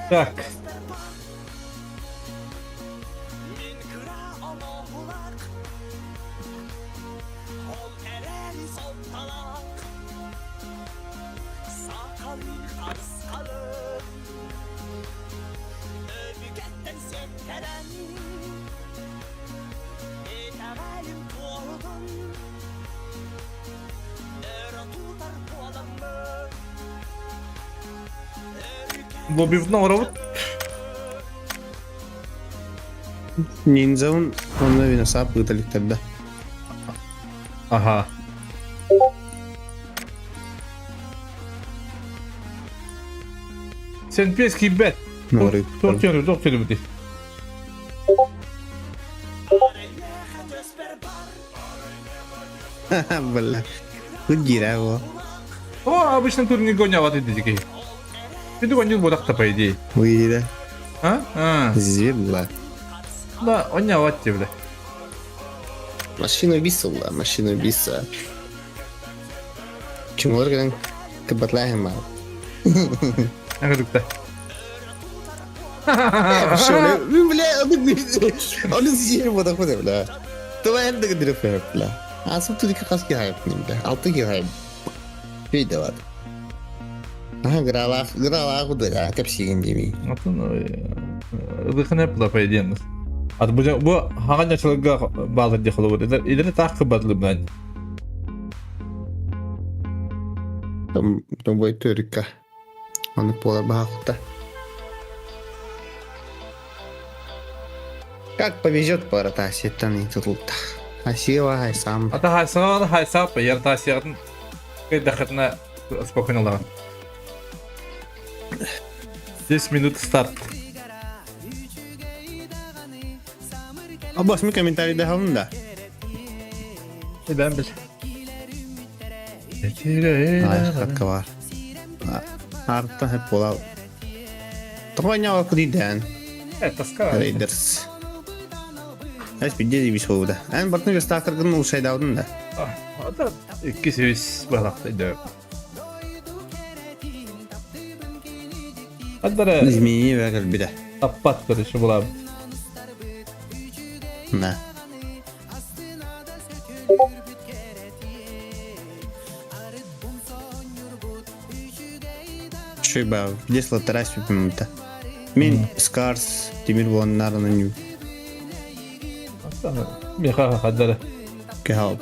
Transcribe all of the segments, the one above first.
Так. Лобивно оҥоробут. Ниндзяун онно виносап ыыталиктэрдэ. Аха. Сен пес киирбэт. Туох диэн туох диэн Бля. Тут дира его. О, обычно турнир гонялат иди Ты гонил бодақта, по идее. Выйди, А? А. Зебла. Да, онялат тебе. Машина убийца была, машина убийца. Чумолар кэлэн кыбатлаһын баар. Аңырыкта. Бля, оны зиер бода ходе, бля. Давай енді гидре бля. Асып турика қас кихайып, бля. Алты кихайып. Бейді бар. Аха, грала, грала кудыра, кепсиген деми. Атын ылыхын эп по идее. Ат бу бу хаҕан ачылыга баалар диэх холобур. Идere таах кыбатлы бынан. Там бой төрүкка. Аны буолар баһаахта. Как повезет пара тааситтан итылта. Асива хайсам. Ата хайсаҕа хайсаап яр таасиятын кыйдахытына спокойно ылаҕын. 10 минут старт. Абас ми комментарий дахалын да. Ben bil. Хатка бар. Арта хеп була. Тоҕо кудиден. Тоска. Рейдерс. Эс бидде бис болуда. Эн бартын верстакыргын улшайдаудын да. Ата икки севис балакты Аддара Изменение бәгәл биде. Аппат короче була. На. Шуй ба, здесь латарась пипимта. Мин Скарс, Тимир Воннарна ню. Миха хаддара. Кехал.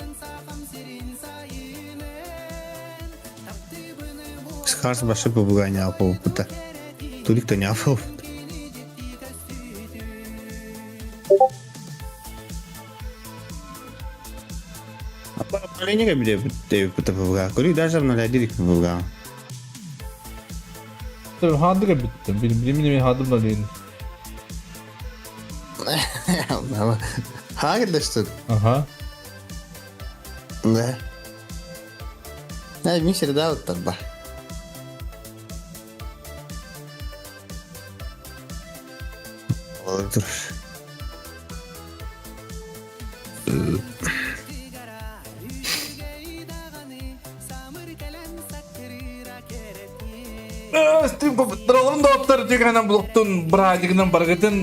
Скарс башы попугай не апол пута. Турик то не апол. Обновление бile пута попугай. Курик даже обновляет попугай. Хаддыга бүттүм. Билим хадым да дейин. Хагерлешті. Ага. Да. Ay, mi serda ба. Olur. Стрим Здоровым доҕоттор дьиҥинэн булуктун бырааһынньыгынан барыгытын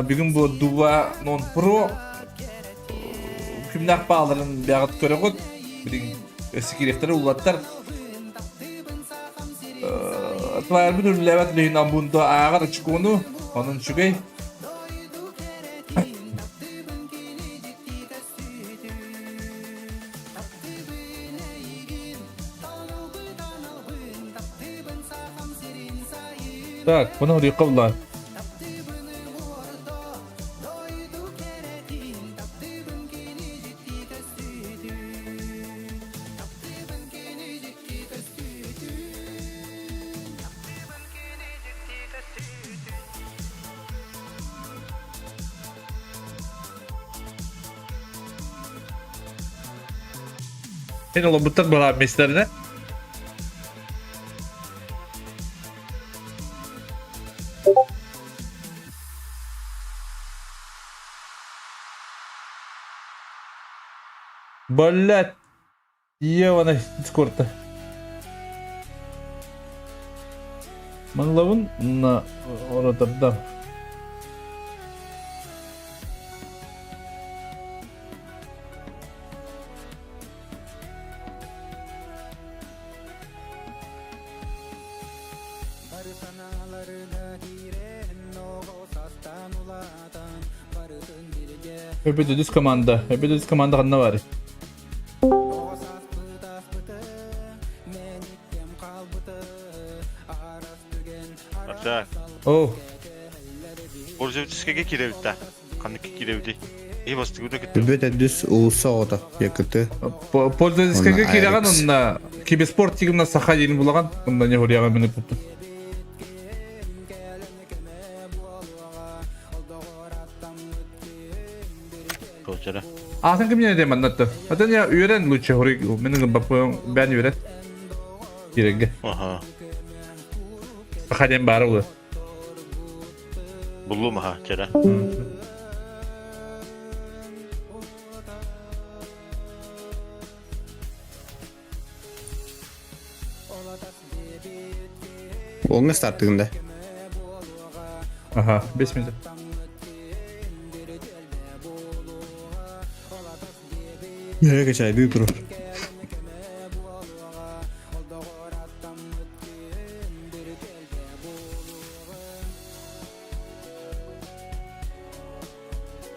бүгүн бу Дуба Non Pro күннээх бааларын бэҕит көрөҕүт билигин өссө кириэхтэрэ улаттар Тварбын үллээбэт билигин амбунто ааҕар очкону онон үчүгэй Так, бұны ұйқы бұлар. Сен олорбуттар быраап миэстэлэринэ. Блять, Ева Дискордта. Манлабын на Роттердам. Өбүт үс команда. Өбүт үс команда ханна бар? Ата. О. Пользовательскайга киирэбит да. Ханнык киирэбитий? И бастыгыта кытта. Бүбүт өдүс улуса оҕото якыты. Пользовательскайга Онно киирэҕин Алекс. онно киберспорт тигимна саха диэн булаган онно не хуриаҕа мини путтум. Толчара. Аатын ким диэн маннатты. Атын я үөрэн лучше хури мин баппын бээн үөрэн. Киирэргэ. Аха. Саха диэн баара буолар. Буллум аха, чара. Оҥҥа стартыгын да. Аха, 5 минут. Нere качайды турар.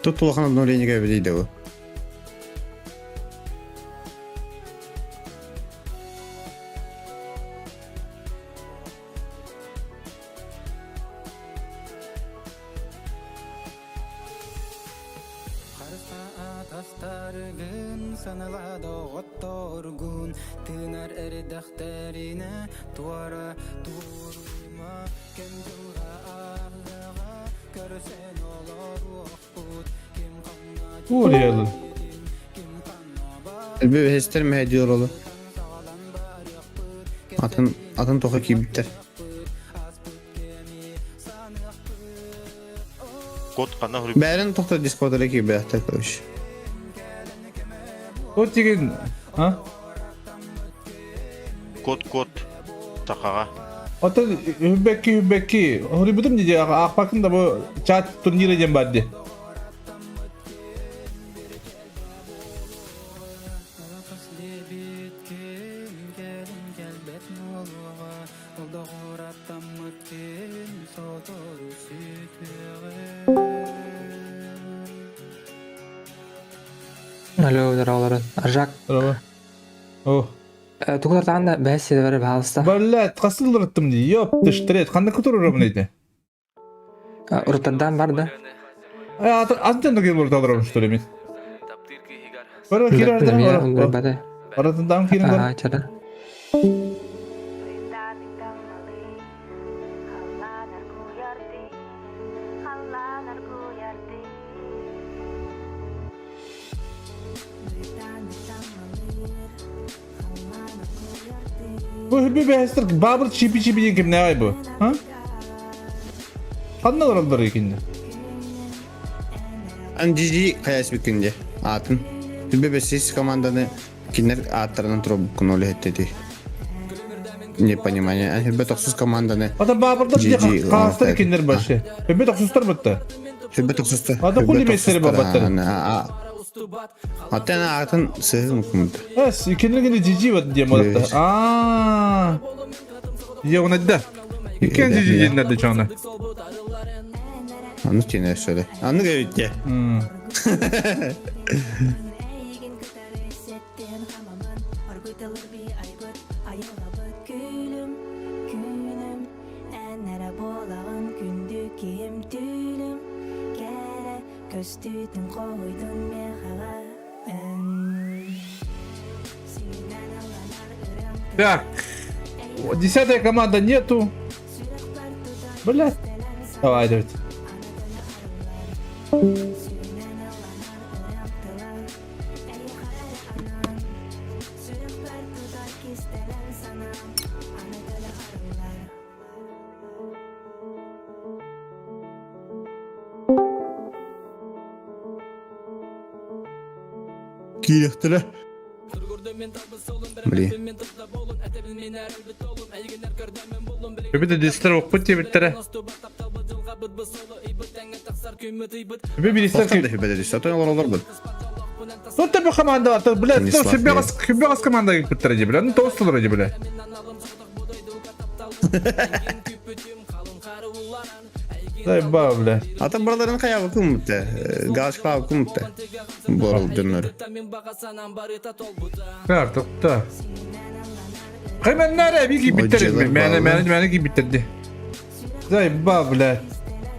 Тут улахан обновление кэлбит да бу. Уурайалын. Элбэбэһэстэр мэһэйдиир олу. Атын атын тоҕо киирбиттэр. Код ханна хуруй Бээрин тохто дискотера киирбэхтэр короче. Код деген а? Код код сахаҕа. Оттон үбэкки үбэкки хоруйбутум дии аахпаккын да бу чат турнира диэн баар дии. Алло, здорово, Аржак. Здорово. О. Тугулартаан да бэс сидэбэр баалыста. Блядь, хасыллырыттым дии. Ёп, ты штрет. Ханна кутурурум дейді. Урутардаан бар да. Атын да келіп орталарым что ли мен. Бара кирардам. Аратындан кирин Ага, чара. Бу хүбү бэһэстэр баабыр чипи чипи диэн кимнээҕэй бу? А? Ханна олороллор икиннэ? Ан GG хайаспиккин дьэ аатын. Түбэ бэсис команданы кинилэр ааттарынан туруорбуккун ол иһиттэтий. Непонимание. Хүбэ тохсус команданы. Ата баабырдар GG хаастар кинилер башы. Хүбэ тохсустар бытта. Хүбэ тохсустар. Ата хули мессери бабаттар. Аттан атын сыһын кумут. Эс, кинилер гene GG вот диye модатта. Аа. Я унадда. Иккен GG диэннэрде чоңна. Аны тине сөйле. Аны гэвитте. Так. Десятая команда нету. Блядь. Давай, давайте. Киирехтэрэ. Блин. Өбүтэ дистер окпут диэбиттэрэ. Өбү биристер Охтан да хүбэдэ түстэ. Отон олоролор бут. Ну тебе команда, то, блядь, то Станислав себе себе команда киттер дии, бля. Ну тоос толор дии, бля. Дай ба, бля. Атын бараларын хайабыкым бутта. Галочкалабыкым бутта. Борол дьоннор. Так, тохта. Кайменнere bir кийбиттер. Отдьылар Мэне бааллар. мэне мэне кийбиттерди. Дай ба, бля.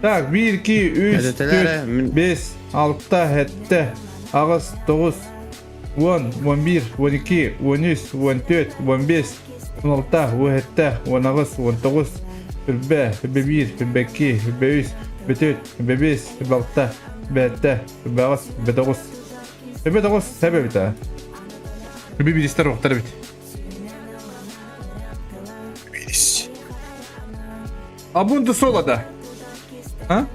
Так, 1 2 3 Эдетелere 4 мин 5 6 7 8 9 10 11 12 13 14 15 16 17 18 19 1 1 1 1 2 1 3 1 5 1 6 1 7 1 9 1 9 7 1 биристер охтар бит. бирис. Абунду соло да. А?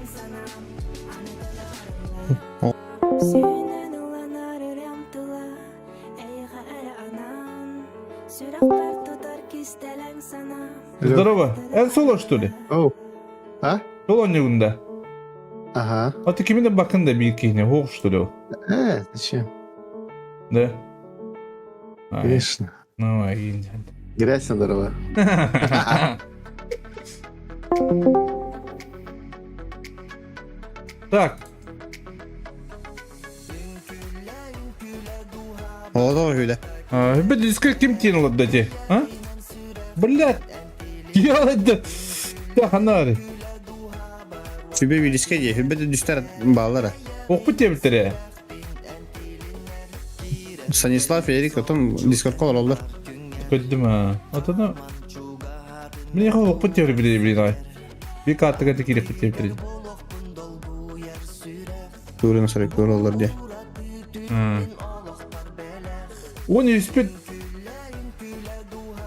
Здорово. Эн соло что ли? Оу. А? Соло не гунда. Ага. А ты кимine bakın da bir kihine hoş что ли? Зачем? Да. А, Конечно. Ну, а Грязь здорово. Так, Олоо хүлэ. а, бит диске ким тиен дати? А? Блядь. Я да. Да, ханари. Сүбэ бириске дии. Хүбэ түстэр бааллара. Окпут тебиттере. Станислав Эрик отон дискордка олороллор. Көддүм а. Отоно. Мен хо окпут тебир биле биле. Би каттыга текире тебиттере. Туурун сарык олороллор дии. Он үспүт.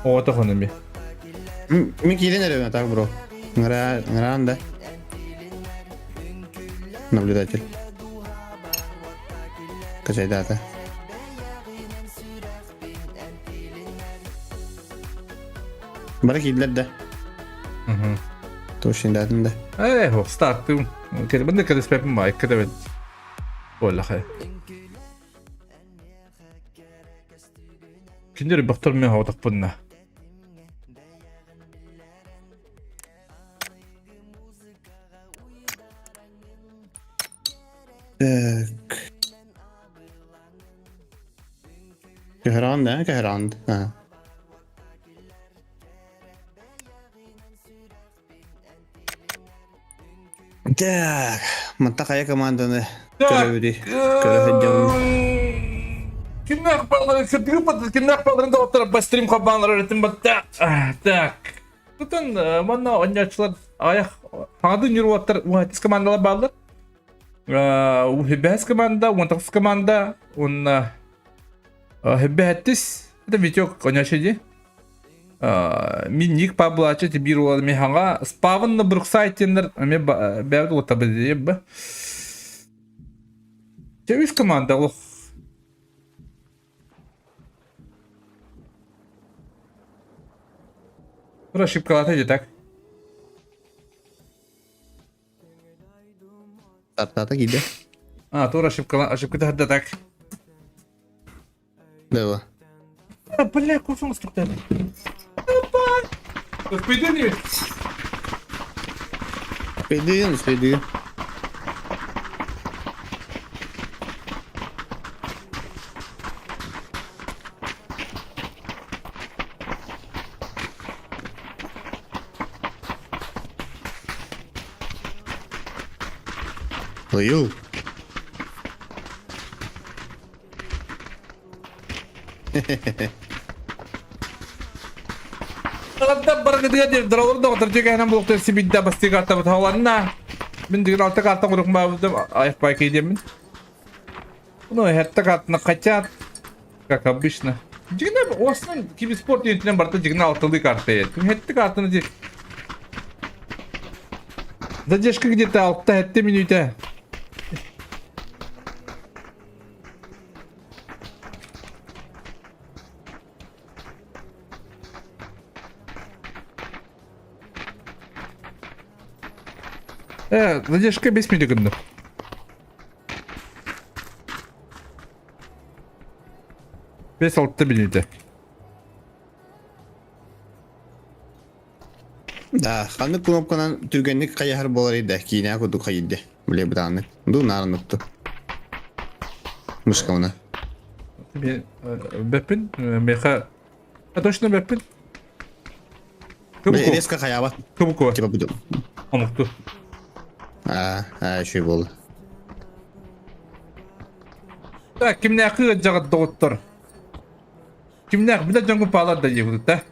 Ото хонами. Мин киирэн эрэ так бро. Ҥыра ҥыраан да. Наблюдатель. Качайдаата. Бары киирдилэр да. Туошиндаатын да. Э, хо, стартым. Кere ben de кere бай, кere Оллахай. Киндер бахтар мен хаватак бунна. Так. Кэхэран да, кэхэран. А. Так, манта хайа команданы көрөбүдүй. Көрө сылдьабын. Кимнәк балларын кырдыгы бат, кимнәк балларын да оттар бастрим кабанлар өтүн батта. Так. Тутун манна онячылар аяк хады нюруаттар уатис командалар баллар. Бәс команда, 19 команда, он бәттис. Это Витек онячы Мин ник паблачы бир улар механга спавын на Бруксайтенер ме бәбд ота бе. Те команда лох. Тура ошибкалата дии так. Тартата киирдэ. А, тура ошибкала, ошибката хадда так. Дава. А, бля, курсун стуктан. Успейдүн Успейдүн, успейдүн. Ою. Алда баргытыга диэн доролор доҕотор дьиэкэһинэн буолуохтар сибидда бастыы картабыт хааланна. Мин дигин алта карта курдук баабытым айах диэммин. Ну, это картына хотят, как обычно. Дигинэ основном киберспорт диэнтинэн барыта дигинэ алтылыы карта Хэтти картаны ди. Задержка где-то алта хэтти минута. Задержка 5 минут гынна. 5-6 мүнүүтэ. Да, ханнык кнопканан түргэнник хайаһар буолар да киинэ курдук хайыйда. Бile бытааннык. Ду наарынныкту. Мышкауна. Бэппин, меха... А точно бэппин. Бile резко хаябат. Кыбуку. Типа буду. Омукту. А, а, еще буолла. Так, кимнээхи ыалдьаҕыт доҕоттор? Кимнээх билэр дьоҥҥун паалар да диэбит да.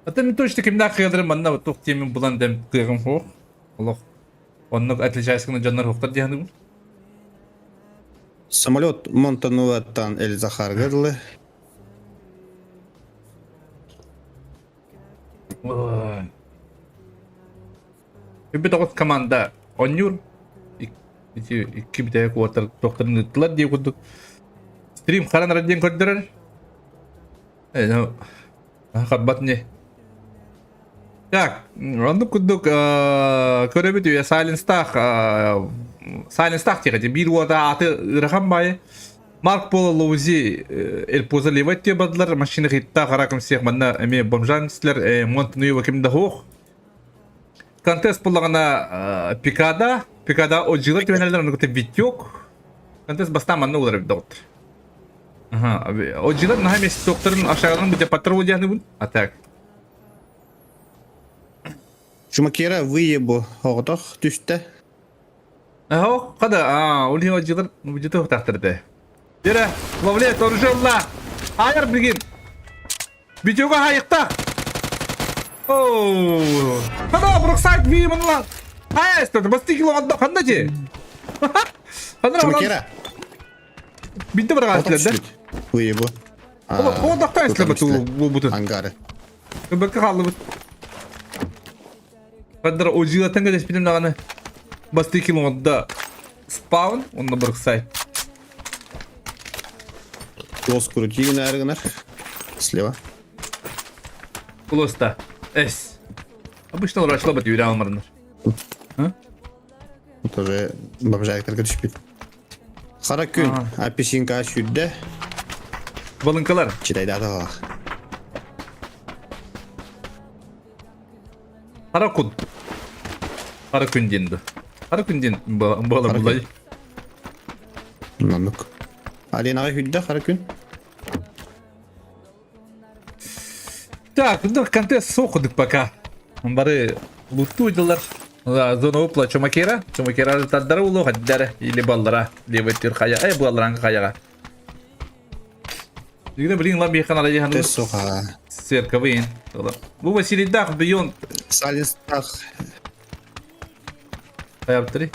Ата мен точно кимнээх кыаларын манна туох диэмин булан дэм кыаҕым суох. Олох оннук отличайсканы дьоннор суохтар дии саныыбын. Самолет Монтануаттан Эль Захарга дылы. Ой. Үбүт оҕус команда оонньуур. Ити икки бүтэһик уоттар туохтарын ыыттылар дии курдук. Стрим харан эрэ диэн көрдөрөр. Э, харбат не. Так, оннук курдук көрөбүт үйэ Сайленстаах Сайленстаах диэхэ биир уота аты ыарахан баайы Марк Поло Лоузи Эльпоза Леватти бардылар машина хитта харакым всех манна эмиэ бомжан силер Монтнуева ким да хуох Контест буллаҕына Пикада, Пикада одьылар түһэнэллэр ону кытта Витек. Контест бастаан манна улар эбит доҕоттор. Аха, одьылар наһаа эмиэ туохтарын ашагаларын бу патрол диэхнибин. А так. Шумакера выебу оҕотох түстэ. Аха, хада, а, ол иһин одьылар бу тахтар этэ. Дера, ловлет, оружие ылла. Айар билигин. Видеоға хайықта. Оу. Хана Броксайд ви мынла. Хайа эстет, басты кило анда ханда же. Ханда Чумакера. Бинте бар гасылар да. Выебу. О, дакта эсле бу бу бутун. Ангары. Бакка халлыбыт. Хандра ожила тенге деспитим даганы. Басты кило анда спаун, онно Броксайд. Голос крути гынар. Слева. Улуста. С. Обычно урачлабат юрэ алмарынар. Тоже бомжайктарга түспүт. Хара күн апельсинка сүүрдэ. Балыҥкалар. Читайдааталах. Хара күн. Хара күн диэн да. Хара күн диэн буолар булай. Маннык. Аленаҕа сүүрдэ хара күн. Так, ну контест суох пока. Бары луттуу дылар. Зона упла Чумакера. Чумакера тардара улу хаддара или баллара. Левый тир хая. Э, балларан хаяга. Дигне блин лам бихан ала жахан. Тест суха. Церковын. Бу Василий Дах бейон. Салистах. Хаяптыры.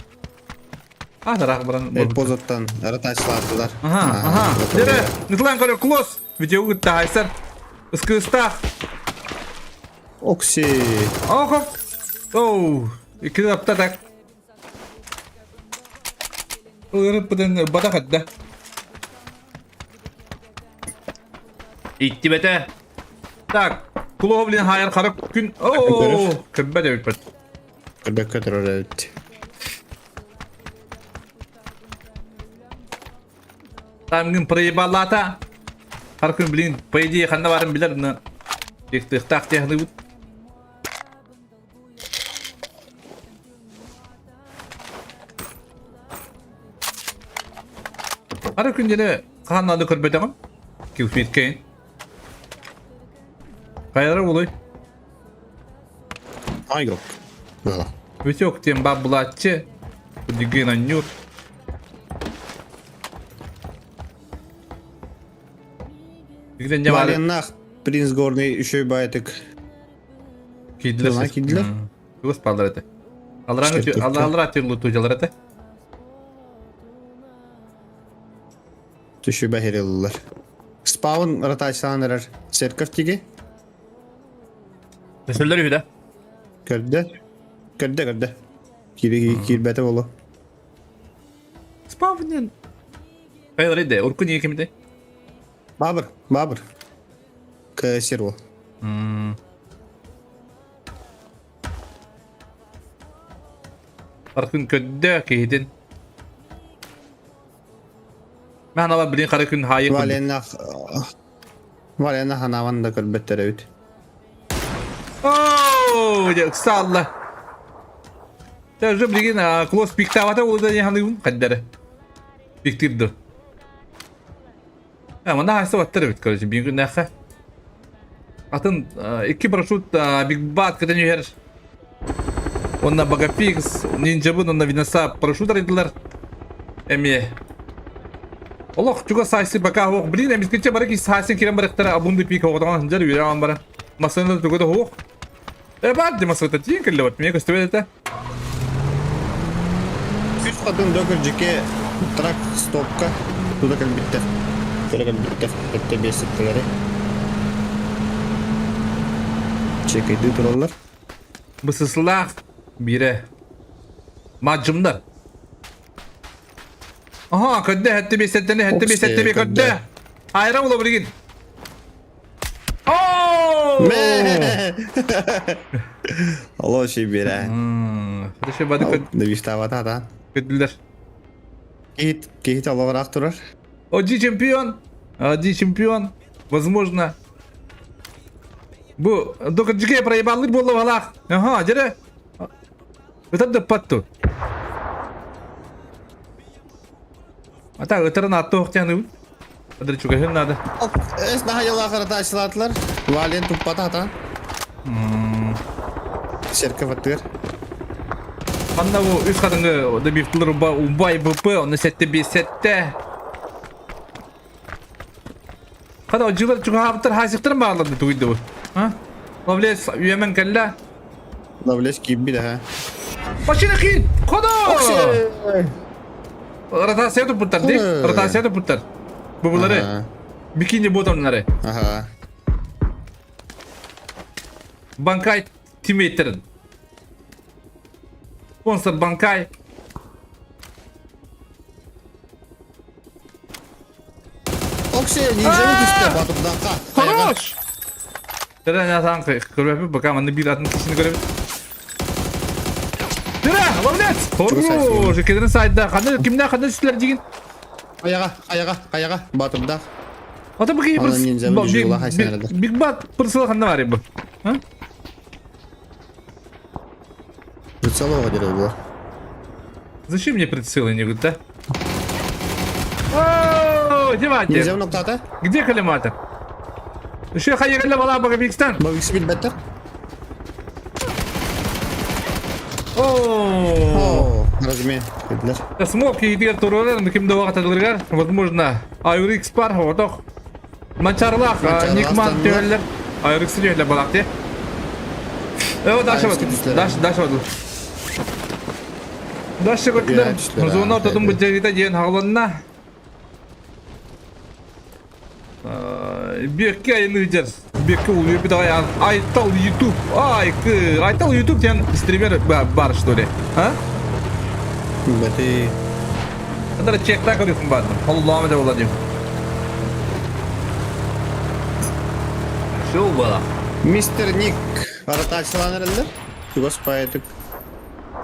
А, дарах баран. Эл позаттан ратачлаатылар. Ага, ага. Дере, Нытлан көрө клосс. Видео тахайсар. Ыскыстах. Окси. Ох, оу. Икки апта так. Ырып бутен бата хадда. Иттибете. Так. Кулуһу блин хаайар хара күн. Оо, көрбөт эбиппит. Көрбөккө турар эбит. Тамгын проебалата. Хара күн блин, по идее ханна барын билер, но тыхтаах техныбыт. Хара күн дьэ хаһан наада көрбөтөҕүм. Килфиткейн. Хайалара буолуй? Айгок. Да. Витек диэн баар булааччы. Дигин анньуур. Дигин дьэ баар Валеннах Принц Горный үчүгэй баайытык киирдилэр. Тылына киирдилэр. Чугас бааллар этэ. Аллараа аллараа тюрлу тужалар этэ. Түшүбэ хириллар. Спаун ротациялаан эрэр церковь тиги. Төсөллөр үһү да? Көрдө. Көрдө көрдө. Кири киирбэтэ болу. Спаунен. Хайалар иде, урку не кимде? Бабыр, бабыр. Ксер ол. Аркын көддө киһитин. Мен ала билин хара күн хайы Валеннах Валеннах анаван да көрбөттөр эбит. Оо, дьэ ыксаалла. Даже билигин клосс пиктаабата улуда не ханыгын хаддары. Пиктирду. Манна хайса баттар эбит, короче, биир күннээххэ. Атын икки парашют Биг Бат кытын үһэр. Онна Багапикс, Нинджабын, онна Винаса парашют арыйдылар. Эмиэ. Олох чугас сайсы пока ох, блин, эмискече бары ки сайсын кирен барыктара абунды пик оҕотоҕон сылдьар үөрэ бара. Масына тугу да хуох. Э бар ди масыта тиин кэллэ вот, мне көстүбэт этэ. Үс хатын докер трак стопка туда кэлбиттэр. Тура кэлбиттэр. Өттө биэситтэлэри. Чекайдыы тураллар. Бысысылаах биирэ. Маджымдар. Аха, көрдө, хэтти бесеттени, хэтти бесеттени көрдө. Айра була билигин. Алло, шибера. Хорошо, бады Девиштавата да. Көдүлөр. Кихит, кихит аллоҕараах турар. Оди чемпион. Оди чемпион. Возможно. Бу докажиге проебалыр болла балах. Ага, жере. Ытар да патту. Ата ытарын атты оқтяны. Адыр чугахын надо. Эс наһа ротациялаатылар. Вален туппата ата. Церковь аттыгар. Манна бу үс хатыҥы добивтылар убай БП, оны сетте бес сетте. Хата дьылар чугаһаабыттар хаасыктарын баҕаларды тугуйда бу. А? Ловлес үөмэн кэллэ. Ловлес киирбит аха. Машина киин! Ходу! Ротация туппуттар дии. Ротация туппуттар. Бу булары. Бикини ботомнары. Ага. Банкай тиммейттерин. Спонсор Банкай. Оксе, ниндзя түстэ батырдахха. Хорош! Тәрә атан көрбәппин, пока манна биир атын кишини көрөбүт. Тәрә, ловлец! Хорош! Кедерин сайда. Ханна кимнән ханна сүләр дигин? Аяга, аяга, аяга, батырдах. Ата бу кийи Ана ниндзя жула хайсанарда. Биг Бат пырсыла ханна бар бу. А? Прицелова дерев было. Зачем мне прицелы не говорит, да? О, Димате. Ниндзя ноктата? Где коллиматор? Еще хайырла бала Багабикстан. Багикс билбеттер. О, О, размен. Кедилер. Смок иитигэр туруорар, ким да вакытыларгар, возможно, Айрикс пар, отох. Манчарлах, Никман түөллер, Айрикс түөллер балак те. Э, дальше вот, дальше, дальше вот. Дальше көттүлэр. Зона ортотун быдьарыта диэн хаҕаланна. Бекке айыны дер. Бекке улуйбут аҕай Айтал YouTube. Ай, Айтал YouTube диэн стример бар, что ли? А? Бэти. Андара чекта көрүхүн бардым. Аллахым да була диим. Шоу была. Мистер Ник аратааччылаан эрэллэр. Чугас поэтик.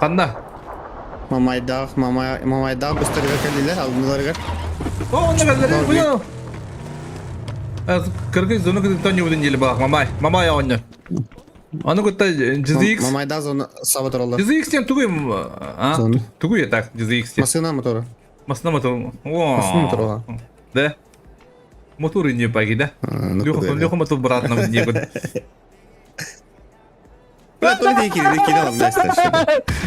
Ханна? Мамайдаах, Мамай, Мамайдаах быстарыгар кэллилэр, алыныларыгар. О, онно кэллэр. Бу Кыргыз зону кытта ньубудун диэли баах Мамай. Мамай оонньор. Аны кытта GZX. Мамайдаах зона саба тураллар. GZX диэн тугуй а? Тугуй так GZX диэн? Массыына мотору. Массыына мотору. Массыына мотору. Да. Мотор не паги, да? Леха, Леха мотор брат нам не год. Бля, то ли кири кири алам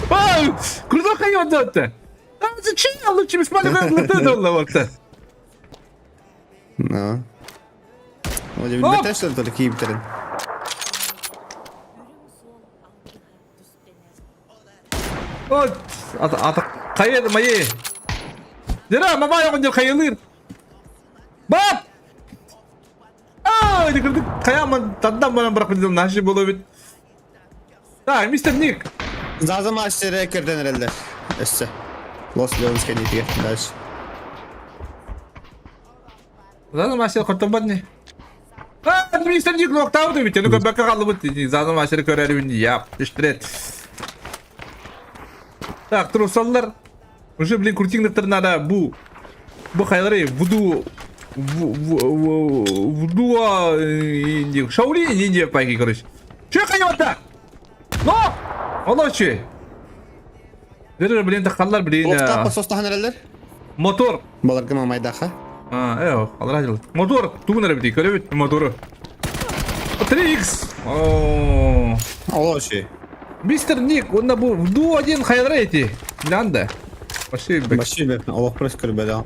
Ай, круто хайван Зачем лучше бесполезно Ну. Оля, билбэтэ что ли только кииптерин. Вот, ата хайыр мои. Дера, мама я хайылыр. Бап! Аа, кырдык хайаман тандан баран бырахпытым наши боло бит. Так, мистер Ник. Заза матчтары кирден эрэллэр. Өссө. Лос Леонс кэннитигэр дальше. Заза мастер хотторбот не. А, мистер Ник локтаабыт эбит. Эну көрбөккө хааллыбыт. Заза мастер көрөрүбүн яп, түштрет. Так, трусаллар. Уже, блин, крутиңдер надо бу. Бу хайлары вуду вуду Шаолинь Индия пайки, короче. Че хайвата? Но! Олочи! Дер, блин, тахаллар, блин. Локтап состахан эрэллэр. Мотор. Баларга мамайдаха. А, э, алра Мотор, тугун эрэ бити, көрөбүт мотору. 3X. О. Олочи. Мистер Ник, он на бу ду один хайра эти. Лянда. Вообще бек. Вообще бек. Олох просто көрбөдө.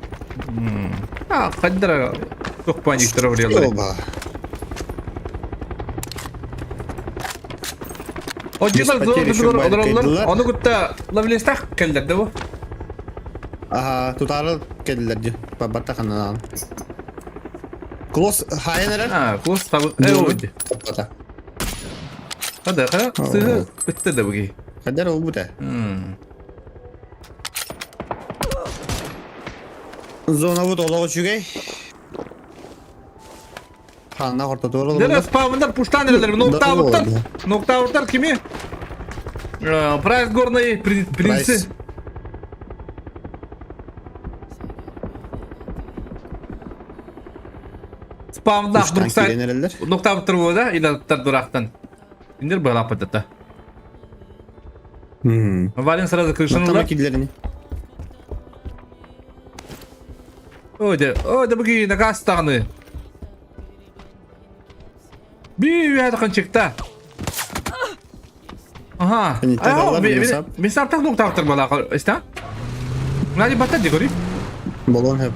А, хаддара. Тух паник травлялар. Оба. Отжылар Без потери еще олороллор. Ону кытта лавлестах келдер да бу. Аха, тутары келдилер ди. Бабатта ханан. Клосс хайын эрэр. А, клосс табы. Э, оди. Таппата. Хада, хара, сыһы бітті да буги. Хадер ол бутэ. Зона бут олоҕу үчүгэй. Ханна ортотугар Дere спавндар пуштан эрэлэр, ноктауттар. Ноктауттар кими? Прайс горный принцы. Спавндаах Бруксайд ноктауттар буода, илаттар дурахтан. Индер быһалааппытата. Вален сразу крышаны ылар. О, дэ, о, дэ буги накаас даҕаны. Би үһэ таханчыкта. Ага. Мен саптах нуктаахтар балаха иста. Нади батта дегори. Болон хеп.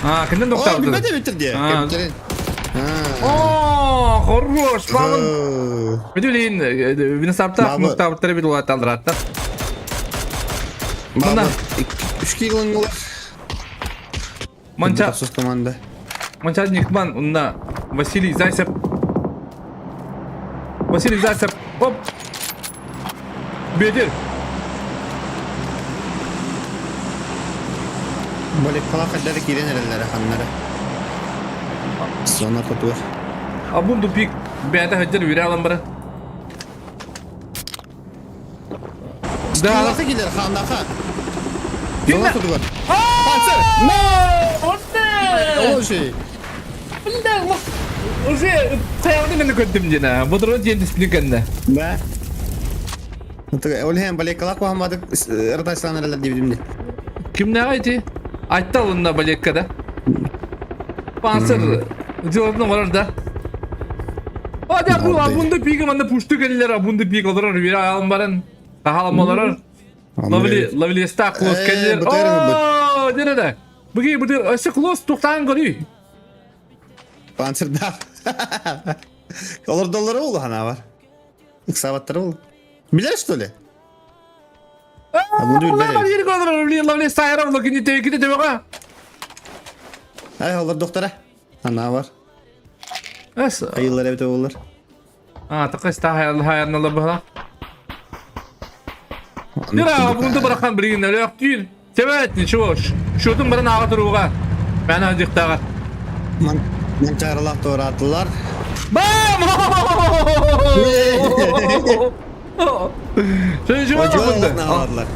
А, кимден нуктаахтар? Билбете битир дии. О, хорош, павын. Билин, виносаптах нуктаахтар бит улаатталдырааттар. Мына үч килоңулар. Манча команда. Манча Никман, онна Василий Зайцев. Василий Зайцев. Оп. Бедер. Болек кала кирен эреллere ханнары. Сона котур. Абунду пик бәйті хаджар үре алам бара. Да, лаха килер ханнаха. Зона котур. Панцер! Но! Онне! Ол Бля, уже таяғды мені көттім дена. Бұдырын жен түспін кәнді. Да. Ол хем балеккалак куһаммадык ыртайсылан эрэлэр диэбитим дии. Кимнээҕэ ити? Айтта алынна балекка да. Панцир дьыалатын оҥорор да. А дя бу абунда пига манна пушту кэллэр абунда пига олорор үөрэ аалан баран таһаалам олорор. Ловли ловлиста клосс кэллэр. О, дere да. Буги бу өссө клосс тухтаан көрүй. Панцирдаах. Олордоллоро улахана бар. Ыксаабаттара ол. Билэр что ли? Абунду билбэт эбит. Ай, олордохторо. Анаа бар. Айыллар эбитэ буоллар. А, такой стахайарналар быһа. Дира, бунду барахан билигин өлөктүүр. Себет, ничего, шутун баран ааҕа туруга. Мэн адьыктааҕар. Манчаарылаах туораатылар. Бам!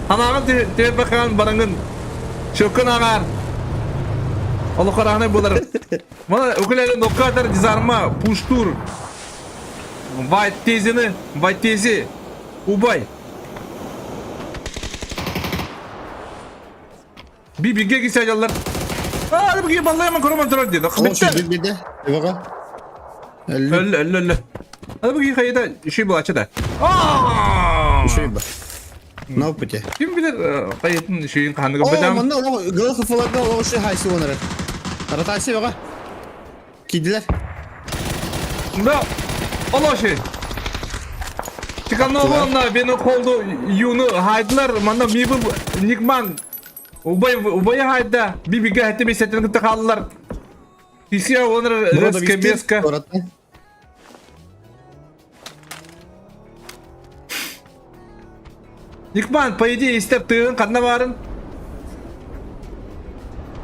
Анаҕын түһэрбэккэҕин бараҥын чөккөн аҕаар. Олохорааны булар. Мана үкүлэлин ноккатар дизарма пуштур. Вайтезини, вайтези, убай. Би бигэ кисәдяллар. Аа, бу баллайма көрөмөн турар диэн. Битте. Битте. Бага. Өллө, өллө, өллө. Аны бу хайда үшүй булачы да. Аа! Үшүй ба. На опыте. Ким билер хайытын үшүйін қанығы О, бедам. манна олох гыл хыфыларда олох үшүй хайсы онары. Ротация бага. Кийдилер. Да, олоши. Чикановна бені қолды юны хайдылар, манна мибыл никман Убай убай хайда бибиге хәтте бесәтен кытта қалдылар. Тисия оныр резко меска. Никман, по идее, истер тыгын қанна барын.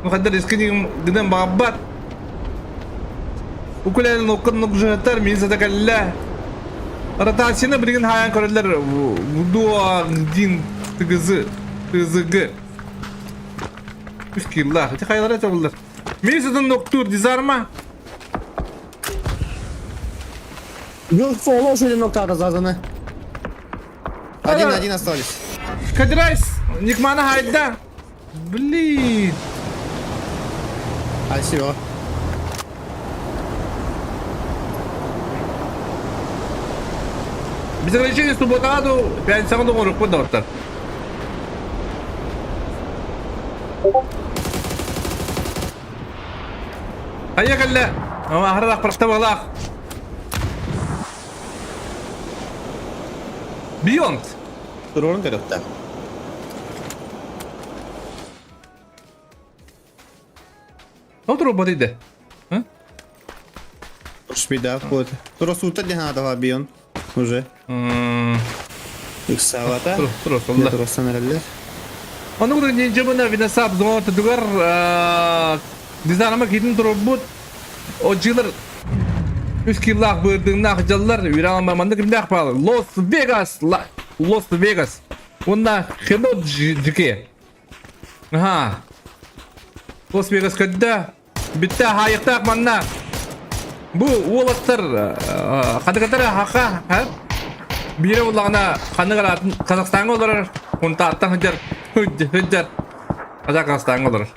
Ну, хаддар искини гынан бағаббат. Укулелен оккын нукжыһыттар мин сатакалла. Ротацияны билигин хаайан көрөллөр Вудуа дин тгз тзг. Үс киллах. Ити хайалара табыллар. Мин сытын ноктур дизарма. Гыл соло шөйле ноктада зазаны. Один один остались. Кадрайс, Никмана хайда. Блин. Спасибо. Без ограничений субботаға ду, пятницаға ду оңоруохпут доҕоттор. Хайа кэллэ? Аһаралаах практабалаах. Beyond. Туруорун көрүөхтээх. Ол туруорбат идэ. Шпида входит. Тура суутта диэн аата Бион. Уже. Ыксаабата. Тура Турасан эрэллэр. Ону курдук нинджабына винасап зоотугар дизайнама киитин туруорбут одьилар үс киллаах быырдыҥнаах дьаллар үрэҕин маннык кимнээх баалар Лос Вегас Лос Вегас уонна Хено Дьике Аха Лос Вегас көрдө Бүттэ хаайыктаах манна. Бу уолаттар хадыгатара хаха ха биирэ буллаҕына ханнык араатын Казахстаҥҥа олорор Хунтаартан сылдьар сылдьар Казах Казахстаҥҥа олорор.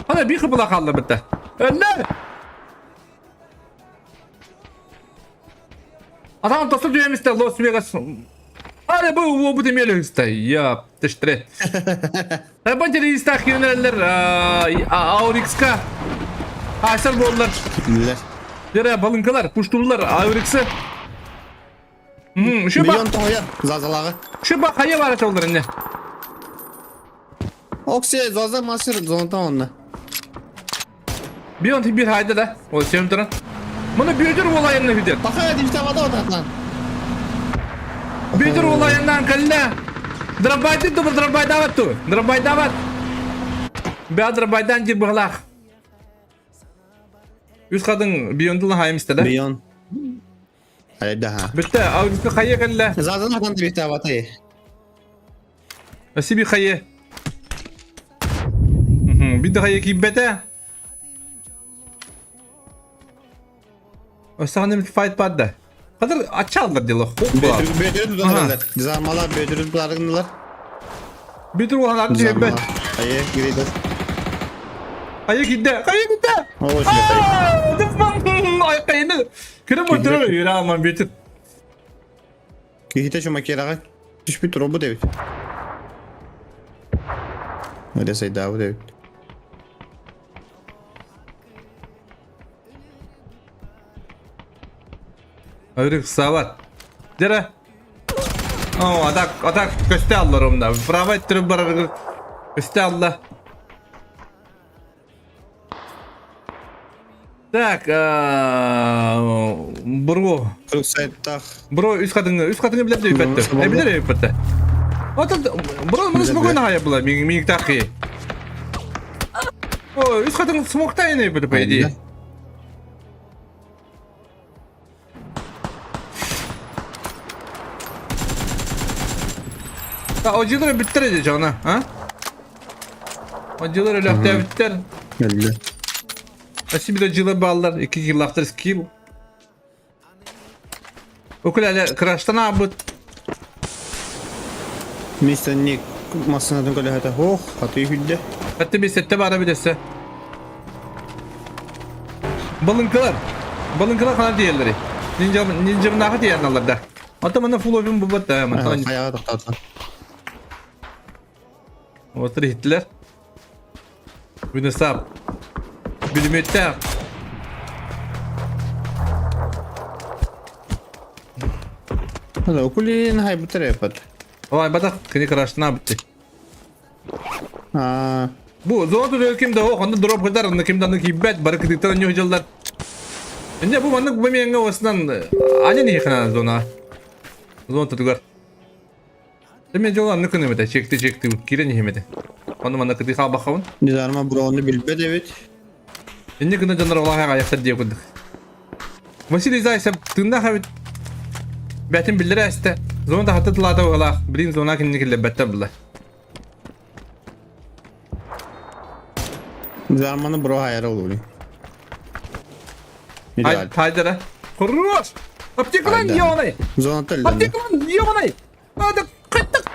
Ана биир хыбыла хаалла бытта. Өллө! Атаҕын тосту түһэмистэ Лос Вегас. Ары бу уобут эмиэ өлүстэ. Я тыштре. Бу телевизтаах киирэнэллэр Аурикска Айсар буоллар. Кинилэр. Дere балыҥкалар, пуштуллар Ауриксы. Şu Миллион тоһуйар зазалаҕы. Şu бак хайа бара чоллар инне. Оксе заза мастер зонтан онна. Бионт бир хайда да. Ол сем туран. Мұны бүйдір ол айынны хүдер. Баха дивтавада отатан. Бүйдір ол айыннан кәллә. Драбайды ту драбайдават ту. Драбайдават. Бә драбайдан жир бұғлақ. Үс қадың биондылы хайым істеді. Бион. Айда ха. Бітті, аудисті қайы кәллә. Зазан атан дивтавата. Сиби хайы. Бидді хайы кийбете. Өссө файт барды. Kadar açallar дело. Хоп була. Бөтөрү тутан Дизармалар бөтөрү тутаргынылар. Бөтөр улан аты жебет. Айы, кирейдер. Айы кидде, айы кидде. Ай кайны. Кирем өтөрү юра алман бөтөр. Кихите чума керага түшпүт робот эбит. Öyle сайдабы эбит. Өрүк сабат. Дere. О, атак, атак көстө аллар онда. Право өттүрүп барар көстө алла. Так, бро. Кырык сайттах. Бро үс катыңы, үс катыңы билер деп өтті. Э, билер деп өтті. Отын, бро, мына спокойно хая була, мин мин тақи. О, үс катың смокта эне бит, по идее. Одьылар бүттэр эдэ дьоно, а? Одьылар өлөхтөөбүттэр. Өллө. Спасибо дьылар бааллар, икки киллаахтар скилл. Укулеле краштан аабыт. Мистер Ник массыынатын көлөһөтө суох, хатыы хүлдэ. Хатты bir sette бара билесе. Балыҥкалар. Балыҥкалар хана диэллэри. Нинджа нинджамнааха тиийэнналар да. Ата мана фуловин бубат да мантан. Хайаҕа тохтоото. Отыр иһиттилэр. Виносап. Бүлүмүөттээх. Хада укулин хайбытар эпат. Ой, батах кини крашна битти. Аа. Бу зона түлөр ким да онно дроп кытар, онно ким да аны кийбэт, бары кытыктар онньу дьыллар. Инде бу маннык бу миэҥҥэ осынан аня нихана зона. Зона тутугар. Эми дьол анны күн эмэтэ, чекти чекти киирэн иһимэтэ. Ону манна кытыы хаалбаххабын. Дизарма брону билбэт эбит. Инне гына дьоннор олаха аяқтар диye курдук. Василий Зайцев тыыннаах эбит. Бэтин биллэрэ эстэ. Зона хатта тылаата уһалаах. Блин, зона кинини киллэрбэттэр булла. Дизарманы бро хайара олури. Идеал. Хайдара. Хорош! Аптекалан ёбаный! Зона төллөннө. Аптекалан ёбаный! Надо кыттык!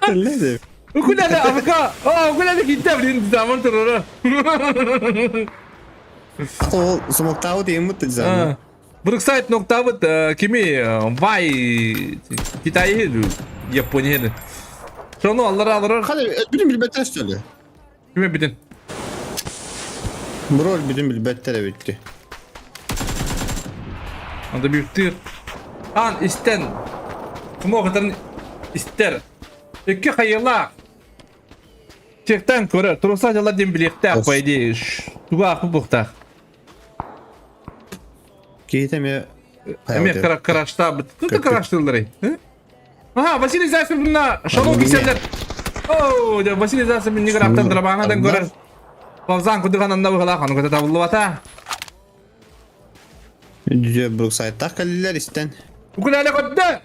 Төллөдү. Укулеле АФК! А, укулеле китте, блин, заман турара. Ол смоктау дейм бут дизарма. Бруксайд ноктабыт кими Вай Китай Япония. Сону аллар аллар. Хали бүтүн билбеттер сөйлө. Кими бүтүн? Бро бүтүн билбеттер эбитти. Анда бүктүр. Ан истен. Кумоҕутарын истер. Икки хайылаах. Чехтан көрөр. Туруса дьалар диэн билиэхтээх по идее. Туга ахпы буохтаах. Киһитэ эмиэ Эмиэ краштаабыт. Тут краштыылларый? Ага, Василий Зайцев мына шалом кисэллэр. Оо, дьэ Василий Зайцев минни граптан драбанадан көрөр. Павзан кудухан анна быһалаах аны көтө табыллыбата. Дьэ Бруксайдтаах кэллилэр истэн. Укулеле көттө!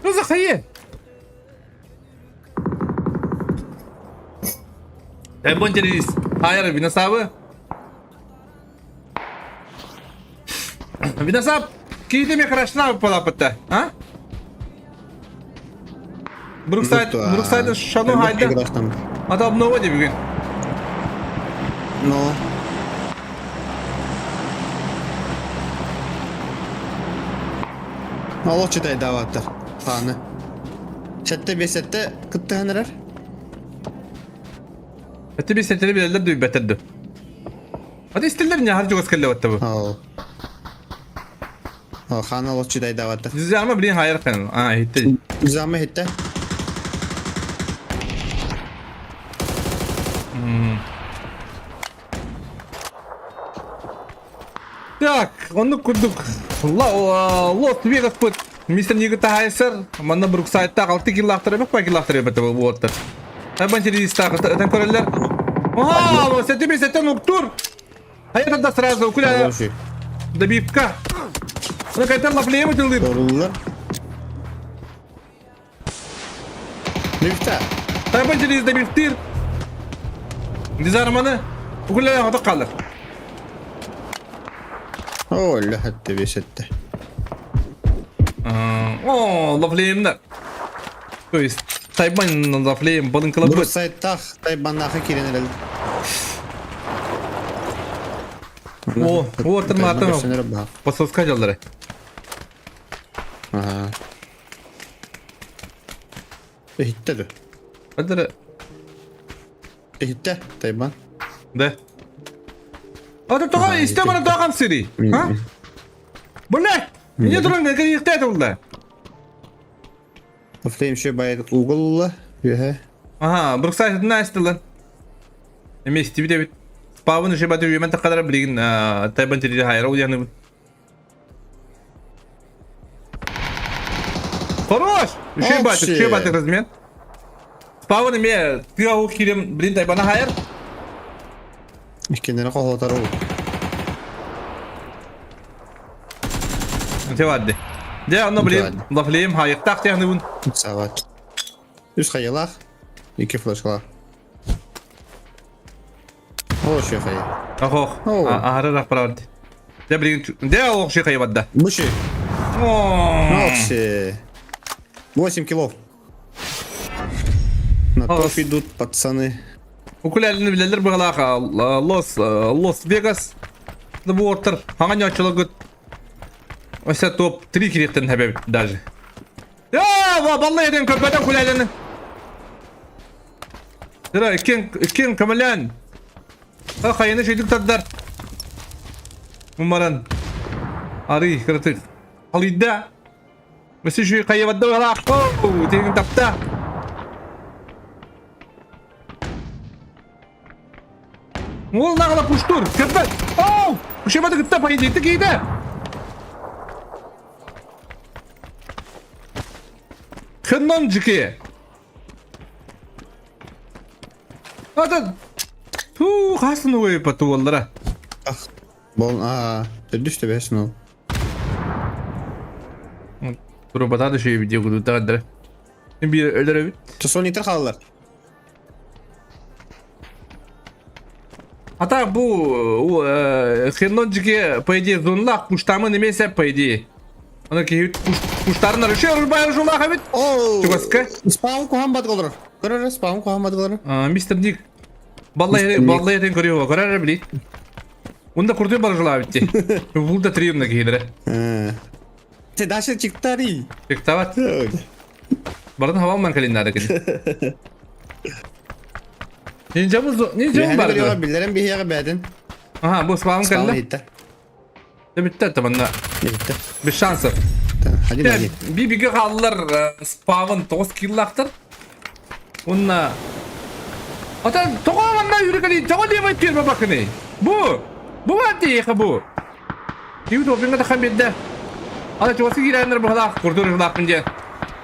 Кызы хайы! Эбон террис. Хайыр, виносабы. Виносап, киитими крашна палапытта, а? Бруксайд, Бруксайд шану хайда. Ата обнова де бүгүн. Ну. Олох читайдаабаттар. Хааны. Сэттэ биэс сэттэ кыттыһан эрэр. Эти биэс сэттэни билэллэр да билбэттэр да. Аты истэллэр не чугас кэллэбэттэ бу. Ол. Ол хааны олох читайдаабаттар. Дизама блин хайыр кэн. А, хитте. Дизама хитте. Так, оннук курдук Лот Вегаспыт мистер Нигы таһайсар манна Бруксайдтаах алты киллаахтар эбэх киллаахтар эбэтэ буоттар. Табан телевизтаах этэн көрөллөр. Ага, сетими сетен уктур. Хайа да сразу укуля добивка. Ну кайтар лаплеем тылдыр. Торуллар. Нифта. Табан телевиз добивтыр. Дизарманы укуля хото қалыр. О, лөһөттө бесетте. О, лафлеемнар. То есть Тайбан лафлеем балынкалабыт. Брусайттах тайбаннаха кирен эрэл. О, о, тырмаатын. Посылка дьаллары. Ага. Иһиттэ ду. Хадары. Иһиттэ, Тайбан. Да. А то тоҕо истэ маны тоҕо хамсыырый? А? Блядь! Мне туран кэлиэхтэй тылла. Фрейм еще байт угол үһэ. Ага, Бруксайд настылан. Эми истибит эбит. Спавын уже баты үйөмөн таккадара билигин Тайбан тирири хайра уяны. Хорош! Үчүгэй баатык, үчүгэй баатык размен. Спавын эмиэ тыа уу киирэн блин Тайбана хайар. Иккиннэрэ хоһуотар уу. Ити барды. Дьэ, онно блин, лафлеем хайыктаах техныбын. Сават. Үс хайалаах, икки флешкалаах. О, ши хайа. Ох, аһары рах барарды. Дьэ, блин, дьэ, ох, ши хайа барда. Бу ши. Ох, ши. 8 кило. На топ идут пацаны. Укулелени билэллэр быһалаах Лос Лос Вегас Уортер хаҥан ньооччолоргут Өссө топ 3 кириэхтэн хэбэбит даже. Ээ, балла еден көрбөтөн кулелени. Дыра, иккин, иккин көмөлөөн. Хайыны шүйдүк тардар. Умаран. Арый, кыратык. Халыйда. Өссө шүй хайыбадда балаах. Оу, тигин тапта. Уол наҕала пуштур, көрбөт. Оу! Ушемады кытта поединкте кииде. Хыннан жике. Ата Туу, хасын уой патуаллара. Ах, бол а, төрдүс төбөсүн ол. Турубата да шөй видео кудуттаҕар. Биир өлөрөбүт. Сониттар хааллар. А так бу хеннончики, по идее, зонлах куштамы немесе, по идее. Аны киһи куштарын арышы ырбай жолах эбит. Чугаска. Спаун кухан бат голор. Көрөр спаун кухан бат голор. Мистер Ник. Баллай баллай этен көрüyor. Көрөр били. Унда курдуй бар жолаа битти. Бул да триумна киһилere. Те дальше чиктари. Чиктават. Барын хавалман калиннары кини. Нинджамыз нинджам бар. Биллерен биһиэҕэ бээтин. Ага, бу спаун кэллэ. Бүтті манна. Без шансов. Би биге хааллар спавын 9 киллаахтар. Уонна Ата тоҕо манна үрүкэли тоҕо диэмай пиэрбэ бакыны. Бу бу бар диэхэ бу. Тиби топинга тахан биэрдэ. Ана чугасы киирэннэр быһалаах курдур ыһылаахпын диэн.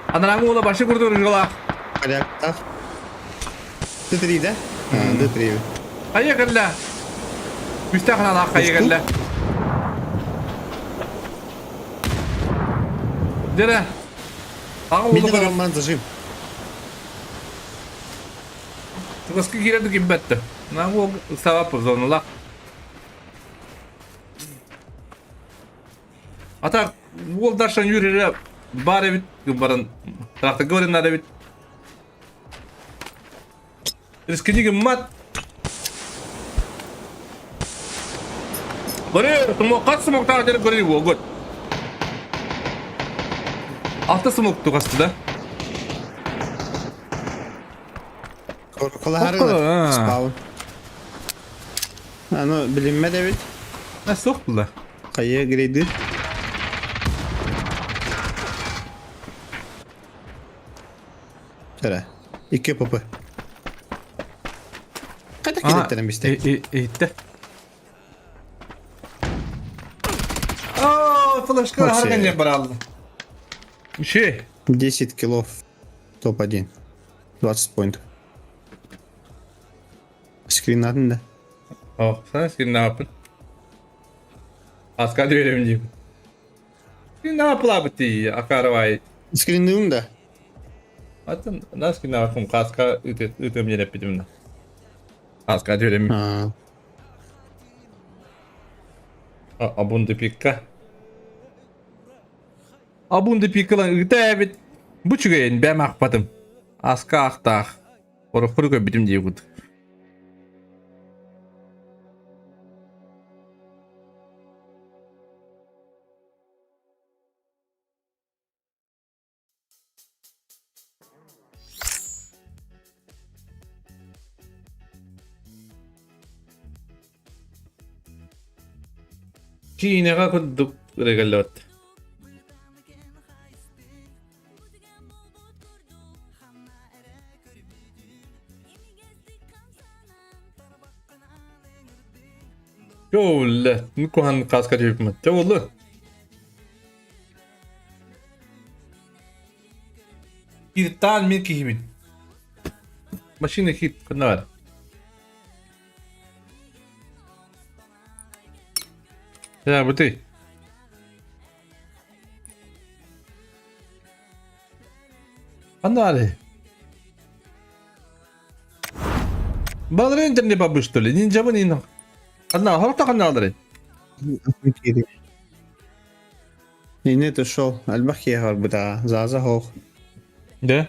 Анараҥы уола башы курдур ыһылаах. Порядок. Д3, да? Д3. Хайа кэллэ. Күстээх аналаах хайа кэллэ. Дэрэ. Аҕа уолу Мин зажим. Чугаска киирэрди кимбэтте. Наҕа уол ыксаабаппын зонулаах. А так уол Даша Юрия бар эбит баран трактырга барыннар эбит. Рискини гыммат. Бары тумоккат смоктаах дер көрү уогут. Алта смок тугасты да. Кылаһары спаун. Аны билинмэт эбит. А суох була. Хайа грейдир. Сара. 2 ПП. Қайда келеттерін бісте? Иитте. О, флешка харган баралды. Ши. 10 килов. Топ-1. 20 поинт. Скриннатын да. О, sen скрин ne yapın? Asgari vereyim diyeyim. Ne yapıla bitti akarvay. Скринныым да. Атын нас скрин yapım kaska үтөм jelep bitimde. Asgari vereyim. Абунды пикка. Абунды пиккалан ыта эбит. Бу чүгэйин бэм ахпатым. Аска ахтаах. Орохпор көрбүтүм дии кут. Киинэҕэ курдук ырыгаллыбат. Дьэ, куһаҕан хааска түһүппүт. Дьэ буоллу. Киртаан мин киһибин. Машина хит ханна баар. Дьэ, бутый. Ханна Балары интернет бабы что ли? Нинджабын ин. Ханна, хорта ханна алары. Ини тушел, альбах киэхэ барбыта, Заза хоох. Да?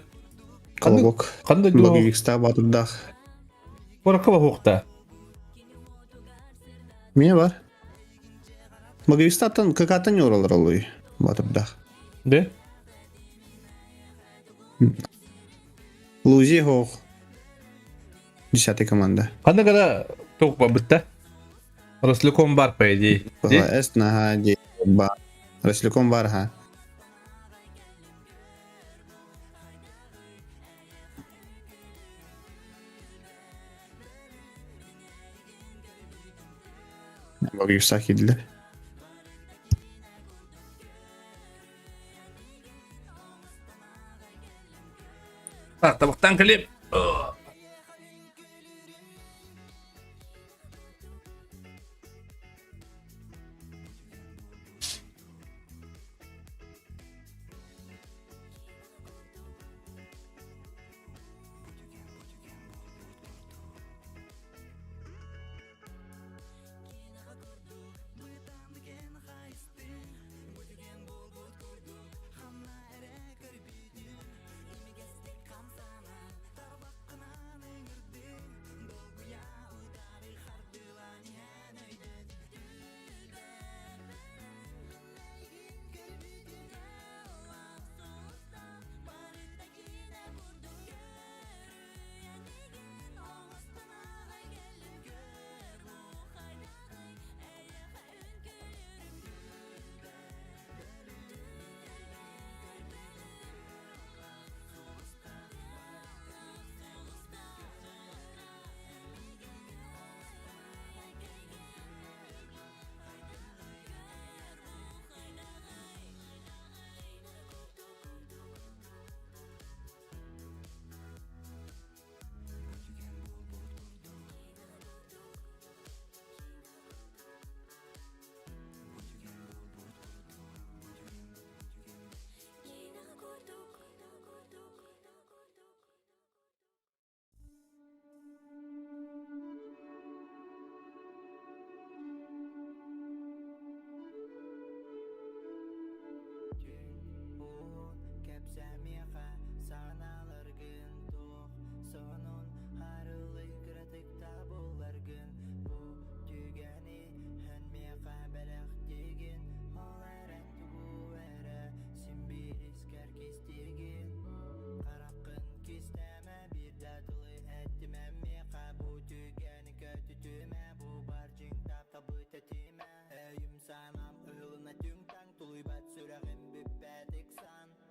Колобок. Ханда Логикста батурдах. Куоракка баһуохта. Мие бар. Магистаттан КК-тан юралар олуй батурдах. Да? Лузи хоох. Десятый команда. Ханна гара туох бытта? Росляком бар, по идее. Эс наха ди ба. Росляком бар ха. Багюса кидлер. Так, табақтан клип.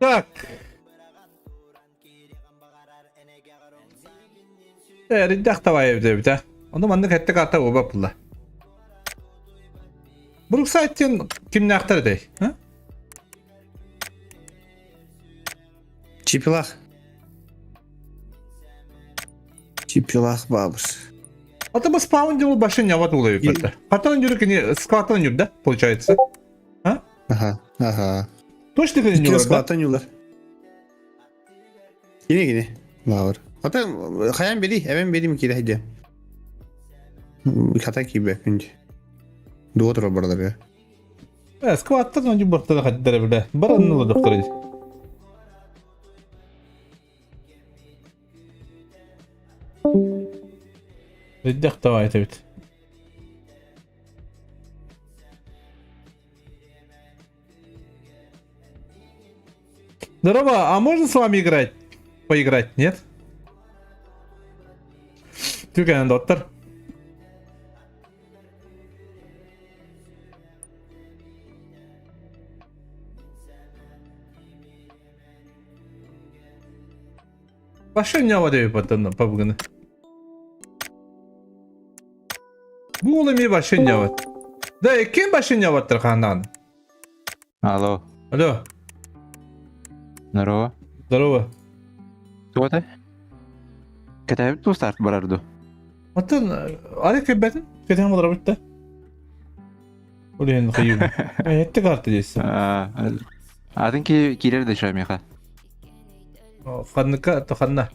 Так. Эридэх тавай эбит Ону маннык эттик ата уба пулла. Бруксайттен кимнээхтэр этэй? Чипилах. Чипилах бабыс. А то бы спаун делал башня вот уловит. Потом юрк не складын юр, да, получается? А? Ага, ага. Точно не юр, складын юлар. Кини кини. Бабыр. Ата хаян бери, эбен бери ми кире хиде. Хата кибе күнди. Дуотро бардары. Э, скваттан онжу бортада хаддара биле. Баранны доктор. Риддэх давай этэбит. Здорово, а можно с вами играть? Поиграть, нет? Түркәнен доттор. Пошел диэбит пабыгыны. Бу ол эмиэ башеннябат. Да, ким башеннябаттар хааннаҕын? Алло. Алло. Здорово. Здорово. Туота? Кэтэбит туу старт барар ду? Оттон ары кэлбэтин? Кэтээн олоробут да. Ол иһин хайыыбын. Этте карта дейсің. Атын киирэр да миэхэ. Ханныка то ханна?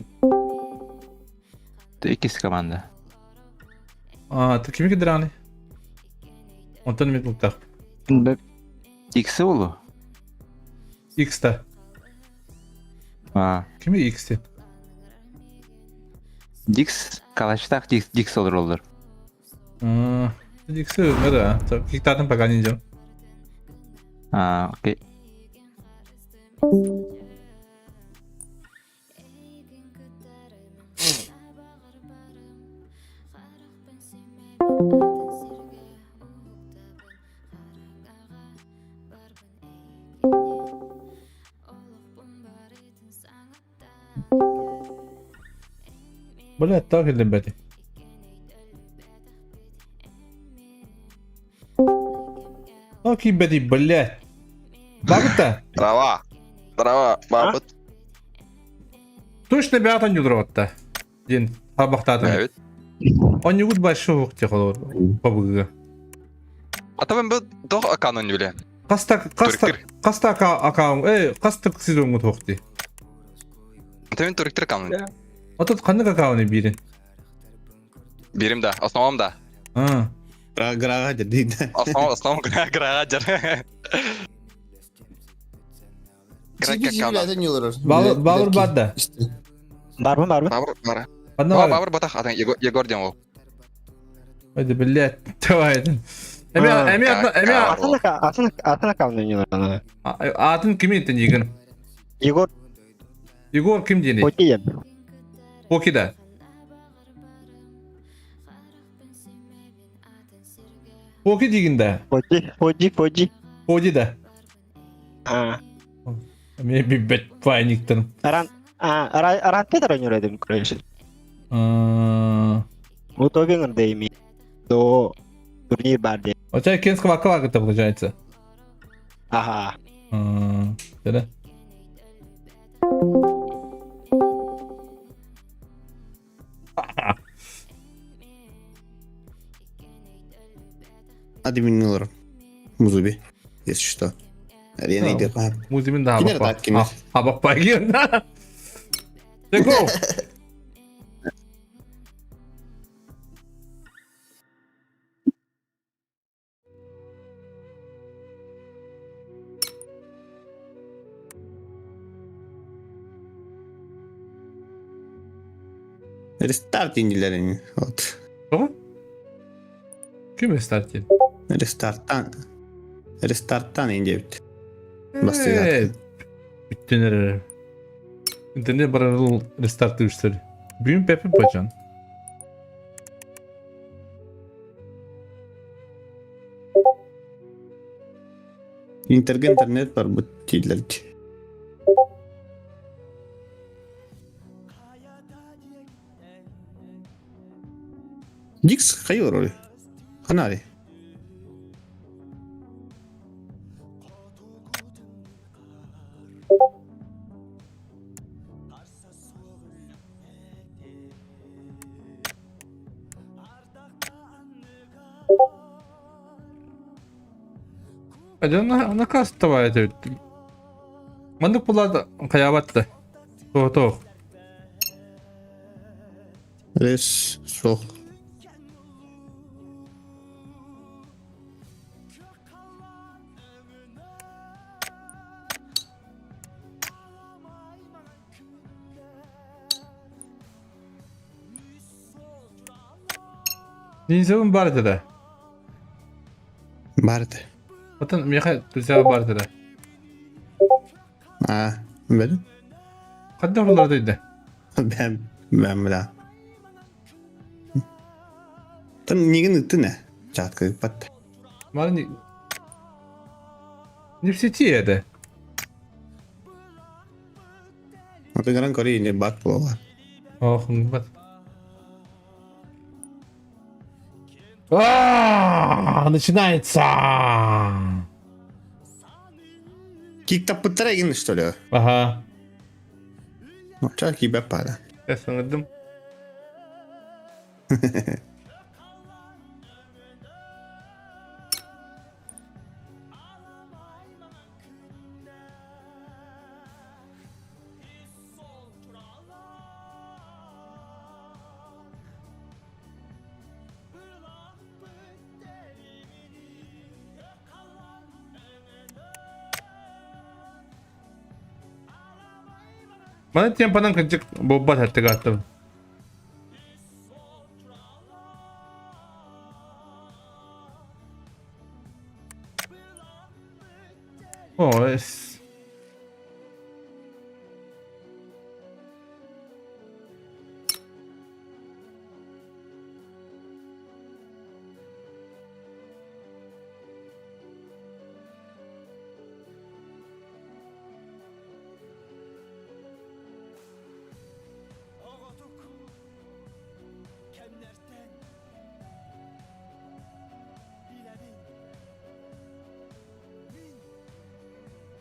Иккис команда. А, ты кими кидираны? Онтон мин тултах. Икси болу? X-та. А. Кими X-ти? Дикс, калаштах Дикс, Дикс olur olur. Дикси да. Киктатын пока не идем. А, окей. Блядь, так или бэти? Окей, бэти, блядь. Бабыта? Трава. Трава, бабыт. Точно бята не удроватта. Дин, абахтатын. Эбит. Он не гуд большого техолор побыга. А то бу тох аканын биле. Каста каста каста акаун, э, каста ксидонгу тохти. Төмін туриктер канун. Отот қаннык акауны бирин? Бирим да, основам да. А. Грага дейді. Основам, основам грага жар. Грага Бабыр бабыр бадда. Барбын барбын. Бабыр бар. Ханна бар. Бабыр батах атын Егор ден ол. Hadi блядь, давай. Эми эми эми Атын атын атын аккаунт ойнолор. атын ким еттен деген? Егор Егор ким дени? Потиен. Поки да. Поки деген да. Поти, поди, поди. Поди да. А. Мен бит паниктен. Аран а аран тетер ойнолор эдим короче. Утопиңыр дейми. До турнир бар де. У тебя кенского аккаунта это получается. Ага. Да? Админ олар. Музуби. Если что. Арена идет. Музыбин да Кинер так, кинер. Абак пагин. Go. Рестарт индилерин. Вот. Что? Ким рестарт дейdi? Рестарттан. Рестарттан индебит. Бастыгат. Бүттенер. Интернет барарыл рестарт үштер. Бүгүн пепе бачан. Интерге интернет бар бут дийлер. Дикс хайыр роли. Ханари. Она она кастовая это. Мандык булады каябатты. То то. Рес сох. Нинзебин бар да. Барды. Отон меха друзья бар да. А, бен. Кадда булар дейди. Бен, бен бля. Там нигин ыттыне. Чатка пат. Мары не Не в сети это. Отыгран кори не бат була. Ох, бат. А, начинается. Кик таппыттара что ли? Ага. Ну, чак ибе пара. Я саңырдым. Маны темпанан кырдьык буолбат эттик аттым. О, эс.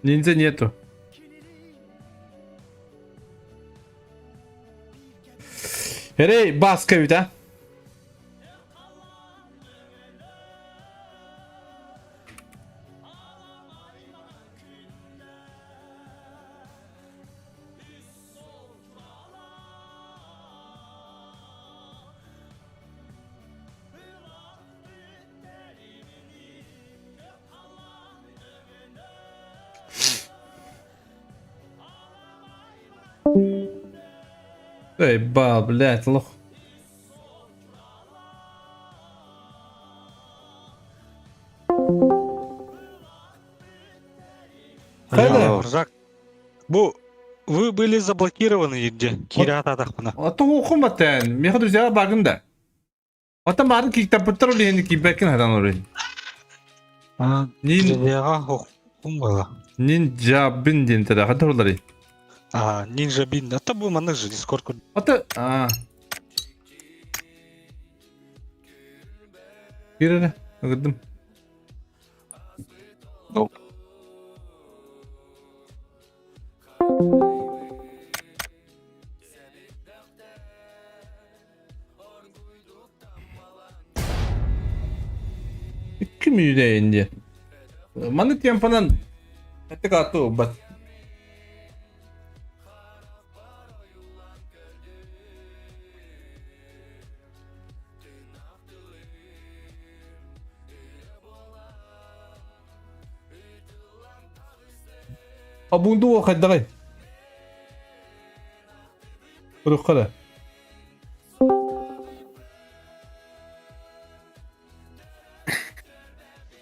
Ниндзя нету. Эрей, баска ведь, а? Эй, ба, блядь, лох. Хайда? Ржак. Бу вы были заблокированы где? Кирата атахпына. А то ухуматен. Меха друзья багын да. Оттон баарын кииктаппыттар ол иһин киирбэккин хатан олорун. А, Нин Друзьяға хохум была. ниндзя бин диэн тэдэ хата олорый. А, Нинджа Бин. Это был маннык же Дискорд. Ата а. Киир эрэ, ыгырдым. Икки мүнүүнэ диэн. Маннык темпанан эттик ааттыы ылбат. Абунду хайдаҕый? Урукка да.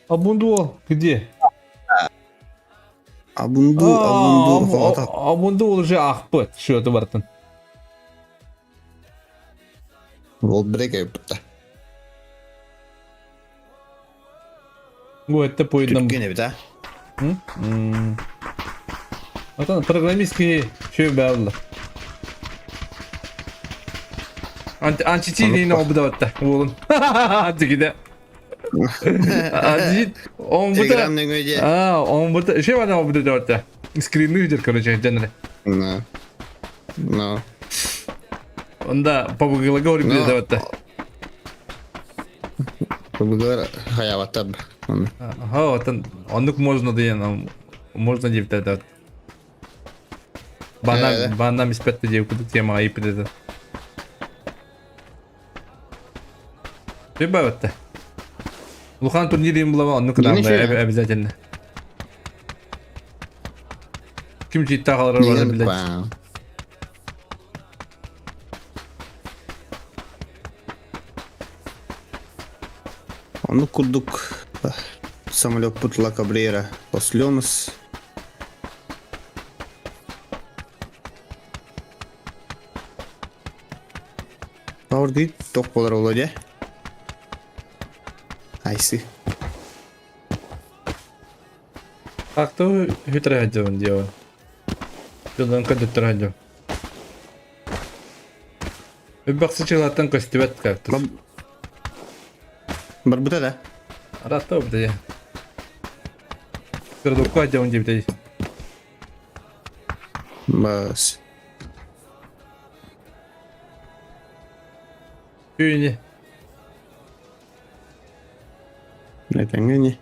Абунду где? Абунду, абунду, хоҕото. Абунду уже ахпыт, что бартын. Ол брек эбитта. Бу это поедном. Түрккен эбит, а? Отон программистский чё баалла. Антитилин обдаватта уолун. Дигиде. Антит он бута. Телеграм нөҥүө А, он бута. Еще одна обдаватта. Скрины видер, короче, жанры. Ну. Ну. Онда побугила говорит даватта. Побугилар хайабаттар. Ага, отон оннук можно диэн, можно диэбитэ Бана бана испетте диэ кудук тема айыппыт Прибавить-то. Лухан турнире булама оннук кытаанда обязательно. Ким читта халар бар билет. Ону курдук самолет Ла Кабрера Лос Power Grid тох болар Володя. Айсы. А кто хитро делал? Дьонон көтөттөр Үбэхси чылаттан көстүбэт кактус. Барбыта да? Арата бит. Пердукка дьон диэбит. Бас. Күйүнэ. Этэҥҥэ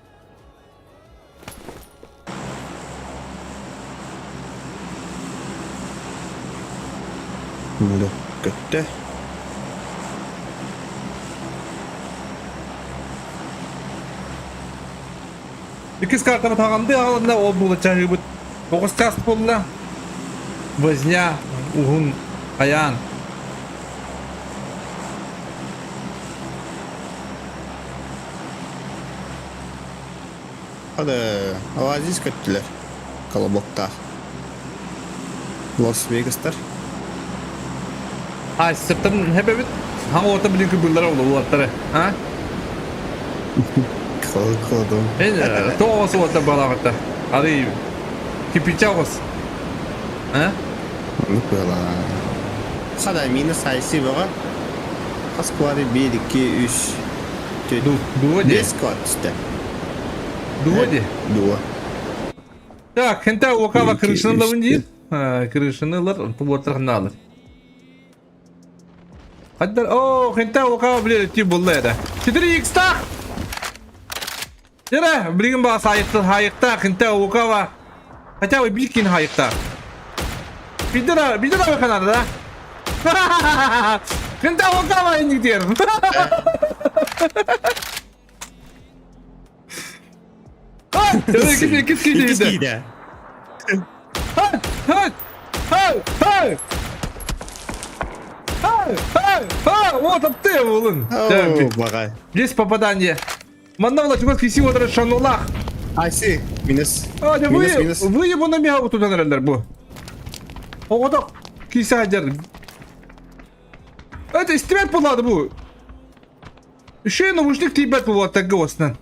Муду көттө. Иккис картаны таҕанды аҕалында ол була чаһыыбыт. Тоҕус час буолла. Возня. уһун айаан. Хады, оазис көттүлэр. Колобоктаах. Лас-Вегастар. А, сыртан хэбэбит. Хаҥ уота билин күбүллэр ол уоттары. А? Кылы-кылыдым. Эн тоҕус уота балаҕыта. Арый кипича оҕус. А? Оннук быһалаа. Хада минус айси бөҕө. Хас квады 1, 2, 3, 4, Дуо ди. 5 квад түстэ. Дуо ди. Дуо. Так, хенте окава 1, 2, крышаны 3, ылабын диир. 4. Крышаны ылар, уоттар ханна алар. Хаддар, о, хенте окава билер ти булла эдэ. 4 x так! Дere, билигин баа сайыктан хайыкта, хенте окава. Хотя бы биир кин хайыкта. Бидер, бидер канада да? Хенте окава инник диэр. Иккис Иккис киирдэ. киирдэ. Хай! Хай! Хай! Хай! Хай! Хай! Вот ты улын. Оо, баҕай. Есть попадание. Манна була чугас киси отыра шанулах. Айси, минус. А, да Минус, вы, минус. вы его на меня вот туда нараллар бу. Оҕото киси хадьар. Это истибэт булады бу. Еще наушник тиийбэт буолуоттарга уоснан.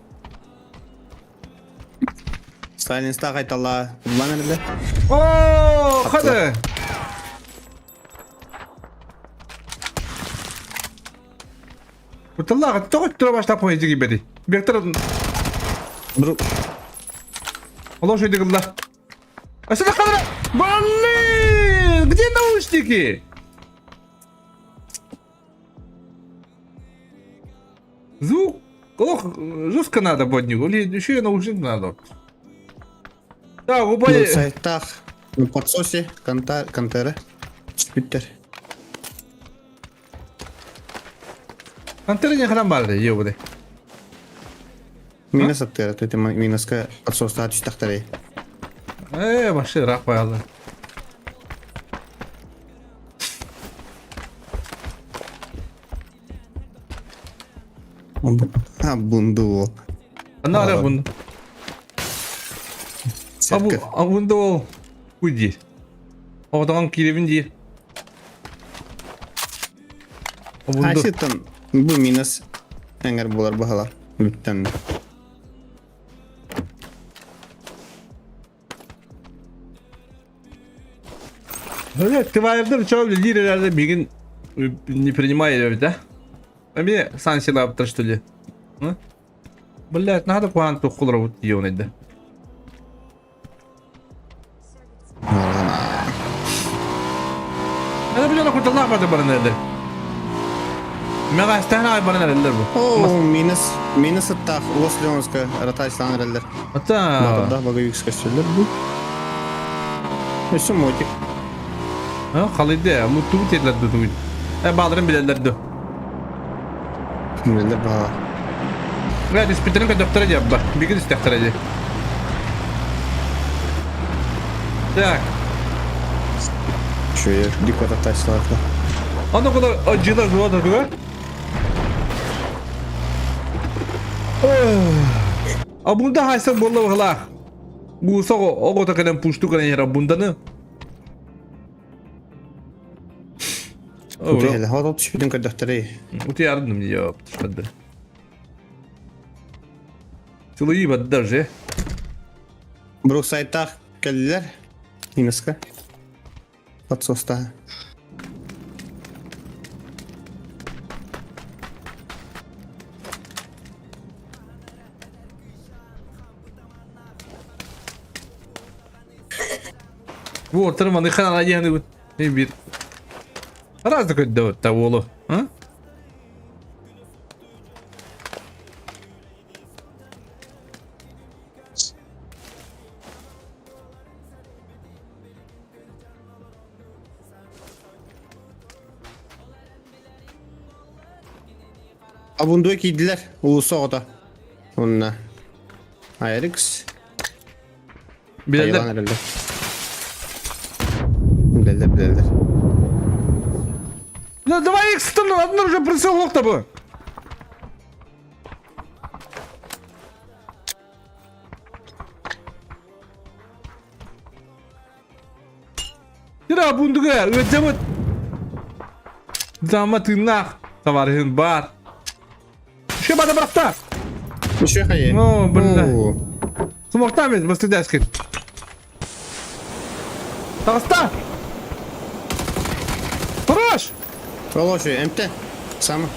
Сталинста қайтала бұлан әлі. О, хады. Уталлаҕа тоҕо тура баштап қойды кибеди. Бектер Бір Олох шөйдігілла. Асыда қадыр. Блин, где наушники? Звук Ох, жестко надо под него. Или еще и наушник надо. Так, убали. Сайтах подсосе контера. Спиттер. Антера не храм барды, ебаный. Минус аттера, то это минуска подсоста түстахтары. Э, вообще рах баялы. А, бунду. Ана ара бун. Церковь. А бунду ол. Уйди. Оғдаған киребин ди. А там бу минус әңгер болар бахалар. Бүттен. Evet, твайырдыр чоу лидерлерді бигин не принимает, да? А мне санкции аптыр, что ли? Блять, надо куан тухулра вот ёнайда. Ana bilene kurtulmak vardı bana nerede? Mega istehna ay bana nerede bu? О, минус, минус аттах, Лос Леонска, Ратайслан реллер. Ата. Батырда бага юкска сүллер бу. Өсө мотик. Ha халыйды, муту тедлер ду. Э бадрын билелер ду. Билелер ба. Бля, диспитерин көтөптөрө диэбба. Биги истехтер ди. Так. Чуер, дикота тайсларда. Аны куда жылар жуады дуга? А бунда хайса болла бахлах. Гуса ого кэлэн пушту кэлэн яра бунданы. Утеһэлэ, хот түспүтүн көрдөхтөрүй. Ути ярдым ёп, шадды. Сылыйы баддар же. Бруксайттах кэллилэр. Минуска. Подсоста. Бу ортырым аны хан ана диэни бир. Раз да көддө та болу. А? Абундуа киирдилэр улуса оҕото. Онна Айрикс. Билэллэр. Тайван эрэллэр. Билэллэр, билэллэр. Ну, давай их одну уже прицел лох тобой. Тира бундуга, ыалдьабыт. Дама тыыннаах, товарищын баар. Еще бада брахта. Еще хайа. Ну, блин. Сумахтамец, бастыдаскин. Таҕыста! Хорош! Волоши, МТ. Сам.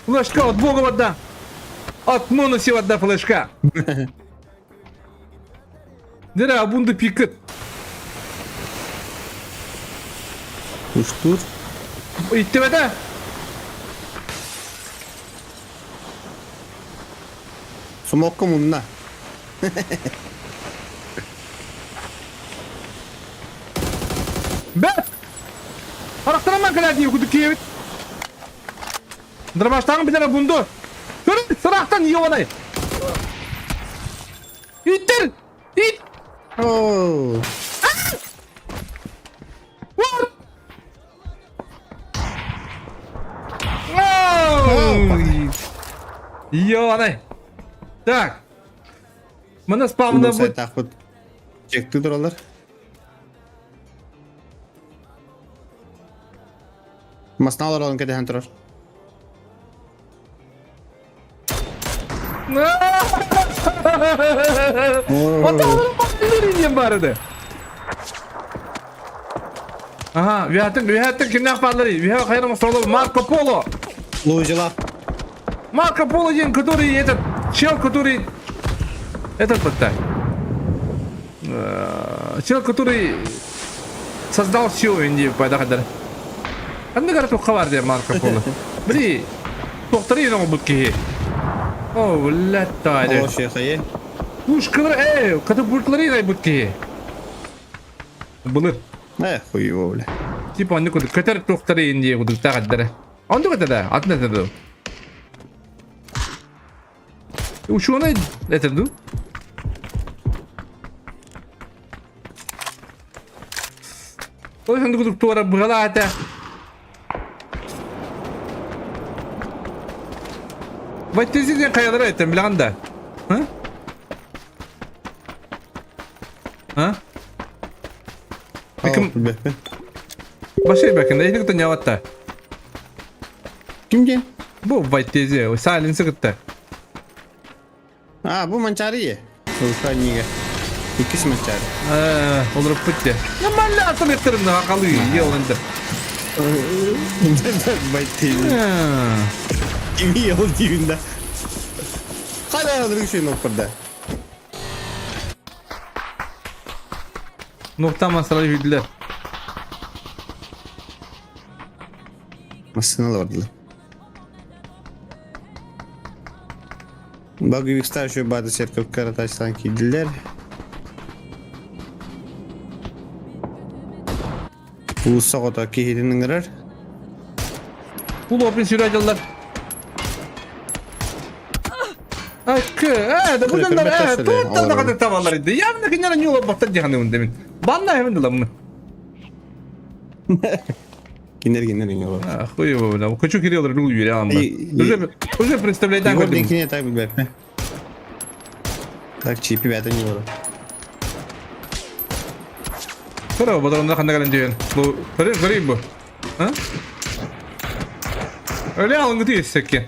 Флешка от бога вода! От моноси вода флешка! Дere abundu пикет. Уштур. Иттибэтэ. Сумокка мунна. Бэт! Харахтаран кэлээт кудук киэбит. Дробаштаҕын билэрэ бунду. Көрүн, сыраахтан ёбанай. Иттер! Ит! Оо. What? Ёбаный. Так. Мына спавна Бу сайтаахпыт чектүү тураллар. Масна олорон кэтэһэн турар. Отааларын баар этэ. Ага, үһәттен, үһәттен кимнәх баалары? Үһә хайрам соло Марко Поло. Лужила. Марко Поло один, который этот чел, который этот вот так. Чел, который создал всю Индию, пайда Ханнык эрэ туохха баар диэн Марко Поло. Били, туохтары иһин оҥорбут киһи. О, блядь, таайда. Олох Пушкалар, эй, катапультлары айбыт киһи. Былыр. Э, хуево, бля. Типа оннук курдук көтөр туохтары иһин диye курдуктаах этдэрэ. Оннук этэ да, атын этэ дуу. Ученый этэ дуу. Ол иһин курдук туора быһалаа этэ. Ваттези диэн хайалара этэн билэҕин да? А? А? Ким? Башай бәкин, эйни кытта няватта. Ким диэн? Бу Вайтези, Сайленсы кытта. А, бу Манчари. Улаханнига. Иккис Манчари. Э, олоруппут де. Нормально атын эттерим хакалы елынды. Байтын. Кими ол дейін да. Қайда другшин опырда. Нуктан масала yürüdüler. Массыналар бардылар. Баговикстар еще бады церковь каратачтан кийдилер. Улуса кото киһитин ыҥырар. Бул опин сүйрәдилер. Акы, э, да бу дьоннор, э, туоттан да хатык табалар иди. Явно кинилэр ньула баттан диханы демин. Банна хэмин дыламны. Кинер кинер ньула. Хуево, бля. Хочу Кирилл руль юрям. Уже уже представляет так. Егор кине так билбэппин. Так чипи бәтен ньула. Көрө, бодоронда ханна кэлэн дүйэн. Бу көрө көрө бу. А? Өле алыңгы тиессекке.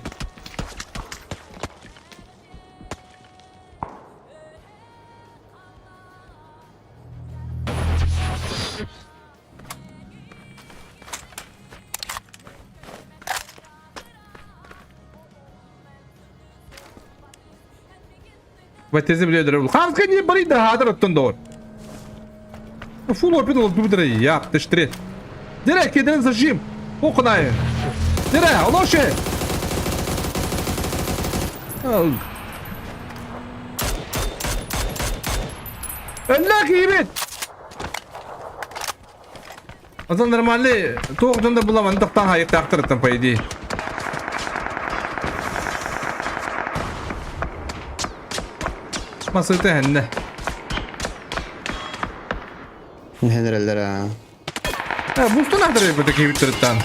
Ватези биле Ханска не бари да хадыр оттон доор. Фул опит ол дубдыры яп тыштырет. Дере кеден зажим. Окунай. Дере, олоше. Өллө киибит. Азан нормальный туох дьон да буламан тохтан хайыктаахтарыттан по идее. Масыта хэннэ. Хенереллер а. Э, бустун ахтар бу киибиттериттан.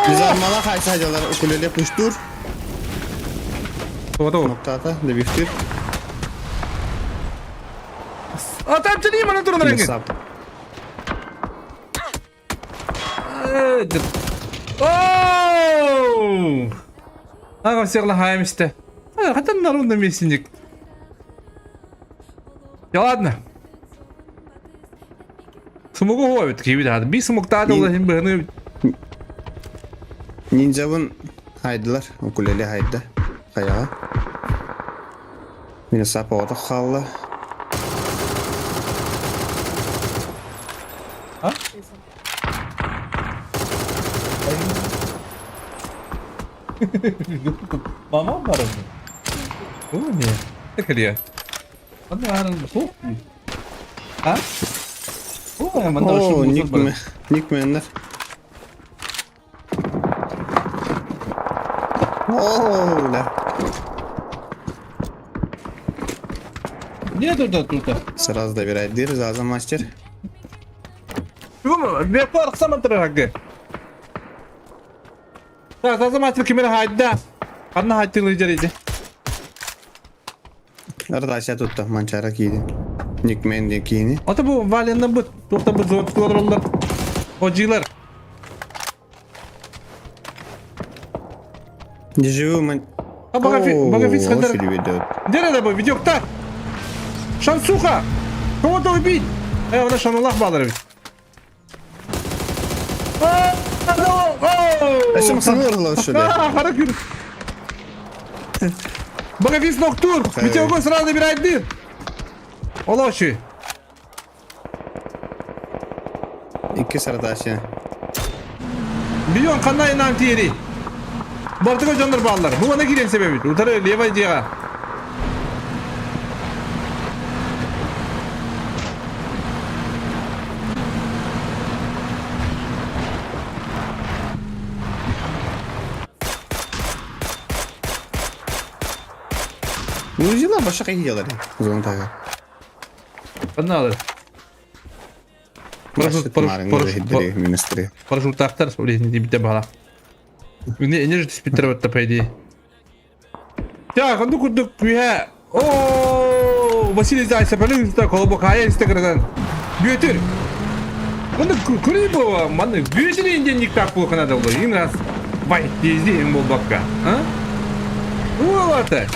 Дизармала хайсадялар укулеле пуштур. Тоҕо? Ноктата, добивтир. Атам чини мана туран реңген. Оу! Ага всех лахаем исте. Хотя на ровном месте ник. Я ладно. Смогу говит, киви да. Би смогтады ол хим быһыны. Ниндзябын хайдылар, укулеле хайда. Хайаға. Мені сап оғатық қалды. А? Мама бар mı? Bu ne? Takılıyor. Anne soğuk А? О, манна О, ник Никменнер. О, да. Не тут тут. Сразу добирает дыр, Заза мастер. Бепар самантыр хагы. Так, Заза мастер кимер хайда. Анна хайтылы жериди. Ардася тутта манчара кийди. Никмен де кийини. Ата бу валенна бут. Тухта бу зон тулар Ожилар. Дежавю ман... А бага бага фиц хандар. Дер Де бу видеокта? Шансуха! Кого-то убить! Она шанулах балар ведь. Эсем сынырла ошо да. Харакыр. Бага фиц ноктур. Видеого сразу набирает дыр. Олоши. Икки сараташи. Миллион қандай нам тиери. Бартыга жондар баллар. Бу мана кирен себеби. Утары левай дига. Ну, жила башка кайдалар. Зон тага. Кандай Парашют, парашют, парашют, Министры. парашют тахтар, блин, не бите бала. Не, не же спитер вот по идее. Так, ну куда куя. О, Василий Зайцев, блин, так колобок, а я инстаграм. Бютер. Оны көрей бу, маны бютер инде никак плохо надо было. Им раз вай, езди им был бабка. А? Уолата.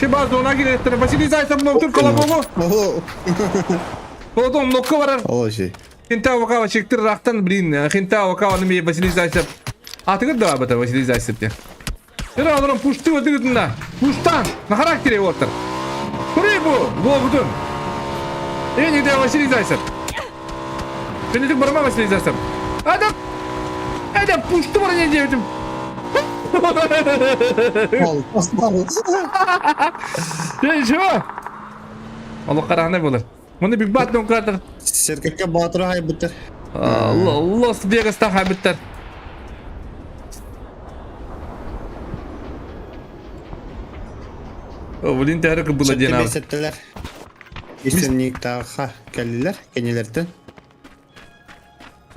Че базу она говорит, Василий Зайцев, ну тут колобогу. Колобок нокка барар. Олоши. Хинта вакава чектир рахтан, блин, хинта вакава нами Василий Зайцев. А ты когда об этом Василий Зайцев те? Ира, он пушты вот на. Пуштан, на характере вот. Рыбу, лобудун. И не да Василий Зайцев. Ты не барма Василий Зайцев. А да, это пушты не делают. Ничего. Allah karahane bulur. Bunu bir bat noktadır. Серкекке батыр хайбыттар. Лос Вегаста хайбыттар. О, блин, тәрі бұла ден abi. Сеттелер. Истинник таға кәлілер, кенелерден.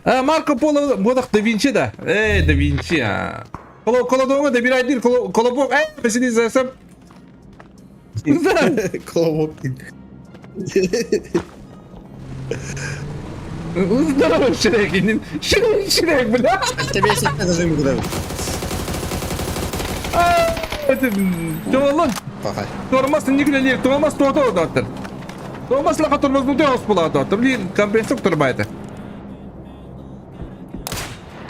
А, Марко Поло бодақ да Винчи да. Эй, да Винчи, а. Коло колодоңа да бир айдыр, колобок, эй, Василий Зайцев. Колобок. Здорово, Шрек, Шрек, Шрек, бля. Тебе сетте зажим куда. Это, Тоолон, Пахай. тормоз не глядели, тормоз то доктор. Тормоз лаха тормоз ну ты оспула доктор. Блин, компрессор турбайта.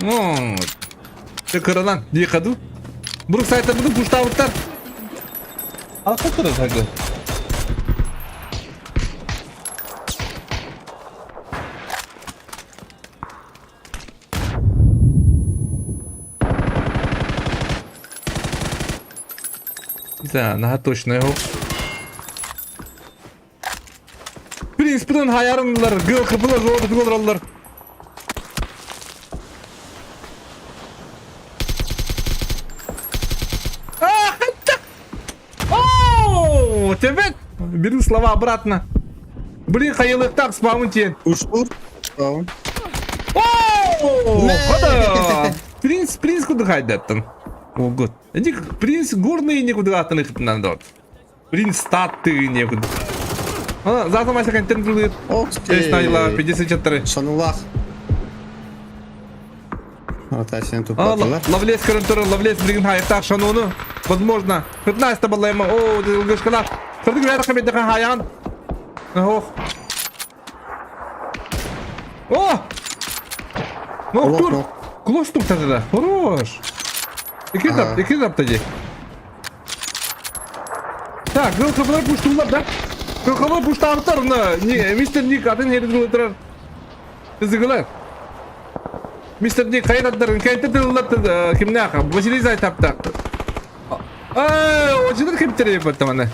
Ну, ты кыралан, ди хаду. Бурук сайта буду пуштавыттар. А как это так? Да, нага точно его. Принципten hayarınlar, gıl kıpılar, zorlu kıpılar. О, тебе беру слова обратно. Блин, хайылыктак спамын тен. Уштур. Спаун. О, хода. Принц, принц кудук хайдаттын. Угут. Эдик принц горный не кудук атын ыхытынан дот. Принц статты не кудук. А, завтра мася контент будет. Ох Честно, ты. 54. Шанулах. Ротацияны А, туппатылар. Лавлес көрөн Лавлес билигин хайыктаах шануну. Возможно. 15 баллайма. О, дылгышкалар. Сырдык бәрі қабетті хаян. Ох. О! Ну, тур. Клош тук тогда. Хорош. Ики тап тоді. Так, гыл хабар пуштулар, да? Гыл хабар пуштаптар, на, мистер Ник, атын херин турар. Тызыгылар. Мистер Ник хайраттарын кәйтті тыллар кимнәх, Василий Зайтапта. Ай, очыдыр кемтер епатты мана.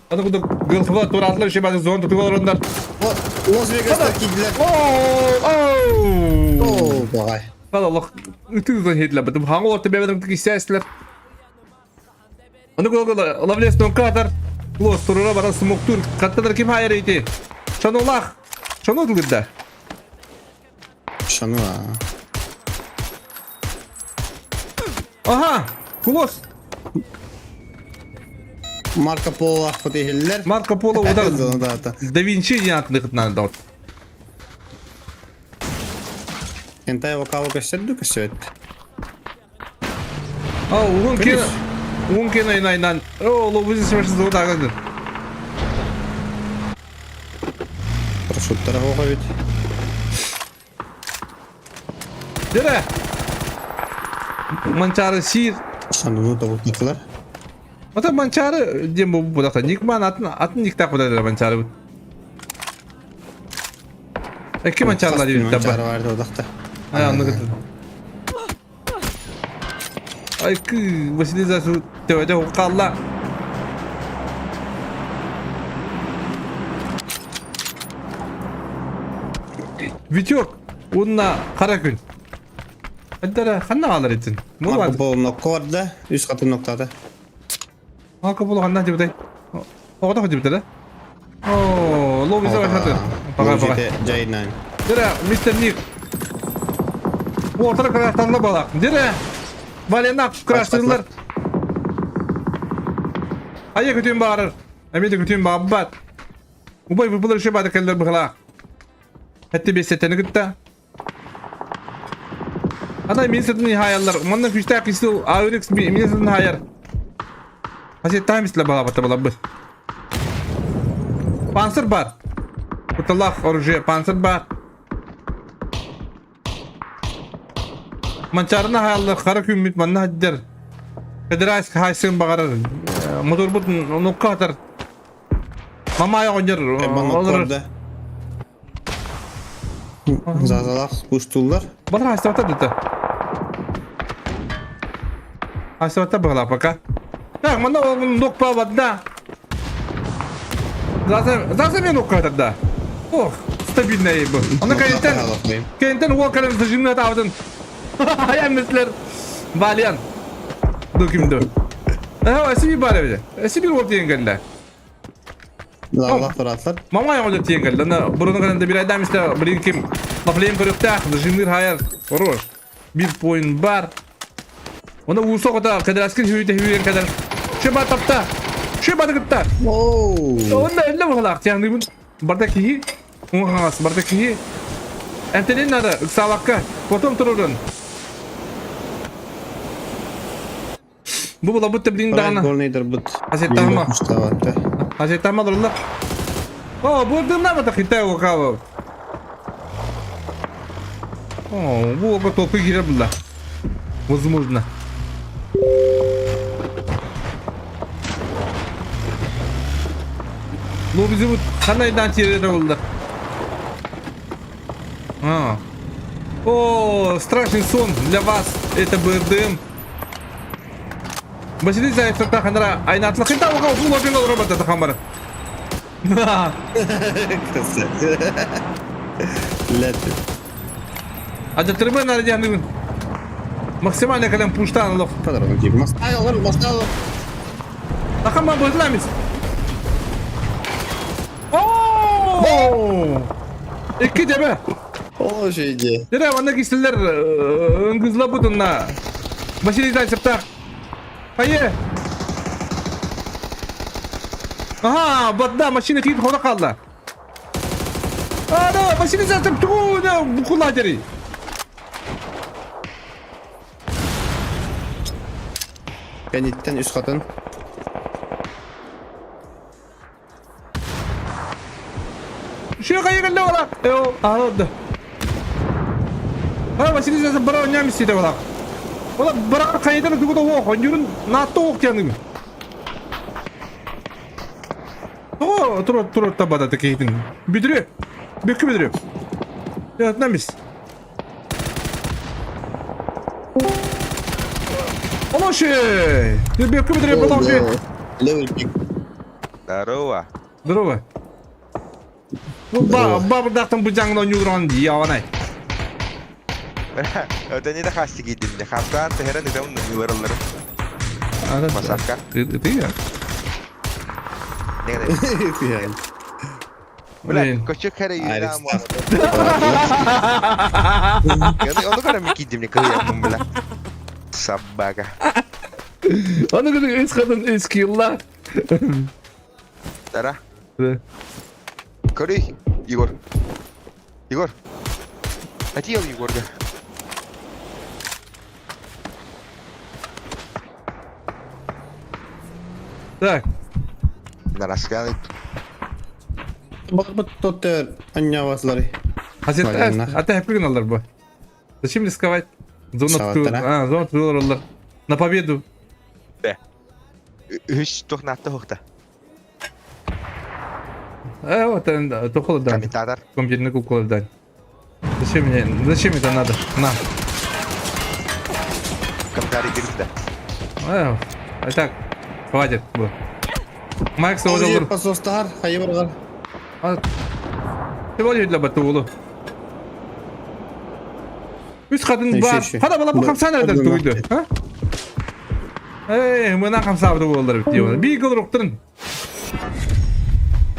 Аны куда гыл хабар туратлар еще базы зон тутугалар ондар. Лос Вегаста киделер. Оу, оу. О, багай. Аллах, ытыгын хетле битим. Хаңы орты бебедин кисәсләр. Аны куда лавлес нокатар. Лос турура бара смоктур. Каттадыр ким хайыр ити. Шанулах. Шану тылгырда. Шану. Ага, Клос. Марко Поло хотехиллер. Марко Поло удар. Да, Да Винчи не атныхытнан дот. Кентай вокалы көстөрдү көстөбөт. А, угун кен. Угун кен айнайнан. О, лобузи смешно золотаган. Парашюттара хоға бит. Дере. Манчары сир. Шануну табыттылар. Ата манчары дем бу будакта. Никман атын атын никта куда манчары. Эки манчарлар дейт Манчары таба. бар одакта. Ай, аны кытты. Ай, кы, Василий Засу, төбөдө укалла. Витек, унна кара күн. Аддара, ханна алар этин. Марко Поло нокко барда, үс катын ноктады. Марко Поло ханна деп дай. Ого деп да? О, лоби за хаты. Пока пока. Жайнан. Дере, мистер Ник. Ортара крастарла бала. Дере. Валена крастарлар. Ая күтүн барыр. Әмеде күтүн баббат. Убай бұлар ше бады келдер бұғыла. Хәтті бесеттені күтті. Ана мен сыртын хаялар. Манна күшті қисыл ауырекс мен сыртын хаяр. Хасет таймисле бала бата бала быз. Панцир бар. Куталах оружие панцир бар. Манчарына хаялар қара күммит манна хаддер. Федерайск хайсын бағарар. Мотор бут нукка атар. Мама аяқ Нокко Зазалах пуштулар. Батыр хайсыбата деді. Хайсыбата бұғыла пока. Так, мана ол нок да. Заза мен нокка атар да. Ох, стабильная бу. Аны кайынтен, кайынтен ол калем зажимны атабытын. Аямныслер. Валиан. Ду кимду. Э, эси бар эбе. Эси бир ол тиен келді. Зазалах туратлар. Мама яғылы тиен келді. Аны бұрын калемде бир айда мисте блин ким. Лафлейм көрөктәк, зажимныр хаяр. Хорош. Бир поин бар. Оны усо кота кадраскин хүйте хүйен кадар. Шеба тапта. Шеба тапта. Оу. Онда элле булак тяны бун. Барда кихи. Уңгас барда кихи. Энтенин надо савакка. Потом турурун. Бу була бутта блин дагана. Горныйдыр бут. Азет тама. Азет тама дурла. О, бу дымна бата хитай окава. О, бу ока толку кире була. Возможно. Ну bizi bu kanaydan тире болды. А. О, страшный сон для вас. Это БРДМ. Василий Зайцев ханара айнатлы хинта оға бу лобин робот это хамар. Лет. А трибен на Максимально калем пуштан лох. Патрон тип. Мастайлар, мастайлар. Ахама бызламис. О! Икки тебе. Ол үчүгэй. Дere манна кистилер ыңгызлабыт онна. Василий Зайцевтаах. Хайы. Ага, бадда машина киит хода қалды. А, да, Василий Зайцев тугу букула дери. Кэнниттэн үс хатын. Şu kayı geldi ola. Eo, aldı. Ha, Василий Зайцев бара ойнам истейді ола. Ола бара кайыдан тугу да оқ, онюрун натты оқ тяныг. О, тур тур табада текейтин. Бүдүрү. Бүккү бүдүрү. Ятнамис. Олоши! Бүккү бүдүрү болоши. Левый пик. Здорово. Здорово. Бу ба бабырдактан бу жаңынан юран яванай. Это не хастик идем, не хастан, ты херен идем на милерлер. Масавка. Ты ты я. Не, не. Бля, Блин. кочек хере Арис. Оны кара микидим не кыя бля. Собака. Оны күнү үс кадын үс килла. Тара. Көрүй, Егор. Егор. Хотел Егорга. Так. На рассказывает. Бак тот анняваслары. Хасет, Понятно. а ты хәпкүгін алар бу. Зачем рисковать? Зона Саваттара. А, зона алар. На победу. Үш тохнатты хохта. Э, вот тохол да. Комментатор. Компьютерный кукол да. Зачем мне, зачем это надо? На. Комментарий кирде. Э, а так, хватит. Бу. Макс олар. Посостар, хайы баргар. Ты вот для батулу. Үс қатын бар. Қада бала бұл қамсан әрден туйды. А? Эй, мына қамсабды болдыр бит деймін. Би гол руқтырын.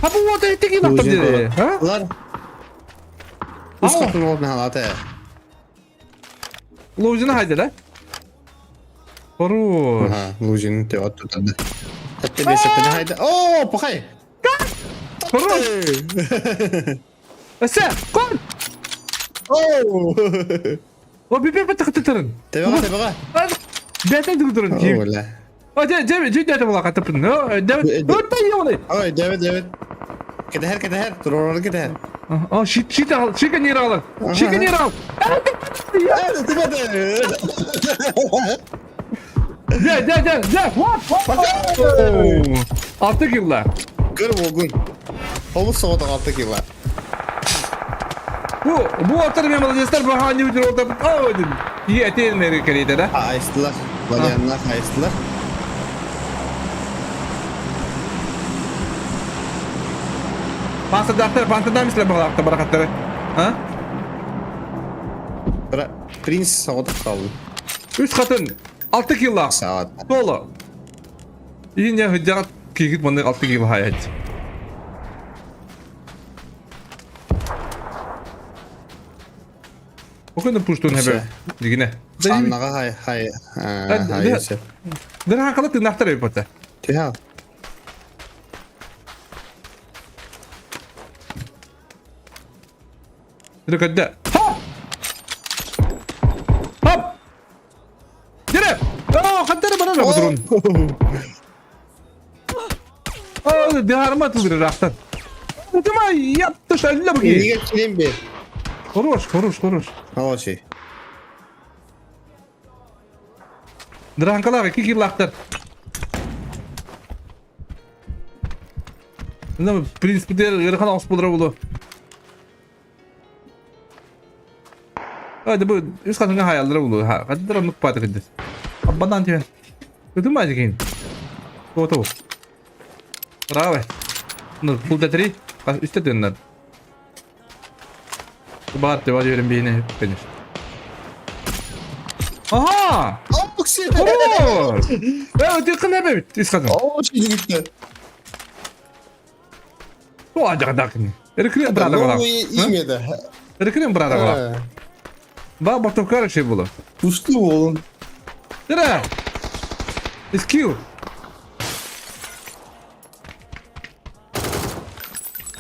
Ha bu вот эти лақтыр деді. А? Лар. Үс хатын болып халаты. Лужина хайда да? Хорош. Ага, Лужин те от тут. Хатты бес хатын хайда. О, похай. Хорош. Эсе, кон. О! О, бипе бата кытырын. Тебега, тебега. Бәтен түгдірін. Ола. О, же, же, же дәті бола қатыпын. О, дәбет. Өтті ебаный. Ой, дәбет, дәбет. Кетер, кетер, туророр кетер. О, щит, щит ал, щит не ал. Щит не ал. Де, де, де, де. Вот, вот. Алты килла. Көр болгун. Олус соғытық алты килла. Бу, бу аттар мен молодецтер, бу хани үтір орда. О, дедим. Ие, әтен керейді, да? Айстылар. Валяннар айстылар. Пансырдақтар, пансырдан мисле бағалақты барақаттары. А? Бірақ принц соғытық қалды. Үш қатын, алты килла. Сағат. Соло. Ине хыджат кигит маны алты килла хаят. Окын пуштун хебе. Дигине. Аннаға хай, хай, хай. Дырхан кала тынахтар эпота. Тиха. Дыркадда. Хоп! Хоп! Дире! О, хаттары бара рабыдрун. О, дихарма тудыр рахтан. Тыма яптыш әллә буги. Неге келем бе? Хорош, хорош, хорош. Алаши. Дранкалар iki киллахтар. Ну, в принципе, ырхан ауыс болдыра болу. Hadi bu üst katına hayalleri bulu. Ha, hadi onu patı kıdır. Abbadan tiven. Ödüm mü acıkayım? Doğru bu. Bravo. Ну, пул три, üstte dönler. Бар деп алып бейне, конечно. Aha! Хорош! Э, ты кына бит, üst katına. О, жігітті. О, ажагадакны. Эркре брата бала. Новые имя да. Рекрем брата. Ба бортовкар şey було. Пусту уолун. Дыра! Скилл!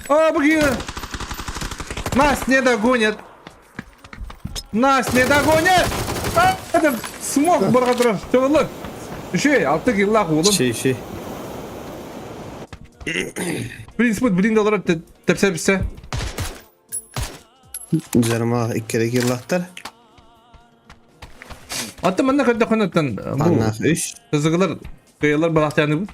О, буги! Нас не догонят! Нас не догонят! А, это смог баргатырар. Чабылы. Үшей, алты киллах улым. Шей, шей. Принцип блин доллар тепсе бisse. Жарма иккere киллахтар. Аты манна көрдө конаттан бу Анна үш. Кызыгылар кыялар балахтаны бу.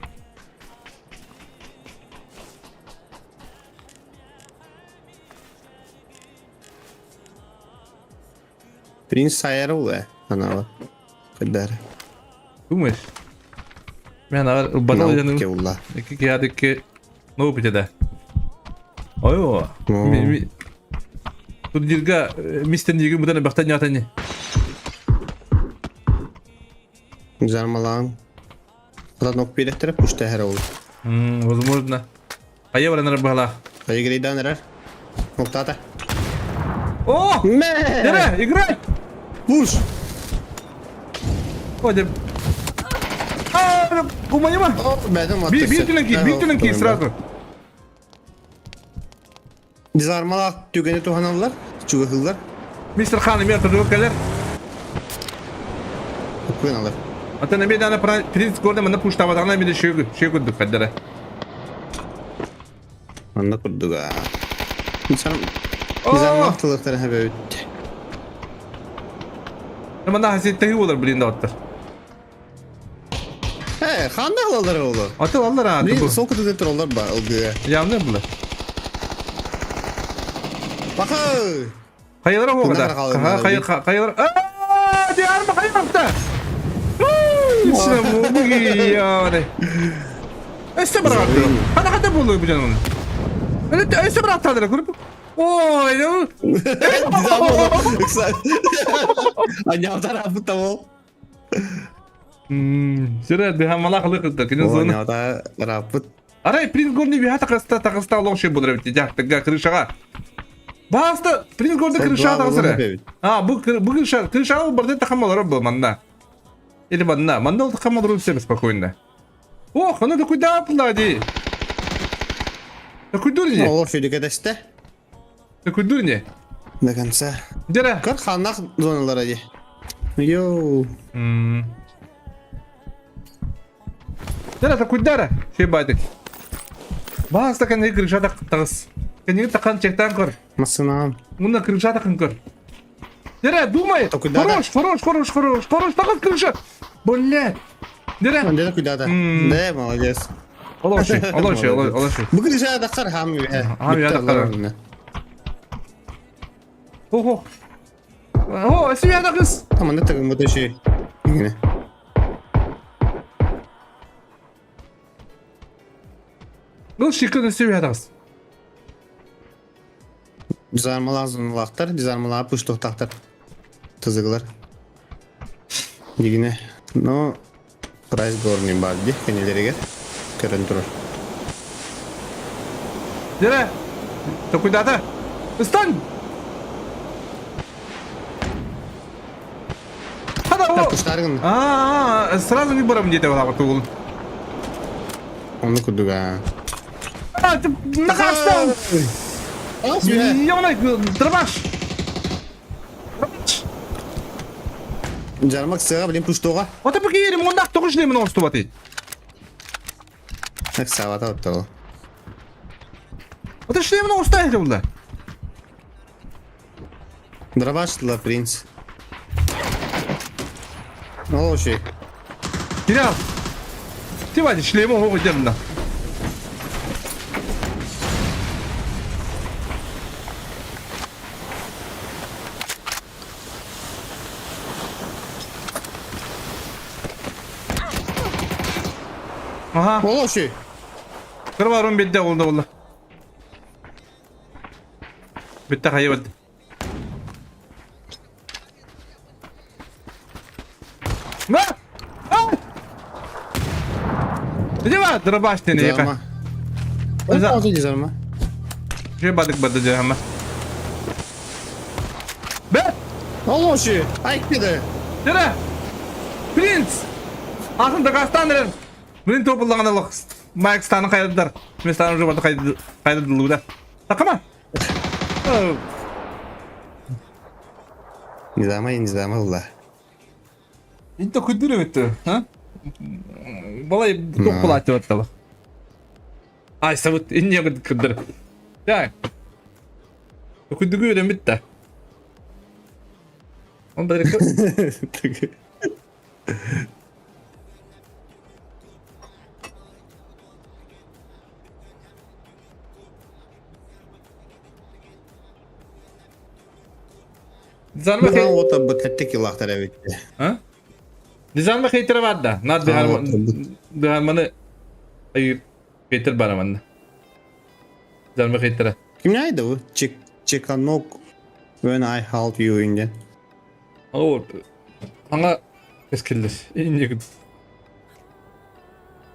Принц сайар ол э. Анава. Кыдар. Думаешь? Мен ар батал Науке жаным. улла. Ики киядыкки ну битеде. Ойо. Турнирга мистер Нигин будан бахтан ятаны. Жармалаан. Хата нок билеттер пушта хэр ол. Возможно. А я варан бала. Айгрейдан эрер. Ноктата. О! Мэ! Играй, играй! Пуш! Ходим. А, куманима. Бәдім Би битүнен сразу. Дизармалаах түгэни туһаналлар, чугаһыллар, Мистер Хан имеет турнир укуналар. Ата неме дана принц горда мана пуштабатана миде шөгү шөгү каддара. Анна курдуга. Инсан дизармалаах тылыктар хэбэбит. Мана хасетте болар блин да оттар. Э, ханда алалар олар. Ата аллар а. Блин, сол күтүдө туралар ба, ылгыга. Явны булар. Баха! Кайылар о Кундар да. калыр, Кайыл кайылар. Аа, ди арма кайылар. Буги Өстө барат. Хана хата болу бу жаным. Өстө өстө барат тадыр көрүп. Ой, ну. Анявдар апыта бол. Сире дихамала кылык кине зона. Анявдар рапыт. Арай принц горный биха такаста такаста лош болар бит. Жактыга крышага. Баста принц горный крыша тагысыр. А, бу бу крыша, крыша ол барда тахамалар бу манна. Или манна, манна ол тахамалар все спокойно. Ох, она такой да плади. Такой дурни. Олор шүйдүкө десте. Такой дурни. До конца. Дера. Көр ханнах зоналар ади. Йоу. Дера такой дара. Шей бадик. Баста кәне крыша тагыс. Кәне такан чектан көр. Масынан. Мына крыша такын көр. Дера, думай. Такой дара. Хорош, хорош, хорош, хорош, хорош, такын крыша. Блядь. Дера. Анда куйдада. Да, молодец. Олоши, олоши, олоши. Бу крыша дакар хам. Хам я дакар. Ого. О, семья кыз. Таманда тагын бу ши. Гине. Ну, шикын семья кыз. Дизармалар зоналактар, дизармалар пуштуктактар. Тызыглар. Дигине. Но прайс горный бар ди кенелерге көрөн турар. Дера. Такой дата. Стань. Хада о. Пуштаргын. А, сразу не барам дете вала тул. Оны кудуга. А, ты накастан. Ёмай, дробаш. Жармак сыга билен пуштуга. Ата бу ерим онда тоғыз шлемин оңсту бати. Так сабата оттого. Ата шлемин оңсту айты булда. Дробашла принц. Олоши. Кирилл. Ти бати шлемин оңгу жеринде. Aha, Олоши. кырбарым битте oldu oldu. Bitti hayır bitti. Ne? Ah! Иди ва, дробаш ты не Жарма. За- Олоши жарма. Же бадык бады жама. Олоши, айкыды. Дere! Принц! Атын дакастан эрэр. Блин тобуллаҕына олох Майк станы хайдыдар. Мен станы уже барда хайдыдыллыбыта. Такама! Низама, низама улла. Инте күдүр эбит, а? Балай тоқ булаачы баттала. Ай, сабыт, инне кырдыр. Так. Күдүгү үйренбит да. Он бәрі Дизарма хей... Ота бу теттик илахтар эбит. А? Дизарма хейтер бар да. Нар дыгарманы айыр хейтер бар манна. Дизарма хейтера. Ким найды бу? Чек Чеканок when I hold you in the. О, аңа эскиллес. Инне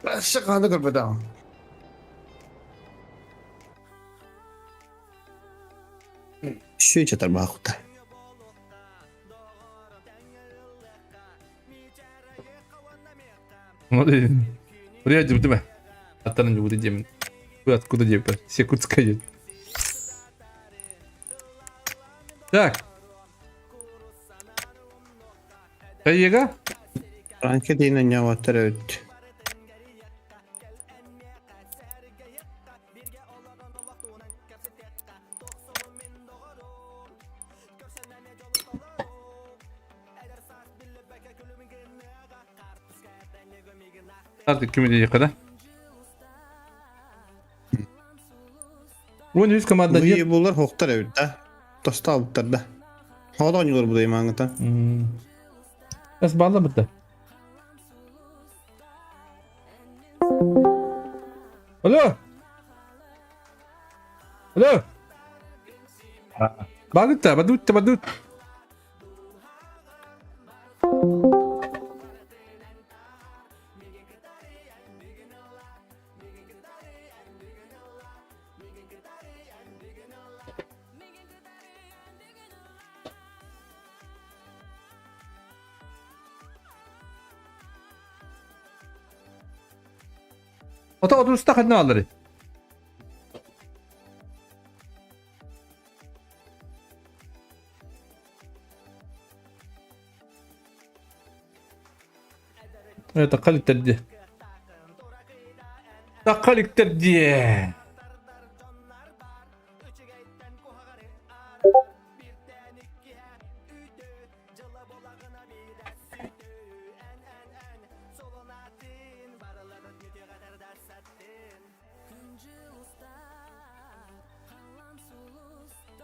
Шыққанды көрбөтөм. Шүй чатар бахута. Привет, тебя. Аттан не буду демон. Вы откуда депа? Секундская. Так. Кайега? Ранке дейін няваттар эбит. Artık kimi diyecek kadar? Уон үс команда Бу булар хоктар эбит да. Тоста алыптар да. Хода ойнолор бу дейм аңыта. Эс балла бітті. Алло! Алло! Бадутта, бадутта, бадут. Ото отуста ханна алары. Это қаликтер Таққаликтер де.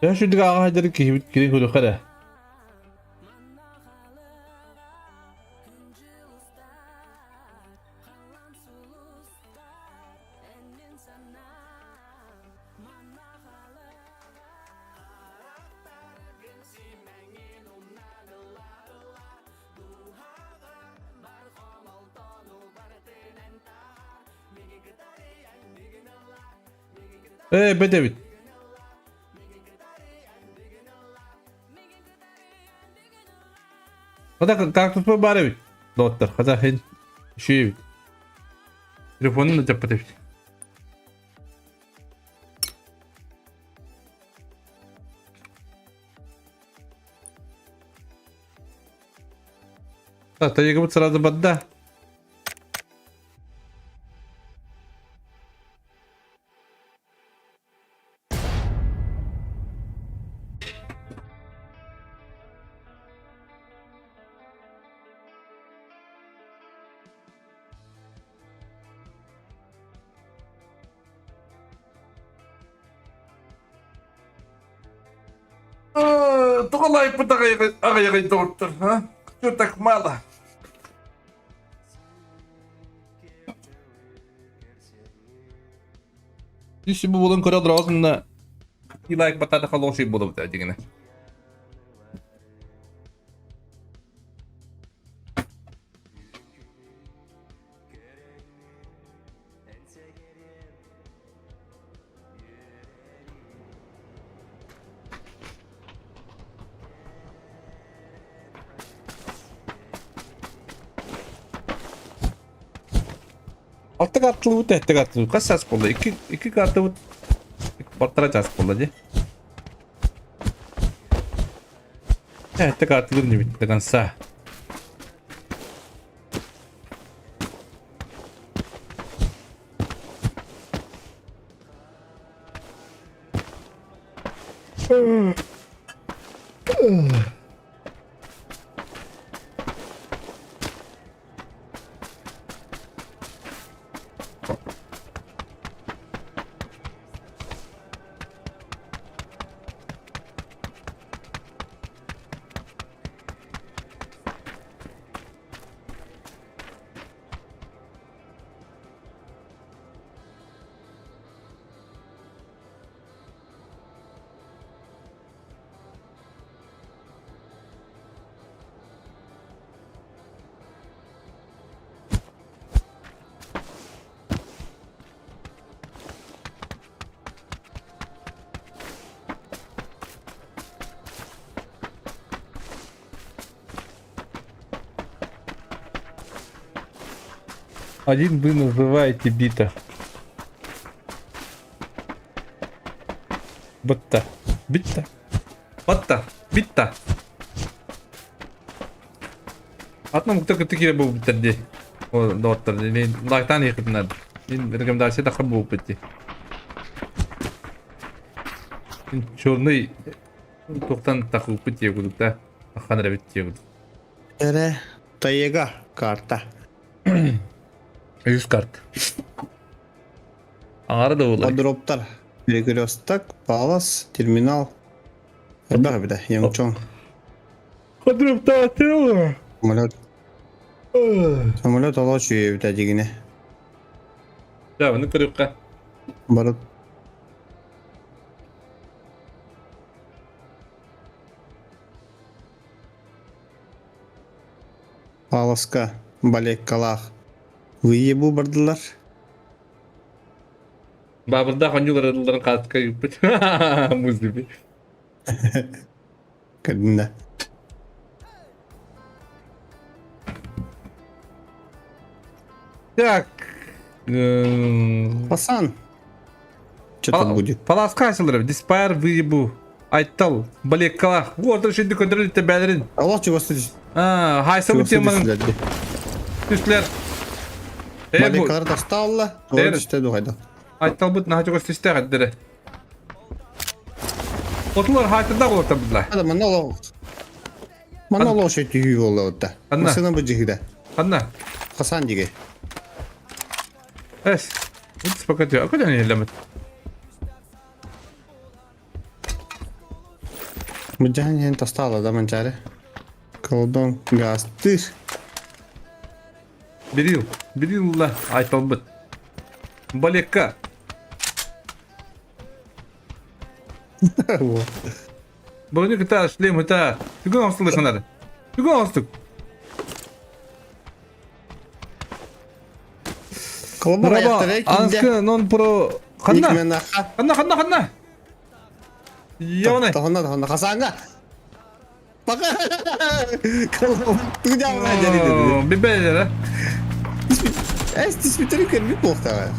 Я шүдүг аға хайдары киһибит кирин көрүөххэ эрэ. Э, бедебит. Хата кактус бар эбит. Доттар, хата хин шүйебит. Телефонун да жаппат эбит. Так, тайгабыт сразу бадда. Тоҕо аҕыйаҕый доҕоттор, а? Чё так мало? Иши бу булын көрө дроосунна и лайк батата холоший буду дегене. Алта картылыбыт, эттэ картылыбыт. Хас чаас буолла? Икки, икки картыбыт полтора час буолла дии. Эттэ картылыр нибит до конца. Один вы называете бита. Бытта. Битта. Батта. Битта. Атын омуктар кытта киирэ буолбуттар дии. Доҕоттор, лайктаан иһиэхпитин Мин рекомендация таххар буолбут дии. Черный туохтан тахыппыт дии курдук да. Таххан эрэбит дии курдук. Эрэ Тайга карта. Үс карт. Аҥара да буолар. Подроптар. Перекресток, Палас, терминал. Элбэх эбитэ, Янгчон. Подроптаатыла. Самолет. Самолет олоо үчүгэй эбитэ дьигинэ. Да, ону көрүөххэ. Бары Паласка, балеккалаах выебу бардылар. Баабырдаах оонньуулар ырылларын хаатка ыыппыт. Музыки. Көрдүн да. Так. Пасан. Что тут будет? Паласка асылыр. Диспайр выебу. Айттал. Балеккалах. Уордыр шүнді көндірілді бәлерин. Аллах чего А, хайса бу теманың түслер. Балеккалар тасталла. Туора түстэ дугайда. Айтталбыт наһаа чугас түстээх этдэрэ. Отулар хаайтырда олорта бұдла. Ада манна олох. Манна олох шөйтү буолла отта. Ханна? Масына бу жиһиде. Ханна? Хасан диге. Эс. Үтс пока тө. Акы дәне елемет. Мыдьаһан иһэн тастаала да Манчаары. Колдон гаастыыр. Бирил. Бирилла айталбыт. Балекка. Брони кыта, шлем ыта. Түгэн оҥостуллар. Түгэн оҥостук. Колобок аяқтары киинде. Анскы нон про ханна. Никменаха. Ханна ханна ханна. Явнай. Тохонна тохонна хасанга. Пока. Колобок тудяма дери. Бибелere. Эс түспүтөрү көрбүт буолтаҕа.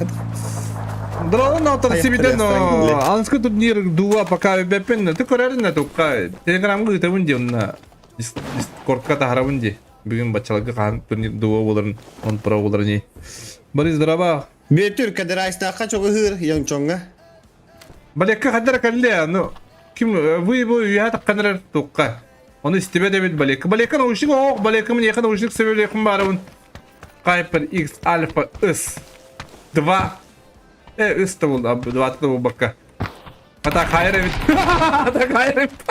Дрон отор сибиден анскы турнир дуа пока беппин ты көрөрүн тукка телеграмга ыытабын ди онна дискордка таһарабын ди бүгүн баччаларга хаһан турнир дуа боларын он про боларын Борис здорово Бүөтүр кадырайстаахха чоҕуһуур Янгчоҥҥа. Балекка хаддара кэллэ ну ким вы бу үйэ тахханарар тукка ону истибэт эбит балекка балекка наушник оох балекка миэхэ наушник сөбүлүөхпүн баарабын Hyper X Alpha S 2 э S да буолла 2 да буолбакка Атак хайыр эбит Атак хайыр эбит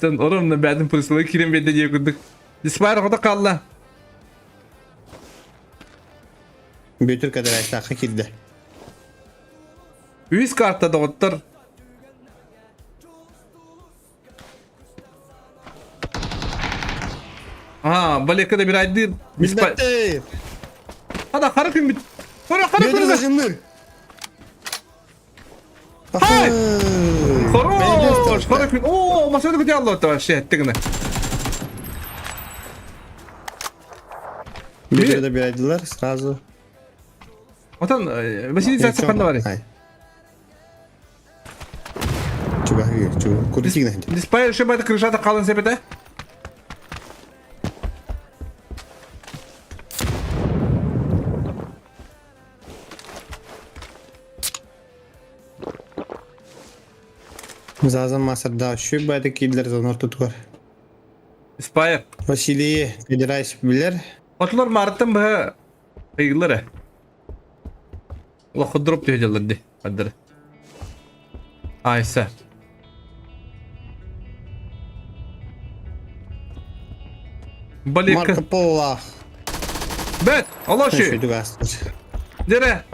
Тэн оромна бэдин присылы кирен бедде дие курдук. Диспайр оҕото хаалла. Бүөтүр кадырайстаахха киирдэ. Үс карта доҕоттор. Аа, балекка да бирайдыыр. Билбэттэр. Хана хара күммүт. Хара хара Бүөтүр күнүгэр. зажимныр. Хай! Хорош! Хара күн. Оо, машина күтэ алла вообще эттигинэ. Лидеры да биэрдилэр сразу. Отон Василий Зайцев ханна барый? Чугаһы, чугаһы. Курдик Диспай шибат крышата қалын себете? Зазан масарда шүй байды кидлер зонор тутугар. Спайр. Василий Федерайс билер. Отлор марттан быһа ыйылар э. Улахан дроп түһэ ди. Адыр. Айса. Балика. Марко Поло. Бет, Олоши. Дере.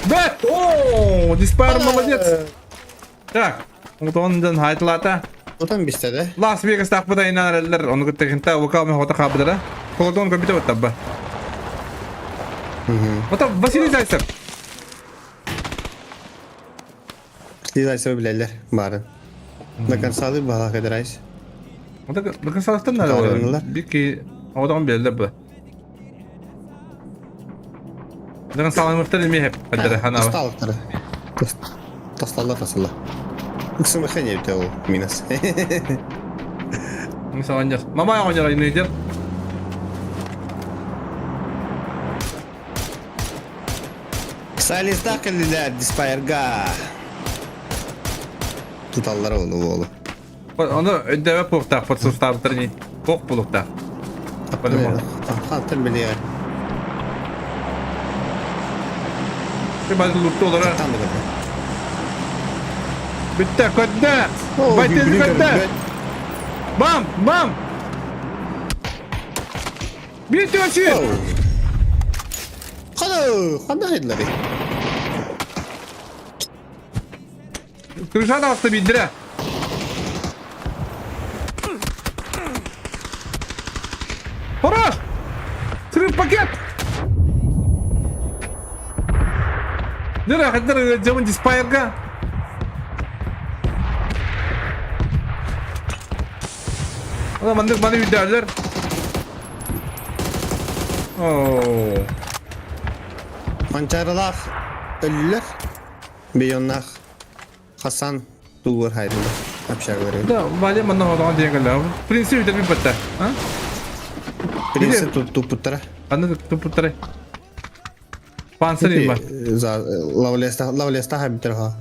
Бет! О, Диспайр молодец. Так, вот он ден хайтылата. Отан бистэ да? Лас Вегас тахпыта инаареллер, ону кытта хинта вокал мен хота хабыдара. Холодон компьютер табба. Ото Василий Зайцев. Василий Зайцев билэллэр баарын. До конца баһа кэдэрайс. Ото до конца надо. Бики одон билэллэр бу. Даган саламыктар эми хеп кадары ханаба. Тасталыктары. Тасталла тасалла. Ыксымыхен ебте ол минус. Мисаланжар. Мамай оñор айныйдер. Салиста кэллилэр диспайерга. Туталлар олу олу. Оны өйдөбө пуохтаах подсустаабыттар ни. Пуох булуктаах. Хантан билиэр. Базы лутты олара. Бүтті, көтті! Байтез көтті! Бам! Бам! Bir төші! Қана, қандай хайдылар? Крышаны асты билдіре. Хорош! Срыв пакет! Нера, хаддар жамын диспайерга. Ана мандык маны үйдәлер. Оо. Манчарылах өллөр. Бейоннах Хасан Тулар хайдылар. Общагалар. Да, вале манна hodон деген кэллэ. В принципе, үтер биппетте. А? Принцип тут тупуттара. Аны тупуттара. Панцирь бар. За лавлеста лавлеста хабитер ха.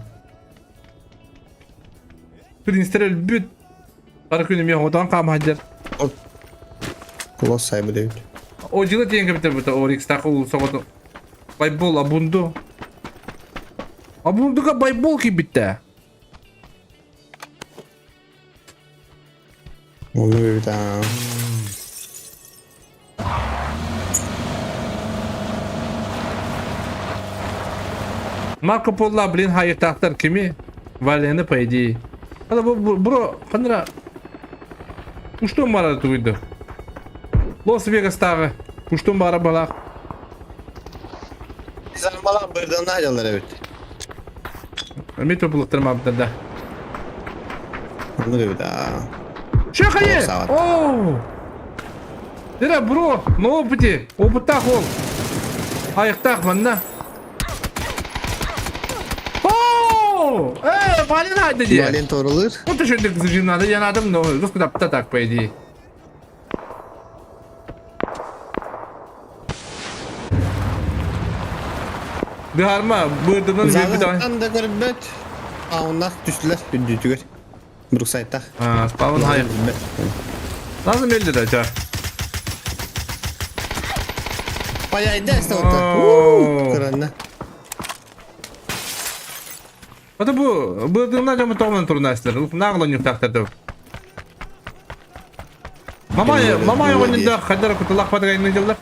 Принцтер бүт. Бары күнү мен hodон кам хаджар. Лос сайбы дейт. О жылы деген кебитер бут. Орикс тақыл согото. Байбол абунду. Абундуга байбол кибитте. Оны бит а. Марко Поло блин хайыктаахтар кими? Валены по идее. Ада бу бро ханра Пуштун бара туйду. Лос Вегастагы Пуштун бара балак. Замбала бырдан айдалар эбит. Эми топулуктар мабыттар да. Оны бит а. Шахае! Оу! Дера бро, на опыте, опыттах ол. Айықтақ манна. Оу! Э, Вален haydi diye. Вален торулur. Bu düşündük zıcınladı yanadım no. Rus da tak по идее. Дыгарма, бырдынан bir daha. Зағытан да көрбөт. Аунақ түстілер үдүтүгөр. Бруксайттах. А, спаун хайыр. Lazım elde de acaba. Паяйда эстаута. Кыранна. Ата бу бырдынан жамы тоғман турнастыр. Нағылы нюктақтырды. Мамай, мамай ойнында хадар кутулақ падагайны жылдар.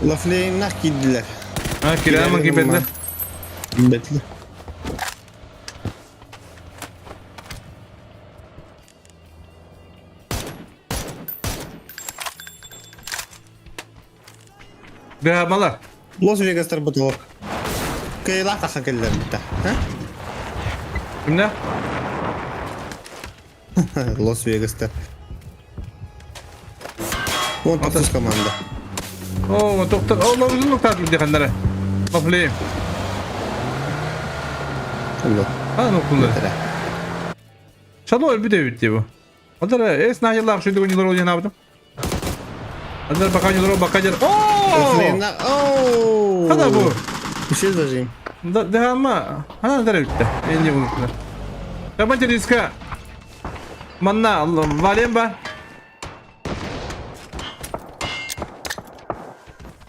Лафлейннах киддилер. А, кирамын кибедлер. Бетлер. Дыгармалар. Лос Вегастар бутылок. Кыайыылаах тахсан кэллилэр битта. Кимнэ? Лос Вегаста. Вон тохсус команда. О, доктор, о, ловизун нуктаат диэхэннэрэ. Лафлеем. Алло. А, ну куллар. Шало өлбүт эбит дии бу. Одара эс наһылаах шүйдүгүн ньылар диэн аабытым. Одара бака ньылар бака дьэр. О! Хана бу. Еще зажим. Да, да, ама. Ана дара бүттэ. Энни булуктар. Табан риска. Манна валем ба.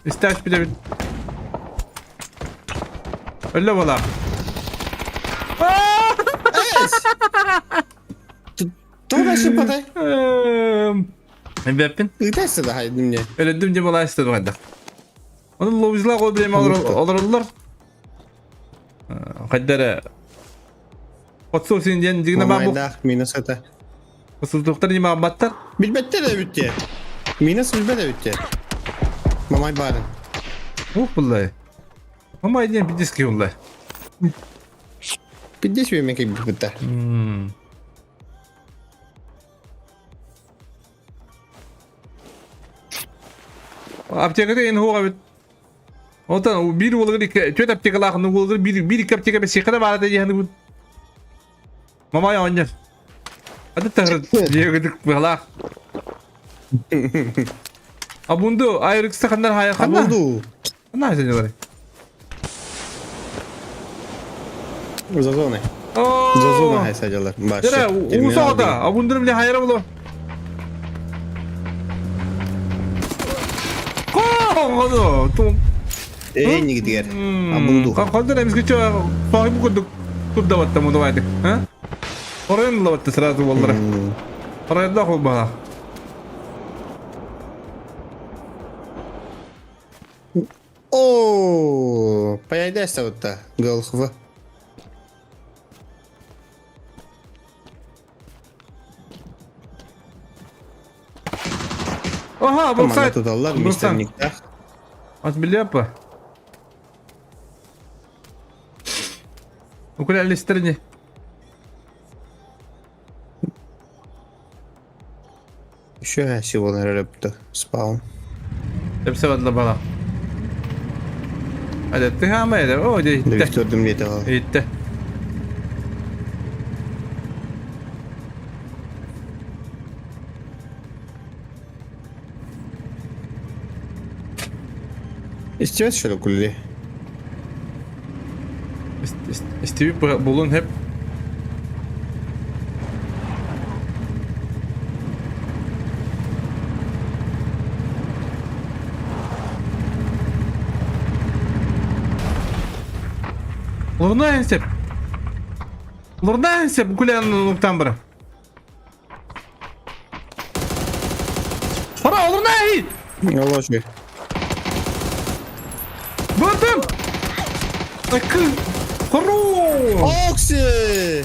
Истәш билебит. Өллө була. Туга шипатай? Эбэппин. Ыытайсы да хайдым не. Өлөдүм деп алайсты дугайда. Оны ловизла кой билем олороллор. Кайдара Отсу син диэн дигнэ баа бу. Мамайдаах минус это. Осултуктар не баттар. Билбеттер эбитте. Минус билбет эбитте. Мамай барын. Ух буллай. Мамай диэн пидиски буллай. Пиддес мен кеббиттер. Аптекада эн хуга бит. Отан биир уолугар икки түөрт аптекалаах уолугар биир биир икки аптека бэсиэхэ да баара диэхини бут. Мамай оонньор. Аты тахыр диэгидик быһалаах. Абунду айрыкса ханнар хайа ханна. Абунду. Ханна хайсанылар. За зоной. За зоной хайсадылар. Дere уусаҕата абундур биле хайара було. Коо Ээ нигдигер. Абунду. Хандар эмизге чо фахи курдук турдабатта мудубайды. А? Оройун лабатта сразу боллара. Оройунда холбаа. О, пояйдайся вот та, Голхва. Ага, Команда туталлар, мистер Никтах. От Белепа. Укулялистер Еще всего репта спаун. Эпсебат бала. Адетти хаама эде. О, де итте. Виктордum диэтэ ол. Итте. Истибэт шеле кулли. Истиби булун хеп. Лурна сеп. Лурна сеп гулян нуктан бара. Хара, лурна хит. Олочуй. Бардым. Акы. Хорош. Окси!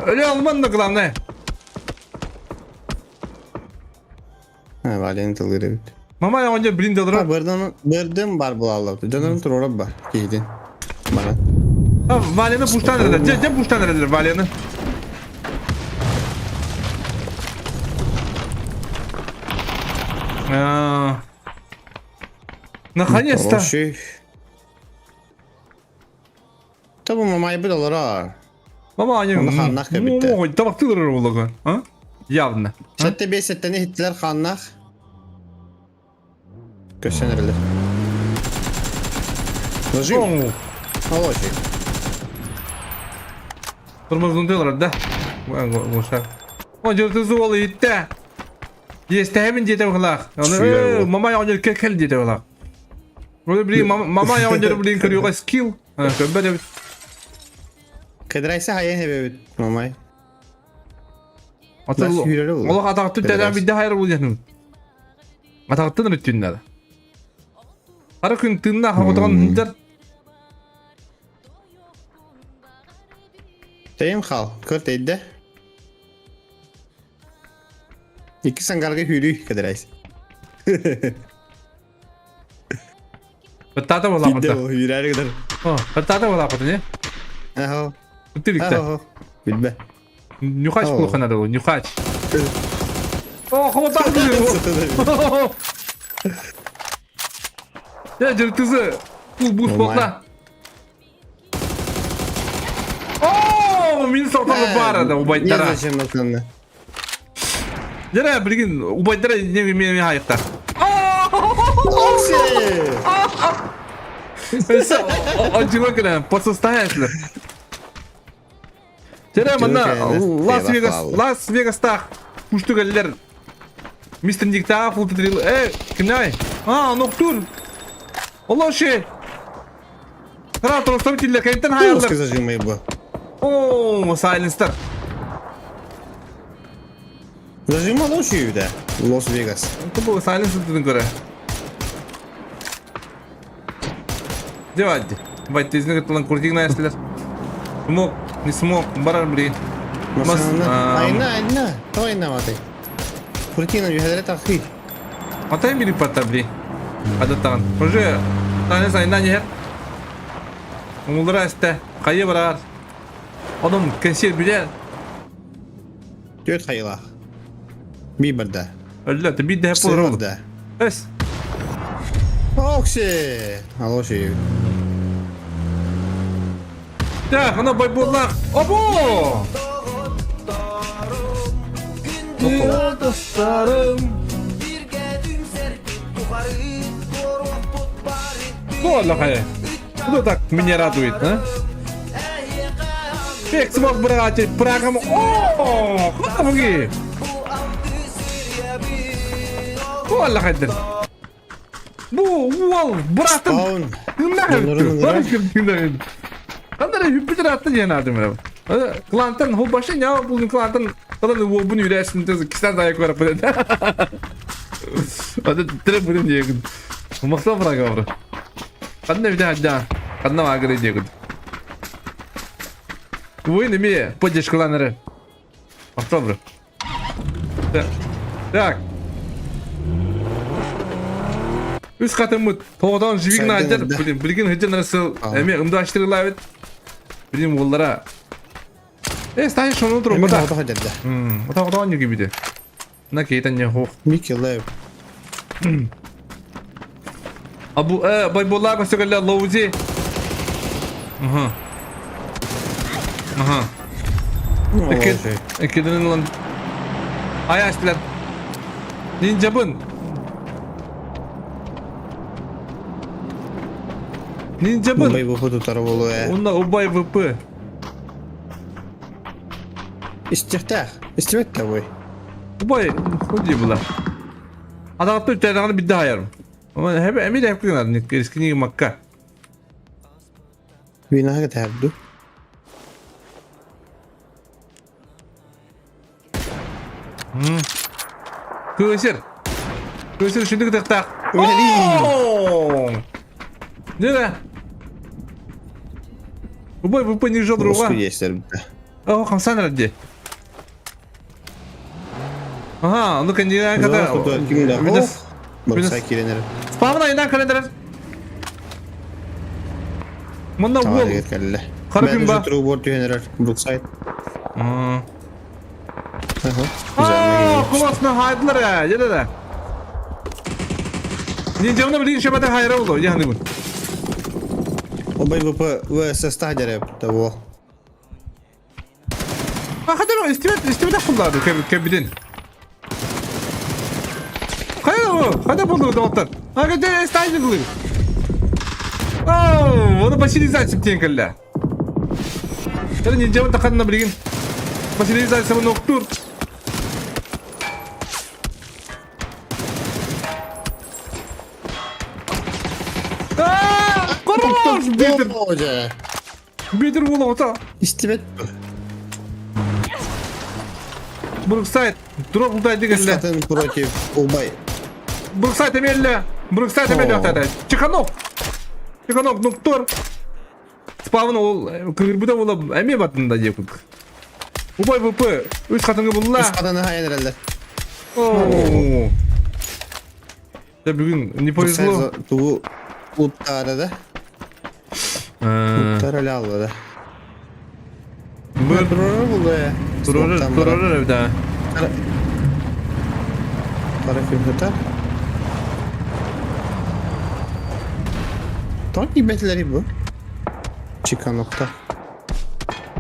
Öyle Alman da главное. Ha, Вален тылгыр эбит. Мама я онжа блин Ha, дылдыра. бырдан бырдым бар булаллар. Дönөрүм турора бар. Киһитин. Бара. Валены пуштан edeler. Ce ce пуштан edeler Валены. А. Наконец-то. Хороший. Табу мамай бит олора. Мама они. Онно хааннаах кэбиттэ. Ой, табактылар олога. А? Явно. Сәтте бес сәттені хиттилер хааннаах. Көссен эрелер. Нажим. Олочуй. Тормозун да. О, жыртызы ол итте. Естәһәмин диэтэ быһылаах. Оны мама оҕонньор кэл кэл диэтэ быһылаах. Ол блин мама оҕонньор блин көрүөҕэ скилл. Көрбөт эбит. Кэдэрайса хайа хэбэбит мамай. Ата олох атаҕыттын тэдээн бидде хайар бул диэн. Атаҕыттын өрүттүн надо. Хара күн тыыннаах оҕотоҕон хынтар. Тэйим хал, көр тэйдэ. Икки сангарга хүрүй кэдэрайс. Баттаата буолаах Бидде ол хүрээри кыдар. О, хаттаата балааппыт не? Аһо. Тирикте. Аһо. Билбэ. Нюхач булуха надо было, нюхач. О, хомутаах дии. Я дьыртызы бу бус буолла. О, мин сортону баар да убайдара. Не зачем атанна. Дьэ, билигин убайдара не мен хайыктар. Одьуга кэлэн подсостоятельно. Дьэ, манна Лас-Вегас, Лас-Вегастаах куштук эллер Мистер Никтаах ултатрил. Э, кимнай? А, Ноктур. Олоши. Сразу тростом тиллер, кэнтен хайаллар. Зажимай бу. О, Сайленстер. Зажима лоши да. Лос-Вегас. Бу Сайленстер дедин көрө. Девадди. Бать, тезini кыттылан куртигин айастылар. Смог, не смог, барар блин. Айна, айна, то айна маты. Куртина юхадere тахи. Атай бири пата бли. Адаттаган. Уже таны сайна нехер. Умулдара эсте. Кайы барар. Онун кенсир биле. Төт хайла. Би барда. Өллө, би де хеп Да. Эс. Окси! Алоши. Так, ана байболлах. Обо! Ну, Аллах, Ну так меня радует, а? Бек смог брать прагам. О, куда Бу Аллах айдыр. Бу уол братым. Хандар Юпитер атты диэн аатым Клантан ху башы ня булун клантан талан уолбун үрәсин кистан дая көрөп Ады тире бүгүн диэгин. Махта программа. Ханна бите хадда. Ханна агыры диэгин. Вы неме поддержкаланары. Октябрь. Так. Так. Үс хатыммыт тоҕотоон жибигин аадьар блин билигин сылдьан сыл эмиэ ымдаачтырылаабыт билим уоллара э стаһи шону турбата отоҕотоон ньүгүбүтэ на кейтан не хух Микелев Абу э байболлаа көсөкөллө лоузи Аха. Аха. Эккеден ылан Аяш билет. Нинджабын. Нинджабын. Убай ВП тутар болу э. Онна убай ВП. Истихтах. Истибет тобой. Убай худи була. Адаҕатта үттээтэҕинэ бидде хайарым. Эми да хепкин рискини макка. Винаға тәбду. Көсер. Көсер үшіндік тықтақ. Нере? Убай ВП не жол друга. О, хамсан ради. Ага, ну кандидат ката. Спавна инан календар. Мында ол. Қарапин ба? Бруксайд. Аа, куласына хайдылар ә, жеде да. Нинджамна билин шебата хайра болду, яхны бу. Обай ВП ВСС тахдер того. А хотя истибет, истибет кулларды кебидин. Кайда бу? Кайда болду доктор? А где стайдер был? Оу, оны Василий Зайцев тенкелле. Это нинджамна таканна билин. Василий Зайцев ноктур. Хорош! Бетер! Бетер була ота. Истибет. Бруксайд. Дроп улдай дегенле. против Убай. Бруксайд эмелле. Бруксайд эмелле атады. Чеханов. Чеханов ноктор. Спавн ол кыргырбыта була эме батында деп. Убай ВП. Үс катыңы булла. Үс катыны хайын О. Да бүгүн не повезло. Тугу уттары да. Таралялла да. Быр Турар булла. турар турар да. Қара күн Тоқ кийбэтилэрий бу? Чиканокта.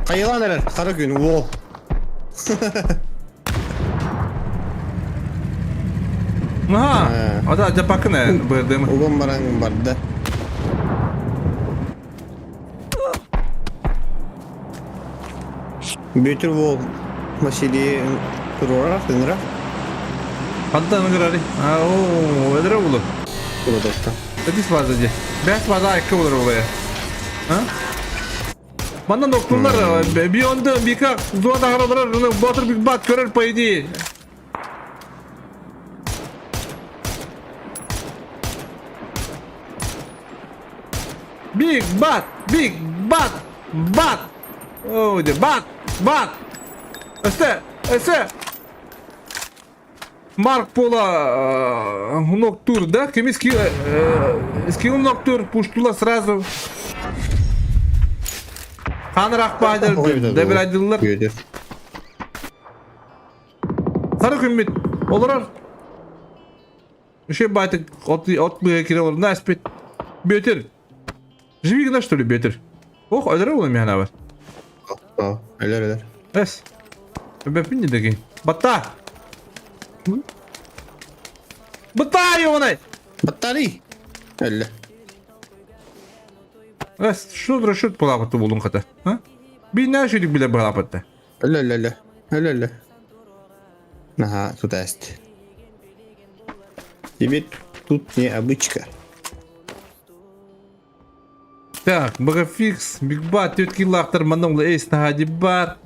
Хайылаан эрэр, хара күн, уол. Аха. Ата дьапакына бырдым. Угон баран барда. Бүтүр уол Василий туруорар, тынырар. Хантан ыҥырарый? А, оо, эдэрэ булу. Туруодоттан. Эдис база дии. Бэс база айка булар олая. А? Манна ноктулар, Beyond Бика зона харалар, Батыр Биг Бат көрөр по идее. Big Bat, Big Bat, Bat. Оо, де Bat, Bat. Өсө, өсө. Марк Пола Ноктур, да? Кими скилл, скилл Ноктур, пуштула сразу. Ханрах Бадер, Дебрадиллар. Сары күммүт олорор. Еще байтык от от кире олор. На спит. Бөтер. Живи гына что ли бөтер. Ох, өлөрө була миһана бар. Өлөр өлөр. Эс. Бэппин дедеги. Батта. Батта ёбаный. Баттарый. Өллө. Эс, шут расчет булапытты булдун хата. А? Бинна шүдүк биле булапытты. Өллө өллө өллө. Өллө өллө. Ага, тут есть. Тебе тут не обычка. Так, Багафикс, Бигба, түөрт киллаахтар, манна ула эйс наһаа бар.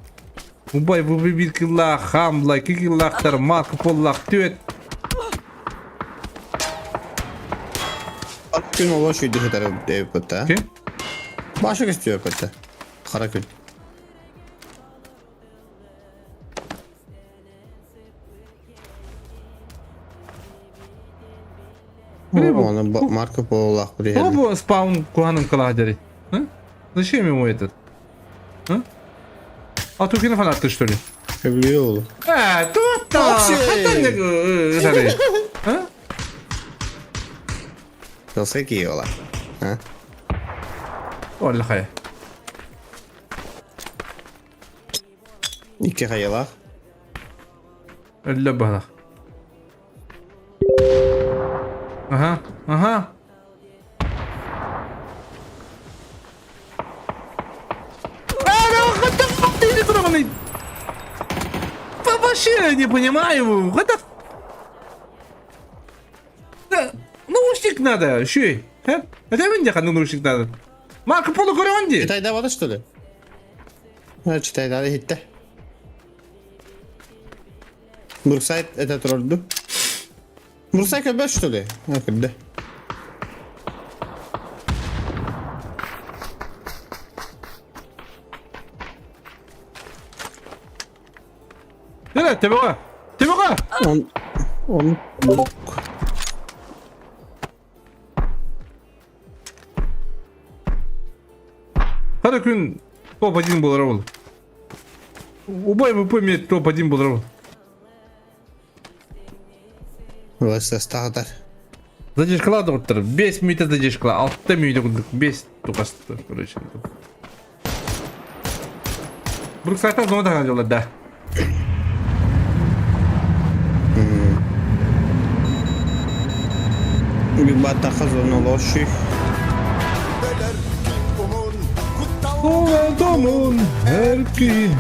Убай бу биир киллаах, Хамла, икки киллаахтар, Марко Поллаах түөрт. Хара күн оло шүйді сытар эппетта. Ким? Башы көстү эппетта. Хара күн. Оны Марко Поло Кто бу спаун куһанын кылаадери? Зачем ему этот? А? А Туркина фанатты, что ли? Сөбүлүү Э, тут-то! Хатан А? Тылса киола. А? Олла хайа. Икки хайалаах. Өллө баһалах. Ага, ага. Вообще не понимаю. Это... Да, наушник надо, шүй. Это мен де наушник надо. Марко Поло көрөҕүн дии. Читайда что ли? Читайда иһиттэ. Бурсайт это троллду. Бурсай көрбөт что ли? Көрдө. Нere төбөҕө? Төбөҕө! Он он Хара күн топ-1 буолара ол. Убай ВП мен топ-1 буолара ол. Властастаатар. Задержкала доктор. 5 минут задержкала. 6 минут курдук. 5 тукасты, короче. Бруксайта зона таган жолlar да. Баттаха зона лоши. Адамын her gün.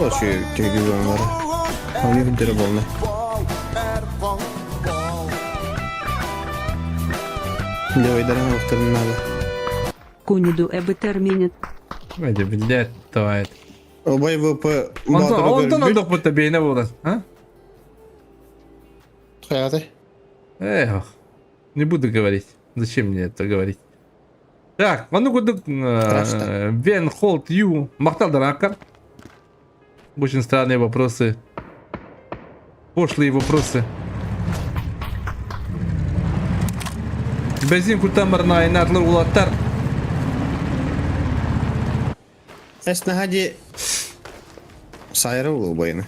Лоши теги зоналары. Они күндері болны. Левайдаран охтарын надо. Куниду эбетер минет. Вайда, блядь, давай. Обай ВП Онтон онтон ондох бутта бейне болан. А? Хайаты. Эх, не буду говорить. Зачем мне это говорить? Так, манна курдук Страшно. Вен Холд Ю Махтал Даракар. Очень странные вопросы. Пошлые вопросы. Бензин куттан баран айнаатылар улаттар. Эс наһаа дии сайра улубайны.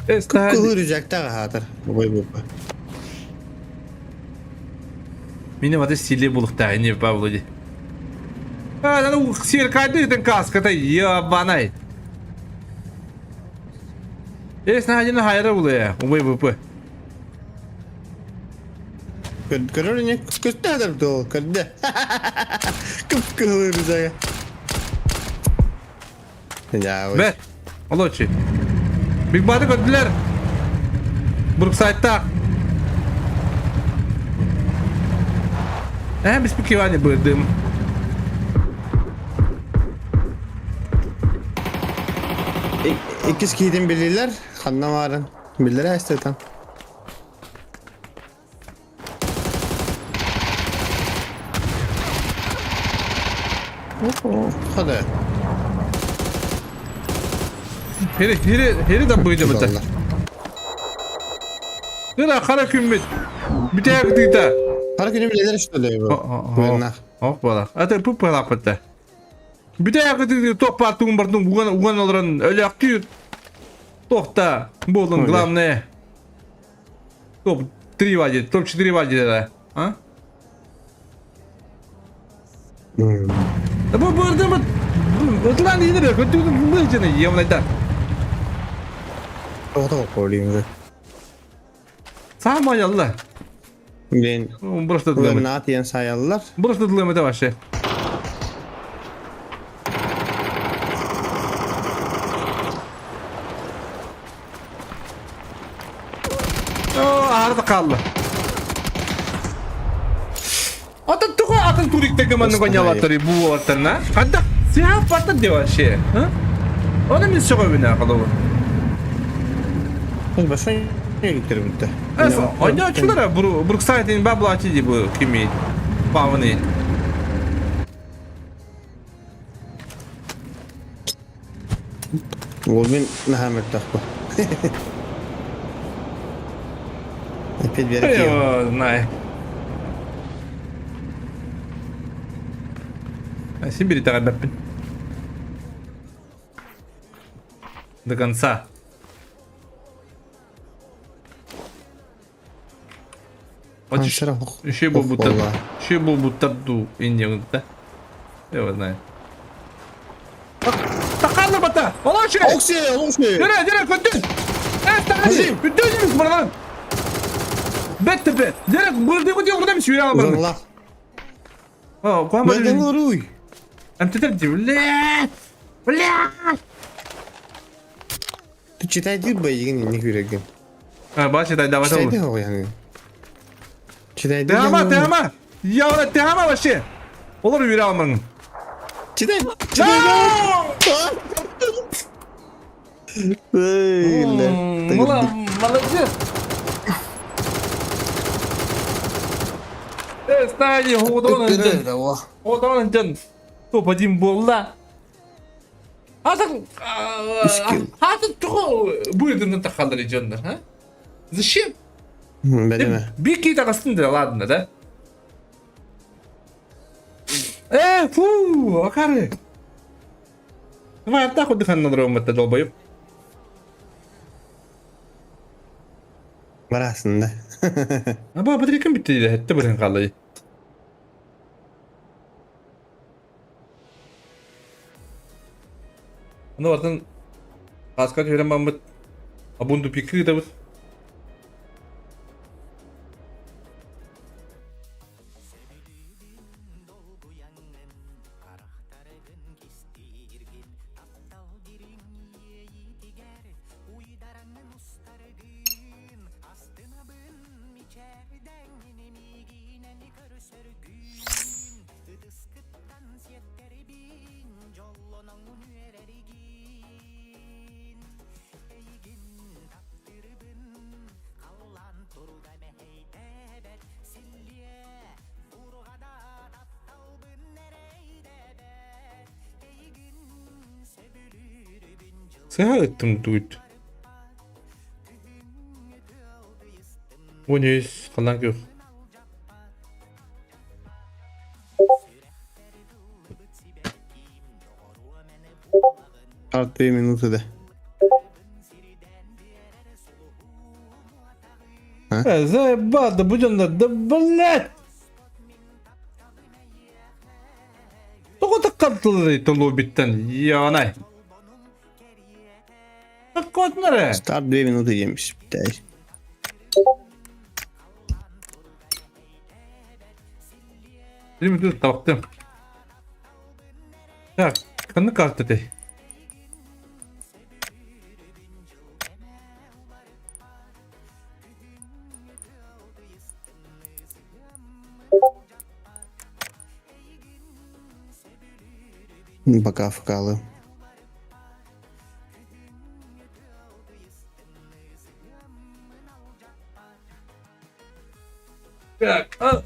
Эс наһаа Кыһыл рюкзактаах аһаатар. Бабай буолба. Мини ваты силе булуктаа не Павло ди. А, ну сверкайды ытын каската ебанай. Эс наһаа дии хайра улая, убай ВП. Көрөр ини көстө доо көрдө. Кып-кыһыл рюкзага. Бэр, олочи. Биг Баты көрдүлэр. Бруксайттаах. Ээ, биспит кивани бырдым. Иккис киһитин билилэр, ханна баарын биллэрэ эстетан. Hadi. Heri, heri, heri да быйдыбыта. Дыра хара күммүт. Бүтэ кытыыта. Хара күнү билэлэр что ли бу? Ох буолар. Ата пуп палаппыта. Бүтэ кытыыта топ партуун бардын уган уган олорон өлөктүүр. Тохта буолун главное. Топ-3 вадит, топ-4 вадит это, а? Да бу бырдымыт ытлан иһинер көттүгүн быжыны емнайда. Тоҕо коллинга. Саамай алла. Блин. Просто дылымы. Наат диэн сайаллар. Просто дылымы да вообще. Аһара хаалла. Атын туга атын туриктеге манны гонялаттары бу уолаттарына. Хадда сиһа паттар де вообще. Оны мен сөҕөбүн холобур. Большой бүттэ. Ойноочулара Бруксайтин баблати ди бу кими павны. Ол мин наһаа мөлтөх бу. Опять берег. Знаю. Син бери бэппин. До конца. Еще был будто, еще был будто ду инде Я знаю. Тақалыр бата! Олашы! Окси, окси! Дере, дере, көттен! Э, тақасы! Көттен емес бардан! Бет тепе! Дере, бұрды көте ордам сүйе алмадым. Узанлах. О, қуан Бәден руй. Әмтетер де, блядь! Блядь! Ты читай дир бай не күреген. А, ба читай, давай. Читай дир яны. Читай дир. Тема, тема! Я, тема вообще! Олар үйре алмаң. Читай. Читай. Молодец! Э, стани, Одон ден. Топ-1 буолла. Атын атын тугу быйдын тахаллар дьоннор, а? Зачем? Бәлеме. Бики тагастын да, ладно, да? Э, фу, акары. Давай, так отдыхан на другом это долбоеб. Барасың да. Аба, батарейкам битти диде, хетте бирин калды. Аны бартын Аска түһэрэн баммыт Абунду пикы ыытабыт. Сыһа ыттым дуйт. 13 халлаан күөх. Алты минуты да. Э, заебал, да будем да, да блять! Тоҕо таккалтыларый толуобиттан янай. Таккотнары. Старт 2 минуты 75. Три минуты таптым. Так, ханнык карта этэй? Пока фкалы. Так, а...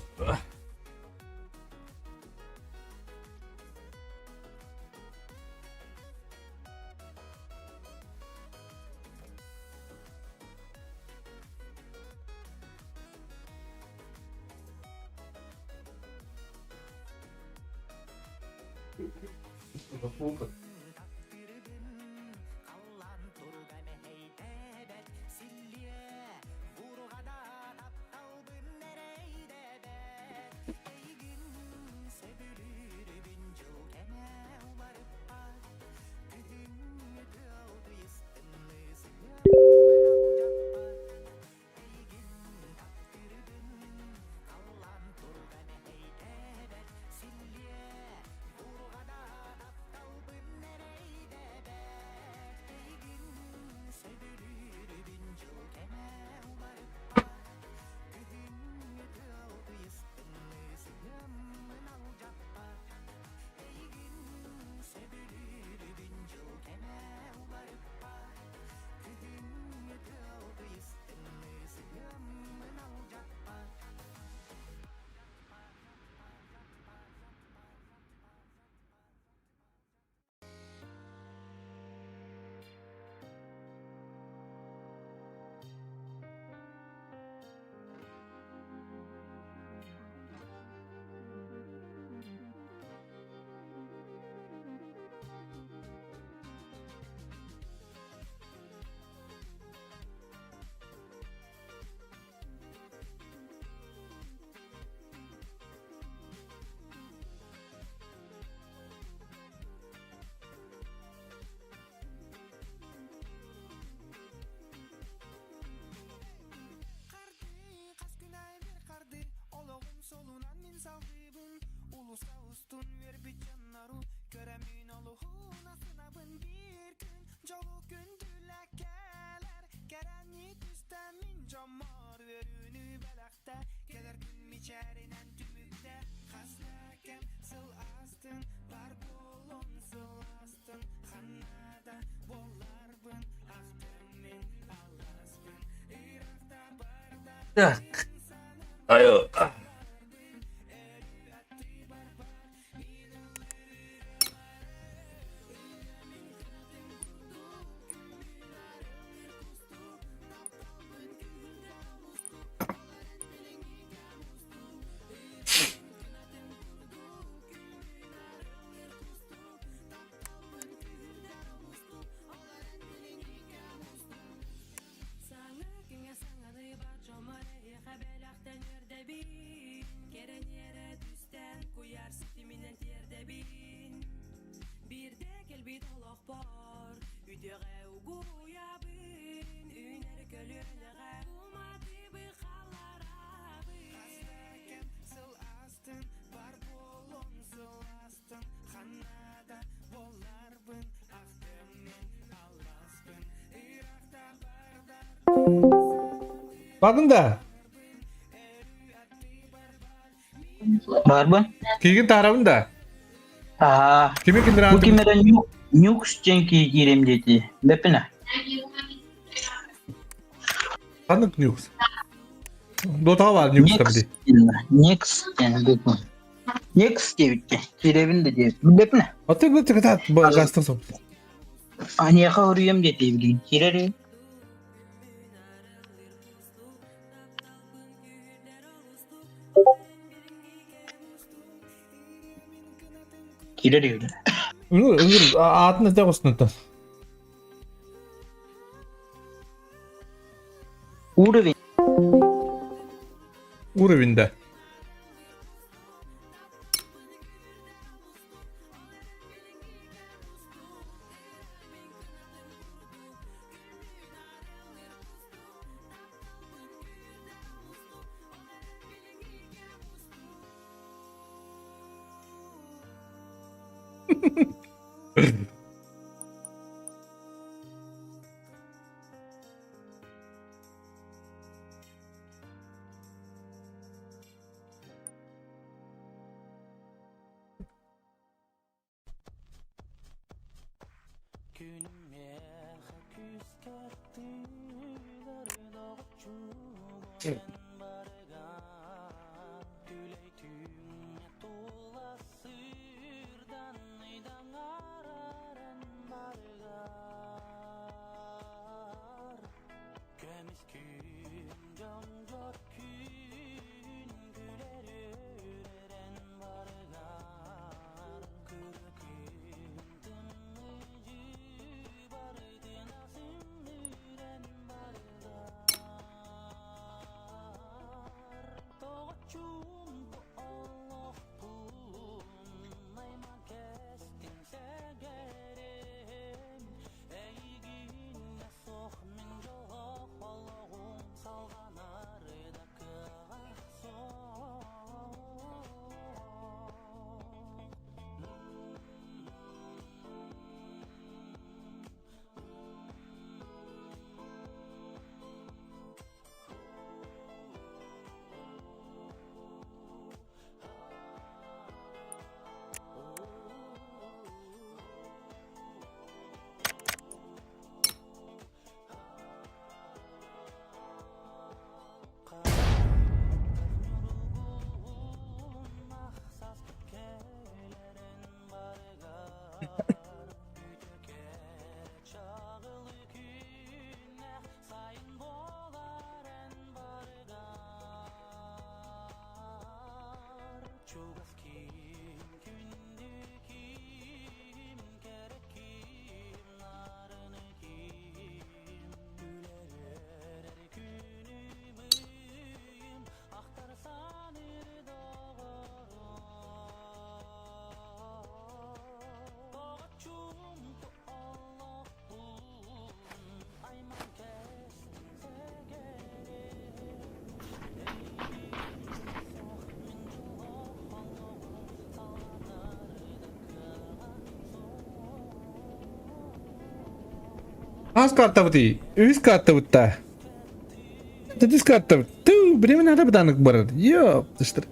Так. Айо. Бардың да? Барбын. Кигин таарабын да? Аа. Кими Бу киндираан кимэрэ нюкс диэн киирим диэти. Бэппинэ. Ханнык нюкс? Дотаҕа баар нюкс Никс дии. Никс диэн бэппин. Никс диэбитте. Киирэбин да диэбит. Бэппинэ. Аты бу тыкытаат гастан соп. Аниаха хоруйум диэти билигин. Киирэр. Киирэр үһү. Ыҥыр, ыҥыр, аатын этэ оҕустунтан. Уровень. Уровень да. Хас картабытый? Үс картабыт да. Үс картабыт. Ту, время надо бытанык барар. Ёп, тыштыр.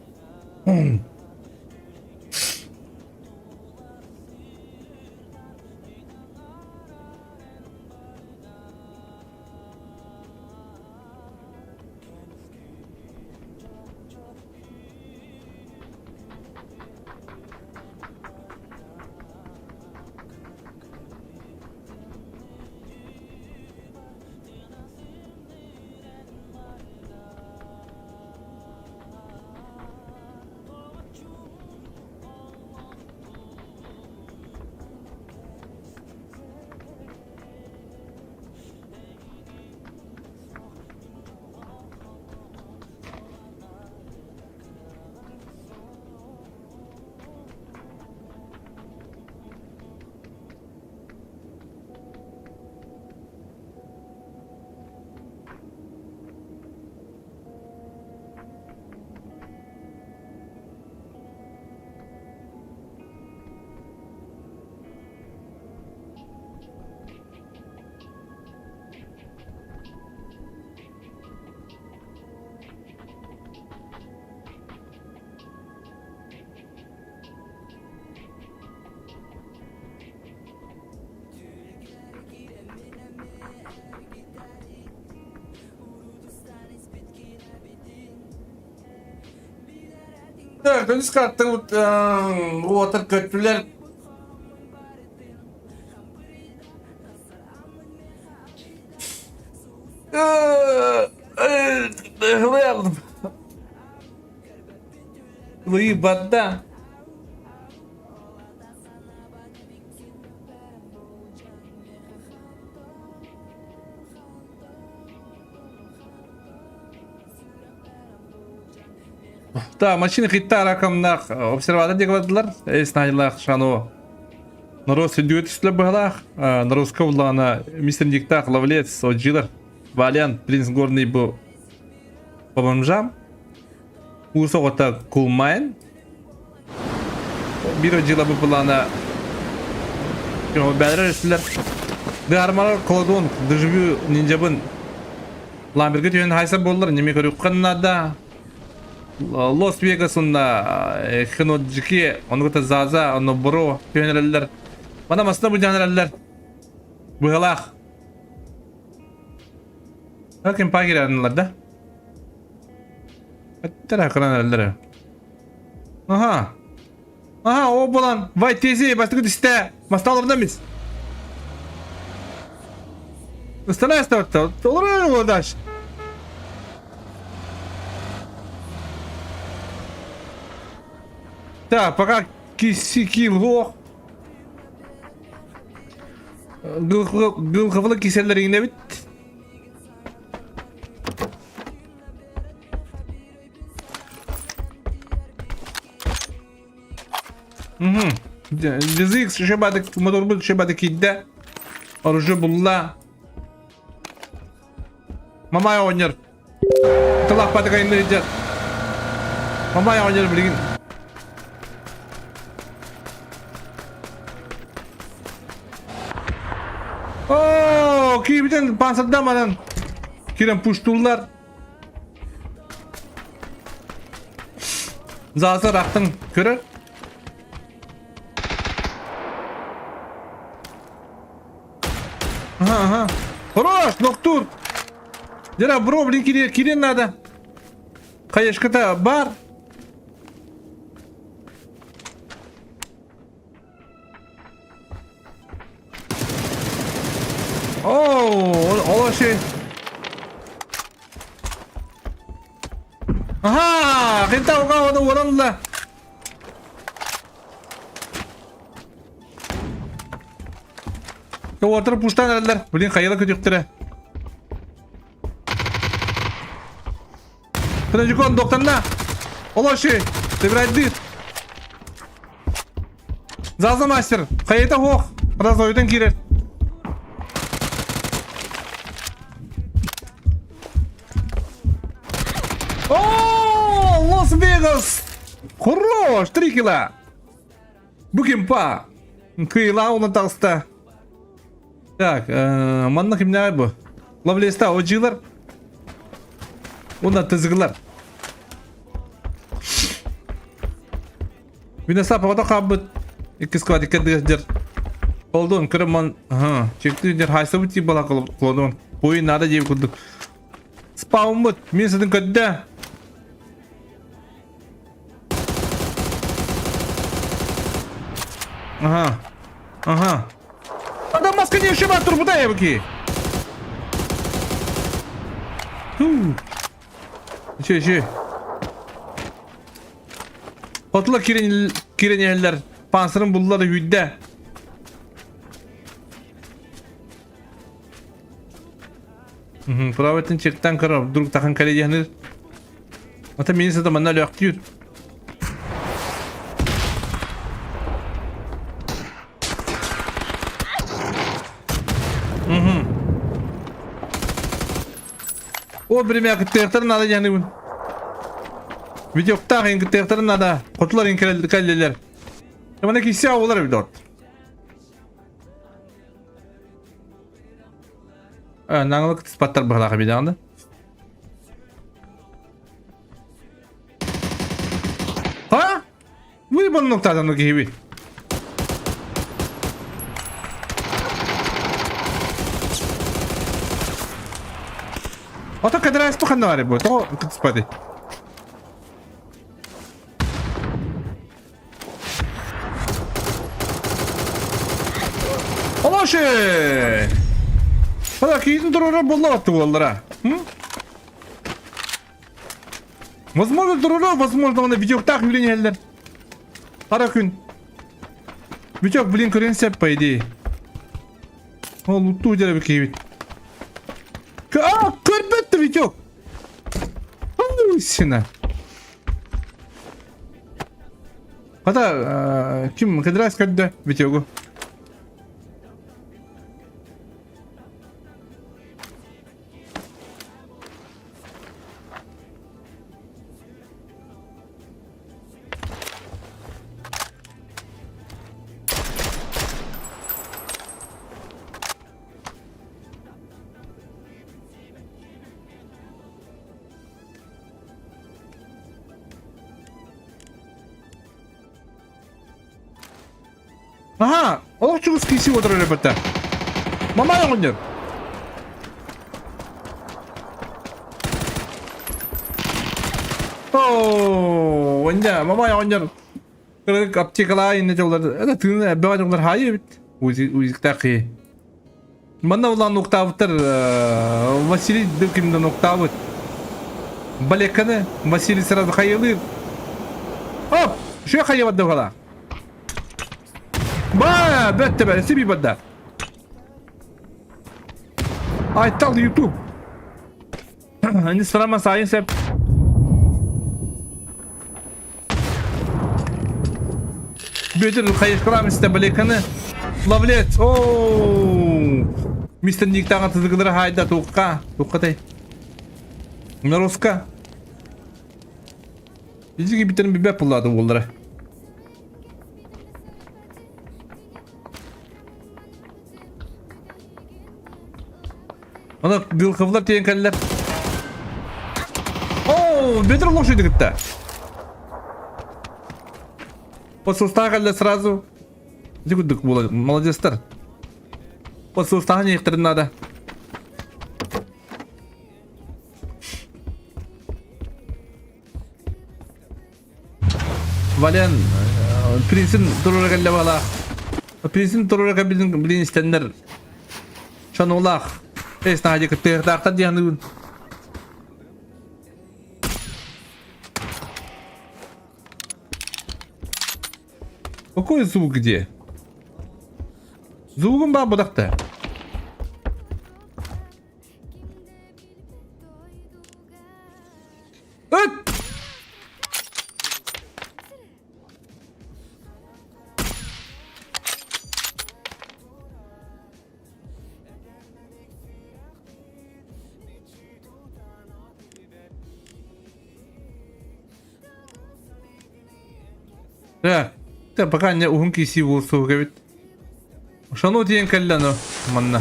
Так, үс картабыт уотар көттүлэр. Ыһылыйалым. Лыйбатта. Та, машина хитта ракамнах обсерватор диэки бардылар. Эс наһылаах шано Народ сүндүгө түстүлэр быһалаах. Народска буллаҕына мистер Никтах, Ловлец, Оджилар, Валян, Принц Горный бу по бомжам. Уус оҕото Кулмайн. Биир Оджила бу буллаҕына бээлэр өстүлэр. Дыармалар Колодон, Дежавю ниндзябын Ламберга түһэн хайса буоллар, неме көрүөххэ наада. Лос Вегас уонна Хиноджики, ону кытта Заза, онно Бро түһэн эрэллэр. Мана масына будьаан эрэллэр. Быһалаах. Ким пагерянылар да? Эттер кыран эрэллэр. Аха. Аха, о булан. Вай тези, бастыкы түстэ. Масталарда мис. Ыстана ыстабытта. Олорор олордаш. Так, пока киси килго. Гылхывылы киселер иңнебит. Дизик шебадык моторбут шебадык кидде. Оружие булла. Мамай оҕонньор. Тылаахпатык айымныр илдьэр. Мамай оҕонньор билигин. Оо, киирбитин пансырдаманан кирен пуштуллар. Заазар ахтың көрөр. Ага, ага. Хорош, ноктур. Дера, бро, блин, кире, кире надо. Хаешката бар. Оу, ол şey. Аха, хинта уга оны оранла. Уотар пуштан эрэллэр. Блин, хайыла көтүөхтэрэ. Подожди, доктор Олоши, забирай Заза мастер, хайыта хоох. Раз ойдон киирэр. О, Лас-Вегас! Хорош, 3 кило. Бу кимпа. Кыйла уна таҕыста. Так, э, манна кимнээҕий бу? Лавлеста одьыылар. Уонна тызыгылар. Виносап оҕото хаалбыт. Иккис квадикка дыр. Колдун көрө ман ага, чекти дер хайсабыт тип бала колдун. Ой, надо диэбит курдук. Спауммут, мин сытын көрдө. Ага. Ага. Адам маска не ушиба турбута ябыки. Ту. Еще, еще. Хотула кирен кирен Пансырын буллар үйдә. Праватын чектан көрөр, вдруг тахан кэлэ Ата мини сата манна өлөөхтүүр. О, биримэ кыттыахтарын наада диэхнибин. Видеоктаах ин кыттыахтарын наада. Хотулар ин кэллилэр. Мана кисе олар эбит Наҥылы кытыспаттар быһалаах эбит даҕаны. А? Выбанныктаатан киһибит. Ото кадыраас ханна баар бу? Тоҕо кытыспатый? Олоши! Хала киитин туруора буолла буоллара. Возможно, туруора, возможно, оны видеоктаах үлүнэллэр. Хара күн. Витек, блин, көрөн сеп, по идее. Ол луттуу дьэрэ киһибит. А, көрбөттө Витек! Сина. Хата, ким кыдырас көрдө Витёгу? Аха, олох чугас киси отырар эбэтэ. Мамай оҕонньор. Оо, оння, мамай оҕонньор. Кырык аптекалаа инне дьоллар, это тыын эбэҕэ дьоллар хаайы эбит. Узиктаах киһи. Манна улаан уктаабыттар Василий Дыкиндан уктаабыт. Балекканы Василий сразу хайылыыр. Оп! Шө хайыбат дыхала. Ба, бөттө бәрі, сиби бадда. Айтал YouTube. Инстаграма сайын сеп. Бүөтүр хайышкалаам истэ балеканы. Ловлец. Оу! Мистер Никтаҕа тызыгылары хаайда туукка. Туукка тай. Наруска. Изиги битерин билбэт буллаады уоллара. Ана Гылховлар тиийэн кэллэр. Оо, Петр лошади кытта. Посылстаах кэллэ сразу. Ити курдук буола молодецтар. Посылстааһын иэхтэрин надо. Вален принцин турура кэллэ баалаах. Принцин турура кэлбитин билин истэннэр шанулаах. Эс наадьа кыттыахтаахтар диэн аныыбын. Какой звук где? Звугум баар бодахта. Ыт! Да, да, пока не уһун киси буолсуһук эбит. Шану тиийэн кэллэ аны манна.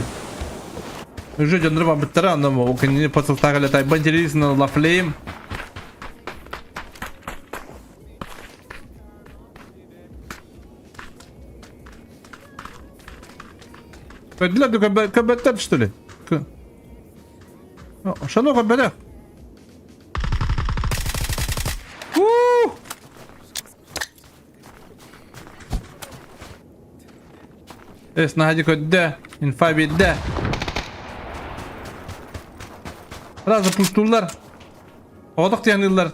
Уже дьоннор барбыттара, аны ол кинини посылтаах элэ тайбан телевизорынан лафлейм. Көрдүлэр да көрбөттөр что ли? Шану көрбөтөх. Эс наһаа көрдө, инфа биэрдэ. Сразу пустууллар. Оҕотох тиһаныыллар.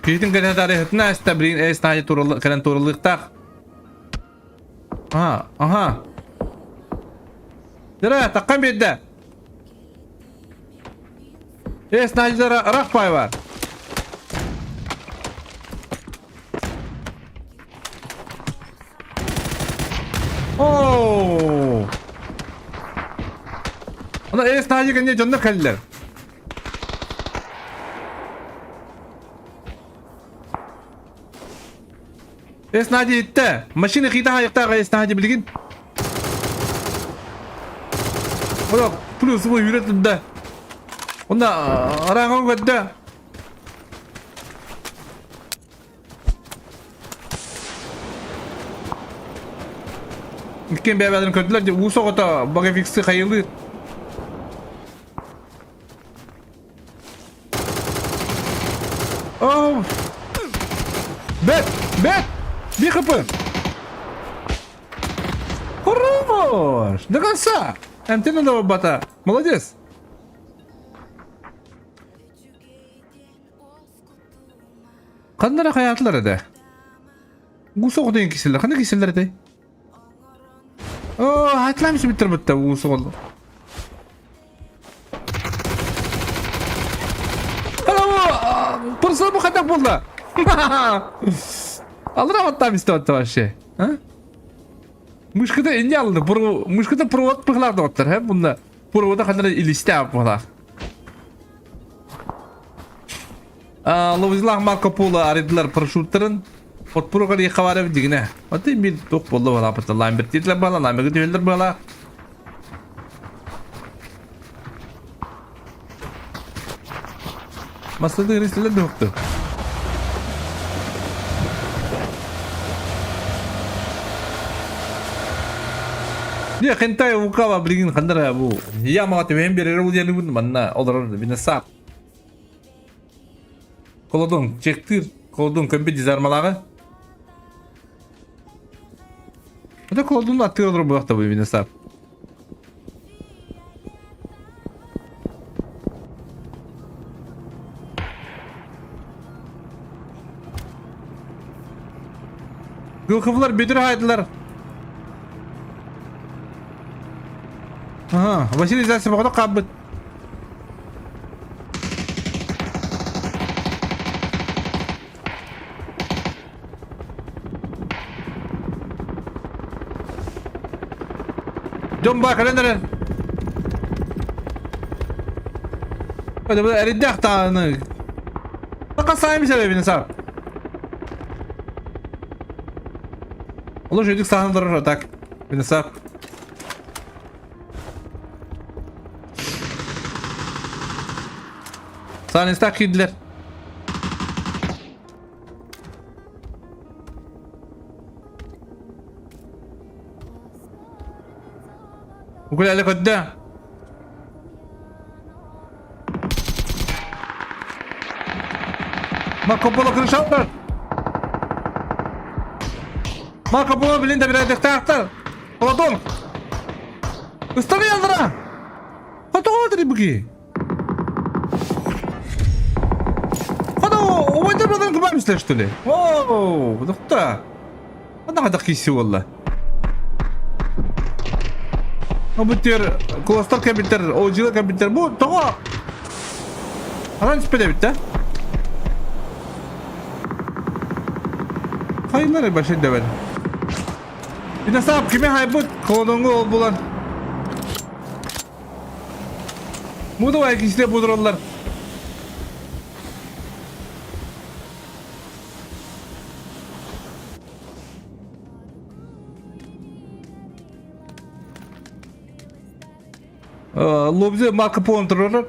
Киһитин кэлэн тарыһытына эстэ блин эс наһаа туралы кэлэн туралыктаах. Ага, ага. Дыра, таккан биэрдэ. Эс наһаа ырах пай бар. Оо! Ана эс наһаа кэннэ дьонно кэллэр. Эс Надя иттэ. Машина хита хайыктаах Эс Надя билигин. Ола плюс бу юрэ тудда. Онда араҥа көрдө. Иккиэн бэйэ-бэйэлэрин көрдүлэр дии уус оҕото багафиксы хайылыыр. О! Бэт! Бэт! Бир хп! Хорош! До конца! Антенна да бата. Молодец! Ханна эрэ хайаатылар этэ? Уус оҕо деген киселлэр. Ханна киселлэр этэй? Оо, хатлаам сибиттер бутта уус оҕолор. Пырсыл бу хайдах буолла? Алра оттам истэ вообще. А? Мышката инне алды. Мышката провод пыхлар доктор, хэ? Бунда провода ханара илисте пыхлар. Ловзилах Марко Поло арыйдылар парашюттарын. Отпуругар хабарев дигине. Аты бир тук болду бала пыта ламбер титлер бала, ламбер түһеллер бала. Масылды гристелер дөхтү. Не, хентай укава блин хандара бу. Я мага төбен берер бу диэн манна олорор бина сап. Колодун чектир, колодун көмпе дизармалағы. Это колодун аттыр олорор буякта бу бина сап. Гылхывлар бөтөр хайдылар. Ага, Василий Зайцев оҕото хаалбыт. Дьон баа кэлэн эрэр. Эридэх тааны. Хасайым себебini сар. Олар жөдік сағындырыр так. Бинасар. Саанистах киирдилэр. Укулеле көрдө. Марко Поло крышалар. Марко Поло билин да бирээдихтаахтар. Платон! Ыстаны ялдыра! Хотоҕо буки. Хото ойдар бадан кыбамыслар что ли? Оу, дохта. Ана хадах киси болла. Бу тер кластар кабиттер, ожилы кабиттер. Бу тоҕо Анан түспэт да? Хайылар башын дөбөн. Бинасап кими хайбыт колоноҥу ол булан. Мудовай кисте будураллар. Лобзе Марко Поло турар.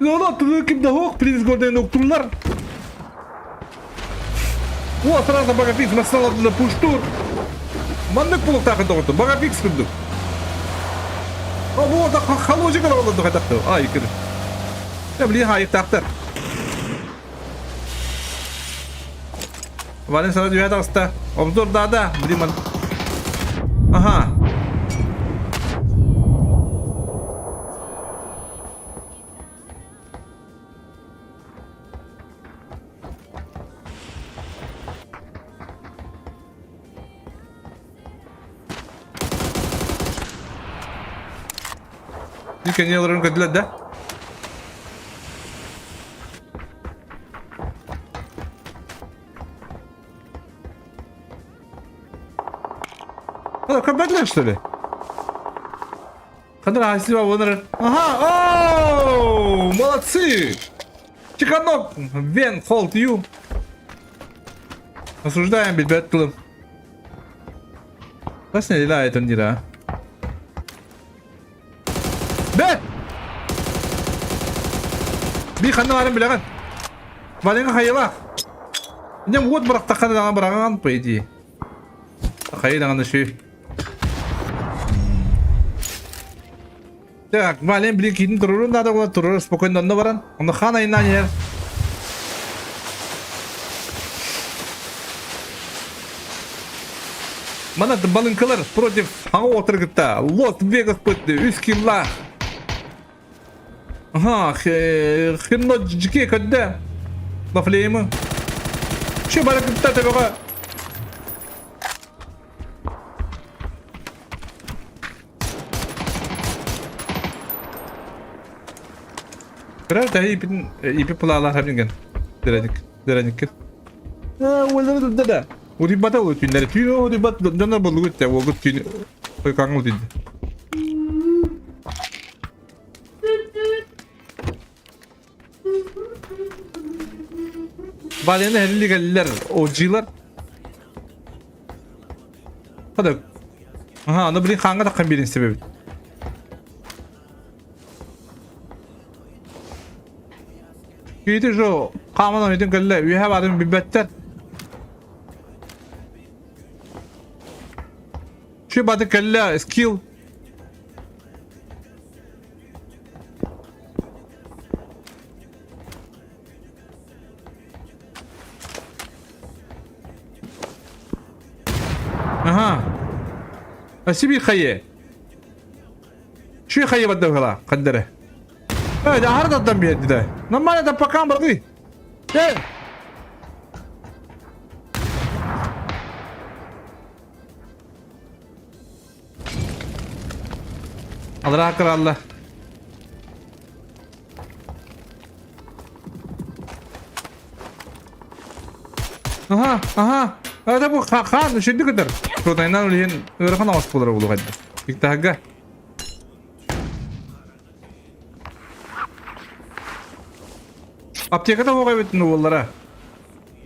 Ола ким да хоқ принц горден октурлар. О, сразу багафикс масалабына пуштур. Маннык булуктаахын тоҕоту, багафикс курдук. А вот халожик олороллор хайдахты. Ай, кир. Я блин, хайыктаахтар. Вален сразу түһэ таҕыста. Обзор да, блин, ман. Ага. Нике олорон көрдүлэр да? Көрбөтүлэр что ли? Хандар спасибо, Вонер. Ага, оу, молодцы! Чеканок, Вен, холд ю. Осуждаем, ребят, клуб. Классная дела это не да. Бет! Би ханна баран билэҕин. Валенга хайылаах. Инем уот бырахтаххана даҕаны быраҕаҕын по идее. Хайы даҕаны шүй. Так, Вален блин киитин турурун надо было туруру спокойно онно баран. Онно хан айынан иһэр. Мана балыҥкалар против хаҥа уотар кытта. Лос Вегас пытты, үс килла. Ага, хинно жике көддө. Лафлеймы. Şu бары кытта төбөҕө. Кыра таһы ипин ипи пулаалаах эбинген. Дыраник, дыраниккит. Уоллары да да. Урибата ол түннәре. Түүн о урибат дьоннор болугут те уолгут түүн каңыл түүн. Балена хеллигеллер ожилар. Хада. Аха, аны блин ханга таккан бирин себеби. Киһити жо хааман ойдун кэллэ үөһэ баарын билбэттэр. Şu баты кэллэ скилл. Аха. Спасибо, хайе. Şu хайе бадда хаддары. Evet, haritadan bir yerde. Normalde pakan bırakıyor. Gel. Аллах Allah. Аха, аха. Это бу хан үшүндү көтөр. Протайнан үлүһүн ыарахан оҕус буолар буолуох этэ. Иктаһага. Аптеката оҕо эбитин уоллара.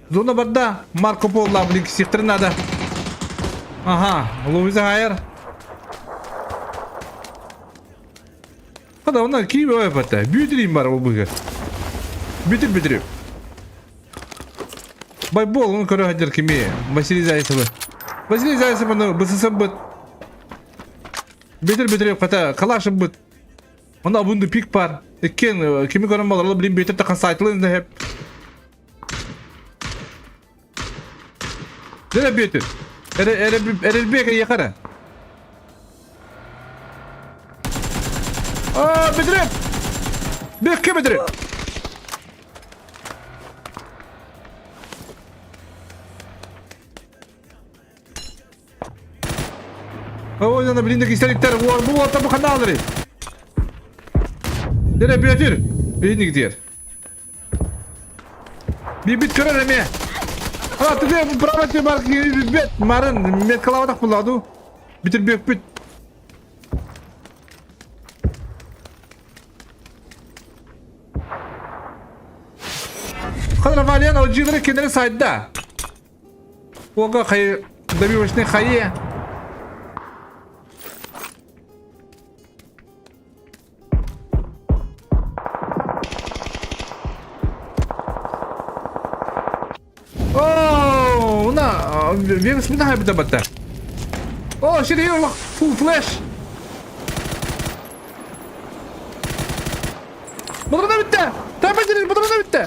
Зона барда Марко Поло блин сихтер надо. Ага, Луиза Хайер. Хада онна киви ой бата. Бүтүрим бар ол быгы. Бүтүр бүтүрүп. Байбол, оны көрө хадыр кими? Василий Зайцевы. Василий Зайцев оны бысысым быт. Бүтүр бүтүрүп хата калашым быт. Онно обунду пик бар. Иккен кими көрөн болар, блин бүтүр тахан сайтылын да хеп. Дere бүтүр. Эре эре эрелбек якара. Аа, бүтүрүп. Бекке бүтүрүп. Ой, ана блин, кистериктер, бу уолта бу ханаалары. Дere бүтүр. Бейник диэр. Бибит көрөр эмиэ. А, тыгы право ти бар бет марын меткалабатах буладу. Бүтүр бүкпүт. Хадра Валиан оджигары кенери сайда. Ога хай добивочный хайе. О, на, вирус минаха бит батта. О, серьезно, full flash. Бұларда бітті! Тапа жүрін, бұларда бітті!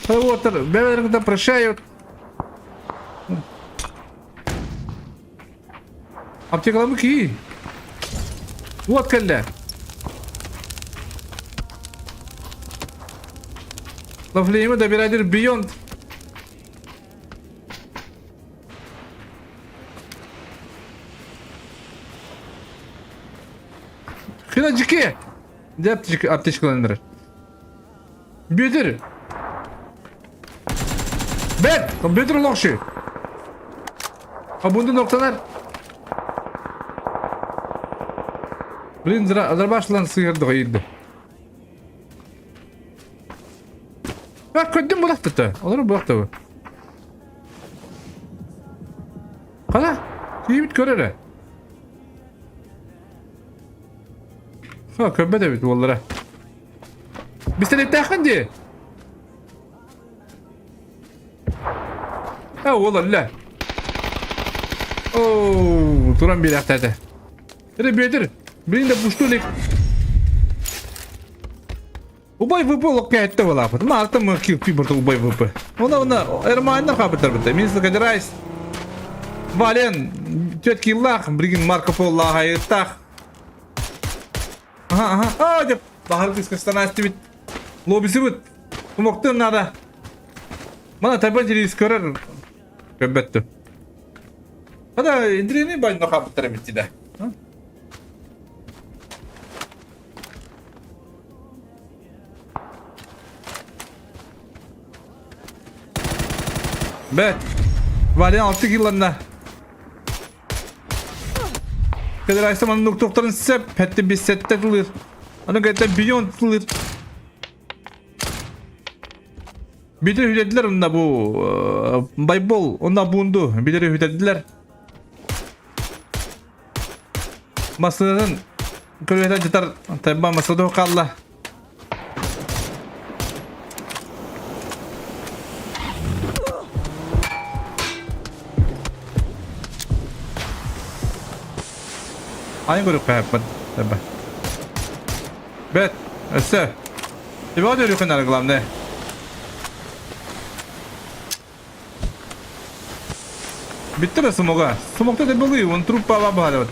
Отыр, бәрін прощают. Аптекаламы ки. Вот кэллэ. Лафлеймы добирайдер Beyond. Хина жике. Деп аптечкаландырар. Бүөтүр. Бет! Бүөтүр олохшу. А бунду ноктанар. Блин, зарбашлан сыгырды кайырды. А, көддүм булактыты. Олар булакты. Кана? Кийбит көрөрө. Ха, көрбөт эбит уоллара. Бистэлэттээххин дии. А, уол өллө. Оу, туран биэрэхтээтэ. Эрэ Бүөтүр, билин да пушту илик. Убай ВП олох кэһэттэ буолааппыт. Маарта мы килпи бурта убай ВП. Она она эрмайнар хаапыттар бытта. Мин Кадирайс. Вален, тет киллах, бригин Марко Поло хайыттах. Аха, аха. А, деп бахар кыска станастыбит. Лобисыбыт. Тумоктын надо. Мана тайбан телевиз көрөр. Көбөттү. Хада индрини байны хапыттар битти да. Бэт. Вален 6 килланна. Федерация маннык тохторун сеп, хэтти биссетте тылыр. Аны кэтте бийон тылыр. Бидер хүлэдилер онна бу байбол онна буунду бидер хүлэдилер. Масынын көрүһэ жатар тайба масыды қалла. Айын көрүк кайаппын. Тайба. Бет, өссө. Тебя өрүкүн главное. Bitti mi smoga? Smokta da buluyor. Onu trup baba bağlı.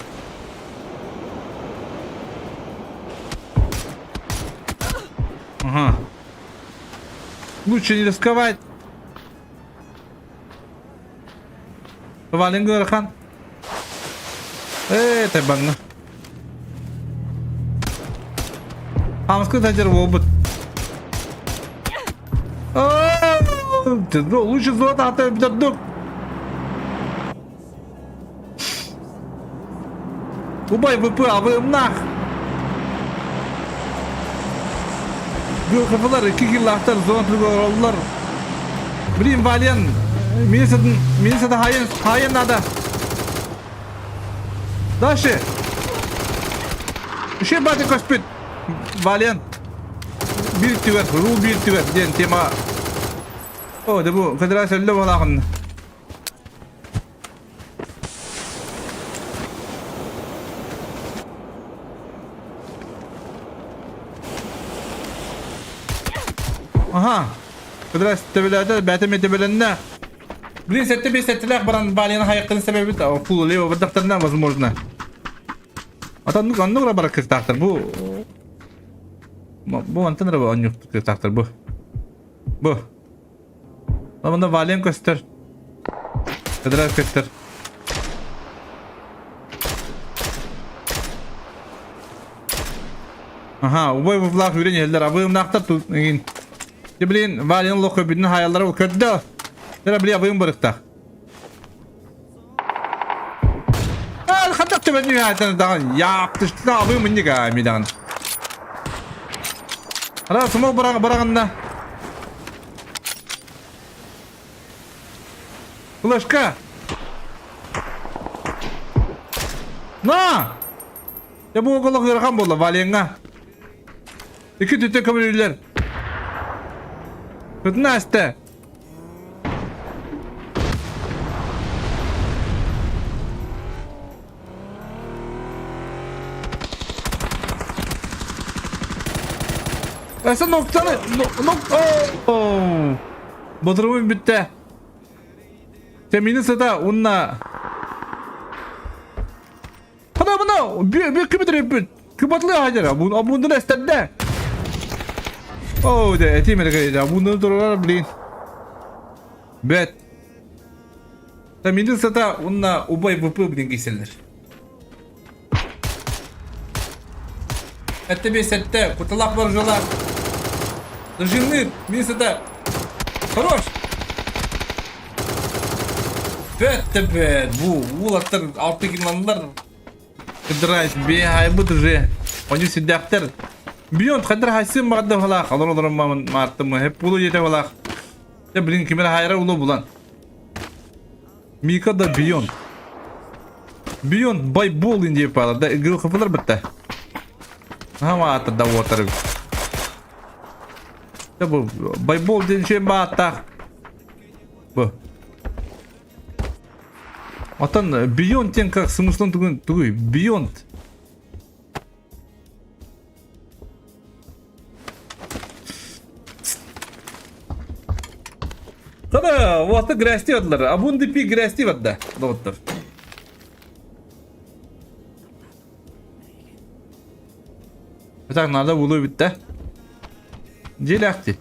Ага. Лучше не рисковать. Вален Гөрхан. Э, табанна. Хамскы тажыр опыт. Лучше золото ата битардык. Убай ВП, а вы нах. Kafalar 2 kill ахтар зона олар. Блин, Вален. Минисата хайын, хайын надо. Дальше. Еще баты көспүт. Вален. Bir түгер, рул bir түгер диэн тема. О, да бу федерация үлле болағын. Аха. Федерация төбеләді, бәтеме төбеленне. Блин, сәтте бес сәттеләк баран балияны хайыққын себебі фул лево бардақтарына возможно. Ата ну анну бар кыртақтар бу. Бу антын раба аннюк кыртақтар бу. Бу. Ламында вален көстөр. Федерация көстөр. Аха, убой бу флаг үрен елдер абыым нақтар ту. Блин, вален лоқы бүтін хаялары көрді. Тера били абыым барықта. Хаттак төбән нихайтан даган яптышты абыым миннега мидан. Ара смок бараг барагында. Флешка. На! Я бу оголок ярган болду Валенга. Iki түтө көмүлүлөр. Кытна асты. Sen noktanı nok oh. Bodrumum bitti. Temini sada unna. Hana buna bir bir kibidir bir. Kıbatlı hacer. Bu bundan estende. Oh de eti merke Bundan durlar блин. Бет. Temini sada unna ubay vp блин киселер. Этте бес этте. Куталак бар жола. Зажимны. Минсата. Хорош. Бет бет. Бу улаттар алты килманлар. Кыдырайс бе хайбыт уже. Они сидяхтер. Бионт хадыр хайсын багда фалах. Алар алар мартым. Хеп булу жете фалах. Я блин кимер хайра улу булан. Мика да Бионт. Бионт байбол инде пала. Да игру хапалар битте. Хама ата да отыр. Да бу байбол ден şey баата. Бу. Атан Beyond тен как смыслын тугун тугуй Beyond. Тада, вот грязти адлар. Абунды пи грязти вадда. Доттор. Так, надо булу битте. Желяхти.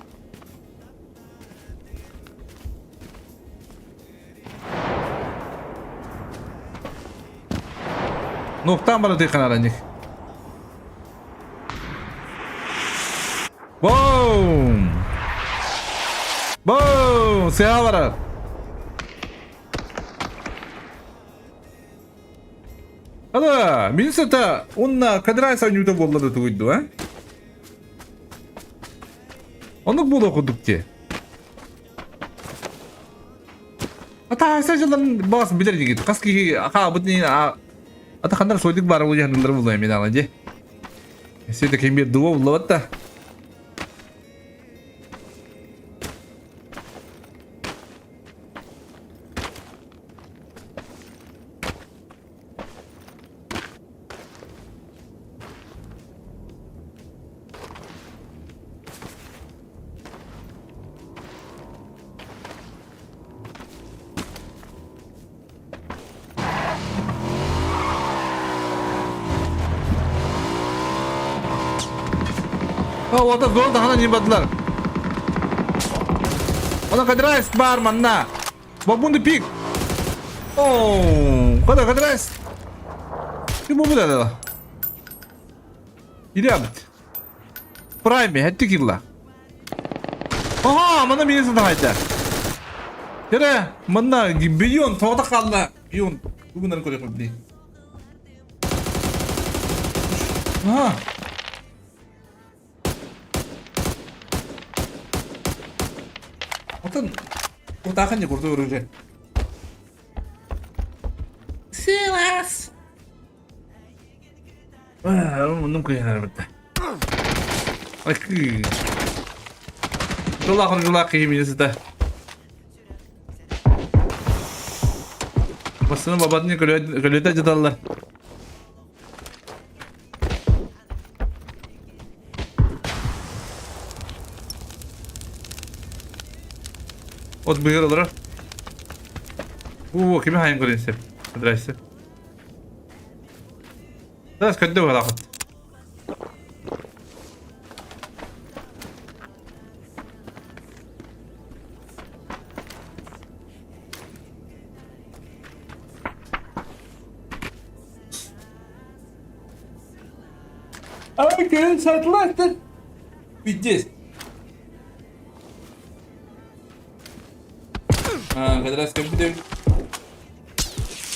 Ноктан бара тыйхан араник. Бум! Бум! Сыға барар. Ала, мин сата уонна кадрайс оонньуута буолла да тугуйду, а? Оннук буолуох курдук дии. Ата дьылларын баас билэр дигит. Хас киһи хаабыт ата ханнар сойдук баар буолуо ханнылар буолуо мен ала дии. Сете ким бир дуо буллабат да. О, вот зон тахана не бадлар. Она кадрайс бар манна. Бабунды пик. О, када кадрайс. Ты бу да. Илябыт. Прайме, хэтти килла. Аха, мана мені сатахайда. Тере, манна миллион тоғда қалла. Миллион. Бүгін көрек білей. Аха. Отын Утахан не курду уже. Силас. Мунун кыйнар битте. Акы. Жулақ жулақ кийминесите. Басını babadını көлөтө жаталлар. От быгыр олорор. Уу, кими хайын көрүн сеп. Здрасте. Да, скажи, балахот. Ай, кэлэн сатылааттар. Пиздец. А, как раз компьютер.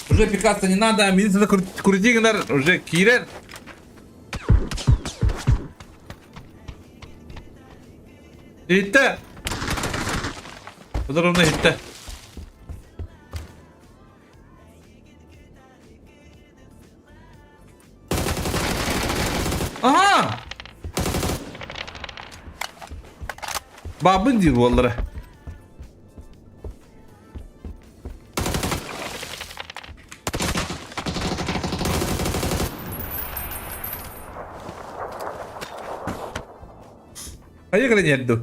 Уже пикаться не надо, милиция крутигнер, уже кирер. Иттэ. Подробно иттэ. Аха! Бабын диир буоллара. Хайа кэлэн иһэр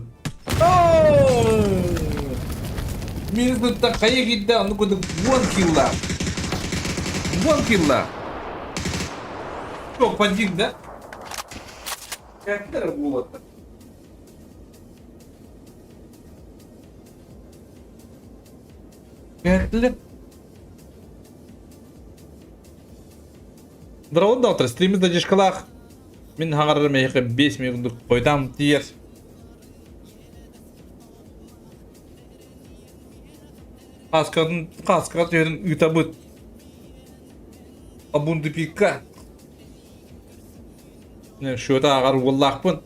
Минус кытта хайа киирдэ, онну курдук уон килла. Уон килла. Что, подик, да? Как буолата? Кэртилер. Здорово, доктор. Стриміз дадишкалах. Мин хаҥарарым эһиэхэ 5 минут хойутаан тиийэр. Кааскатын кааскаҕа түһэрин ыытабыт. Абундупикка. Счета ааҕар уоллаахпын.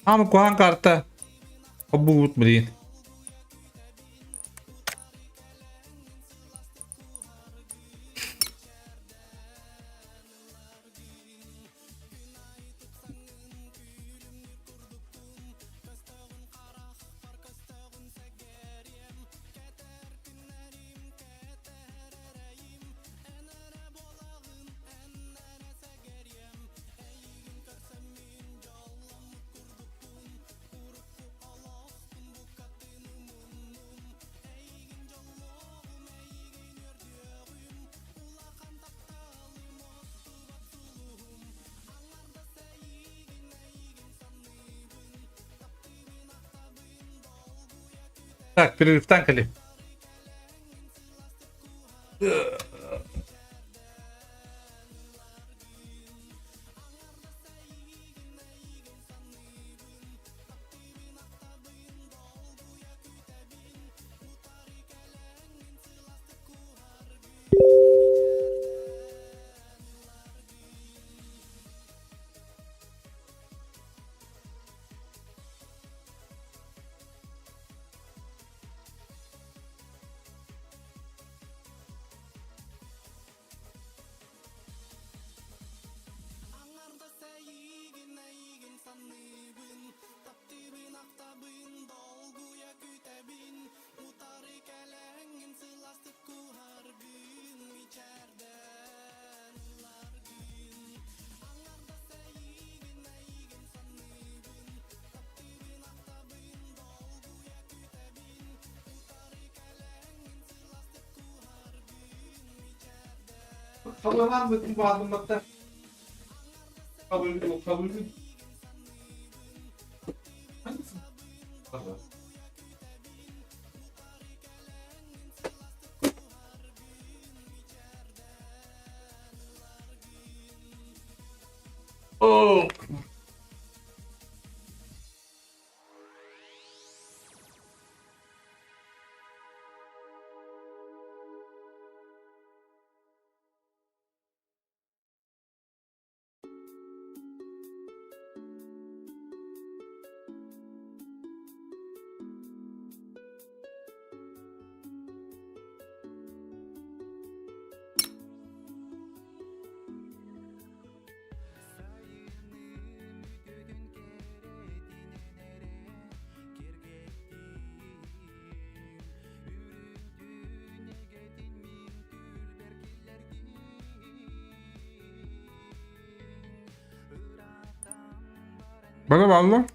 Ама куһаҕан карта Обуут блин. Так, перерывтан кали. Kabul mı? Bağlanmakta. Kabul, kabul. Hangisi? Tamam. Oh. Bana bağlı.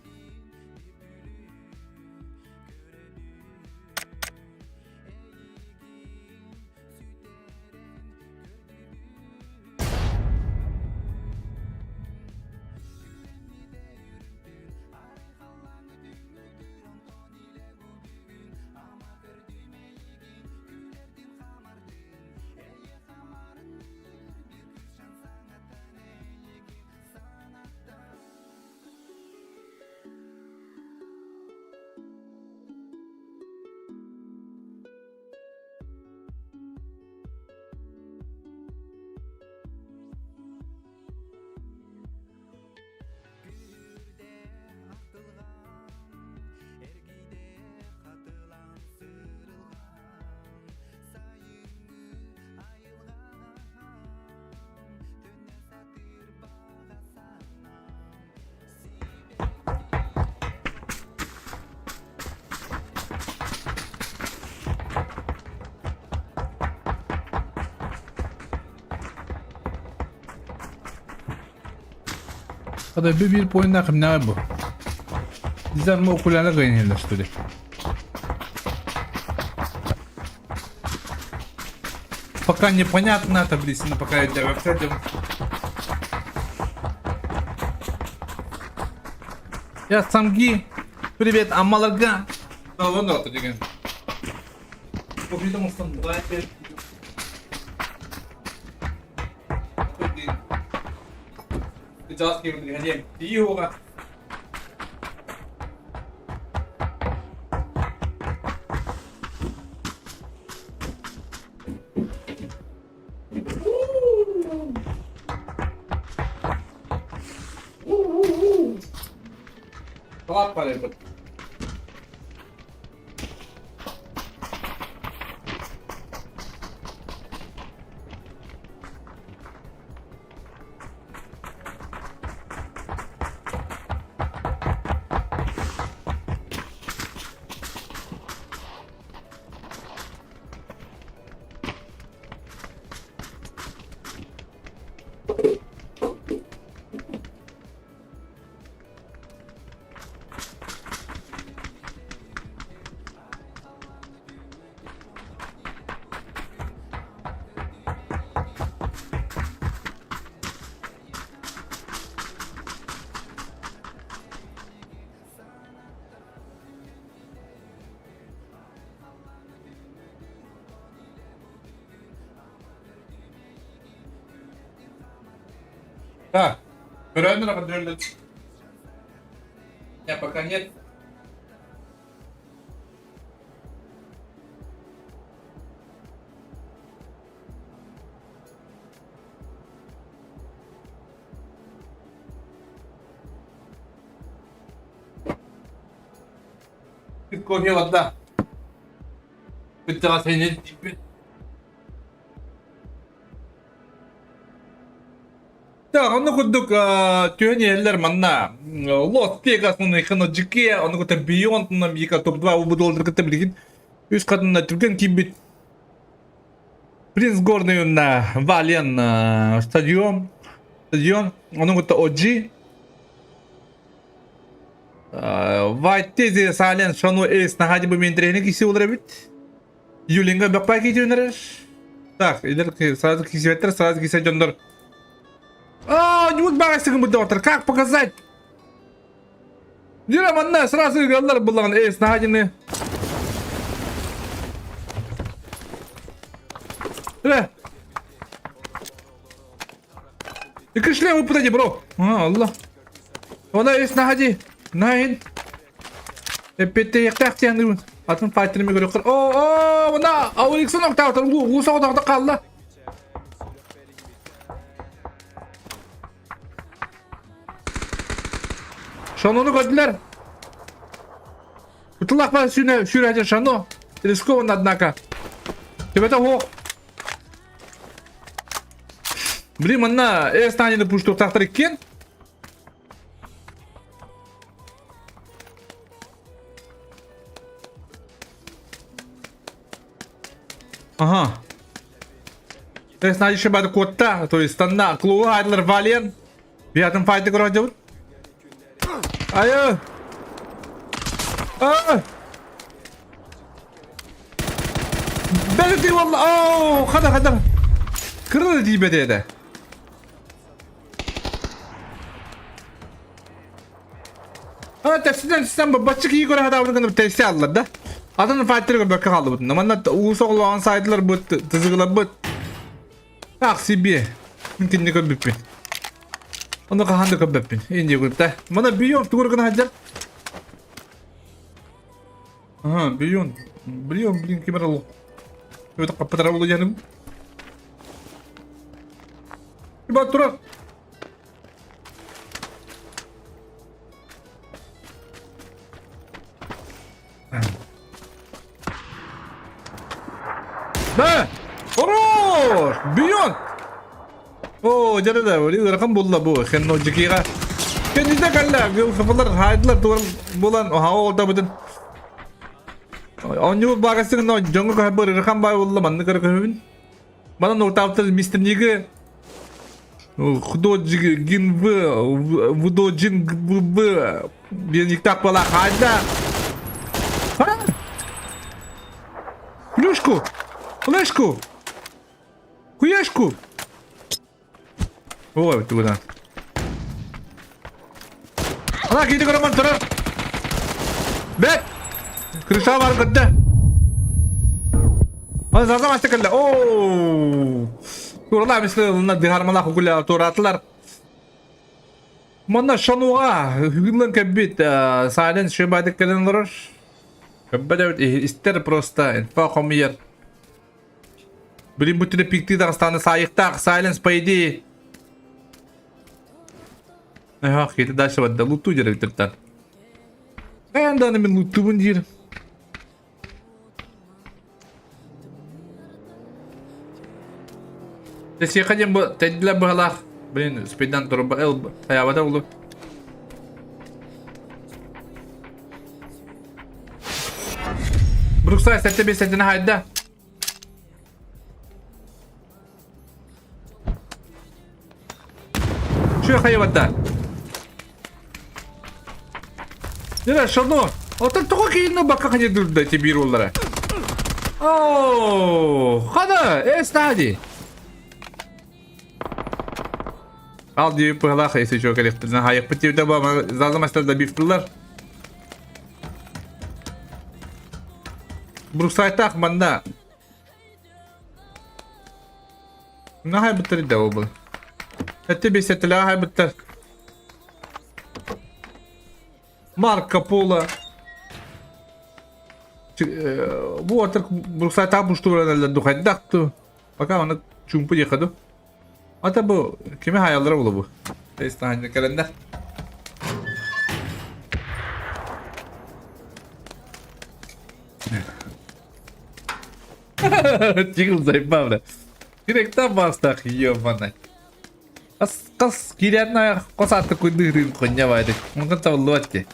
Hadi bir bir point ne bu? Bizden mi okullarına kayın что ли? Пока непонятно, таблица, пока я для веб-сайтов. Я Самги. Привет, Амалага. Да, деген. होगा। Талап. Так, көрөөннөр контроллет. Не, пока нет. Кофе вода. Кыттыҕас тиийбит. Так, онно курдук түһэн иһэллэр манна Лос Вегас Ханожике, ону кытта Beyond Мика топ-2 убудуоллар кытта билигин үс хатынна түргэн киирбит Принц Горный уонна Вален стадион стадион ону кытта OG White Tezi Silent Шану Эйс наһаа бу интэриэһинэй киси олор эбит. Юлинга бэкпай киитүнэрэр. Так, илер сразу кисибеттер, сразу кисе дьоннор. А, ньуут баҕайсыгын бу Как показать? Дира манна сразу ыгаллар буллаган Эйс наһаа дьины. Э. Икки шлем выпадать, бро. А, Аллах. Она есть находи. Найн. Эппиэттэйиэхтээх диэн атын файтерами көрүөххэ. Оо, оо, мына Ауриксон октаатар уу соҕотоҕото хаалла. Шанону көрдүлэр. Кутулах бар сүүнэ сүүрээчи Шано. Рискованно, однако. Төбөтө суох. Блин, манна Э станины пуштуохтаахтар иккиэн. Ага. То есть надо еще котта, то есть станна клуа Адлер Вален. Биятын файты көрөдүбүт. Айы! А! Бәлки валла, оу, хада хада. Кырды дейбеде еді. А, тэпсинэн түстэн баччы кии көрө хатаабытын гына тэпси аллар да. Атын файтерга бөккө хаалбыт. Манна уу соҕолоон сайдылар быт, тызыгыларбыт. Так себе. Мин көрбүппүн. Ону хаһан да көрбөппүн. Инди көрбүтэ. Мана бүйөн тугур гына сылдьар. Ага, бүйөн. Бүйөн, блин, ким эрэ Это каппатара буолу диэным. Ба турар. Да! Хорош! Бьет! О, дьэ да, ыарахан булла бу. Хенножикига. Кэннитэ кэллэ, хафалар хайдылар тугар булан, оха олдабытын. Онньуу багасыгын но дьоҥҥо көһөр ыарахан бай булла манны көрө көһөбүн. Манан уртаабыттар мистер Ниги Художгин В, Вудоджин В, диэн никтаах буола хаайда. Плюшку! Флешку! Хуешку! Ой, тугунан. Ана киити көрөмөн турар. Бэт! Крыша бар көттө. Аны зазам асты кэллэ. Оу! Туралаа мисле ылына дыһармалаах угуля тураатылар. Манна шануга хүгүллэн кэббит Silent шөбадык кэлэн олорор. Көббөт истер просто инфа хомуйар. Блин, бу түнэ пиктии таҕыстааны саайыктаах Silence по идее. Эх, кити дальше барда. Луту диир эбиттэр Эн дааны мин луттубун диир. Тэсиэхэ диэн бу тэйдилэр быһалаах. Блин, спиддан туруба ыл хайаабата улу. Бруксай 75 сентини хайда. Чүө хайыбатта. Дira шону. Отон тоҕо киинно бакка ханьыдырда ти биир уоллара. Оо, хана, эстади. Ал дии пыһалаах если чё кэлиэхтэринэ хайыппыт диэбитэ бу заза мастер да бифтылар. Брусайтаах манна. Наһай быттар да ол. Эти бесетилээх айбыттар. Марко Поло. Бу атыр Бруксайтаах буштууралар духайдах ту. Пока оны чумпу диэхэ ду. Ата бу кими хайаллара була бу. Тестаһанньа кэлэннэр. Тигл заебал, бля. Директор бастах, ебаный. Ас қас киирэн хос ааты куйдыырын коння байды. Мунтан табыллыбат ди.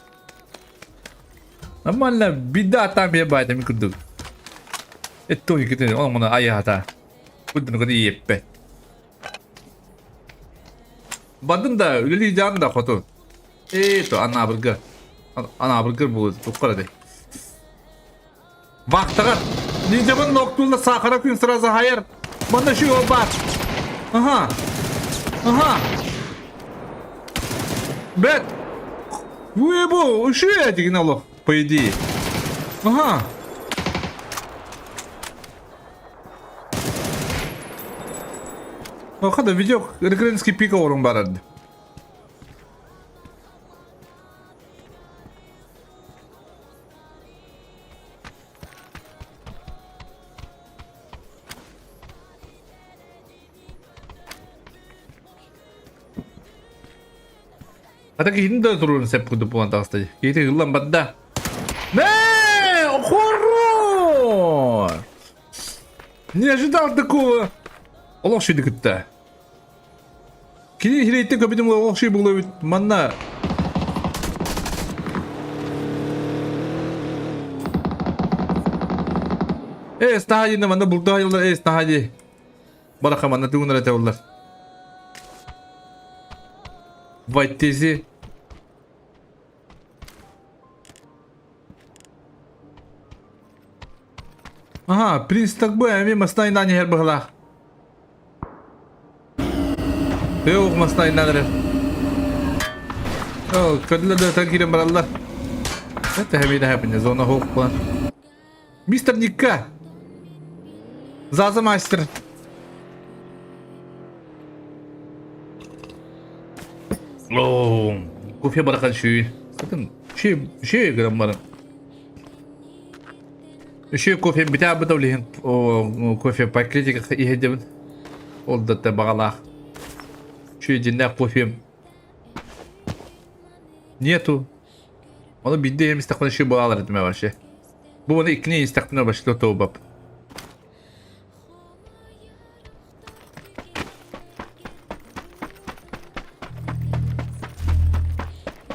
Нормально беда там я байды мен курдук. Это китен ол мына аяата. Кудун куди иеппет. Бадын да үлели жан да хоту. Э то анаабырга. Анаабыргыр бу туккара де. Вахтаҕар Ниндзябын ноктуулла саахара күн сразу хайар. Манна şu бар. Ага. Ага. Бэт. Уебу, үшү деген олох, по идее. Ага. Хада видео рекренский пик орун барады. Хата киһини да туруорун сөп курдук буолан таҕыста дии. Киһити ыллан барда. Мэ! Хоррор! Не ожидал такого! Олох шүйді кытта. Кини иһирэйтэн көбүтүм олох шүй буолуо эбит. Манна Ээ, стаха дии манна бултаха дьыллар, ээ, стаха дии. Бараха манна тугунара этэ Вайтези. Ага, принц так бы, эми масна инан иһэр быһылаах. Тыа масна инан эрэр. Ол, көрдүлэр да өтөн киирэн бараллар. Это хэбине хэппине, зона хоох буолан. Мистер Никка! Заза мастер! Оо, кофе барахан шүй. Сатын, шүй, шүй гынан баран. Шүй кофе битэ быта улиһин кофе пакетик иһэдебин. Ол да бағалаах. Шүй дьиннээх кофем нету. Оны бидде емистахпына шүй буолар этим вообще. Бу оны иккини истахпына вообще тообап.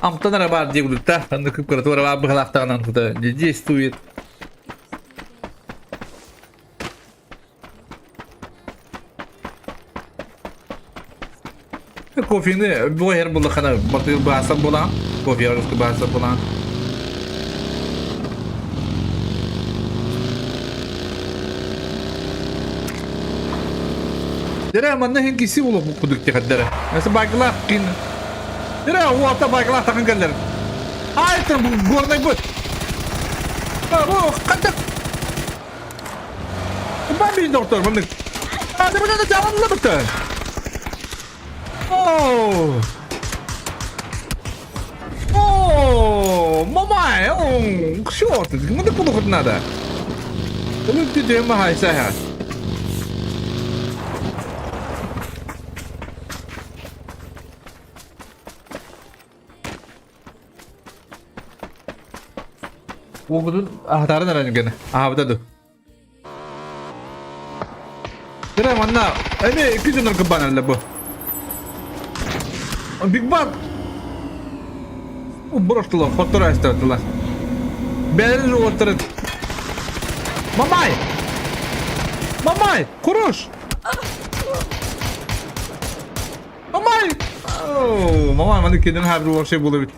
Амтан эрэ баар дии курдукта. Анны кып-кыратыгар баар быһалаахтаҕынан кута действует. Кофени бу иһэр буллаххына бартыгар баасар буолаҕын. Кофе арыскы баасар буолаҕын. Дэрэ манна иһин киси улух кудук тихэддэрэ. Мәсе байкалаах кин. Дэрэ уолта байкалаах тахын кэллэр. Ай бу горнай бут. Бу хантак. Бамби доктор маннык. А, да бу да быта. Оо! Оо, мамай, оо, черт, мы да куда надо. Ну ты ты махай саха. Уогутун аһатаарын эрэн гена. Аһабыта ду. Дere манна эми икки дьонор кыббаналлар бу. Биг Бак бороштулар, хоттору астатылар. Бәрін отырып. Мамай! Мамай! Куруш! Мамай! Мамай, маны кеден хабір вообще было бит.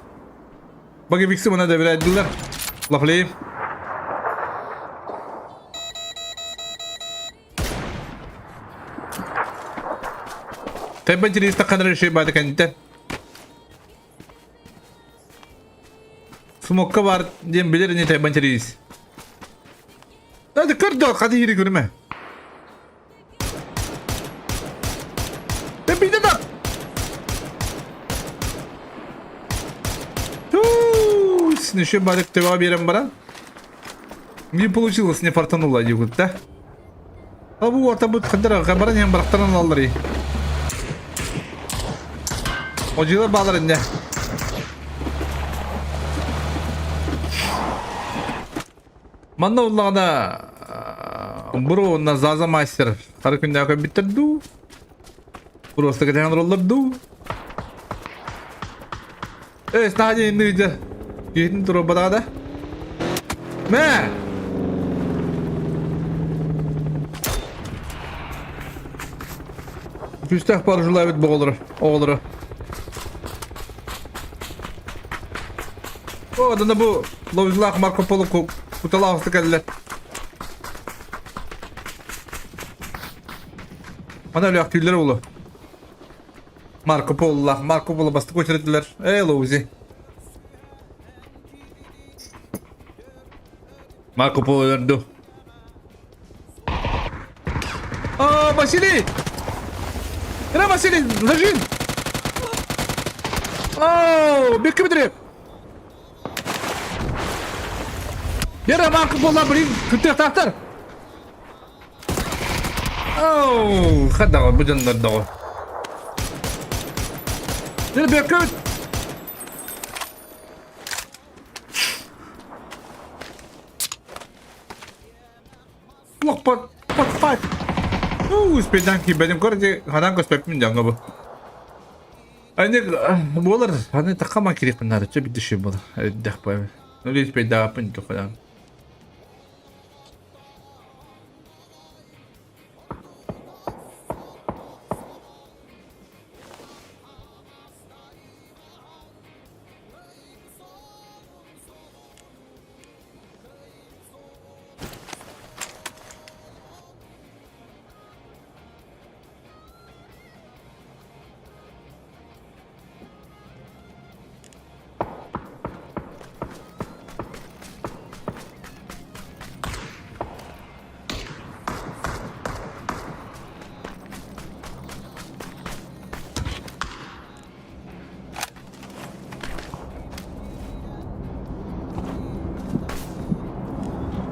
Баги бикси мына да бирәдилер. Лафлейм. Тэбэн тириста канары шей бады кэнниттэн. Смокка бар диэн билэр ини тэбэн тириис. Hadi көр да хadi ири көрүмэ. Тэ биде да. Еще барык төбөҕө биэрэн баран. Не получилось, не фартануло диэбит да. А бу уотабыт хандар баран иһэн барахтаран ылаллар и. Одьулар баалар инне. Манна уллаҕына бро уонна Заза мастер хара күннээх көрбүттэр дуу? Просто кэтэһэн олороллор дуу? Эй, снаһа инны ыйда. Киһитин туруорбатаҕа да? Мэ! Күүстээх паржулаабыт боҕолоро, оҕолоро. О, да бу ловизлаах Марко Поло куталаах кэллэ. Ана өлөөхтүүллэр улу. Марко Пололаах Марко Поло бастакы очередилэр. Эй, Лоузи. Марко Поло өлөрдү. А, Василий! Ра, Василий, зажим! Оу, бекки битирип! Бера Марко Поло, блин, күттүөхтаахтар! Оу, хадаҕа бу дьоннордоҕо. Бера бекки Лохпот, what five? Уу, спедан киирбэтим. Короче, ханан көспөппүн дьоҥҥо бу. Аны буолар, аны такама кириэхпин наада, чэ бүтүшү буолар. Эрдэх бу. Ну, спейдааппын тухадан.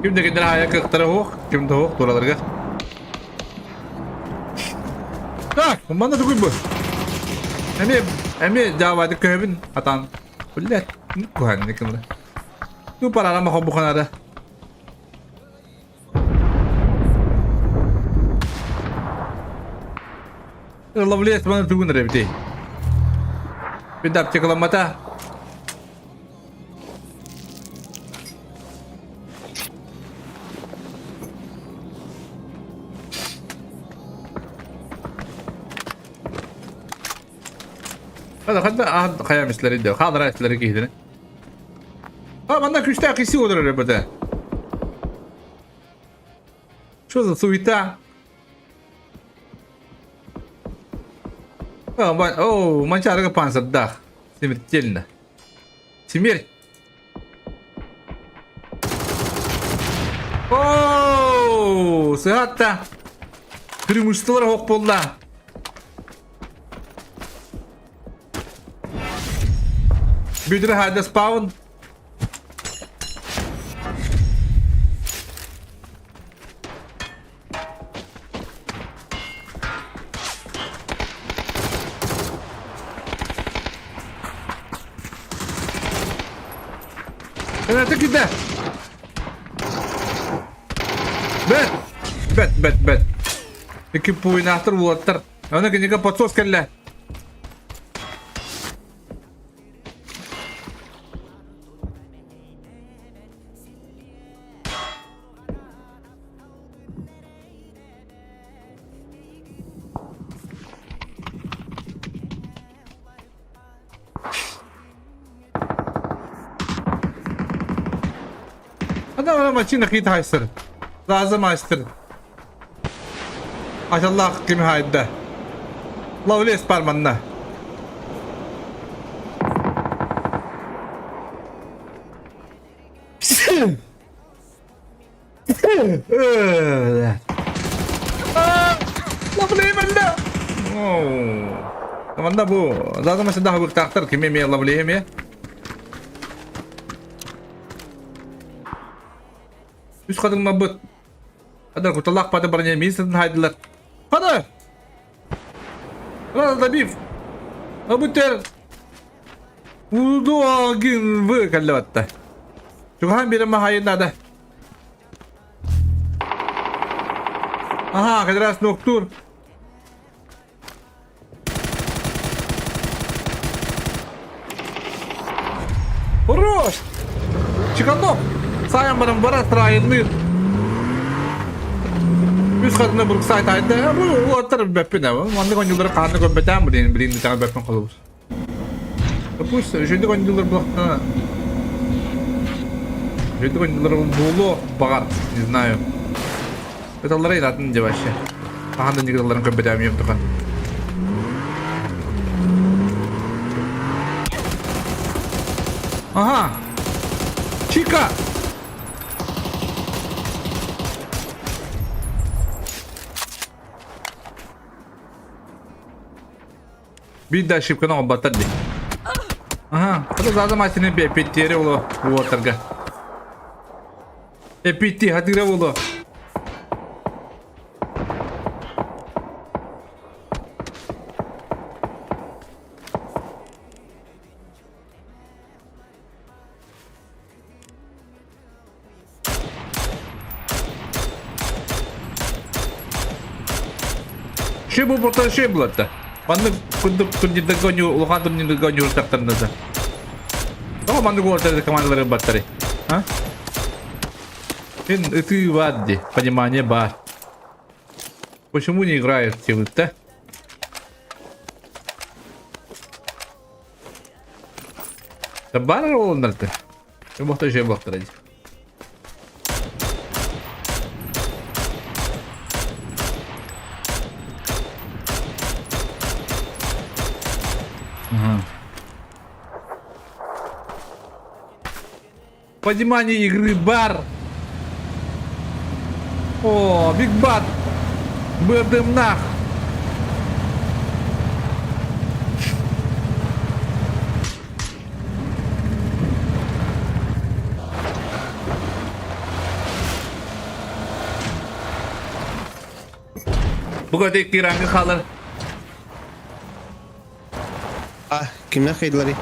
Ким да кинилэр аайа кыахтара суох, ким да суох туураларыгар. Так, манна тугуй бу? Эмиэ, эмиэ дьаабайдык көһөбүн атаан. Блядь, куһааннык кынна. Ну, парара махо буханара. Ловлес маны тугун эрэ Бит аптекаламмата. Hadi hadi aha хайа мислери диyor. Хаалара эслери киһитини. А манна күстээх киси олорор эбэтэ. Что за суета? О, манчаарыга панцирдаах. Смертельно. Смерть. Оо, сыһатта. Преимуществолар ох буолла. Бүдүрэ хайда спаун. Это кида. Бэт! Бэт, бэт, бэт. Икки пуйнаахтар уолаттар. Аны кинигэ подсос кэллэ. Ана машина хит хайсыр. Лазым айстыр. Ашаллах ким хайда. Лавлес парманна. Манна бу лазым машина хабыктаахтар кими эмиэ лавлеһи эмиэ. Үс хатыҥнарбыт. Адар куталаах паты баран миин хайдылар. Хана! Рада добив! Абытер! Удуагин вы кэллэбатта. Чугаһан биэрэн маһайын надо. Ага, как раз ноктур. Хорош! Чиканов! Сайын баран бара страйынныыр. Үс хатына буруксай тайда. Бу уоттар бэппин ама. Маннык оонньуулары хаанны көрбөтөм билин билин даҕа бэппин холобур. Пусть үчүгэй оонньуулар булахтана. Үчүгэй оонньуулар буолуо баҕар, не знаю. Ыталлара атын дьэ вообще. Хаһан да ньыгыралларын көрбөтөм юм тухан. Ага! Чика! Биир да ошибканы оҥорботтор дии. Аха, это зада матины эпиттиэри боло уотарга. Эпитти хатыра боло. Ши бу буртан ши булатта. Маннык курдук турнирдарга оонньуу улахан турнирдарга оонньуур Тоҕо маннык уолаттар командалары баттары? А? Ин ытыы баар ди, понимание баар. Почему не играют да? Да баар олоннарты. Бохто же бохтар дии. Понимание игры бар. О, Биг Бат. Бырдымнах. Бу көтө икки хаалар. А, кимнәр кыйдылар?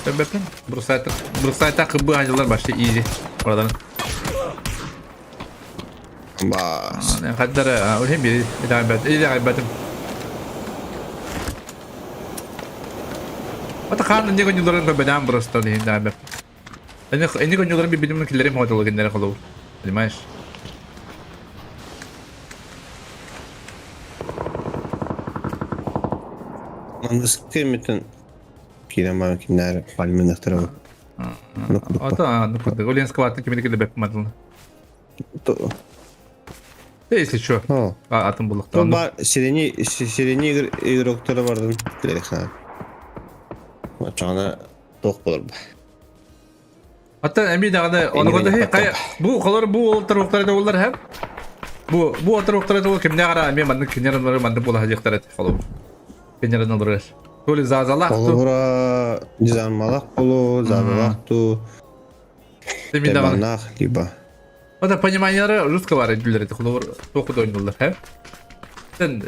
Бөппүн. Брусайта брусайта кыбы анжылар башты изи. Oradan. Бас. Хаддара үлһин бири идаҕайбат идаҕайбатым. Ата хаан инник онньуларын көрбөтөм просто диһин даҕайбат. Инник онньуларын билбитим киллэрим хотолу кинилэри холобур. Понимаешь? Мандыскы митин киирэн баран кинилэр пальмынахтара Ата, ну курдук. Оленского атын кимини килбэп мадылна. Если что, атын буллахта. Бар сирени сирени игроктары бардын билерек санат. Чана тоқ болор. Аттан эми даҕаны ону хайа бу холор бу уолаттар да боллар хэм. Бу бу уолаттар да кимнээх ара эми маннык кинер маннык буола сылдьыахтар этэ холобур. Кинер олорор. То ли зазалах ту. Холобура дизармалах болу, зазалах ту. Эми даҕаны. Тебанах либо. Ота пониманиялары русского бар эдилер эти холобур току дойнулар хэм. Сен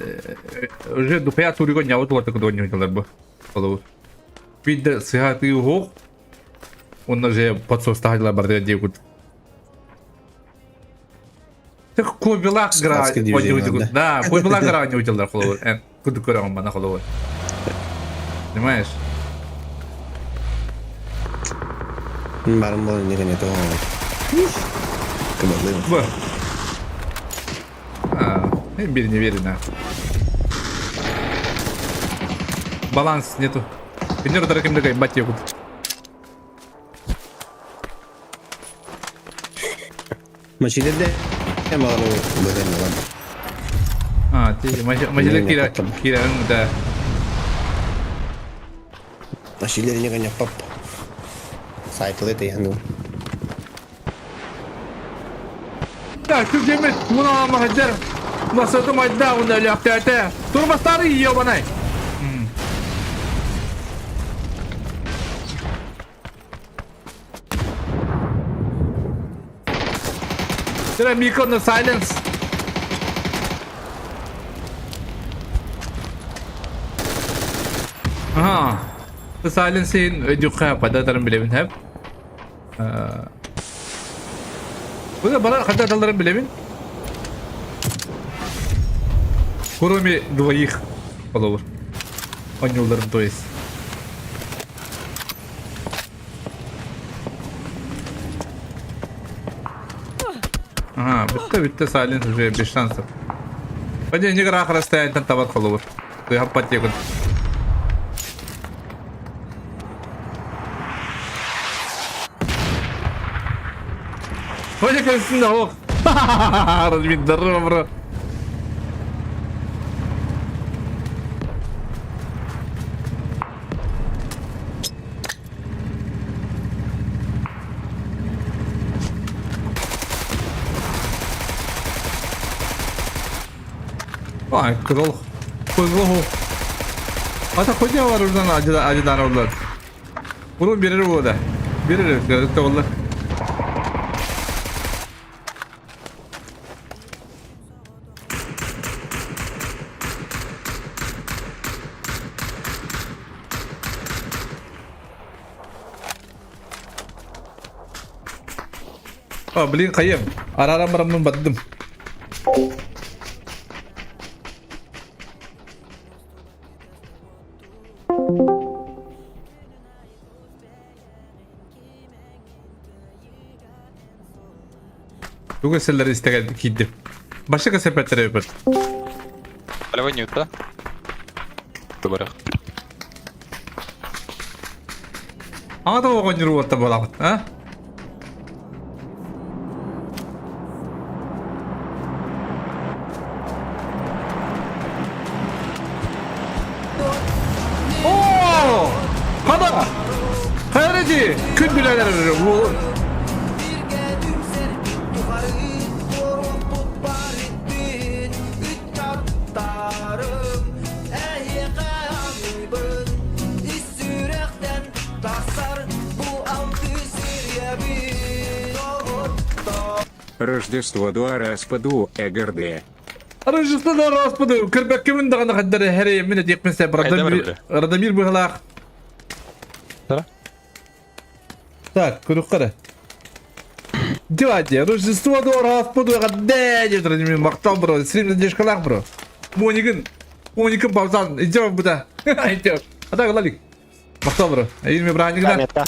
уже дупая туриго нябыт олар току дойнулар бу. Холобур. Биирдэ сыһаатыы уһуох уонна же подсостаһылар бардыга диэ курдук. Так Кобилак гра Да, Кобилак гра не удилар холобур. Эн курдук көрөҕүн мана холобур. Понимаешь? Барым болон не то. Б. А, бир не верю, на. Баланс нету. Пенер дорогим дагай бать егут. Мачилерде эмалар бөтен алам. А, ти мачилер кира кира да. Мачилер не гоня пап. Сайтлы ты яну. Так, тут же мы муна махаджар. Масату майда уна ляхтата. Турбастары ебаный. Тira Мико на silence. Aha. Silence-ин өйдүөххэ падатарын билэбин хэп. Bunu bana ханна аталларын билэбин. Кроме двоих холобур. Оонньуулларын то есть. Ага, бүттэ бүттэ Silence уже без шансов. Пойди, не грах расстояние табар холобур. Ты хаппат Хоня кэлсин ох. Размин бро. Ай, кызыл. Кызыл. Ата хуйня бар урдан ажыдан олар. Bunun biri bu da. Biri de oldu. А, блин, хайым. Арарам бараммын бардым. Тугу сэллэр истэгэ киирдим. Башка сэпэттерэ эбит. Полевой ньюта. Тубарах. Аҕата оҕонньор уолта буолаҕыт, а? Оо! Хана! Хайрати! Күн билэлэр Рождество дуара спаду эгрд. Рождество Господу, көрбөккүмүн даҕаны хаддары хэрэйэммин этиэхпин сөп Хайда Радомир быһылаах. Да? Так, көрүөххэ Дядя, Рождество Господу, эҕэрдэ Радомир махтал бро, стрим задержкалаах бро. Моникин, Моникин паузан, идем буда. Идем. А так, Лалик. Махтал бро. Эйин браник да.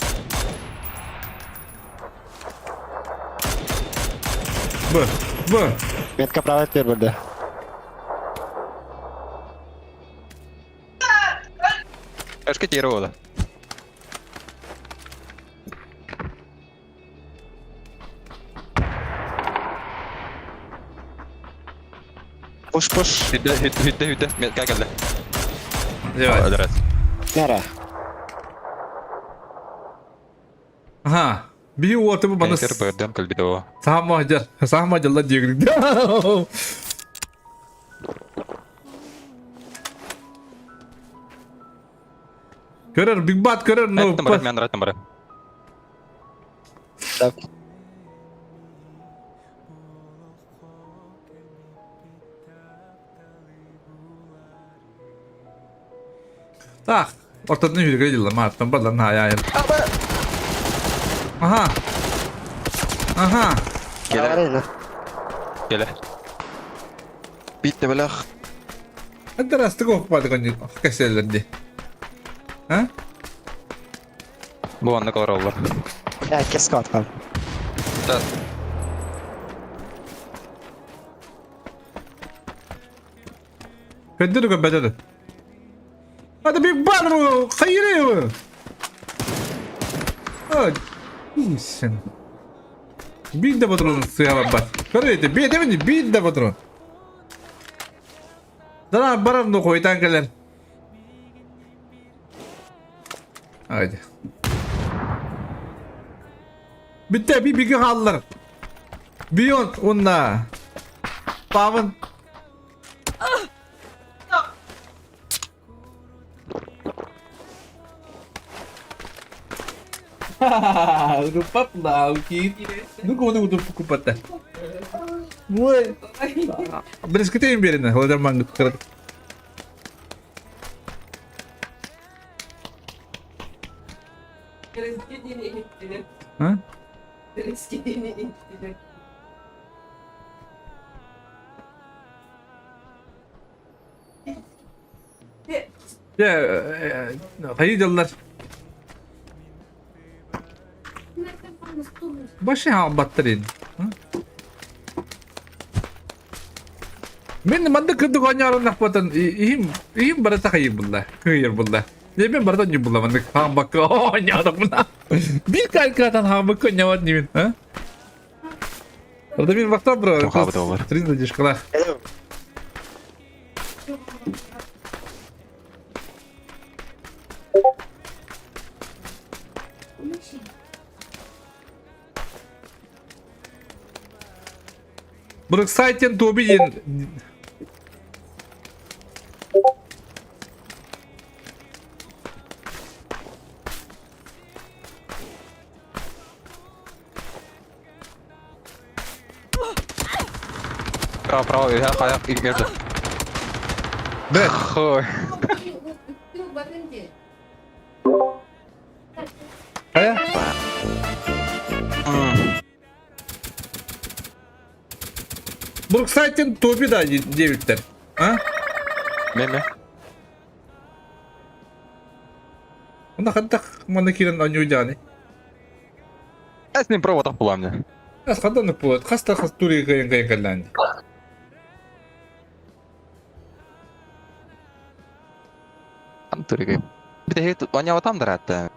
Б, Б. Метка правая первая, Эшке тире Push push. Hüdde hüdde hüdde hüdde. Gel gel. Давай. Нера. Ага. Би уоту баны Баны. Бэрдем кэлбит оо. Саама дьар, саама дьалла диэгин. Көрөр, Big Bad көрөр, ну. Мен мен раттым бара. Так, ортотун үһүргэ дьылла мааттан баллан хаайа. Аха. Аха. Келе. Келе. Битте белах. Антарастык окпады конни кэсэллэрди. А? Бу анны колор Я кеска аткан. Да. Көддүр көбөтөдү. Hadi bir bar hayır. Sen. Bir de patron suya bak. Көрөйдө, bir de bir de patron. Дара барар ну хойтан келер. Haydi. Bitti bir bir kaldılar. Beyond unna. Павын. Рупаплауки. Ну-ка, он его покупать-то. Ой. Брескетейм берина, ладерман А? Дьэ, хайыы дьаллар. Баши хаалбаттар ин. Мен маннык кырдык оонньооруннахпытын иһим иһим барыта хайыр булла, кыйыр булла. Дьэ мен барыта онньук булла маннык хаамбакка оонньоотохпуна. Биир калькатан хаамбакка оонньообот нибин, а? Радомир Вахтан бро, Тоқабы олар. 3 задержкалах. Бруксайтен Тоби диэн Право, право, я хая игерді. Бэт. Хой. Хайа? Бруксайтен Тоби да диэбиттэр. А? Меме. Онно хантах манна киирэн оонньуу С ним право там була мне. Хас хандан буолат. Хас да хас тури кайын кайын кэллээн. Там туригай. Бите оня там даратта.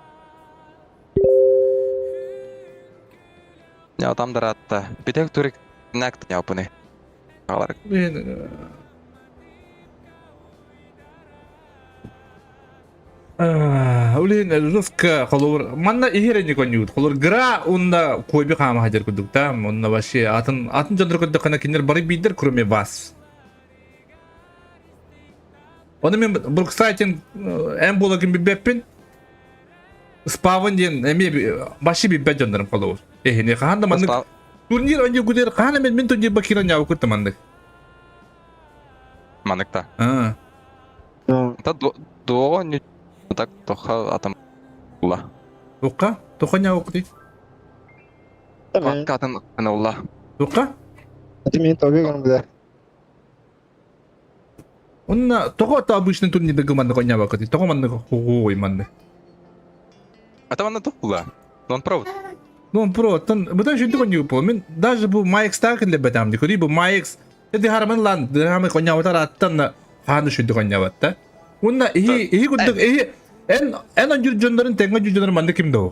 Я там даратта. Бите турик нәкт япыны. Алар. Улин Руска холобур манна иһирэни конньуут холобур гра уонна куоби хаама хадьар курдук да онно вообще атын атын дьоннор көрдөххүнэ кинилэр бары биирдэр кроме вас. Оны мен Бруксайтин эн буолагын билбэппин Спавн диэн эмиэ баши билбэт дьоннорум холобур. Эһини хаһан да маннык турнир онньу гудер хаһан мен мин турнир бакиран яабыккыт маннык. Маннык та. Аа. Та дуоҕа не так тоха атам ула. Туққа? Тоха ньаабыккытый? Атын улла. Туққа? Мен тоби гонбда. Онна тоҕо это обычный турнирга маннык оонньообоккутуй? Тоҕо маннык хугуй маннык? Это манна тух була. Он провод. Ну, он про, тон, бутан шүнтүк оонньуу буол. Мин даже бу MyX таак киллэрбэтээм ди. Көрүй бу MyX эти харамын лан, дырамы оонньообутар аттан хааны шүнтүк оонньообот да. Уонна иһи иһи курдук иһи эн эн оонньуур дьоннорун тэҥҥэ оонньуур дьоннорун маннык ким да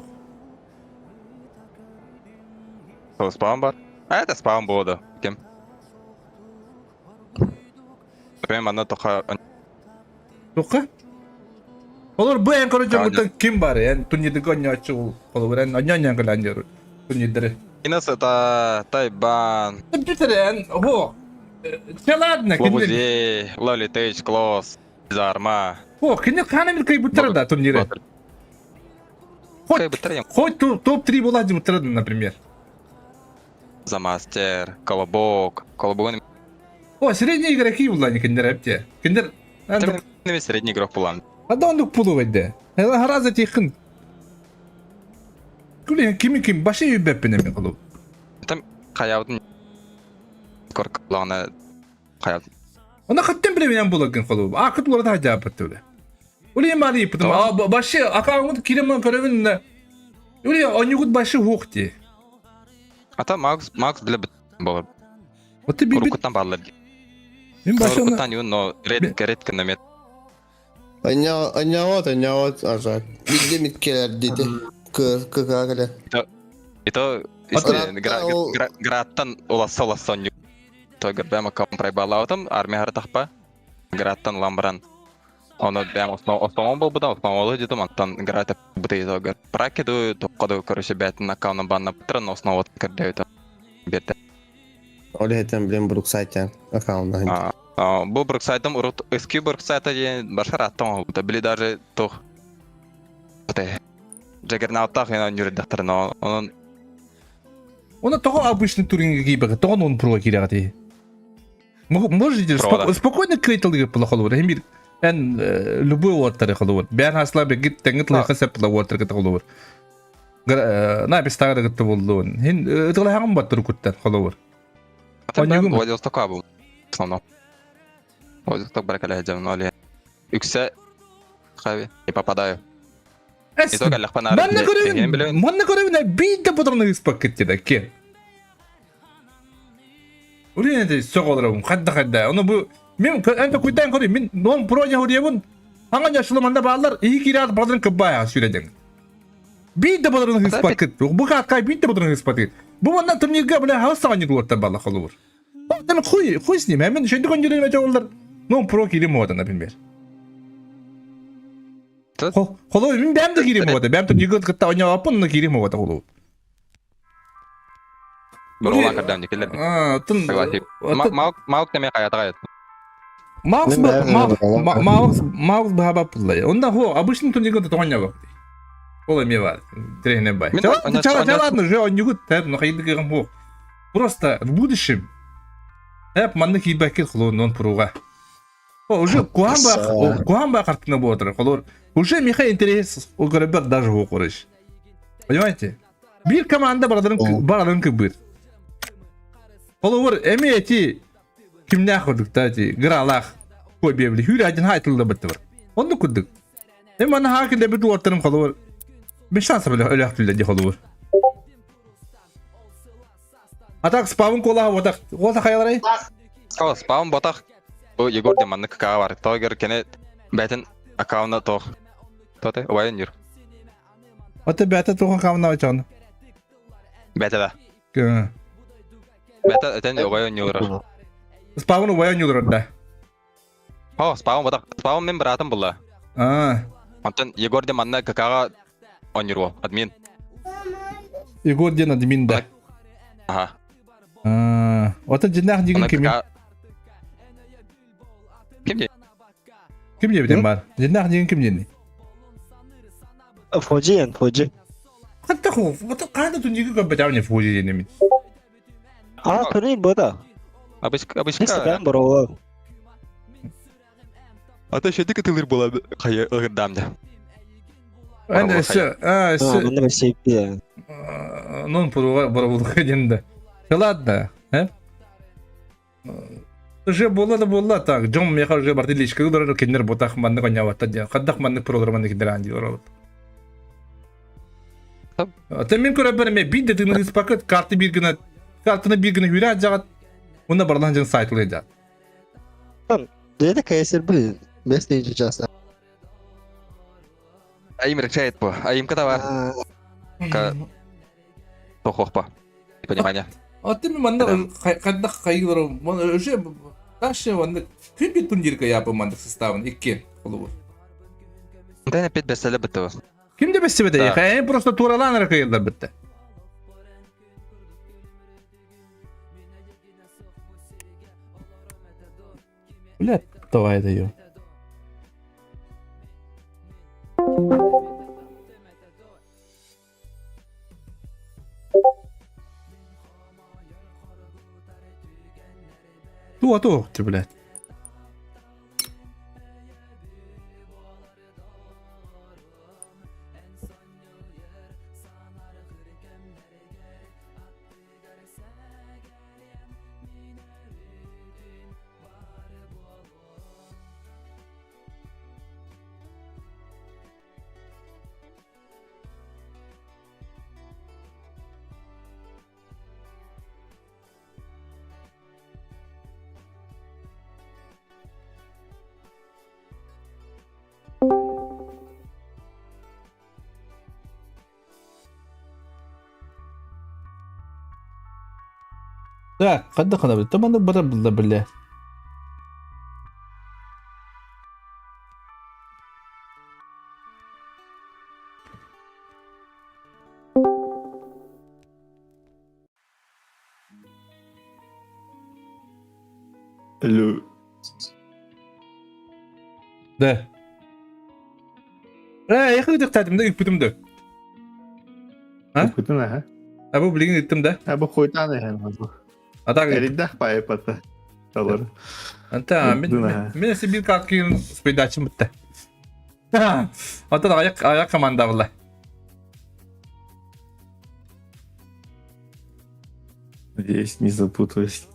Спаун бар. А это спаун было Кем? Например, манна тоха Туха? Олор бу эн короче дьоҥҥуттан ким бар эн турнирга оонньооччу холобур эн оонньоон кэлэн турнирдары. Инес это Тайбан, Бүтэр эн хо Все ладно, кинилэр Лабузей, Лолитыч, Клосс, Зарма. О, кини хаана мир кыйбыттара да турниры. Хоть хоть топ-3 була дебуттара например. Замастер, Колобок, Колобок. О, средние игроки була не киндер эпте. Киндер средний игрок була. А да он пулу веде. Эла хараза тихын. Күле кими ким башы юбеппин эми кылу. Там хаябытын коркалана хаяб. Она хаттен биле менен булагын кылу. Акыт уларда хажапыт төле. Ули мали пытым. А башы акаунд киремен көрөбүн. Ули онюгут башы хухти. А там Макс Макс для было. Вот ты бибит. Рукутан барлар. Мен башы Рукутан но редко редко намет. Анньоот, анньоот, ажак. Бидде миткелер дети. Кы кы Это граттан уласа уласа то бэма компрайбалаутам армия хартахпа граттан ламбран. Оно бэм основ основон был буда основ дедум антан грата бутый пракеду тоққаду короче бәтин аккаунт банна пытран основа кырдeuta берде. Оле хетен билен Бруксайтен аккаунтна. Бу Бруксайтым урут эски Бруксайта ден башар аттан били даже тух. Джаггернауттаах эн оонньуур эрдэхтэринэ онон Оны тоҕо обычный туринга киирбэккэ, тоҕо нон проға киирэҕитий? Можете спокойно крейталыгы пыла холобур. Хемир эн любой уоттары холобур. Бээн хасла бегит тэҥҥит лыха сеп пыла уоттары кыта холобур. На бестагы кытта боллуун. Хин ытылаһаҕым баттыр куттар холобур. Онньугум Владивосток абыл. Основном. Владивосток баракалаһа дьон оле. Үксэ хави не попадаю. Манна көрөбүн, манна көрөбүн биир да потом ыыспаккыт диэдэ ки. Урин эти сөҕөлөрөбүн хадда хадда. Ону бу мен эн куйдан көрүм мин нон проня хурьябын. Аңа жашылы манда баалар iyi кираат бааларын кыббая сүреден. Биир да бодорун ыыспаккыт. Бу кааккай биир да бодорун ыыспатыт. Бу манна турнирга бля хас саҕанньык уоттар баалла холубур. Там хуй, хуй с ним, мен шөйдү көндүрүн эте олар. Ну, про кирим ода, например. Холо, мен бәм да кирим ода, бәм турнирга кытта ойнап но кирим ода холо. Бұрыла кірден декелер. Тын. Малк теме қаятаға ет. Маус маус маус баба пуллай. Онда хо обычный турнирга тоғанья бак. Ол эме бар. Тренер бай. Чала ладно, же он не гуд, но хайдыгым хо. Просто в будущем эп манны киирбэккин холуон пуруга. Уже куан ба куан ба картина буотар. Холор уже миха интерес у даже хокурыш. Понимаете? Бир команда барадарын барадарын кыбыр. Холовор эми эти кимнях курдук та эти гралах кой бебли хүрэ один хайтылда бытты бар. Онну курдук. Эми аны хакилде бит уоттарым холовор. Беш шанса биле өлөктүле ди холовор. А так спавын колаха ботах. Ота хаяларай? О, спавын ботах. Бу Егор де маннык какаға бар. Тогер кене бәтін аккаунта тох. Тоте, убайын юр. Ота бәтә тохан камна очон. Бәтә да. Бәтә этен убайын юр. Спавын убайын юр да. О, спавын ботах. Спавын мен братым була. А. Онтон Егор де манна какаға онюр админ. Егор ден админ да. Ага. А, ота динах деген ким? Ким де? Ким деп бар? Динах деген ким дени? Фоджи Фоджи. Хатта ху, вот канда түндегі көп бітауне Фоджи денемен. А, турнир бода. Абышка, абышка. Инстаграм бро. А то шети кытылыр була кайы ырдамда. Әне все, а, все. Мында все. Ну, пуруга барабулга денде. Ладно, э? Уже була да була так. Жон меха уже барды личка дорар кендер ботах манны коняватта дия. Каддах манны программаны кендер анди оралып. Та мен көрө берме бит де тыны спакет карты бир гына картаны бир гына хүрә жагат. Уна барлан жан сайт леда. Деді КСР блин, местный часа. Айым решает по. Айым катава. Ка тохохпа. Понимание. А ты манна каддах кайгылар уже дальше ванны күн бит турнирга япы манды составын икки холубу. Да опять беселе битти. Ким де бесебе де? Э просто туралан аркайылдар битти. Бля, давай даю. Туа туа ты, блядь. Так, қанда қана білді. Таманы бара білді біле. Алло. Да. Э, яқын өтек тәтімді, үкпітімді. А? Ыппытын аха. А бу билигин ыттым да? А бу хуйтан эһэн бу. А так Эридах паепата. Талар. Anta мен мен сибир какин спайдачым битте. Ата аяк аяк команда була. Надеюсь, не запутаюсь.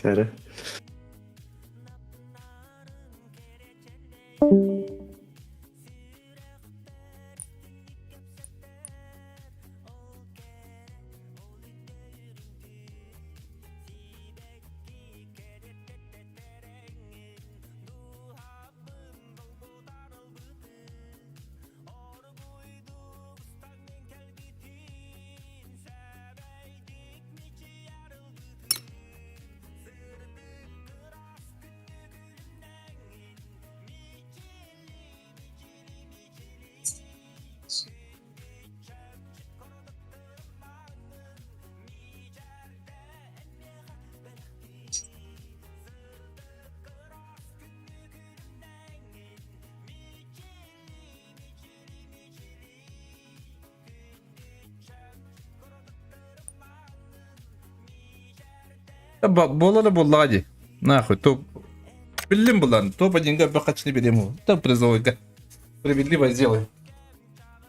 Кара. Буолара буоллаҕа дии. Нахуй, топ. Биллим булан, топ одинга бакачны берем его. Топ призовойга. Справедливо сделай.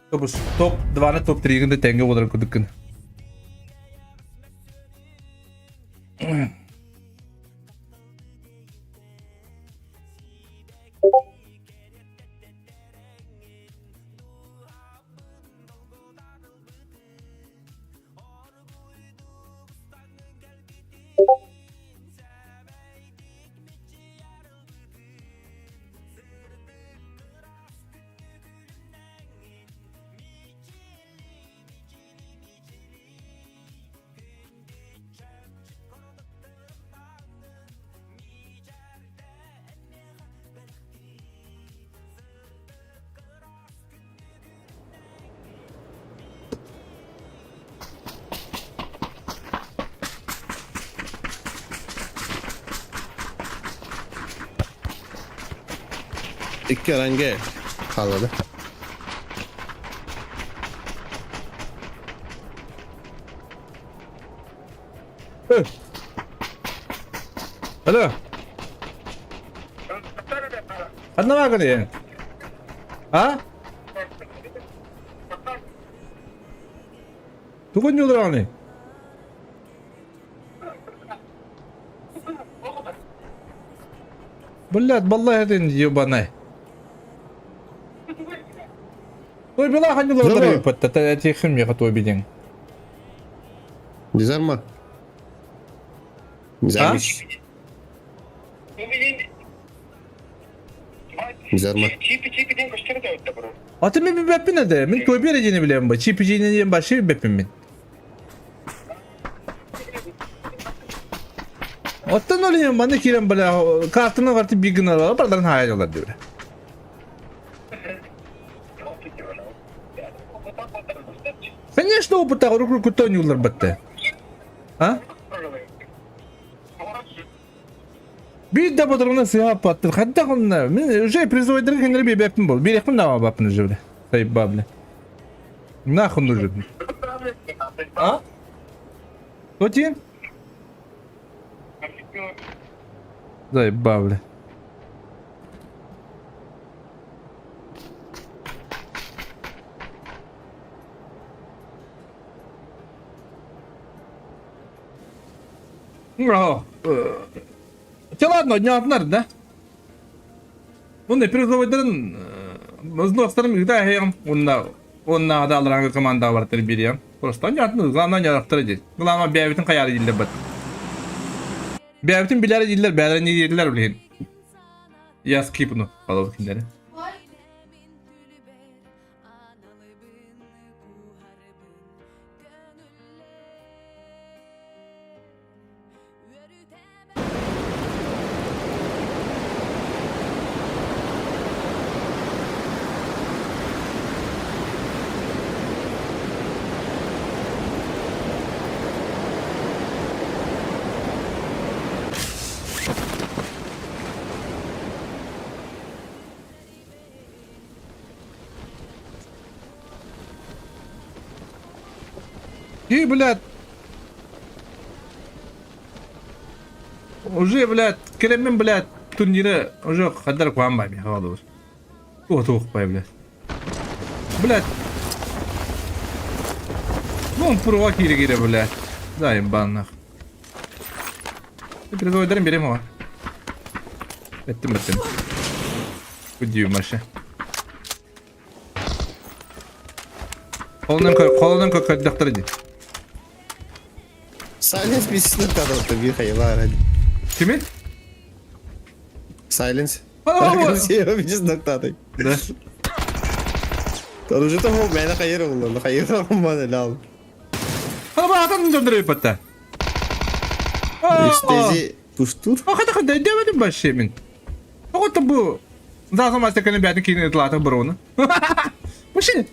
Топ топ 2-ны топ 3-гын тэҥҥэ буолар курдуккун. Икки аранге хааллада. Алло. Ханна бааргын А? Тугу ньулураҕыный? Блядь, баллай этин ебаный. Ой, была ханьылар патта, тихим я готов беден. Дизарма. А? Дизарма. Аты мен беппин эде. Мен той берегini билем ба. Чипи диэн баши беппин мин. Оттон ол иһин манна киирэн бля картаны карты биир гыналара бардарын хаайалар диэбитэ. Конечно, опыттаах урукку оонньууллар батта. А? Биир да бодоруна сыһааппаттыр. Хайдах онно? Мин уже призывайдары кэннэри биэбэппин бол. Биэрэхпин даҕабаппын уже бля. Сайба бля. Нахуй нужен. А? Кто тебе? Заебал, бля. Те ладно, дня да? Онно призовойдарын взностарын ыыта эһэйэм уонна уонна алларааҥҥы командаҕа бартар биэриэм. Просто онньоотун главное онньоотохторо диир. Главное бэйэбитин хайаары дииллэр бат. Бэйэбитин билээри дииллэр, бэйэлэрэ не дииллэр билигин. Я скипну холобур кинилэри. И, блядь. Уже, блядь, кэлэммин, блядь, турниры уже хаддар куһаан баай миэхэ олор. Туох туох бай, блядь. Блядь. Ну, пурва киирэ-киирэ, блядь. Заебанных. Призовойдарын берем оҕа. Эттим эттим. Удив маша. Холонон холонон көрдөхтөр ди. Silence бисini kadar bir haylar hadi. Kimin? Silence. Красиво ноктатай. Да. Уже того мээнэ хайыр оҕолорно хайыр оҕоммон элэ Атын дьоннор ыйыппатта. Экстези пуштур. Хата хата дэбэтим вообще мин. Оҕото бу Заза мастер кэлэн бэйэтин киинин ытылаата бороуну. Вообще.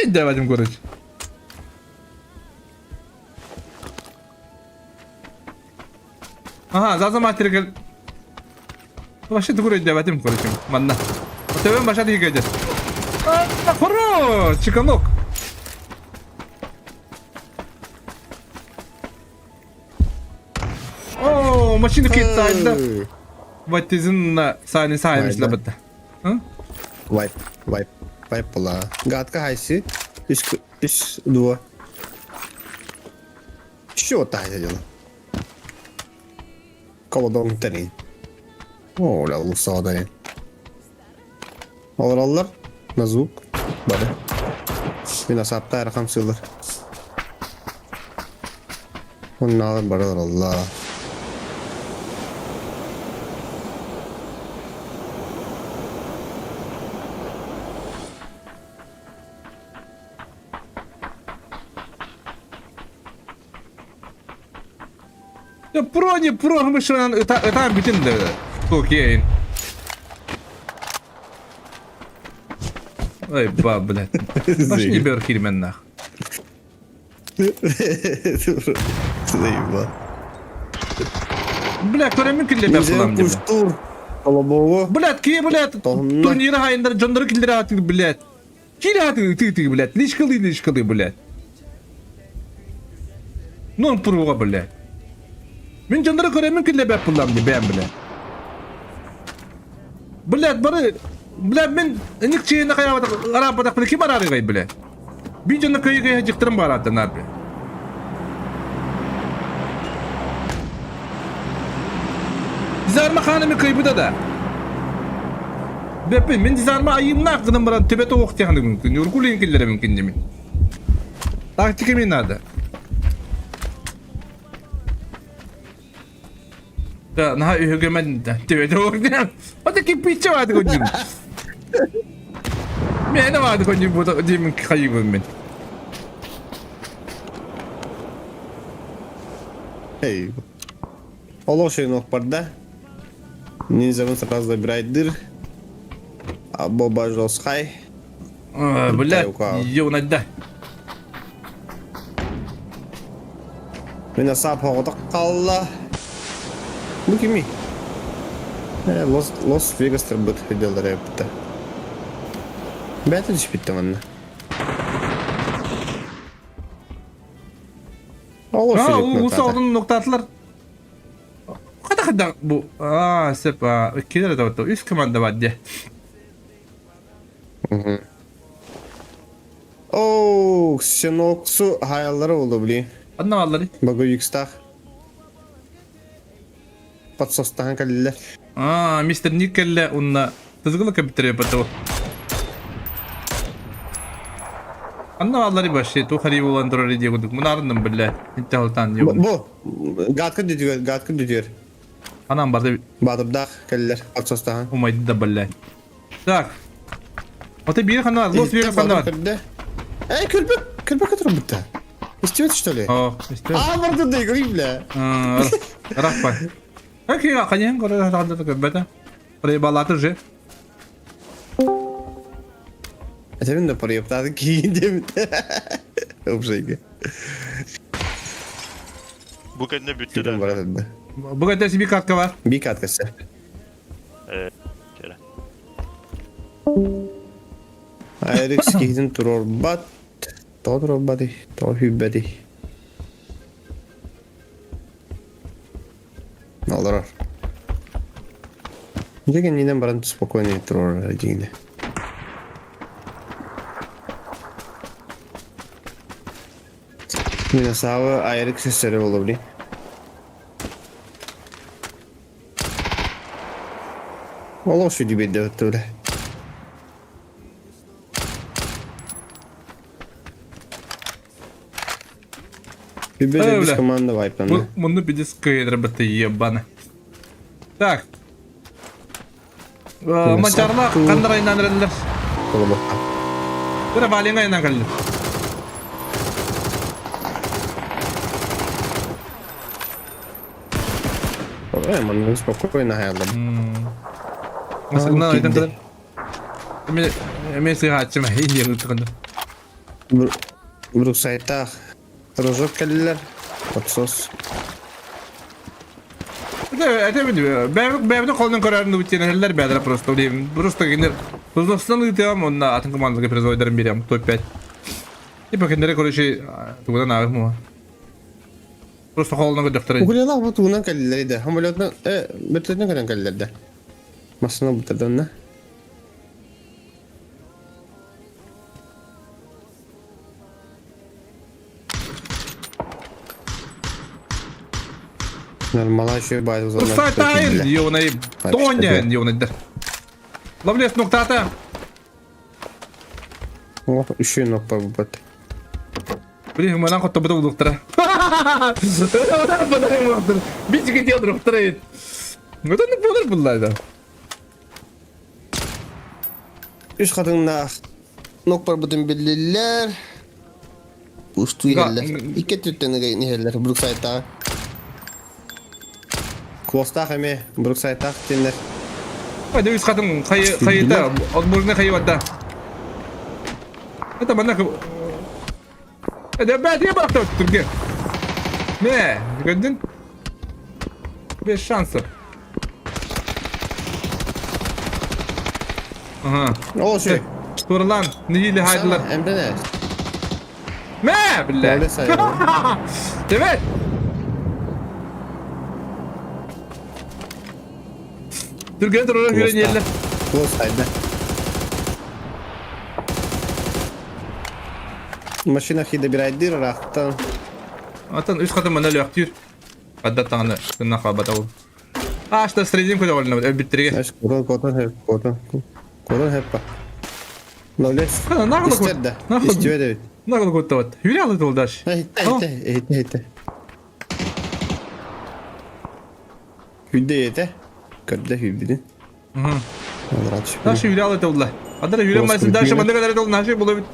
Дэбэтим короче. Ага, Заза мастер кэл Вообще тугур өйдөөбөтүм короче. Манна. Төбөм баша тиги көдө. Хоро, чиканок. О, машина кетсайда. Ватизин саани саани лабатта. Вайп, вайп, вайп була. Гатка хайси. Үс үс дуо. Что тайна дело? Колодон терин. О, ля, лусадарин. Олороллор. На звук. Бары. Мин асапта арахам сылыр. Оннааҕар бары олороллор. Про не про мышынан ытаан бүтүн да Окей. Ой, ба, блядь. Баш не бер кирмен нах. Заебал. Бля, көрөмүн киллер булам деп. Куштур. Колобово. Блядь, ки, блядь, турнира хайындар жондору киллер атыр, блядь. Кире атыр, ты ты, блядь. Лишкалы, лишкалы, блядь. Нон пурга, блядь. Мин жондору көрөмүн киллер бәп булам деп, бәм, блядь. Блядь, бары, блядь, мин ник чейine каябатак, арапатак, блядь, ким арарыгай, блядь. Би жондор көйгө жыктырым бараты, нар, блядь. Дизарма ханымы кыйбыда да. Беппин, мин дизарма айымна гынан баран төбөтө октяханы мүмкүн, уркулин киллере мүмкүн деми. Тактика мен надо. Да, на үһүгөмөн да төбөтө октяхан. Ота ки пиче бады конюм. Мен бады конюм бу деймин кайыбын мен. Эй. Олошин барда. Ниндзя сразу забирает дыр. А Боба жесткай. Блядь, ёнадда. Мен асап оғытық қалла. Бұл кеми? Лос, Лос Вегастар бұт видеолар әпті. Бәті түспетті манна. Улуса одун ноктатылар. Қада қада бу. А, сеп, келер да отто. Үс команда бар де. Оу, Сеноксу хаяллары oldu бли. Анна аллары. Багы юкстах. Подсостахан калилер. А, мистер Никелле унна тызгылы компьютере бату. Анна аллары башы, ту хари болан турар иде гудук. Мунарынным биле. Интехалтан Бу, гадкы дүдүгер, гадкы дүдүгер. Анам барды. Бадырдах калилер, подсостахан. Умайды да биле. Так. Оты бир хана, лос бир хана. Эй, күлбек, күлбек отырып бітті. Истебет, что ли? О, истебет. А, барды да игры, бля. Рахпа. Окей, қанен көрі тағында көббәті. Проебалаты же. Это мен да проебтады кейін демит. Обжиги. Бу кэннэ бүттэ да. Бу кэннэ би катка бар. Би каткасы. Кэлэ. Айрикс кейдин турорбат. Тоҕо турбатый? Тоҕо сүүрбэтий? Олорор. Дьэ кэннинэн баран спокойно турар дьиҥинэ. Миносавы айрык сестере болобли. Олох сүдү биэрдэ өттүлэ. Үбү без команда вайпаны. Мунну пидис кыйдырбыты ебаны. Так. Манчарла ханнар айынан эрэллэр. Быра Валенга айынан кэллим. Манна спокойно хаяллым. Масыгынан айдан кэлэн. Эме сыһааччым иһиэн ытыгын. Бруксайтаах Рожок кэллилэр. Подсос. Это бэйбит холнун көрөрүн дубутиэнэллэр бэйдэрэ просто просто кинилэр Тузластан ыытыам онно атын командага призовойдарын бириэм топ-5. Типа кинилэри короче тугунан ааҕым уо. Просто холлунан көрдөхтөрө. Угулялаах бу тугунан кэллилэр да. Самолетынан вертолетынан кэлэн кэллилэр да. Массына буттарданна. Нормалающий база. Сайтайын, ёбаный, тоня, ёбаный. Ловлес нуктата. О, еще ног побыт. Блин, мы нахуй тобы доктора. Битик идет доктора. Ну это не буду булла да. Үс хатыҥнаах нок барбытын биллиллэр. Устуу иһэллэр. Икки өттүттэн иһэллэр Бруксайтааҕы. Куостаах эмиэ Бруксайтаах диэннэр. Ады үс хатыҥ хайыта, отборный хайы барда. Это манна Это бәтие бахта түрге. Мә, көрдің? Без шансов. Ага. Ол şey. Турлан, не хайдылар. Эмдене. Мә, бля. Evet. Түрген турар хүрен ерлер. Куостайда. Машина хиде бирайдыр рахтан. Атын үс хатын мана лөктүр. Адда таңны сынна хабата ол. А, что среднем куда вольно, биттерге. Аш котон котон хеп котон. Котон хеп. Ловлес. Нагыл Истерде. Истерде. Нагыл коттават. Юрий алды толдаш. Хитте хитте хитте. Хүдде ете. Көрдө хүбүдүн. Наши Юрий алды толда. Адара Юрий майсын дальше манда кадар тол наши булып.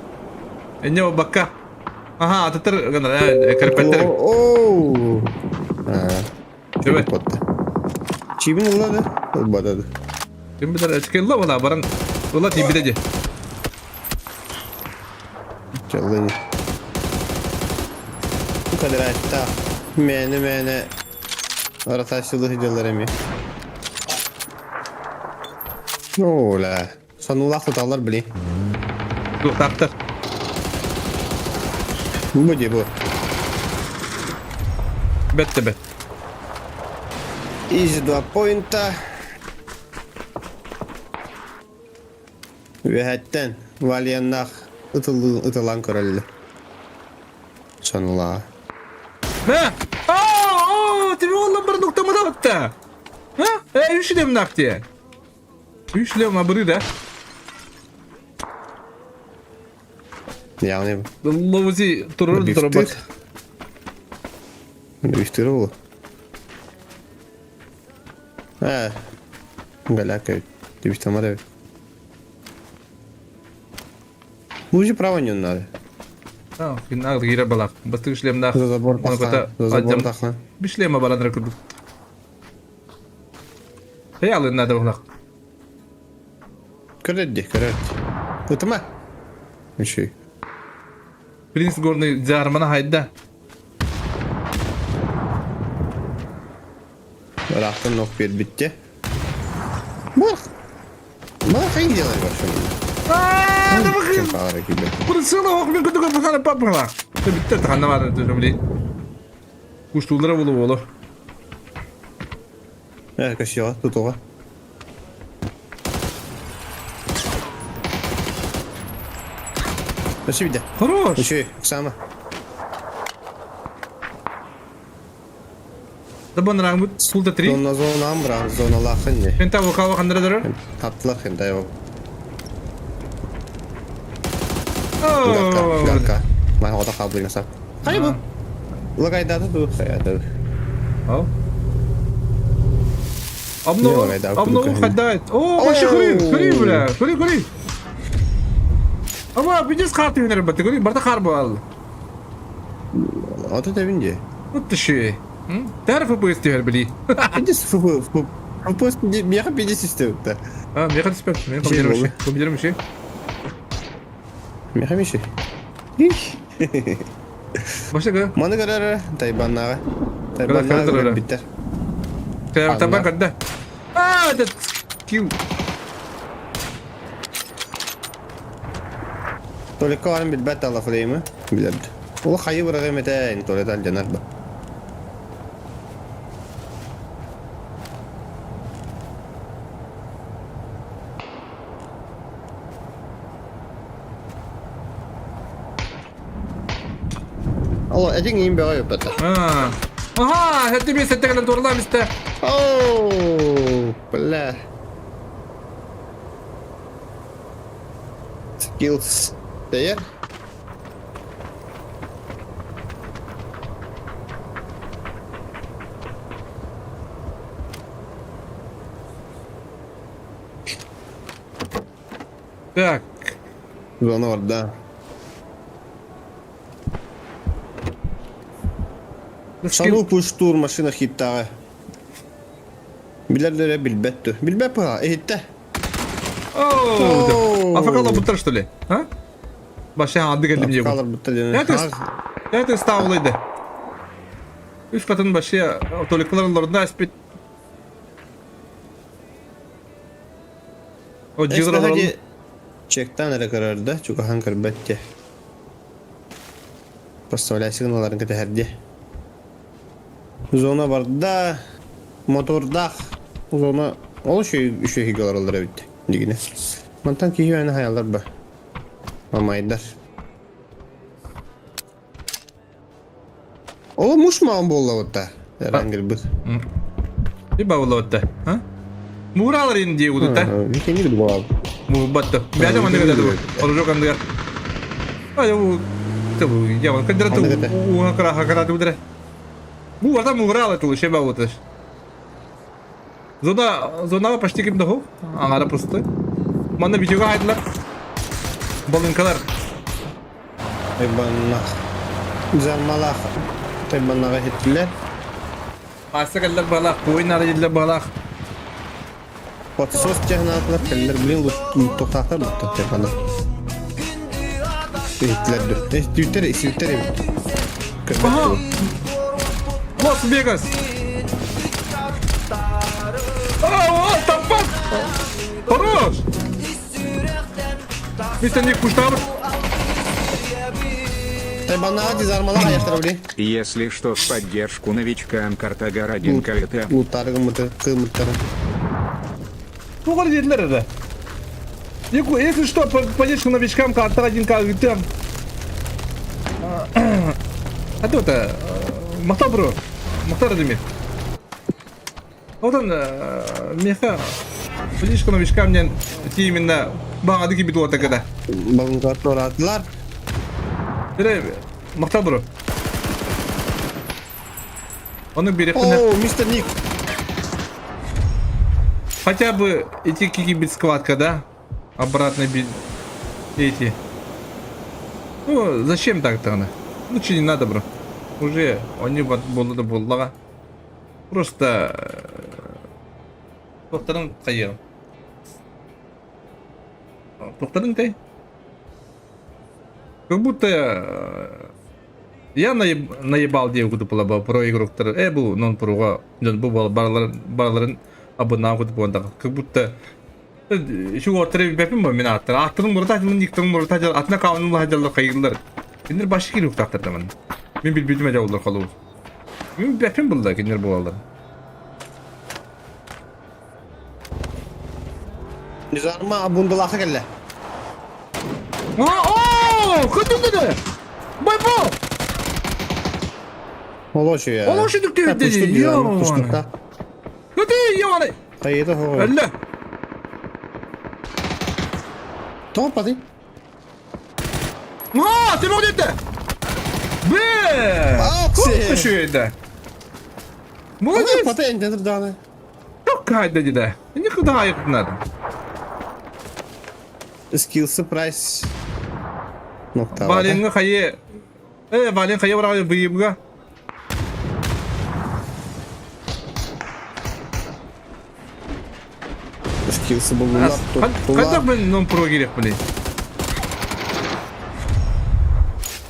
Эне бакка. Ага, ататыр гана карпеттер. Оу. Evet. Чибин улады? Улбадады. Ким билер, эчкелла була баран. Ула тибиде. Чаллыни. Bu kadar hatta. Mene mene. Arataşçılık ediyorlar emi. Ола. Санулах туталар били. Туктаптыр. Бу де бу. Бетте бет. Изи два поинта. Үөһэттэн Валианнах ытылан көрөллө. Санулаа. Мә! Аа, тебе олла бір нуктамада бітті. Ха? Э, үш лем накте. Үш лем абыры да. Яғни Ловзи турur турбат. Бифтир болу. Ә. Галяка. Дебиштамар evet. Уже право не надо. А, финал гире балак. Бастык шлемнах. За забор тахла. За забор тахла. Бишлема бараныр күрдүк. Хыялы надо булак. Көрөдди, көрөдди. Утума. Үшүй. Принц горный жармана хайда. Рахтан нок бербитте. Бах. Бах, не делай вообще. А, Блин! Ким киирбэт. Прицела ох мен көтөгө бахана папала. Битте тахана бар блин. Куштуулара болу болу. Э, көсүөҕэ, тутуоҕа. Өссө биде. Хорош! Үчүгэй, Оксана. Да банрагмыт султа 3. Зона зона амбра, зона лахын не. Пента вокал хандра дары. Таптылар хендай ол. Гарка, гарка. Ман ода кабыл насап. Хай бу. Лагайдады ду, хайады. Ау. Обнову, обнову хаддает. О, вообще кури, кури, бля, кури, кури. Ама, видишь, карты винер баты, кури, барта хар бал. Ото тебин же. Вот ты ши. تعرف ابو استهر بلي. Пидес фу фу. Фу меха пидес истеутта. А, меха түспеп, мен компьютер компьютер миши. Меха миши. Башка. Маны көрөр тайбаннага. Тайбаннага биттер. Тайбан кадда. А, этот кил. Толикка баран билбэт алла флеймы. Билэрд. Ол хайы быраҕым этэ ин туалет алдьанар ба. Алло, этиҥ иин бөҕө ыппата. Ага, это место тегелен турлам исте. Оу, бля. Skills. There. Так. Зона барда. Шану пуштур машина хиттаҕа. Билэр билбэт ту. Билбэт па, иһиттэ. Оу, Афакала буттар что ли? А? Баша ады келдим же. Афакалар буттар ден. Это ставлайды. Үс катын башы толикалар лорда аспит. О, жигыр Чектан эрэ көрөрдө, чугаһан көрбөт те. Представляй сигналарын кэтэһэрди. Зона барда, мотордах. Зона ол үшүй үшүй олар эбит. Дигине. Мантан киһи öne хаялар ба. Мамайдар. Ол муш маан буолла Эрангер быт. И баулла А? Муралар инди удута. Викени буолла. Мубатта. Бәдә манда кадә Оружок андыгар. Ай, у табу, я вон кадра ту у хакара хакара тудре. Бу варта мурала ту шеба уташ. Зона зона почти ким доху. Аңара просто. Манда видеога хайдылар. Балынкалар. Тайбаннах. Замалах. Тайбаннага хеттилер. Аса каллар балах, койнар еллер балах. Подсос технатылар кэллер, блин, тоқтақтар бұтта тайбанна. Хеттилер дүр. Түйтер, исүттер эбит. Ага. Лас Вегас. А, what the fuck? Хорош! Мистер Ник Куштабр. Тайбаннага дизармалах аяштар, блин. Если что, в поддержку новичкам Картагар 1 КВТ. Лутарга мыты, кымыттары. Тугар dediler это. Если что, поддержку новичкам Картар 1 КВТ. А то это... Махтал бро. Махтар Демир. Одан меха поддержку новичкам не те именно бағады кибит вот когда. Балынкар торатылар. Махтал бро. Оны берет. О, мистер Ник. Хотя бы эти кикибит складка, да? Обратно би... Эти. Ну, зачем так-то она? Лучше не надо, бро. Уже они вот болды болдыға. Просто... Тоқтарын қайырым. Тоқтарын ты? Как будто я наебал девку тупала про игроктар. Бу нон проға. Бу барларын абына кутуп онда. Как будто Şu ortada bir bepim var мен аттар. Аттырын мұрата айтымын, никтырын мұрата жал, атына кауынын лаха хайгылар. Кинер башы кири уктактырдамын. Мен билбидим эже олар холу. Мен бепим булда кинер буалар. Низарма бундалаха кэллэ. О, көтүлдү. Байбо! Олочу я. Олочу дүктү dedi. Йо. Көтү йоны. Хайда хо. Әллә. Топ пати. А, ты мог деді. Бе! Көп шүйді. Молодец. Пати энтер даны. Çok kaydı dedi. Ne kadar ayıplar. Skills'ı price. Nokta. Валенга хайы. Э, Вален хайы бар быйымга. Skills'ı buldular. Кайда мен нон про керек биле.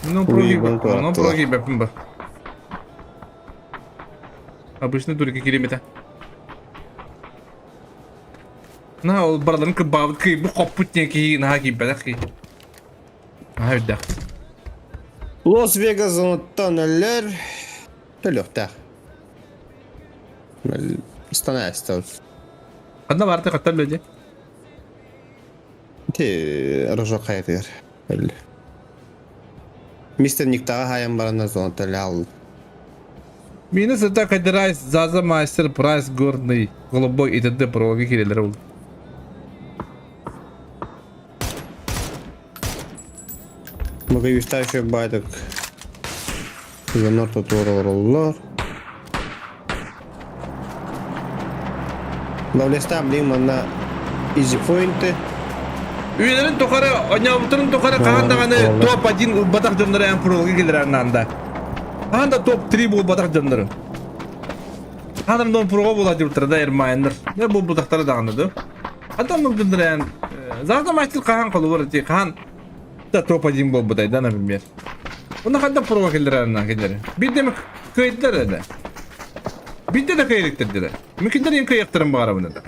Нон про нон про бепим бар. Обычно дурики керемета. На ол барларын кыбабыт кый бу коппут не ки на ки бәләк ки. Ага үдә. Лос Вегас зоныттан өлөр. Төлөктә. Станайста. Канда барды каттан белде. Те рожок хайдыр. Өл. Мистер Никтага хайын барандар зоныттан ал. Минус это кадирайс заза мастер прайс горный голубой и т.д. прологи кирелер ул. Бага еще байдык. Зонор тутороллор. Лавлеста блин манна изи поинты. Үйелерин тохары, онябутырын тохары кахандаганы топ-1 батах жоннары ән прологи келер аннанда. Ханда топ-3 бул батах жоннары. Хандан дон прого була дип турда эрмайнер. Не бу бутахтары даганы да. Адам ну жоннары ән заза мастер кахан колу ти кахан да топ-1 бол будай да, например. Уна ханда прого келер анна келер. Bir demek kayıtlar da. Bir de kayıttır dedi. Mümkün değil kayıttırın bağıra bunu da.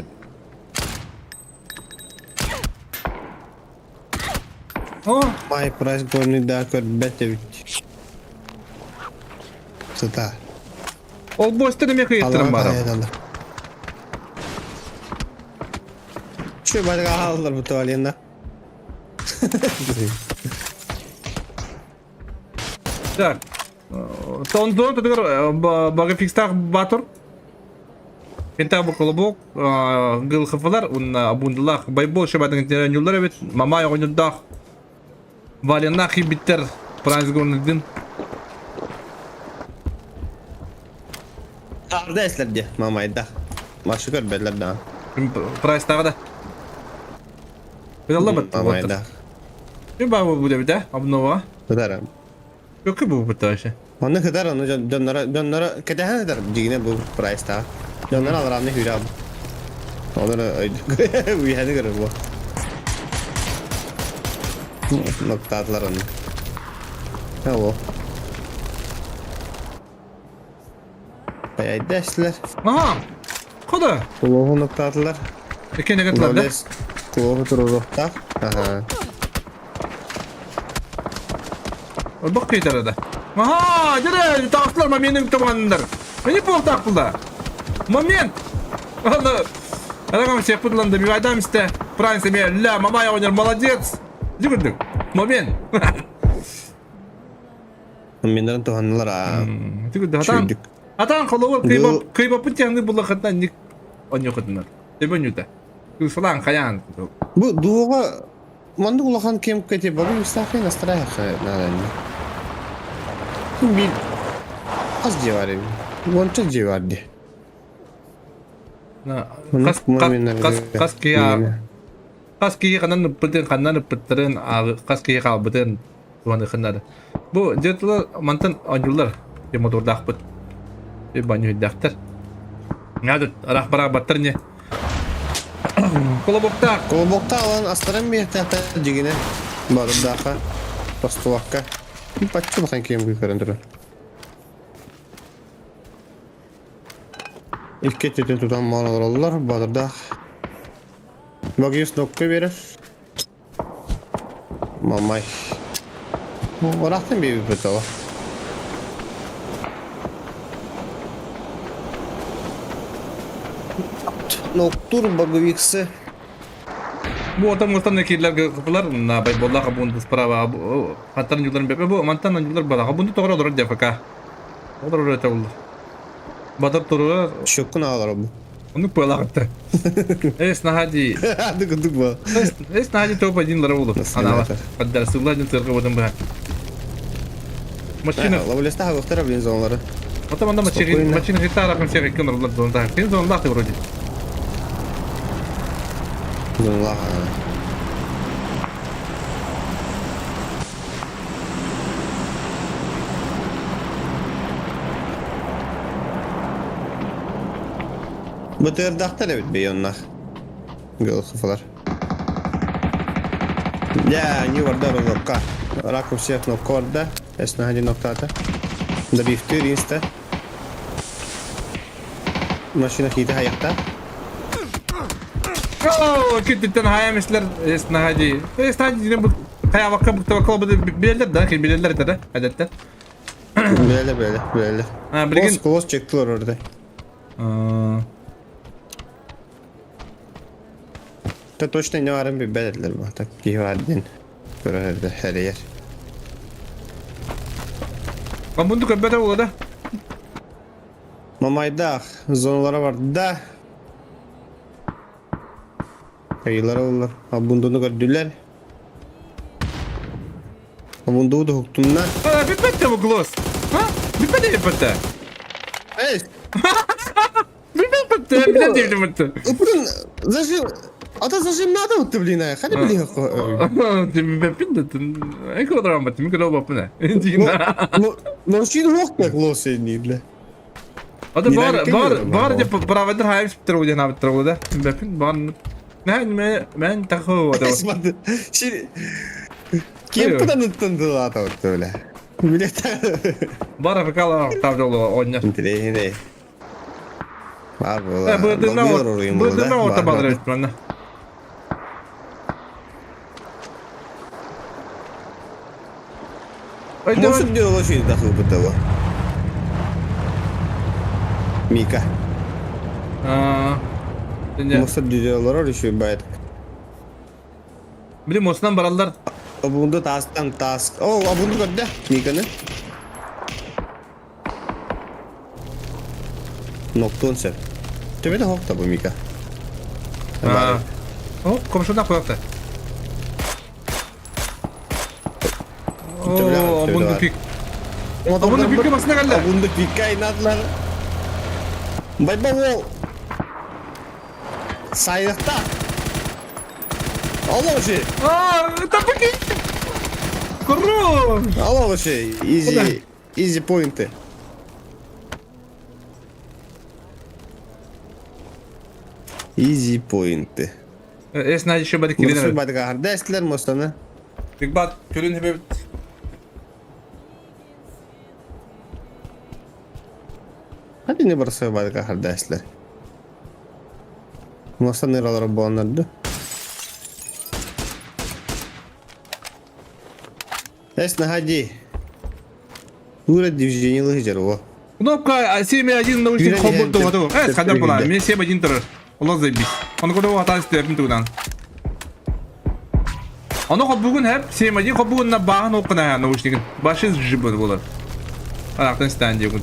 О, My price горный да көрбәт Сыта. Ол бостер неме кайыттырын бара. Şu байдык алдыр бу туалетна. Так. Тон тудгар бага фикстах батур. Пента бу колобок, гыл хыфалар, он абундалах байбол шабадын юллар бит, мамай ойнудах. Валенах биттер прайс горныдын. Арда эслерде мамайда. Машы көрбәләр да. Прайс тагы да. Билалла бит. Мамайда. Мен бабы бу деп да, обнова. Хыдарам. Көкү бу бит вообще. Оны хыдар оны жоннара жоннара кетәһә хыдар дигенә бу прайста. Жоннара алрамны хүрәм. Оны уйһәне көрөр бу. Ноктатлар оны. Алло. Баяйдашлар. Ага. Кода. Кулоһу ноктатлар. Экен эге да. Кулоһу турурухта. Ага. Бак кейтер да. Ага, дере, тағыстылар менің туғандар. Мені пол тақпылда. Момент. Аны Арагам всех пудланды, ми айдам исте. Правильно себе, ля, мамая ойнер, молодец. Жүгірдік. Момент. Менден туһаннылар а. Жүгірді. Атан, атан қолуы кыйбап, кыйбап путянды була хатна ник онё хатна. Тебе нюта. Кысалан хаян. Бу дуга манды улахан кем кете бабы мустафи настраях надо. Бил аз дивари. Вонча диварди. На кас кас кас кия кас кия канан бытын канан бытырын кас кия кал бытын туаны ханнары. Бу жетла мантан анюлар мотордах быт. Е баню дактар. Надо рах бара баттыр не. Колобокта. Колобокта алан астаран бир тахта дигине. Бардаха. Постулакка. Патчу бахан кем көрөн тур. Икки түтін тутан малалар бадырдах. Багиус нокка берер. Мамай. Орахтан биэбиппит оҕо. Ноктур баговиксы. Бу отам мустан кирлерге кыпылар на байболлаха бунду справа хаттан юларын бепе бу мантан юлар балаха бунду тоҕор олорор ДФК. Олорор это булду. Батыр турар. Шөккүн аалар бу. Onu пылақты. Эс наһади. Ады кудук ба. Эс наһади топ один лара болу. Анала. Поддар сылла один церковь бодым быһа. Машина. Лавлеста хагохтара блин зоналары. Потом анда машина машина гитара кым всех кем рулар зонда. Сен зонда ты вроде. Зонла. Бытырдахтар эбит бейоннах. Гылхыфалар. Я не варда рукка. Раком всех кнопка варда. Эсна один ноктата. Добивтыр инста. Машина хита хаякта. О, киттен хаямислер эсна хади. Эсна хади бу хаявакка бу таваккал бу билелер да, билелер да, әдәттә. Билелер, билелер, билелер. А, билген. Клоз чектилер orada. Та точно не варым би белелер бу. Так кивардин. Көрөр her yer. Бунду көбөтө була да. Мамайдах зоналара бар да. Кайылар олар. Абундуну көрдүлөр. Абундуду хуктунна. Бипетте бу глосс. А? Бипетте бипетте. Эй! Бипетте, билет бипетте. Блин, зажим... А то зажим надо вот ты, блин, а хали блин. Бипетте. Эко драма, ты микро бапна. Ну, шин хохта глосс не бля. Ата бар бар бар деп праведер хайп спитер уде на битер да. Бепин бар. Мен мен мен тахо вот. Шин Кем туда нуттан вот бля. Бля. Бар африкала там жолу ойна. Интересно. Бар була. Быдына орта балыр өтмәне. Может дело очень дахы бытово. Мика. Может дело еще байт. Билим осынан бараллар. Абунду тастан тас. О, абунду көрдө Миканы. Ноктун сеп. Төбөдө хокта бу Мика. О, комшуна коякта. О, абунду пик. Абунду пикке басына келди. Абунду пикке айнадылар. Байба ол. Сайыкта. Алла вообще. А, это пики. Хорош. Алла вообще. Изи, изи поинты. Изи поинты. Эс на еще бады кирин. Мусur бады гахарда эстлер мостаны. Бигбат көрүн хебе. Hadi ne barasa бады гахарда эстлер. Мостаны ралар буаннарды. Эс находи. Ура движение лыжер во. Кнопка 7.1 наушник хобот готово. Э, схода была. Мне 7.1 турар. Allah заебись. Оны көрө хата истерин тугдан. Оны хобугун хеп 7.1 хобугун на багын окуна наушнигин. Башы жибы болар. Аяктан стан дегун.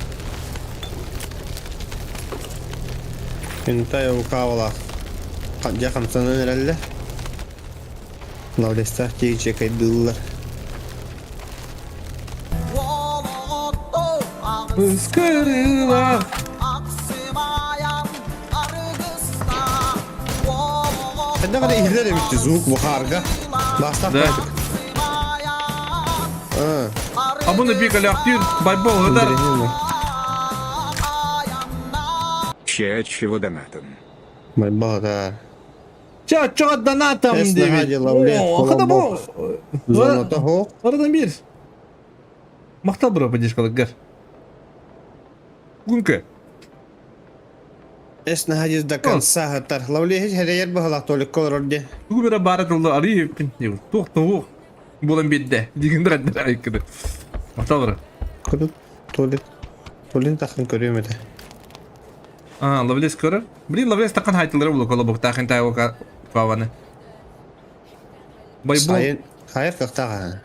Интай укавала. Жакын санан эрелле. Лавлестах тегиче кайдылар. Ыскырыла. Ne kadar ihlal etmişti звук бухарга. Бастап Да. Абуны пик аляктыр, байбол ыдар. Че чего донатом? Байбол Ча чо донатом Эс дейбит. наһади лавлет, О, хада бу. Зона того. Арадан бир. Мактал бро поддержкалык гар. Гүнкө. Эс наһаа до конца хатар. Лавлеһи хэрейер баһалаах туалетка олорор диэн. Тугу бера баара тыллы арый эппин диэбит. Туох туох буолан биэрдэ. Дигин да айкыды. Маталары. Куду туалет туалет тахын көрүөм этэ. А, Лавлес көрөр. Блин, Лавлес тахын хайтылары булу колобуктаахын таайга каваны. Байбол. Сайын хайыр кыахтаах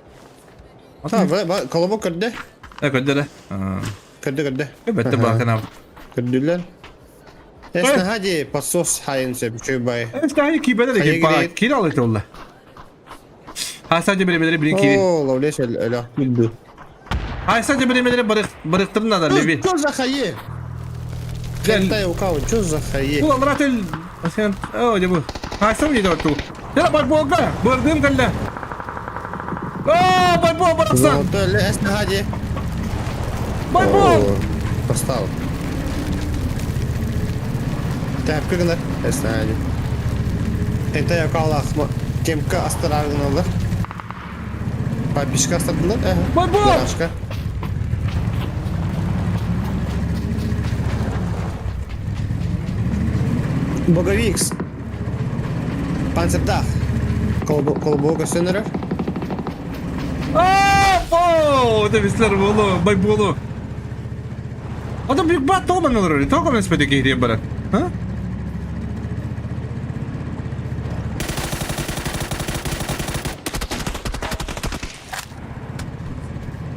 аа. Колобок көрдө. Э, көрдө да. Көрдө көрдө. Бэтте баакана. Көрдүлэр. Эс наһаа дии подсос хайын сөп үчүгэй бай. Эс наһаа киибэлэр эки ба киир алыт олла. Хаса же беремелери билин киирин. О, ловлеш өлө күлдү. Хайса же беремелери барыктырын надо леви. Что за хайе? Хентай укау, что за хайе? Бу алратель Сен, о, дебу. Хайса мне ту. Я байболга, бырдым кэллэ. О, байбол барахсан. Золотой эс наһаа дии. Байбол! Поставил. Тэпкэ гынар. Эс наһаа дии. Хентай укаулаах кемка астараар гыналлар. Подписчика астардылар. Байбол! Гаражка. Боговикс. Панцердах. Колбо көстөн О, это веслер болу, байболу. Ата биг бат тоғман олар, тоғман спеде кейде барат. А?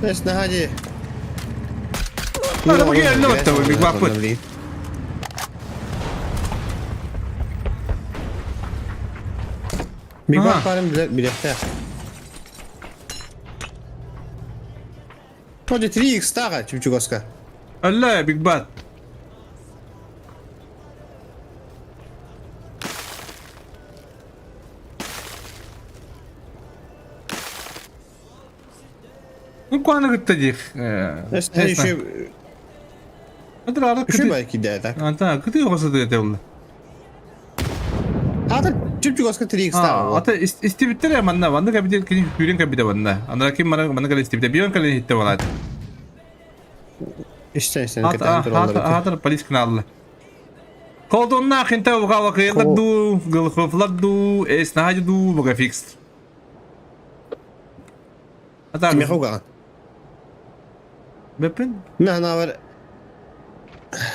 Эс наһаа дии. Ана бу келді отта биг баппыт. Биг бап барын билэхтээх. Тоди 3x тага чүчүгөска. Алла, биг бат. Ну, куаны кытта диэх. Еще Еще байки да так. Ата, кыты оҕосу диэте олла. Ата чүчүгөска 3x тага. Ата истибиттер манна, манна кабите кини хүрен кабите манна. Анара ким мана мана кале истибите, бион кале хитте болат. Истен истен кетен тураллар. Ата полис каналла. Колдунна хинта угава кыйылдар ду, гылхофлар ду, эс нахажы ду, бага фикс. Ата Кимиэхэ угаҕын? Бэппин? Мин бар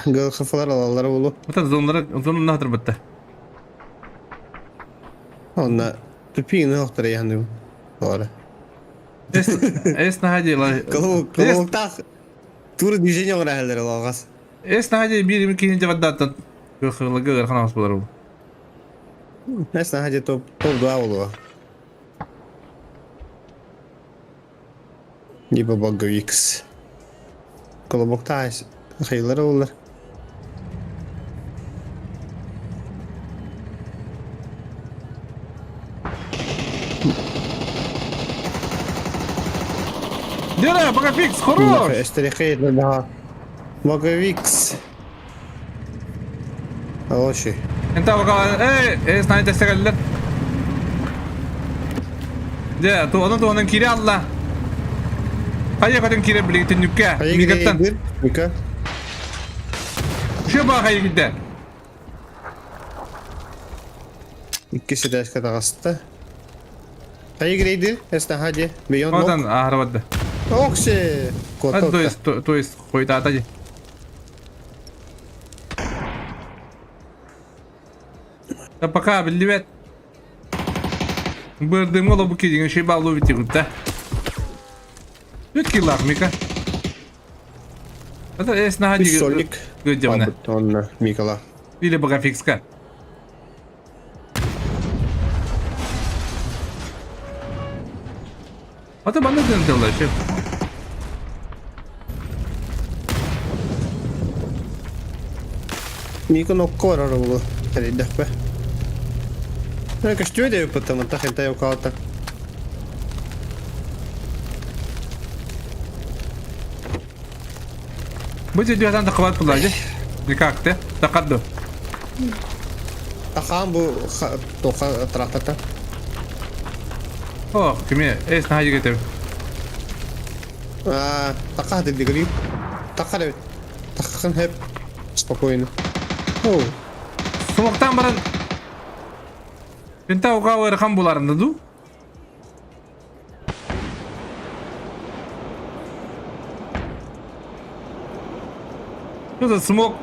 гылхофлар алаллара буолуо. Ата зоннара зонна хатырбытта. Онна тупиин охтор яхны. Ора. Эс нахажы ла. Колоктах тур движение оҥораллар алҕас. Эс нахажы биир киһин жабаддааттан гылхылыгы ыарахан аҕыс буолар ол. Эс нахажы топ топ 2 буолуо. Либо Боговикс. Колобоктаа хайлара болар. Дера, Боговикс, хорош! Эстерехей да. Боговикс. Хороший. Энта бага, эй, эй, знаете, сәгәлләр. Дэ, ту onun туонун кире алла. Хайа көтөн кире билигин түннүккэ. Мигаттан. Мика. Şu ба хайа кидде. Иккис этээскэ таҕыста. Хайа грейдер, эстаха дьэ, Бейон Одан аарабадда. Оксе! То есть, то есть, хуйтаата дьэ. Да пока биллибэт. Бырдыҥ олобу кириҥ шей баллу битигутта. Үт киллах Мика. Это эс наха диги. Сольник. Гыдьамна. Онна Микала. Или Багафикска. Ата банна дентелла шеф. Мика нокко барар буолу тэрийдэхпэ. Көстүө диэбит мантах энтэй укаата. Бу дьүһэтэн тахабат булла дьэ. Никак те. Тахадду. Тахаан бу тоха трактата. О, кими эс наһаа жигетеп. Аа, таха дигри. Таха деп. Тахын хеп. Спокойно. Смоктан баран Пента уга ыарахан буларында ду? Что за смок?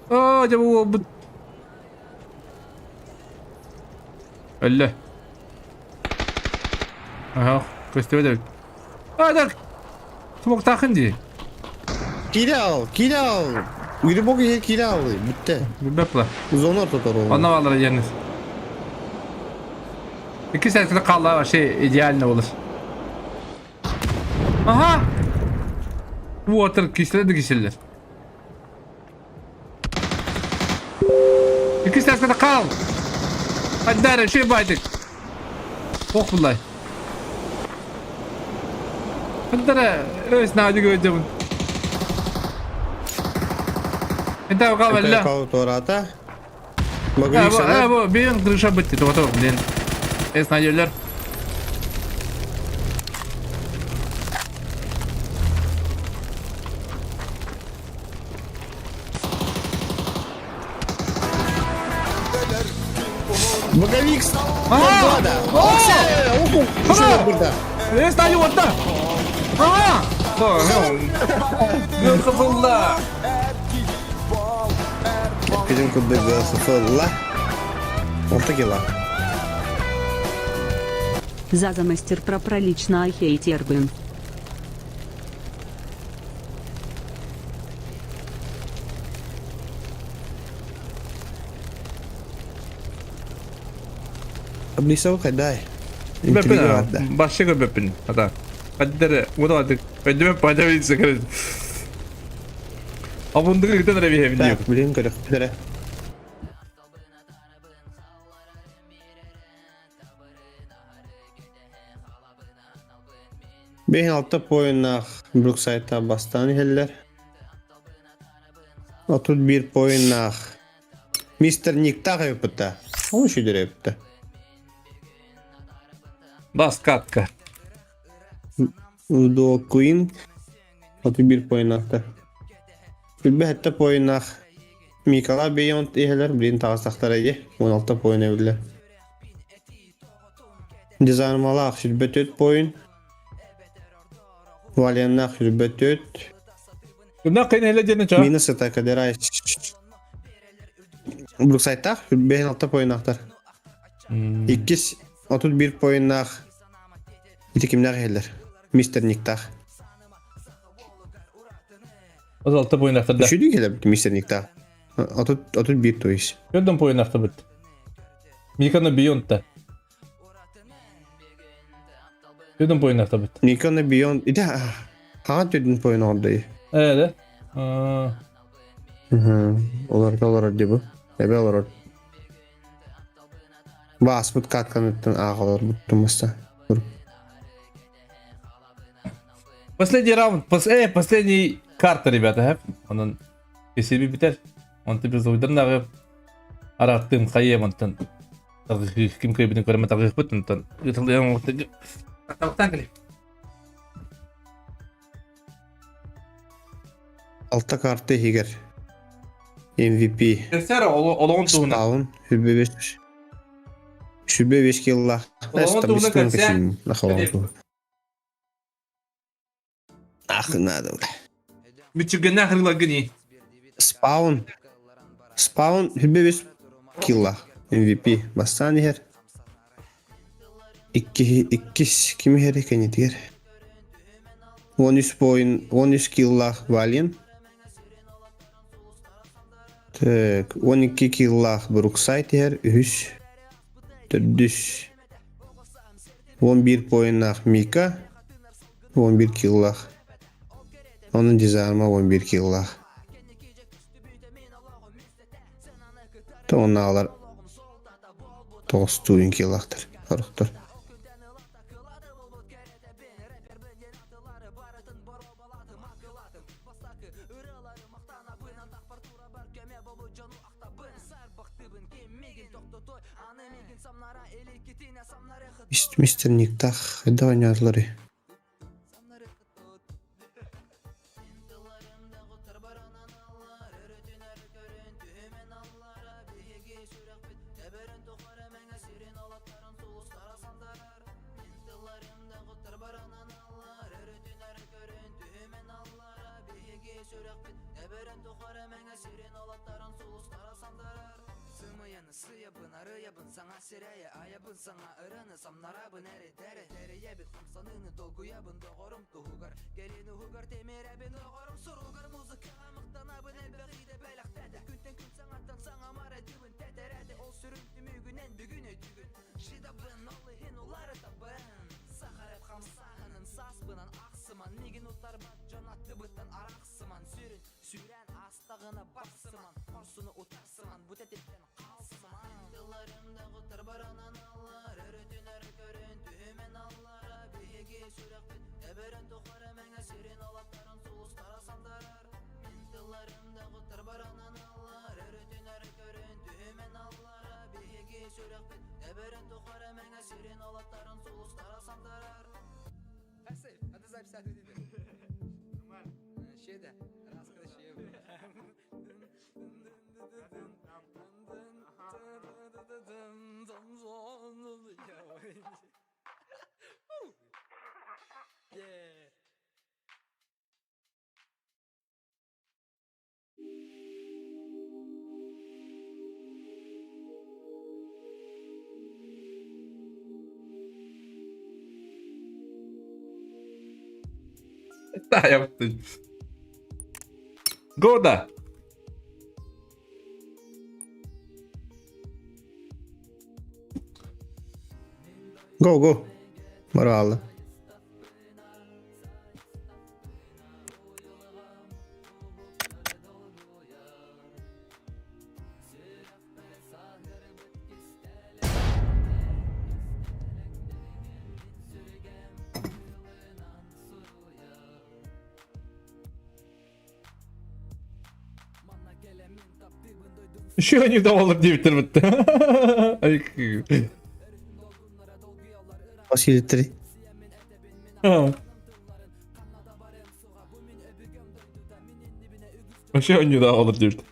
О, дьэ бу уолбут. Өллө. Аха, көстүбэт эбит. А, так. Смоктаахын дии. Киирэ киирэ Грибок иһэ киирэ аалый, бүттэ. Билбэт Зона ортотор ол. Онно баалара диэнис. Икки сәтілі қалла вообще идеально болur. Aha! Water киселер de киселер. Икки сәтілі қал. Аддара шей байдык. Ох булай. Аддара өс наадык өйдөбүн. Это кал Кал туората. Бу, бу, бейін крыша бітті, тоғытау, блин. Эс надерлер. Боговик Ага! Burada. Эс надер отта! Ага! Кызылда! Bizim курдук ла. Алты кило. Заза мастер про пролично хейтербын. Таблица кайдай. Бөппін, башы көбөппін, ата. Қаддары, оны адык. Өндіме пайда берсе көреді. Абындығы күтен рәбі Так, блин, көрөк. Бейін алты поиннах Бруксайта бастан хеллер. 31 поиннах Мистер Никтах өпүтті. Ол шүдір өпүтті. Бас катка. Удо Куин 31 поиннахта. Үлбәхетте поиннах Микала Бейонт ихелер, блин тағыстақтар әйе. 16 поин әбілер. Дизармалах сүлбәт поин. Валеннах сүлбәт Күнна қиын әлі дені ча? Минус это кадерай. Бруксайтах 6 поиннахтар. Иккис 31 поиннах. Ити кимнах эхелер. Мистер Никтах. 36 поиннахтар да. Үшүдү келер мистер Никтах. 31 то есть. Көдөн поиннахтар бит. Миканы Бейонтта. Көдөн поиннахтар бит. Никона Beyond. Ити хаа төдүн поин орды. Э, да? Олар олар ди бу. Эбе олар. Бас бут катканыттан ағалар буттумаста. Последний раунд, последний карта, ребята, Онон кесеби битер. Он тебе зойдан нагы араттым хайем онтан. Ким кайбин көрмө тагы бут онтан. Алта карта хигер. MVP. Кесер олоғын туһуна. Спаун. Хүлбе беш. Хүлбе беш килла. Олоғын туһуна кәсә. Ах, надо. Мүчүгенә хырлагыни. Спаун. Спаун хүлбе беш килла. MVP. Бастан хер. Икки иккис кими хер экен дигер. 13 поин, 13 килла Вален. Так, 12 килла Бруксайт хер, 3 4 11 поиннах Мика. 11 киллах. Onun дизарма 11 киллах. Тоналар 9 туын киллахтыр. Хорохтор. Мистер Никтах, это ойнатлары. Таайабытын. Года. Go go. Бараалы. Еще не давал диэбиттэр бытта. Василий 3. Вообще не давал диэбит.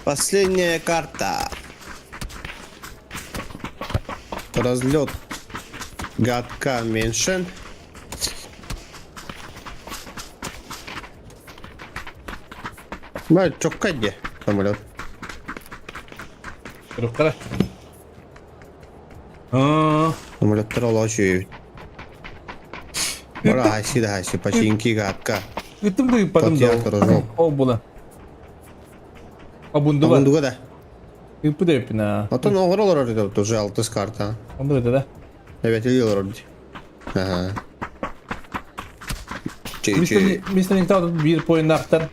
Последняя карта. Разлет гадка меньше. Бля, чокка где самолет? Көрүөххэ. Аа. Самолеттар олочу. Бара хайси да хайси, починки гадка. Ыттым да ыппатым да. Театр жок. Ол була. Обундуга. Обундуга да. Ыппыт эппин Отон оҕор олорор это уже алтыс карта. Онду это да. Эбэтили олорор ди. Ага. Чей чей. Мистер Никтау биир поиннаахтар.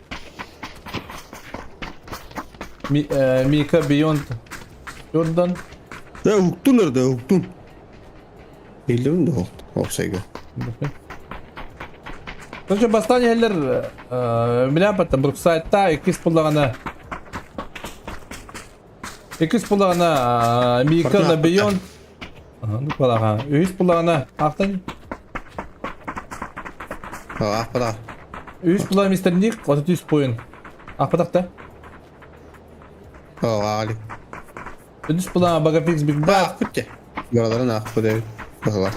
Мика Beyond Jordan. Да уктун эрде уктун. Илдим да оксайга. Короче, бастан иһэллэр билээппэттэн Бруксайтта иккис буллаҕына иккис буллаҕына Мика на Beyond балаҕа үһүс буллаҕына ахтан Ахпата. Үһүс буллаҕа мистер Ник 33 поин. Ахпатах да? Али. Үһүс буллаҕа Багапикс Биг Бат. Ахпыт Гораларын ахпыт эбит. Быһыла.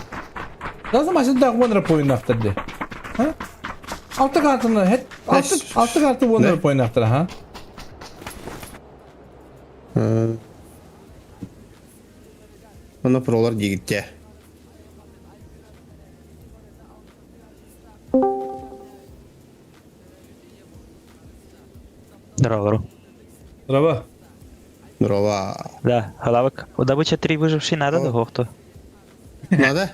Даже машина уонра поин ахтар ди. Ха? Алты картаны хет алты алты карты уонра поин ахтар ха? Оны пролар дигитте. Здорово. Здорово. Здорово. Да, Халавок. Добыча 3 выживший надо, да, хохту? Надо?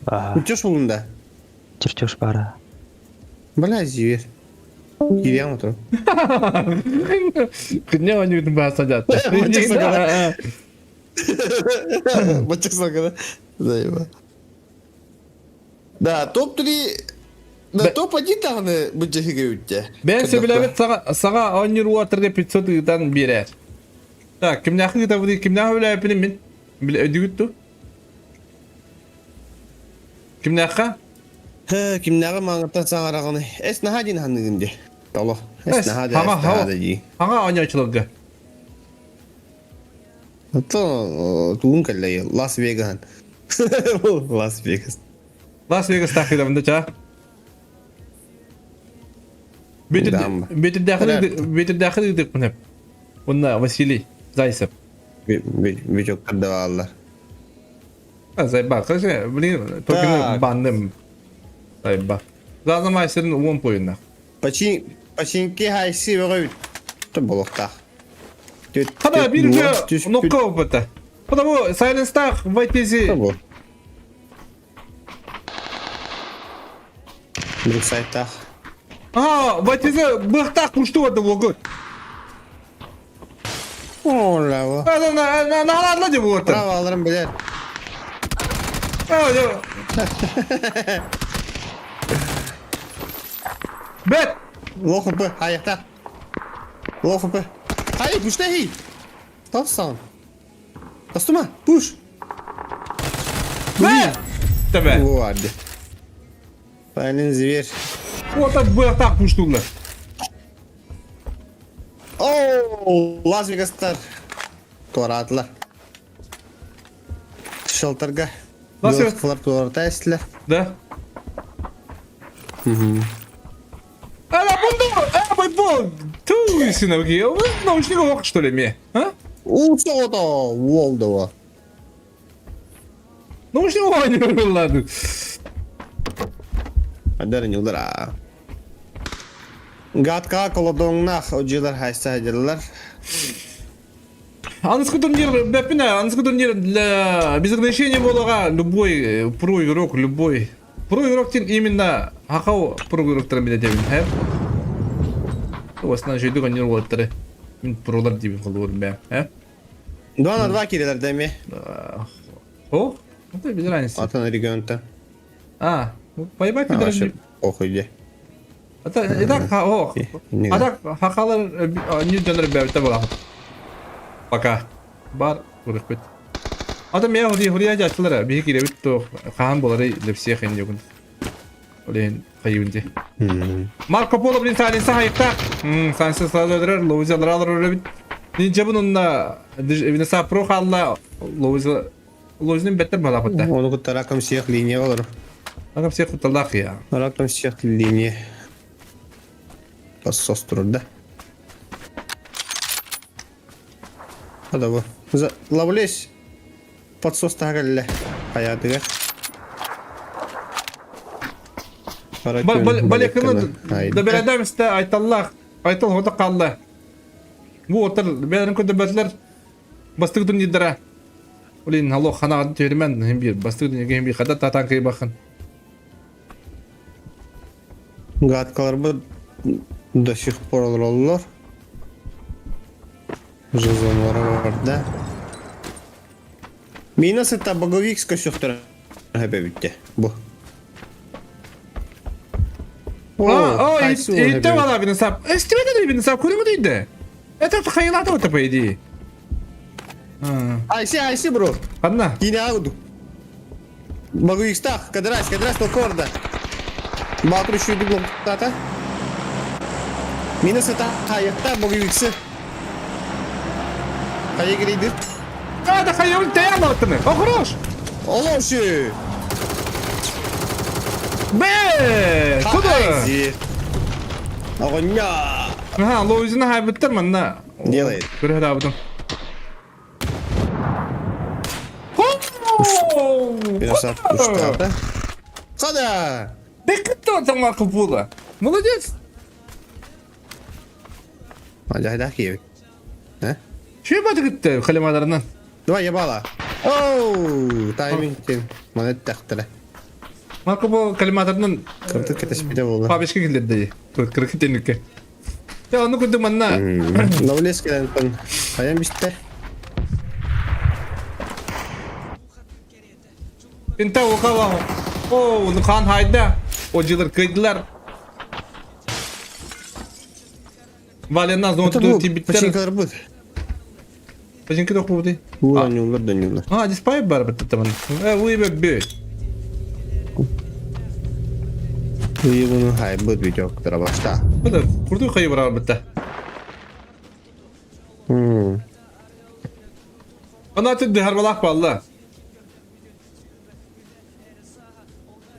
Ага. Чертеж булгунда. Чертеж пара. Бля, зверь. Кириам отыр. Күнне ойнуутун баа садят. Бачча сагана. Заеба. Да, топ-3 Да, топ-1 даҕаны бу дьэһигэ үттэ. Бэйэн сөбүлээбит саҕа саҕа оонньуур уотарга 500 ыытан биэрээр. Так, кимнээхи ыытабыный, кимнээх сөбүлээбиппиний мин? Билэ өйдүүгүт дуу? Кимнээххэ? Хэ, кимнээҕи мааҥыттан саҥараҕыный? Эс наһаа диэн ханыгын дии. Толо. Эс Эс, наһаа да, хаҥа, эс наһаа хаҥа, да дии. хаҥа оонньооччуларга. Оттон тугун кэллэй? Лас Вегаһын. Лас Вегас. Лас Вегас таахыдабын да чаа. Бүөтүрдээхин ыытыахпын сөп. Уонна Василий Зайцев. Бүчөктөр да бааллар. Зайба, короче, блин, токены банным. Зайба. Заодно мастерин уон поюнна. Починки хайси бөҕө болуохтаах. Хада бир уже нокка опыта. Потому Сайленстах в IPC. Брюксайтаах. А, в IPC быхтах кушту это могут. Ола. На на на на на на вот. Право алырым билер. Бэт! Лоху б, айахта. Лоху б. Ай, пуштай! Топсан. Тастума, пуш! Бэт! Тебе. Ладно. Блин, зверь. Вот так быахтаах пуштуулар. О, Лас Вегастар. Туораатылар. Шелтерга. Лас Вегас. Туората эстилер. Да. Ала бунду! А, байбол! Ту, сыновки, наушник ох, что ли, мне? А? Усото, Уолдова. Наушник ох, ладно. Адар не удара. Гадка колодоҥнаах одьулар хайса сылдьаллар. Аныскы турнир, бэппин аныскы турнир для без ограничения буолаҕа любой про игрок, любой. Про игрок тин именно хахау про игроктарын билэтэбин, һэ? Основной жүйдүк онньур уолаттары. Мин пролар диибин холуурум бэм, һэ? 2 на 2 киирэлэр да эмиэ. О, это без разницы. Атын регионта. А, поебать пидорас. Похуй де. Это и так, о, а так хахалар не дьонор бэбитэ буолаҕыт. Пока. Бар көрүкпүт. Ата мен хури хури дьааччылар биһи киирэбит то хаһан буоларый для всех инде Блин, хайыбын ди. Марко Поло, блин, Салиса хайыкта. Санса сразу öldürür, Лоуза алар өлөбүт. Нинджабын онна Винеса про халла Лоуза Лоузин беттер балапытта. Оны кытта раком всех линия олар. Раком всех кутталлах я. Раком всех линия. Подсос да. Хада бу. Лавлес. Подсос таһа Хаятыгар. Балеканы добередемсте айталлах. Айтал хота қалла. Бу отыр бәрін көтөрбөтүлэр бастык турнирдара. Блин, алло, ханаҕын түөрүмэн хим биир бастык турнирге хим биир хада татаан кыйбахын. Гадкаларбыт до сих пор олороллор. Жазонлара бар да. Мина сыта боговик скөсөхтөр хэбэбитте. Бу. О, иттэ бала бин сап. Эстибете бин сап көрүңү дейди. Это хайылата вот по идее. Айси, айси, бро. Одна. Кини ауду. Боговикстах, кадрас, кадрас, токорда. Батыр үшүйді блоктата. Мина сыта хайыкта боговиксы. Хайа кирейдир. А, да хайыл тэйалаттыны. О, хорош. Олошы. Бэ! Куда? Огонья. Ага, лоузина хайбыттар манна. Делает. Көрө хадабытым. Устата. Хада! Да кто там Марко Поло? Молодец! Ажайда киев. Э? Че баты халимадарынан? Давай ебала. Оу, тайминг тем. Монет тахтара. Марко Поло коллиматорынан Кырдык кетешпиде болду. Пабешке килдерди. Тут кыркы тенүкке. Я оны күндү манна. Лавлес келен пын. Аян бистер. Инта окала. О, хан хайда. Ожилар кыйдылар. Валенна зона Это тибиттер. Починкалар бут. Починка тох бути. Ула нюлар да нюлар. А, диспай бар бит таман. Э, уйбе бе. Уйбуну хай бут видео башта. Буда курду хай бар битте. Ана түдді харбалақ балла.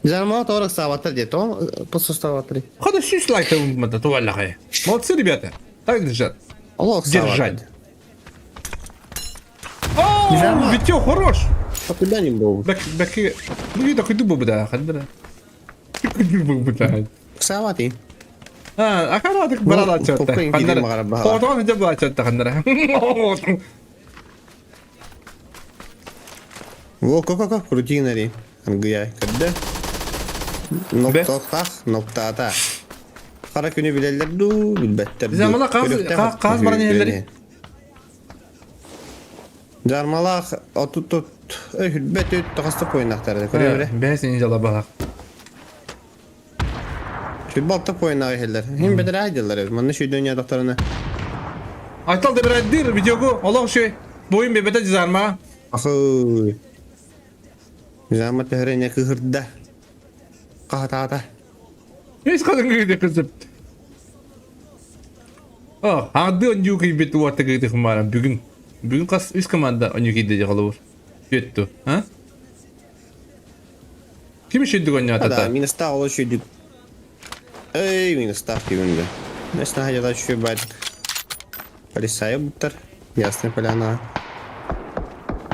Жармала торок саваттар деді, он по составу Хода сюс лайк там туалла хай. Молодцы, ребята. Так держать. Аллах Держать. О, Витё, хорош. А куда не был? Бак, бак, ну такой дубу бы да, хандра. Такой дубу бы да. Савати. А, а когда так барала чёрта. Хандра. Потом где была чёрта хандра. Во, ко ко ко, крутинари. Ангия, когда? Ноктохтах, ноктата. Қара күні билелер ду, билбеттер ду. Жармала қаз баран елдері? Жармала отут тут, хүлбет өт тағасты қойнақтары. Көре бере. Бәсін жала балақ. Хүлбалты қойнағы елдер. Хим бедер айдылар. Маны шүйден ядақтарына. Айтал да бір айдыр видеого, Олақ шөй. Бойын бебете жарма. Ахы. Жарма төхрене кыһырда. Қаһатаата. Ес қадын күйді кызып. О, аңды он юки бит уатты күйді хымара бүгін. Бүгін қас үс команда он юки де қалуыр. Өтту, а? Ким шүйдік он Да, ятата? минуста ол шүйдік. Эй, минуста күйінді. Несна хажада шүй бәдік. Полисайы бұттар. Ясная поляна.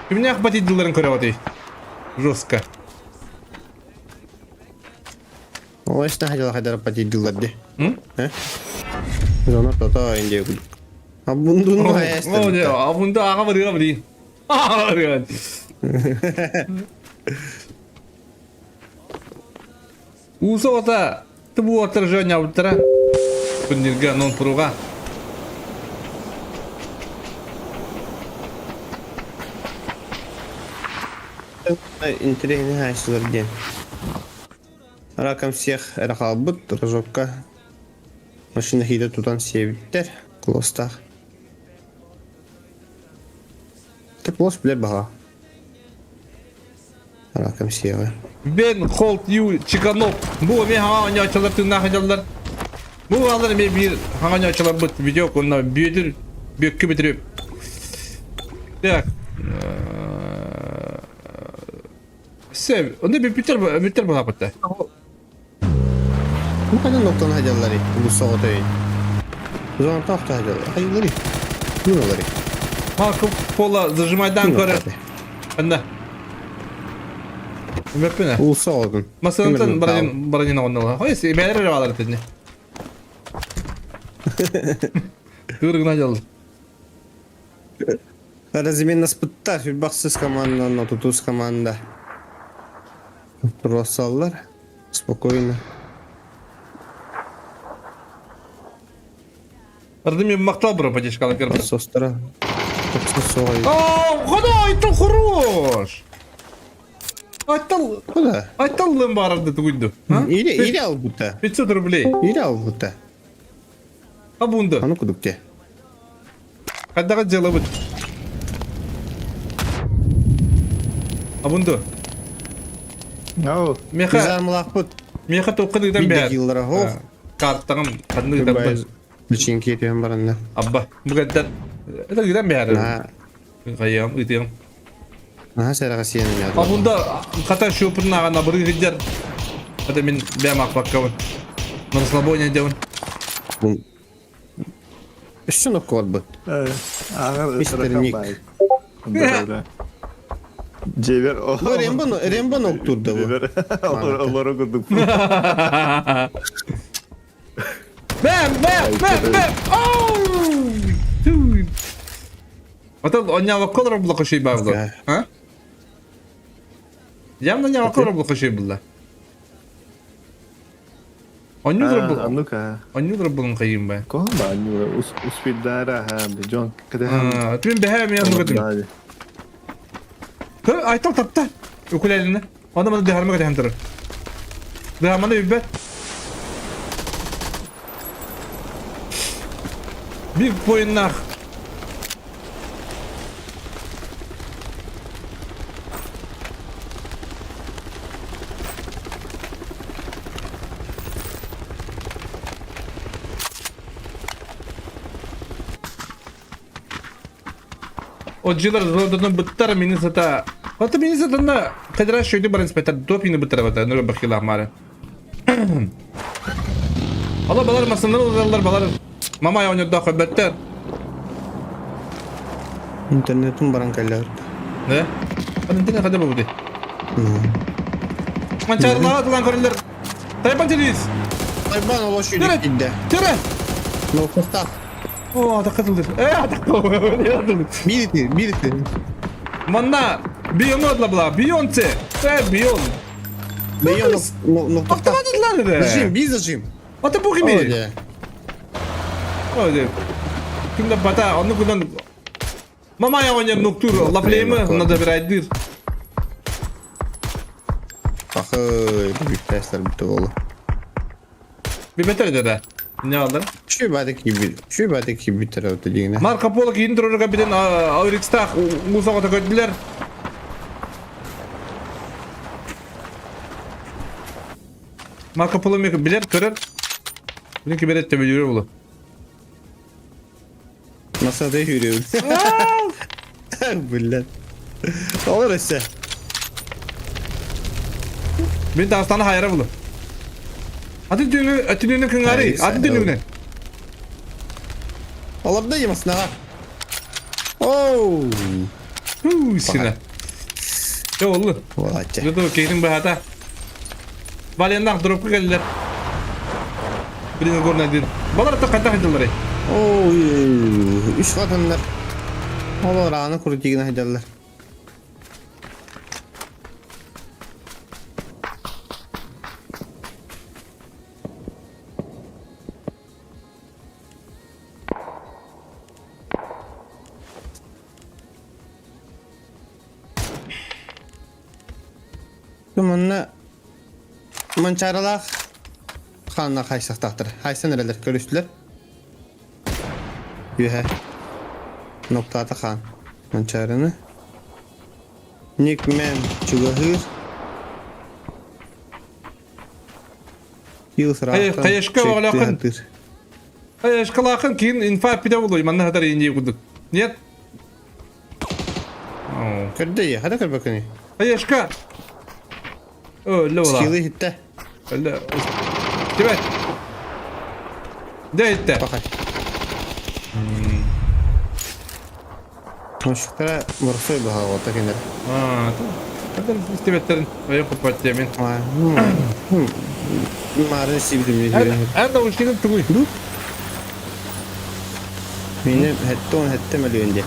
Кімне ақбат еділерін көріп атай? Жестко. Ол эсна хажада хайдар патидиларды. М? Э? Зона тата инде күдік. А бундун О, хайастар. а бунда аға бар бар. Аға бар. Уса ота тыбу отыр жөне ауттыра. Күндерге нон пұруға. Интересный хайсылар ден. Раком всех рахалбыт, рожокка. Машина хиде тутан себиттер. Клостах. Ты клос билер баха. Раком всех. Бен Холт Ю Чиканов. Бу мен хаңа ойнаучылар тыңна хажалар. Бу алар мен бир хаңа ойнаучылар бут видео конна бүйдүр бөккү битирип. Так. Все, онда бир битер битер була бутта. Bu kadar noktanı hacaları. Bu soğutu. Zona tahtı hacaları. Hayırları. Yunaları. Марко Пола зажимайдан көрі. Анда. Өппіне. Улса олдun. Масалантан баранин баранин оннала. Хой, бәрі алар тедне. Кыргына жал. Размен нас пытта, бақсыз команда, но тутуз команда. Росаллар. Спокойно. Ардым мақтал бұры поддержкалы кірді. Состара. О, хода, айтыл хорош. Айтыл, Куда? айтыл барырды түгінді. Или, или албута. 500 рублей. Или албута. А бунды. А ну кудукте. Қайдағы дело бұд. А бунды. Ау. Меха, Жармалақ бұт. меха тоққын ыдан Бидде бәр. киллара хоқ. Карттағым, қадын ыдан бәр. Личинки етен баранда. Абба, бұгаттар. Это ыдан бәр. На, Қайям, ыдым. на сәраға сенім яды. А бунда қата шөпірін ағана бір гидер. Это мен бәм ақпаққабын. На расслабоне деуін. Үш нокко бар бұт. Ағыр Мистер Ник. Жебер. Бу Рембо, Рембо ноктурда бу. Жебер. Олар окудук. Бәм, бәм, бәм, бәм. Оу! Түй. Ата онява колор була кошей бавла. А? Явно онява колор була кошей була. Онюдра А бул. ну-ка. Онюдра булын кайым ба. Кон ба нюра успидара ха Джон када. А, түн бәһә мен нугатым. Кö айтал тапта. Укулелине. Онно маны дыһарма кэтэһэн турар. Дыһарманы билбэт. Бир поиннаах. Отжилар золототун быттар мини сата. Ата мини сатана кадра шөйдү бар инспектор допины быттар бата нөрө бахила мары. Ала балар масыннар олораллар балар. Мама ойнордо хөбөттөр. Интернетин баран кэллэр. Не? Интернет хада бу Манчарлаа тулан көрүллэр. Тайбан телевиз. Тайбан олош үйдө кидде. Төре. Ну, костах. О, атаққа тылдыр. Э, атаққа. Бирити, бирити. Манна Бейон одла була. Бейонце. Э, Бейон. Бейон, ну, ну, Автомат одла Зажим, би зажим. Ата бу кими? Оде. Кимде бата, оны кудан Мама я оня нуктур, лаплеймы, надо бирайдыр. Ахы, бүттәсләр бүтә олы. Бибетер деді. Не алды? Şu бәдек gibi, şu бәдек gibi tarafta diyene. Марко Поло кейін тұрырға бітен Аурикстах ұзақ көттілер. Марко Поло мек билер, көрер. Білін берет деп үйрі болу. Masada yürüyorum. Billah. Olur ise. Мен Дагыстаны хайра булу. Аты дүнү, аты дүнү кыңары, аты дүнү. Оларда емесін аға. Оу. Ху, сина. Жо олу. Волатча. Жо кейтин бахата. Валеннах дропка келдилер. Бирин горна дин. Балар та кайта хадылар. Оу, үш қатындар. Олар аны куру тигин хадалар. Манна Манчаралаах хаанна хайсахтаахтар. Хайсан эрэлэр көрүстүлэр. Үһэ. Ноктаата хаан. Манчараны. Никмен чугаһыыр. Киил сыраахтан Кайышка оҕолоохун. Кайышкалаахын киин инфа пиде болуй манна хатар инди курдук. Нет? Көрдө хада көрбөкүнү. Кайышка. Өллө була. Скиллы хитте. Өллө. Тибет. Де итте. Бакай. Мушуктара мурсой баха кенер. Аа. Истибеттерин. Ой купат мен. Марын сибдим. Эн наушнигин тугуй. Мени хетте он хетте мөлүөнде.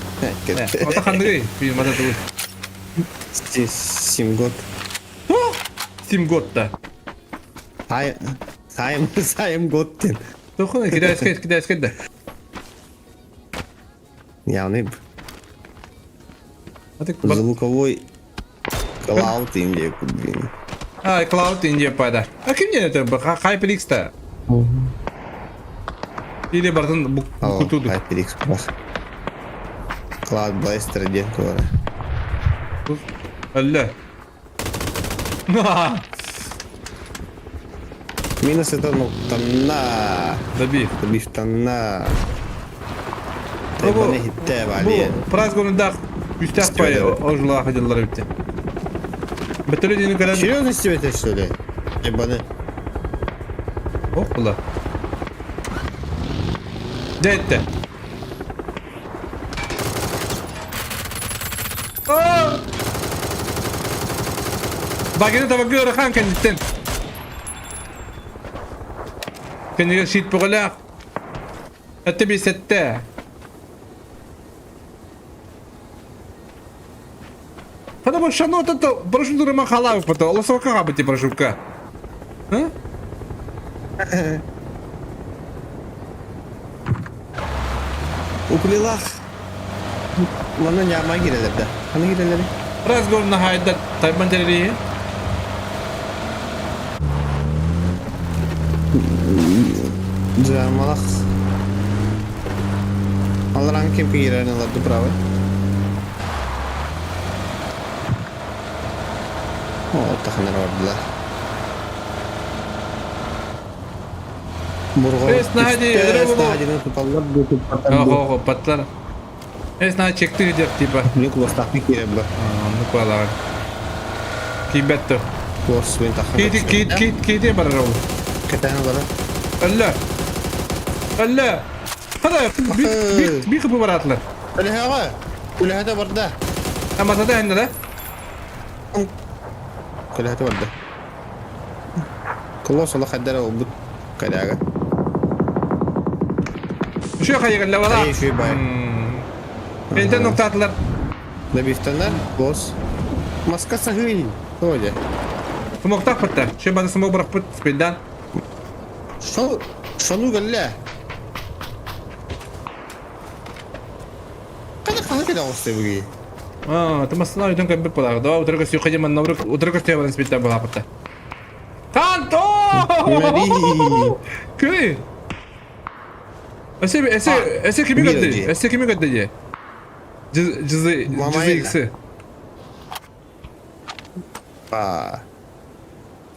Ата хандыгый. Би мата тугуй. Симгот. Симгот да. Ай сайым сайым гот ден. Тохуна китайский китайский да. Яғни звуковой Cloud India блин. А, Cloud India пайда. А ким не это? HyperX та. Или бартын букутуду. HyperX бас. Cloud Blaster диэн туора. Алла. Минус это ну там на. Добив. Добив там на. Тайбаны хитте вали. Праз гонудах үстях пай ожула хадылар битте. Бөтөлө дени көрөн. Серьезно себе что ли? Тайбаны. Ох була. Детте. Багины табакы ырахан кэнниттен. Кэннигэр щит бөҕөлөөх. Этте бисетте. Потому что ну это прошу дура халавы потом. Лосовка хабати прошивка. А? Укулелах. Манна ньяма киирэлэр да. Ханна киирэлэр? Разговор на хайда тайбан терри. Дьаамалах. Аларан ким киирэн ыларды правый? О, таханар бардылар. Бурҕа Эс наһаа түстэ, Снадины туталлар дуу, туппаттар дуу. Ого, паттар. Эс наһаа чекты дер типа. Мне куластаахпын киирэн ба. Оннук балаҕан. Киирбэт то. Кулас мен таххан. Киити киит киит киити барар ол. Кэтээн олорор. Өллө. Өллө. Хада би би кыпы бараатылар. Үлэһэҕэ. Үлэһэтэ барда. Амасата эннэ да? Үлэһэтэ барда. Кулас олох хайдара олбут. Кэлээгэ. Үшө хайыгын лавала. Эй, үшүй бай. Энтен ноктаатылар. Добивтанар, босс. Маска саһый. Тоде. Смоктах бытта. Шө баны смок бырахпыт спилдан. Шо, шону гэллэ. Кана кана кена оҕустай буги. Аа, тымасына өтөн көрбүт буолаах. Доо, утары көстүү хадьы манна утары көстүү баран спилдан буолаахпытта. Канто! Күй! Эсе эсе эсе кими көрдү? Эсе кими көрдү дии? Жызы жызы икси. Аа.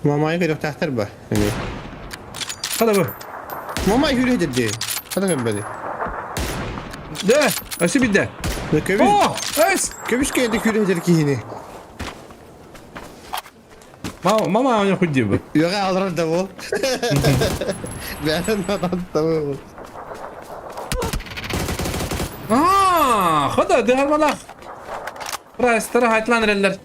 Мамайы көрүөхтээхтэр ба? Хада бу. Мамай хүрэ дии. Хада көрбөдү. Дэ, өсө бидде. Көбүс. О, эс. Көбүс кэнди хүрэ дэр киһини. Мама оня худи бу. Үөҕэ аларар да бу. Бәрін да бу. Аа, хада дыһармалах. Прайстара хайтлан эрэллэр.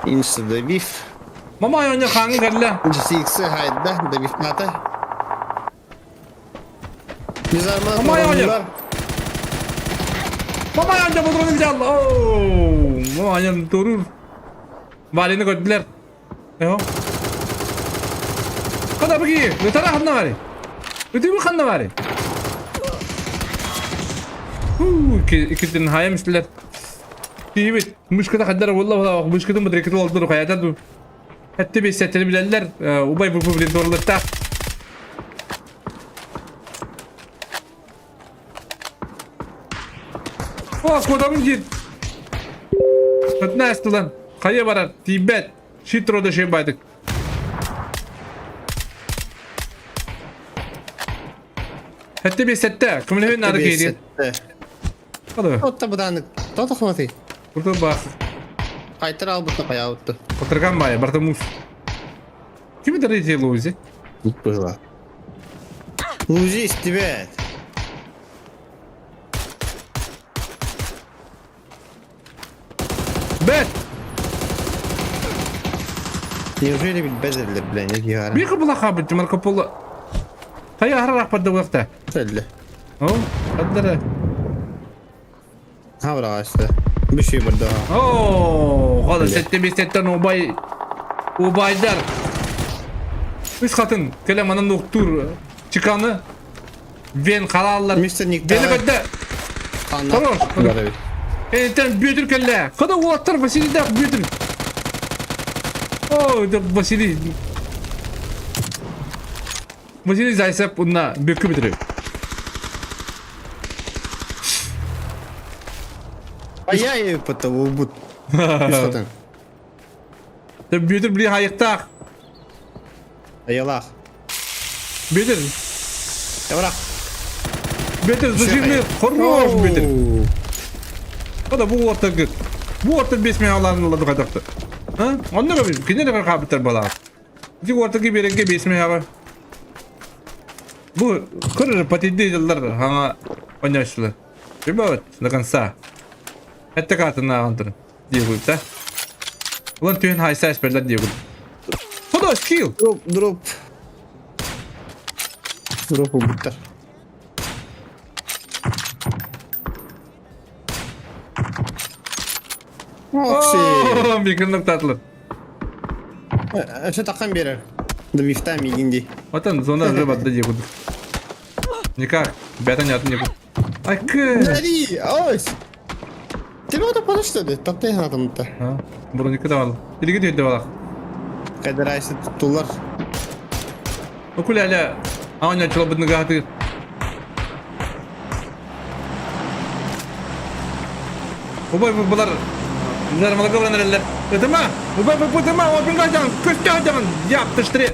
Инста добив. Мама оня хаҥы кэллэ. GCX хайда добивната. Мама оня. Мама оня бодрону взял. Оу, мама оня турур. Валины көрдүлэр. Эho. Хада быги, ытара ханна бары. Ытыбы ханна бары. Иккитин хайам истилер. Тиибит, мышката хаддара буолла, мышкатын быдрекет олдур хаята ду. Хэтти бесеттери билэллэр, убай бу билин торлыттаах. О, кодабын жир. Хотна астылан. Хайа барар, тиийбэт. Шитрода шей байдык. Хэтти бесетте, көмөлөһүн наада киирин. Хада. Отта быдааны тото хмати. Бурда бас. Кайтар албытта каябытты. Отырган бай, барта мус. Кими дарите Лузи? Было. Лузи истибэт. Бэт! Неужели билбэт эллэр бля, не киһара. Бихы була хабыт Марко Поло. Тая харарах падда Элле. О, хаддара. Ha браҕаста. Бүшүй барда. О, хада сетте бестеттен убай убайдар. Үс хатын кэлэ манан нуктур чиканы вен халаллар. Мистер Ник. Бени көддө. Хорош. Энтен Бүөтүр кэллэ. Хада уолаттар Василийдаах Бүөтүр. О, да Василий. Василий Зайцев уна бүккү бүтүрү. Аяй потому бут. Үс хатын. Бүөтүр били хайыктаах. Аялах. Бүөтүр. Яврах. Бүөтүр зажимный хорош Бүөтүр. Хада бу уолаттаргыт. Бу уолаттар бес мен аларын ылады хайдахты. А? Онно кинилер хаабыттар балаах. Ити уолаттарга биэрэргэ бес мен аҕа. Бу көрөр патидди дьыллар хаҥа оонньооччулар. Ребят, до конца. Этте каатын ааҕан туран диэбит да. Улан түһэн хайса эсперлер диэбит. Хода скилл. Дроп, дроп. Дроп убуттар. Окси. Микрофон татлы. Өсө таққан берер. Мифта мигинди. Отан зона уже бадда диэбит. Никак. Бэтен ятын диэбит. Айкы. Нари, ось. Тебе это подожди, таптай хатымта. Броника да бар. Илиги түһдэ балах. Кайдарайсы туттулар. Окуляля. Аня чолобытныга хатыр. Убай бу булар. Жармалыга баран эрэллэр. Ытыма! Убай бу ытыма! Опинга жан, көстө жан. Яптыштыры.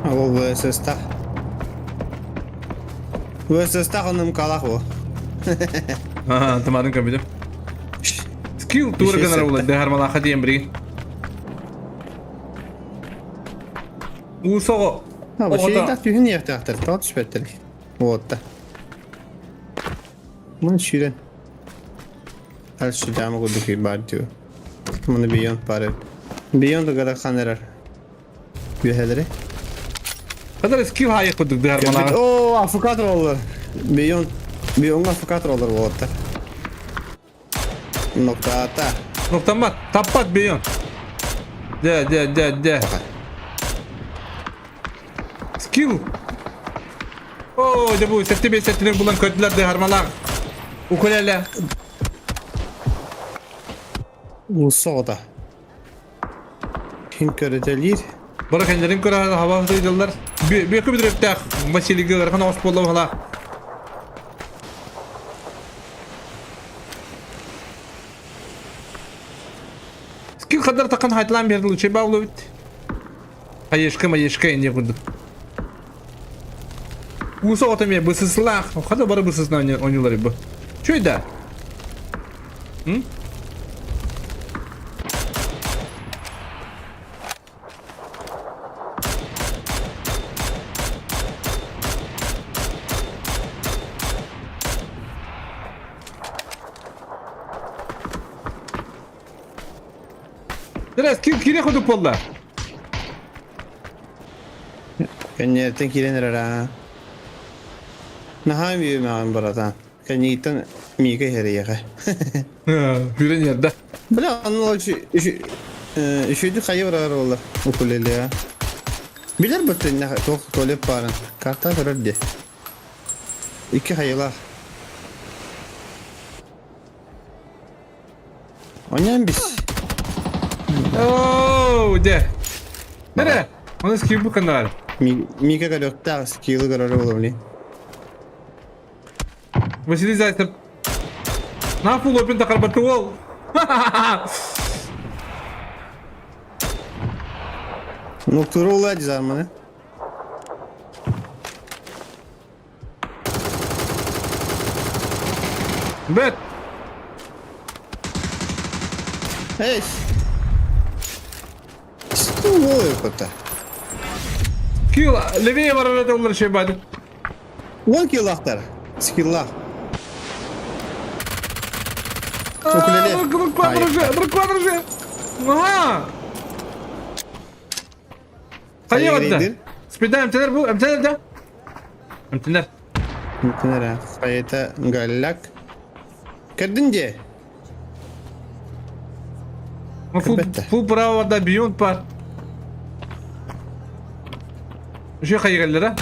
Ол ВСС-тах. ВСС-тах онным калах бу. Ага, тымадын көбүдүм. Скилл тур гынар була дыхармалаха диэн бри. Уусоҕо. А, шейдах түһүн иэхтээхтэр, тоҕо түспэттэр. Вот. Маны сүүрэн. Дальше дьаама курдук баар дии. Маны Beyond баар эбит. Beyond ыгарахан эрэр. Үөһэлэри. Kadar skill хайык курдук дыхармалаха. О, афыкатор олар. Beyond Beyond афыкатор олар болоттар. Ноктаата. Ноктаммат, таппат Beyond. Дэ, дэ, дэ, дэ. Скилл. О, дьэ бу сэттэ биэс сэттинэн булан көрдүлэр дыхармалаах. Укулеле. Соҕото. Ким көрөтөлиир? Бары кэннэрин көрө хаба сылдьаллар. Бүөкү бүдүрүктээх Василийга ыарахан оҕус буолла баһылаах. Скилл хаддар такан хайтылаан биэрдил үчэй бааллыбыт. Хаешка маешка инде курдук. Ууса оҕото эмиэ бысыслаах. Хата бары бысысына ойнулар бу. Чөй да? М? Дөрес, ким кире кудук буолла? Кэнниэттэн киирэн эрэр аа. Наһаа үөрүмэҕин братан. Кэннииттэн Мика иһэрийэхэ. Хүрэн иһэрдэ. Бля, анна үчүгэй хайы барар буолла укулеле. Билэр быттын туох туалет баарын. Карта көрөр дии. Икки хайылаах. Онян бис. Оу, де. Нере? Оны скилл бу канал. Мика көрүөхтээх скиллы көрөр буолуом Василий Зайцев. На фул опен тахарбаты ол. Ну, турула дизарманы. Бэт! Эй! Что это? Килл, левее барар это олар шебады. Вон киллахтар. Скиллах. Укулеле. Браквадрже! Ага! Хайа Спида эмтенер бу, эмтенер да? Эмтенер. Эмтенер, хайта галляк. Көрдүн де? Фул, фул право да бьют пар. Үшө хайыгаллара.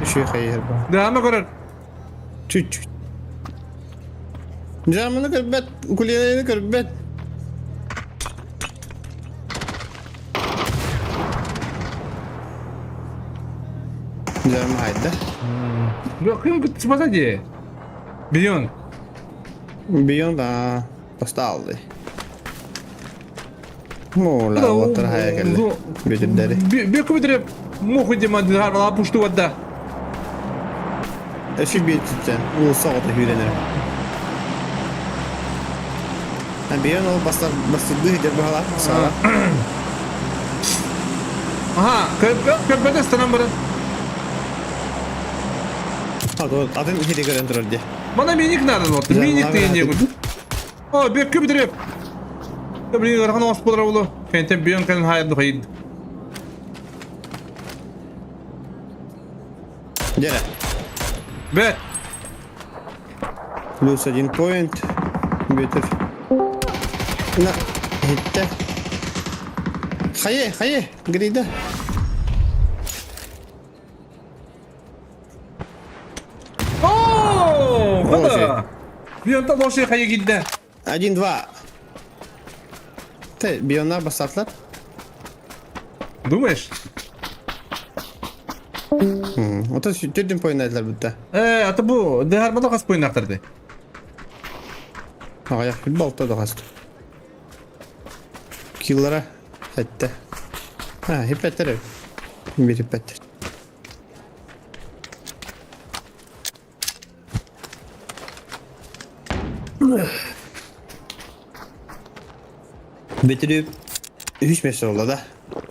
Үшө хайыгар. Да, ама көрөр. Чуть-чуть. Жаманы көрбөт, укулелени көрбөт. Жам хайда. Ким күтсүбата дии? Бийон. Бийон да бастаалды. Муула уоттар хайа кэллэ. Бүтүрдэри. Бүкү бүтүреп муху дима дыхарла пушту вадда. Эши биэтиттен улуса оҕото сүүрэнэр. Биэн ол бастар бастырдыы сидер баһалаах саала. Аха, көрбөтө станан баран. Атын иһири көрөн турар дии. Мана миник надо вот. Миник деген не курдук. О, бекке бүтүреп. Блин, ырахан оҕус буолар буолу. Кэнтэн биэн кэлин хайырды хайын. Дьэрэ. Бэт. Плюс один поинт. Бүтүр. На, иһиттэ. Хайе, хайе, грида. Бионта лоши хайа киирдэ. Один, два. Ты, Бионна бастатлар. Думаешь? Ото түрдүн поиннайдылар бүтті. Э, ата бу дыһарбата хас поиннахтарды. Аҕыйах балта да хаста. Киллара этте. Ha, hippetter. Bir hippetter. Бөтүрүп үһүс миэстэ буолла да.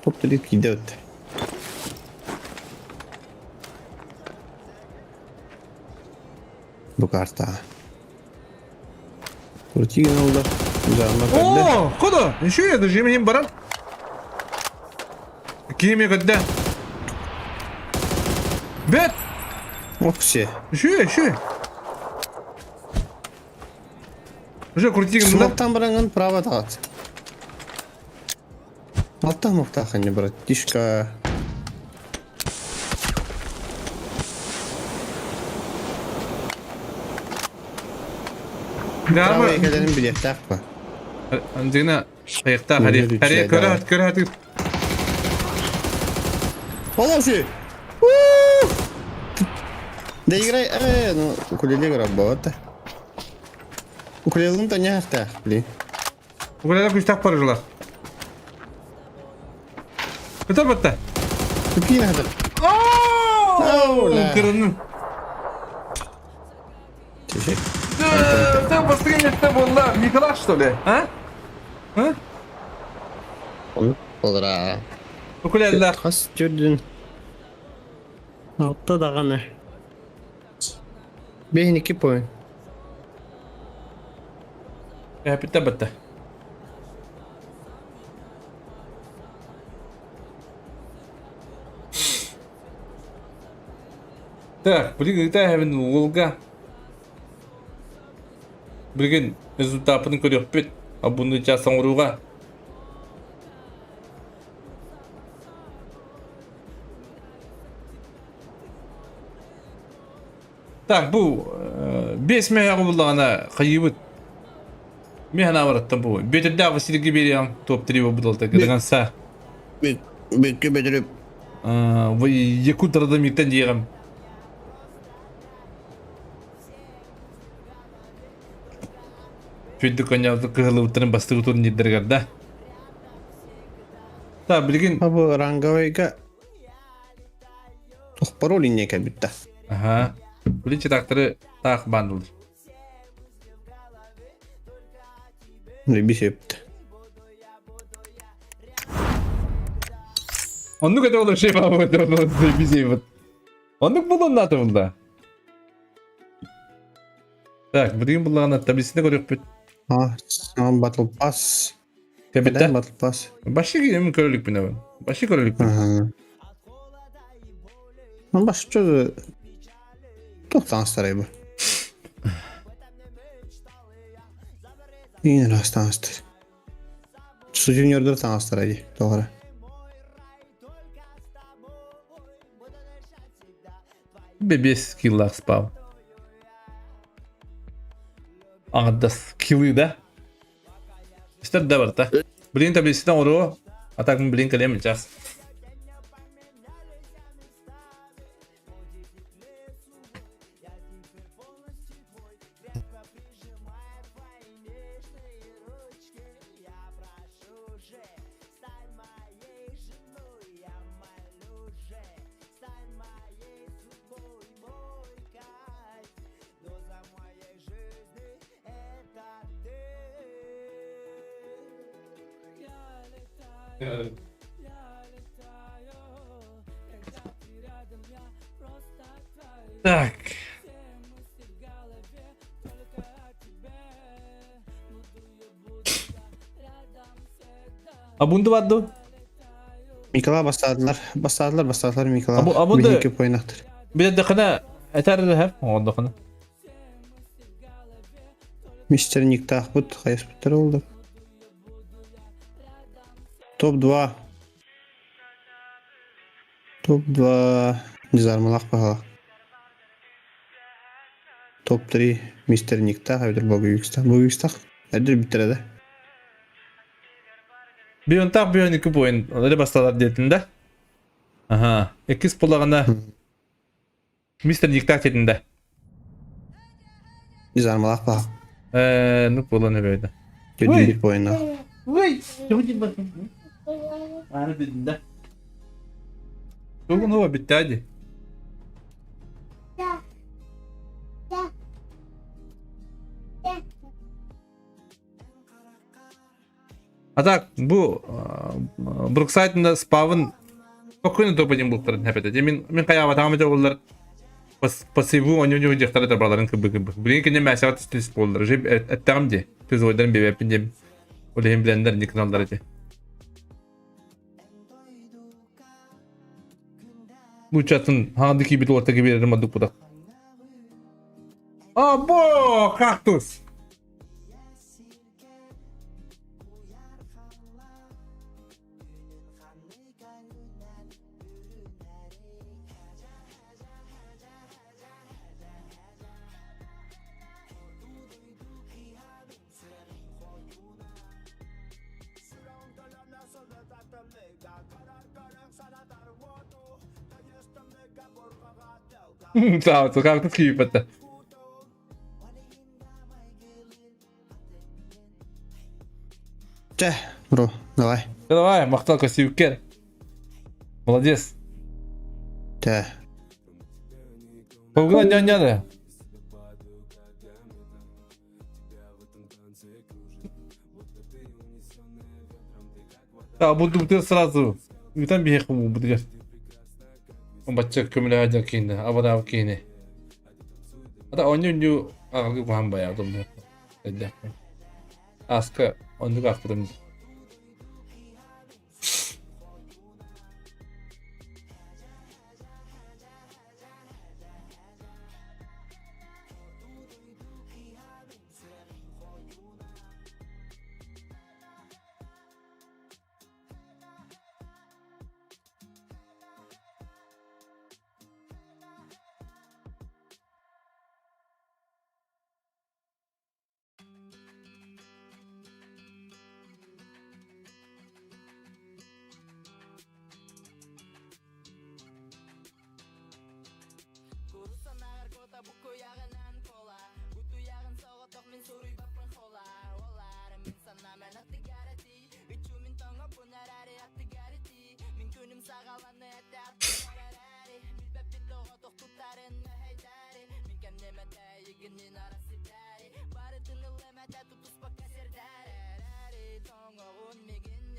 Топ түрүп киирдэ өттө. Бу карта. Крутигин oldu. Жанна көрдө. О, куда? Еще я даже именем баран. Кими көддө. Бет! Окси. Еще, еще. Уже крутигин да? Смоктан баранган право тағат. Алта мохтахани, братишка. Право екелерин билиэхтээх па. Андина айыкта хари. Хари көрө көрө хати. Положи! Да играй, ну, укулеле игра бота. Укулелин то не ахтах, блин. Укулеле күстах парыжылар. Көтөр батта. Купи надо. Ооо! Кырынын. Ты быстрее не была. Николай, что ли? А? А? Олра. Укулеле. Хас түрдүн. Алта даганы. Бехники поин. Битте битте. Так, блин, это хәбин Волга. Билген результатын көрөкпүт. А буну жасан уруга. Так, бу 5 мега буллагана хайыбыт. Механа бараттан бу. Бетирде Василий Гибериан топ-3 будалта гыдаган са. Бүккө бөтүрүп. Вы якут радамиттен диегем. Фүйдү коньяды кыһылыбыттарын бастыгы турнирдергер да. Та билгин. Бу ранговойга пароль не кабитта. Ага. Билин читактыры таах бандылыр. Бисепт. Оннук это olur şey var bu bize Оннук булун наты булда. Так, бүгін буллағана таблицаны көрөкпүт. А, сам Battle Pass. Кебетте? Battle Pass. Башы кийим көрөлүк бүнө. Башы көрөлүк. Ага. Ну, башы что Тоқтан старай бу. Yine раз таныстыр. Су juniorдар таныстыр Doğru. Бебес киллах спал. Аңдас киллы да? Истер да бар та. Блин таблицаны ору. А так мы блин калем час. Так. Абунду бадду? Микола бастадылар. Бастадылар, бастадылар Микола. Абу абунду. Бихинки поинактыр. Бир дакына этер хеп, ондакына. Мистер Никтах бут, хайс буттар oldu. Топ-2. Топ-2. Низармалах пахала. Топ-3 мистер Никтах эбэтэр Богуикстах. Богуикстах эрдэ бүттэрэ да. Бионтах бион икки поин. Олары басталар диэтин да. Аха. Иккис буоллаҕына мистер Никтах диэтин да. Изармалаах баха. Э, ну буолан эбэйдэ. Төрдүн бир поиннаах. Ой, Аны билдин да. Тугун ова битти ди. А так, бу Бруксайтында спавын спокойно топадим бултарын хәпәтә. Мин мин каябатаҕым этэ оллар пассиву онньу дьахтары табаларын кыбы кыбы. Билигин кине мәсәҕэ түстүс буоллар. Уже эттэҕим ди. Түз ойдарын бебеппин диэм. Ол иһин билэннэр никналлар эти. Лучатын хаанды киибит уота киберерим одук будак. Або, кактус! Ciao, кактус кииппэтэ. Чэ, бро, давай. Давай, махтал костюкер. Молодец. Чэ. Полгода няня Да, буду ты сразу. Там бихе буду. Бачча көмөлөһө киинэ, абадаабы киинэ. Ата онньу аҕалгы куһаан байаа думна. Эддэхпин. Аска оннук аахпытым.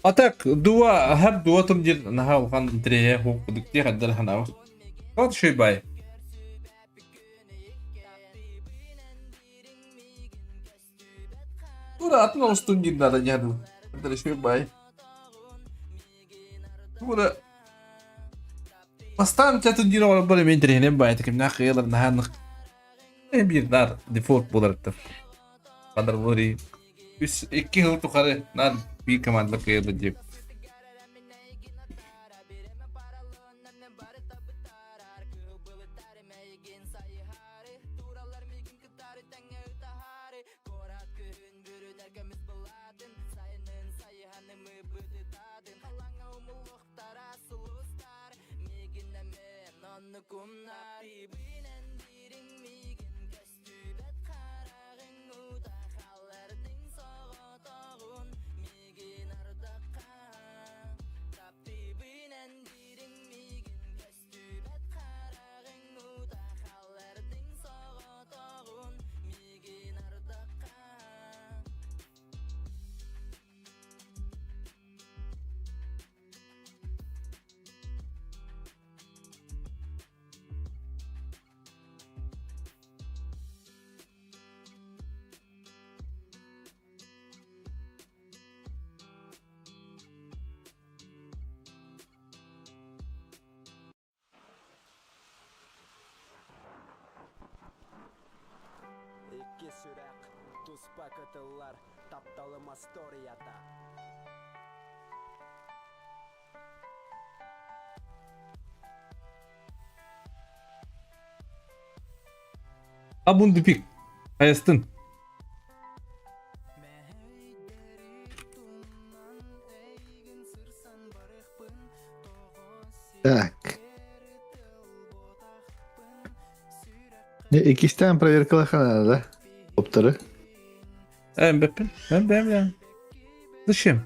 А так, дуа, хап дуа турнир наһаа улахан интэриэһэ суох курдук диэх эрдэ санаабыт. Вот үчүгэй бай. Тура атын олус турнир надо дьаһаду. Это үчүгэй бай. Тура бастаан ча турнир оҥорбор эмиэ интэриэһинэй бай кимнээх кыайалар наһаа биир наар дефолт буолар Ханарбори үс икки сыл тухары наар биир команда кыайда дип. Икки сүрэх туспа кытыллар тапталым историята. Абундупик. Айастын. Так. Не, иккистээн проверкалаха надо, да? Оптары. Эн бэппин. Эн бэм я. Зачем?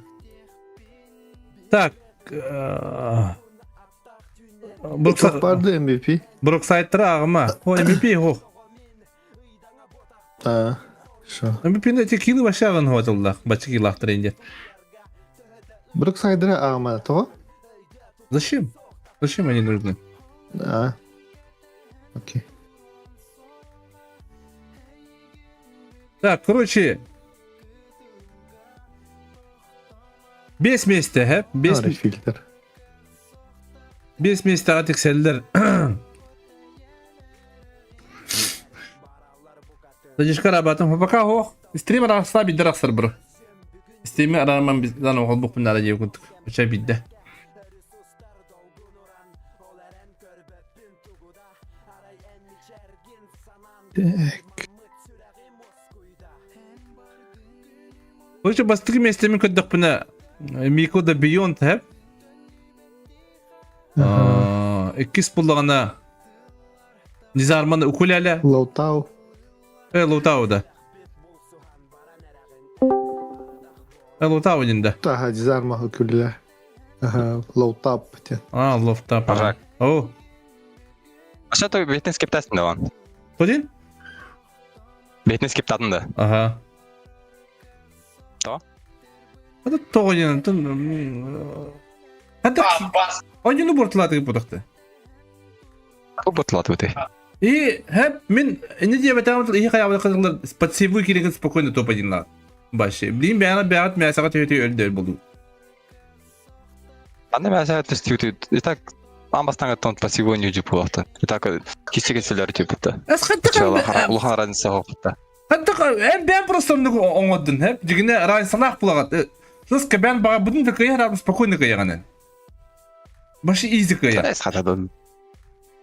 Так. Çok vardı MVP. Броксайттара ағыма. О, MVP хох. А, шо. MVP-ни эти килы вообще ағын хуатыллах. Бачы килахтар инде. Броксайдера ағыма того? Зачем? Зачем они нужны? А. Окей. Так, короче. Без места, хэ? Без, фильтр. Без места тиксэллэр. Задержка рабатым. Пока хох. Стрим арахса бидер ахсар бро. Стрими араман bizden оғыл бұқпын ара жеу күндік. Уча бидде. Так. Короче, бастығы местемен көддік бұны Мико да Beyond хәп. Иккис буллаҕына Низарман укулеле. Лоутау. Э, Лоутау да. Э, Лоутау динда. Таха, Дизарма укулеле. Ага, Лоутап. А, Лоутап. Ага. О. А что ты бетин скептасың да он? Один? Бетин скептатын да. Ага. То? Это тоҕо диэн Хата Онньуну буортулаатыгы бутахты. Бу буортулаатыбыты. И хэп мин инне диэбэтэҕим иһи хайаабыт кытыллар подсевой кииригин спокойно топ один Башы. Блин бэйэҕэ бэйэҕит мясаҕа төһөтүй өлдөр болуу. Аны мясаҕа түстүүтү и так аан бастаан пассивой ньүдьү буолуохтан. И так кичи кичилэр түбүттэ. Эс хаттык Улахан разница хоқпутта. Хаттык эн бэйэн просто оннук оҥордун хэп дьигинэ разницалаах булаҕат. Сыс кэбээн баҕа будун да кыйар аҕам спокойно кыйаҕанан. Башы изи кыйа. Эс хатадын.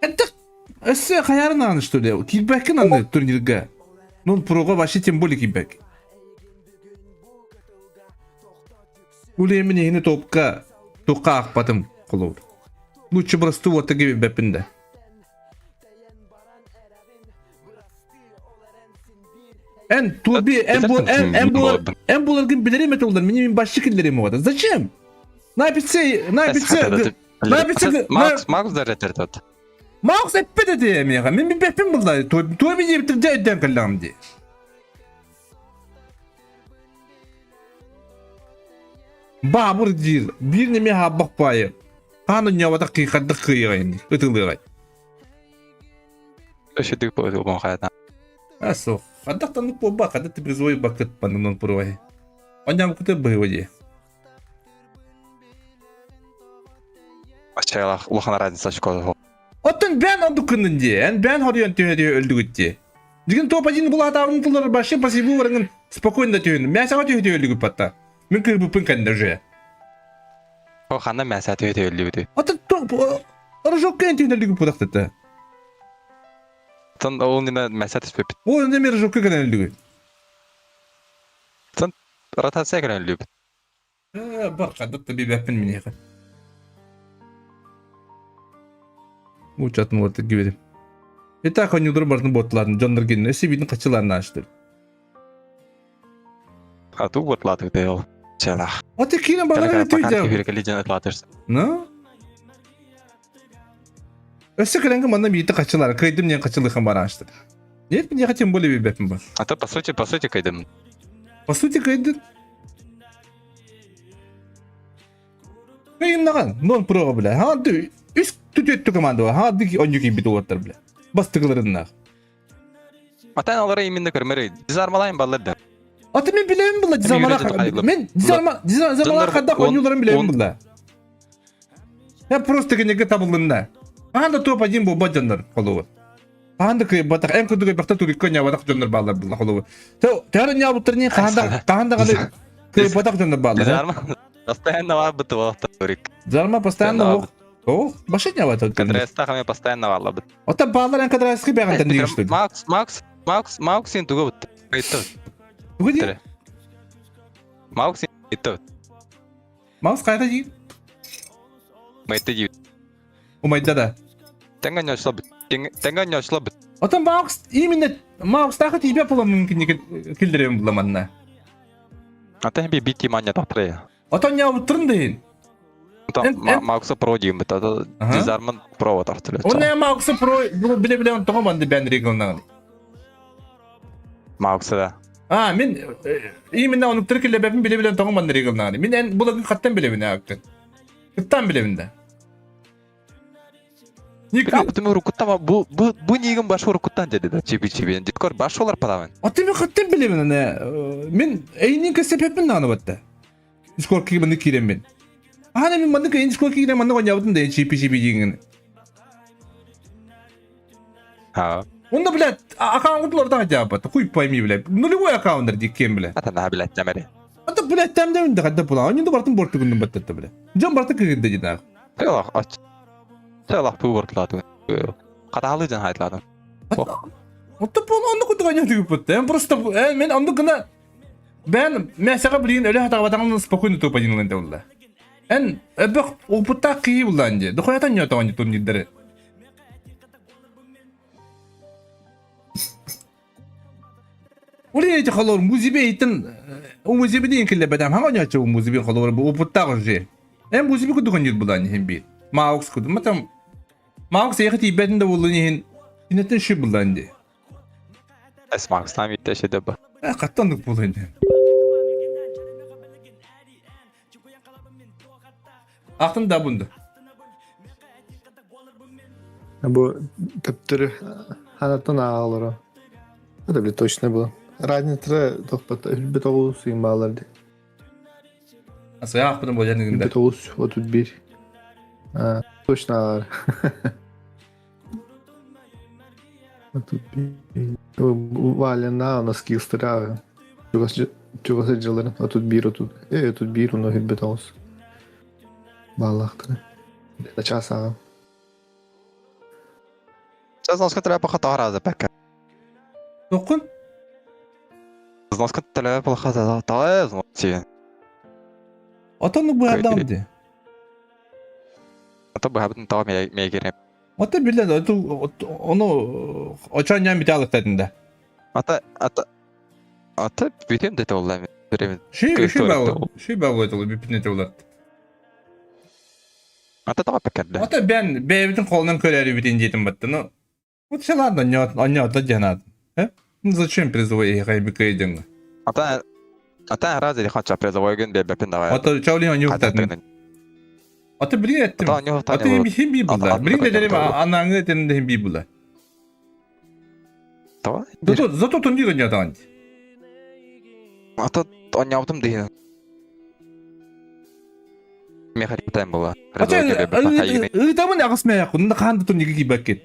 Хаттык өссө хайарын аҕаны что ли? Киирбэккин аны турнирга. Ну прога вообще тем более киирбэк. Улемин иһини топка туққа аахпатым холобур. Лучше просто вот таки бэппин да. Эн туби эн бу эн эн бу эн буларгын билерим этэ улар мини мин башчы киллерим оҕото. Зачем? На пице на пице на пице Макс Макс зарядер тот. Макс эппет этэ миэхэ. Мин билбэппин булла. Туоби диэбиттэр дьэ өйдөөн кэллэҕим дии. Баабыр диир, биир нэмэ хаабах баайы. Хаан онньообатах кыйхардах кыайыҕайын ытылыаҕай. Өшөдүк буолуон хайата. А суох. Хадах таннык буолба, хада ты призовой бакыт паннынан пурвай. Онньообукута быһыва дии. Ачайлах улахан разница школа. Оттон бээн ордук гыннын дии. Эн бээн хоруйан түһэ-түһэ өлдүгүт дии. Дигин топ-1 булаатаабын тыллар вообще спасибо барыҥын спокойно түһүн. Мясаҕа түһэ-түһэ өлдүгүт батта. Мин кыырбыппын кэннэ уже. О ханна мяса түһэ-түһэ өлдүбүтүй? Ата рожок кэн түһүн өлдүгүт путахтыта. Тон ол нина мяса түспүппүт. Ол не мер рожокка кэнэн өлдүгүт. Тон ротация кэнэн өлдүбүт. Бар хаддат да бибэппин миниэхэ. Учатын уорта киберим. Итак, онньулар бартын ботларын, дьоннор гинне, өссө биитин хачылаан аастыр. А ту ботлаты ол. Чалах. Аты киирэн баран түйдэ. Ну? Өссө кэлэнгэ манна биитин хачылаар, кыйдым диэн хачылыхан баран аастыр. Нет, мне тем более бибэппин бар. А то по сути, по сути кыйдым. По сути кыйдын. Кыйыннаҕан, нон проҕа бля. Хаанды үс түтүөттү команда хаанды онньу киирбит уолаттар бля. Бастыгыларыннаах. Атан алары именно көрмөрү. Дизармалайын баллар да. Аты мен билемин була дизармала. Мен дизарма дизармала хадда ойнуларын билемин була. Я просто кенеге табылынна. Анда топ один бу баджандар холову. Анда кый батах эн кудуга бахта турикко нябатах дьоннор бааллар була холову. Тары нябуттар не ханда ханда ганы кый батах дьоннор бааллар. Дизарма постоянно баар быт турик. Дизарма постоянно О, башня нябатах. Кадреста хаме постоянно баалла быт. Ота бааллар эн кадрески бягантан деген что ли? Макс, Макс. Маукс Мауксин туга бутта. Ыйыттабыт. Тугу диир? Мауксин ыйыттабыт. Маус хайата диир? Майта диир. Умайда да. Тэҥҥэ ньочлабыт. Тэҥҥэ ньочлабыт. Отон Маукс именно Маукстаахы тиийбэт буоламмын киллэрэбин буламанна. Ата би бити манья тахтырая. Отон ньаабыттарын да иһин. Маукса Про диэн бит. Дизарман Про тахтырая. Онно Маукса Про биле-биле он тоҕо манды бэн регионнагын. Маукса да. А, мин именно онуктар киллэбэпин биле-биле тоҕо манды регионнагын. Мин эн булагын хаттан билебин аактын. Кыттан билебин да. Ник уруккуттан бу бу бу нигин баш уруккуттан деді да чиби чиби дискор баш олар падаван. А ты мен хаттан билебин аны. Мен эйнин кесепеппин аны батта. Дискор киги манны кирем мен. Аны мен манны кин дискор киги манны гонябытын да чиби чиби дигин. Ha. Онда, блядь, аккаунтлар да жабат. Хуй пойми, блядь. Нулевой аккаунт диккен, блядь. Ата на, блядь, тамаре. Ата, блядь, там да хадда була. Они да бартын борту күндүн баттатты, блядь. Жон барты кыгынды динах. Телах ач. Телах бу бортлады. Каталы жан хайтлады. Отто пол онны кутуга не тигип бутты. Мен просто мен онны гына Бен мәсәгә билин өлө хатабатаңны спокойно туп один ленте булла. Эн өбөх опытта кыйы булла инде. Дохуятан не отаган турнирдери. Улей эти холор музибе итин у музибе дейин килле бедам хаңа нячы у музибе холор бу опытта уже. Эн музибе кудуган юр булла хим би. Маукс куду. Матам Маукс ехи тибетин да булла нихин. Инеттен ши булла инде. Эс Маукс там итте шеде ба. Э каттандык булла инде. Атын да бунду. Бу төптөрү ханаттан ааҕалара. Это блин точно было. Разница тохпат өлбөт оҕус сыймаалар ди. Асыяах бутун болжан гында. Өлбөт оҕус 31. А, точно ааҕар. 31. Валя у нас килстера. Чугас дьылларын 31 отут. Э 31 ону өлбөт оҕус. Баалаахтара. Начаас ааҕам. Зноска төлөп хата пәккә. Токун? Зноска төлөп хата таа зноси. Отон бу адам ди. Ата бу хабытын таа ме ме кереп. Ата биле ону очан бите алыктадында. Ата ата ата бүтем дете олла мен. Ши ши бау. Ши бау это бипне олар. Ата таа пәккә. Ата бен бэйбитин колунан көрәри битин диетим батты. Ну вот все ладно, не не жанат. Э? Ну зачем призовой хайбикейдинг? Ата ата разы хача призовой ген бебепин давай. Ата чаули они ухтатын. Ата билин эттим. Ата хим би була. Билин дедерим анаңы тенде хим би була. Зато зато турнир не атан. Ата оняутым дейін. Мехаритайм була. Ата ыытамын агыс маяк. Унда ханды турнирге кийбек кет.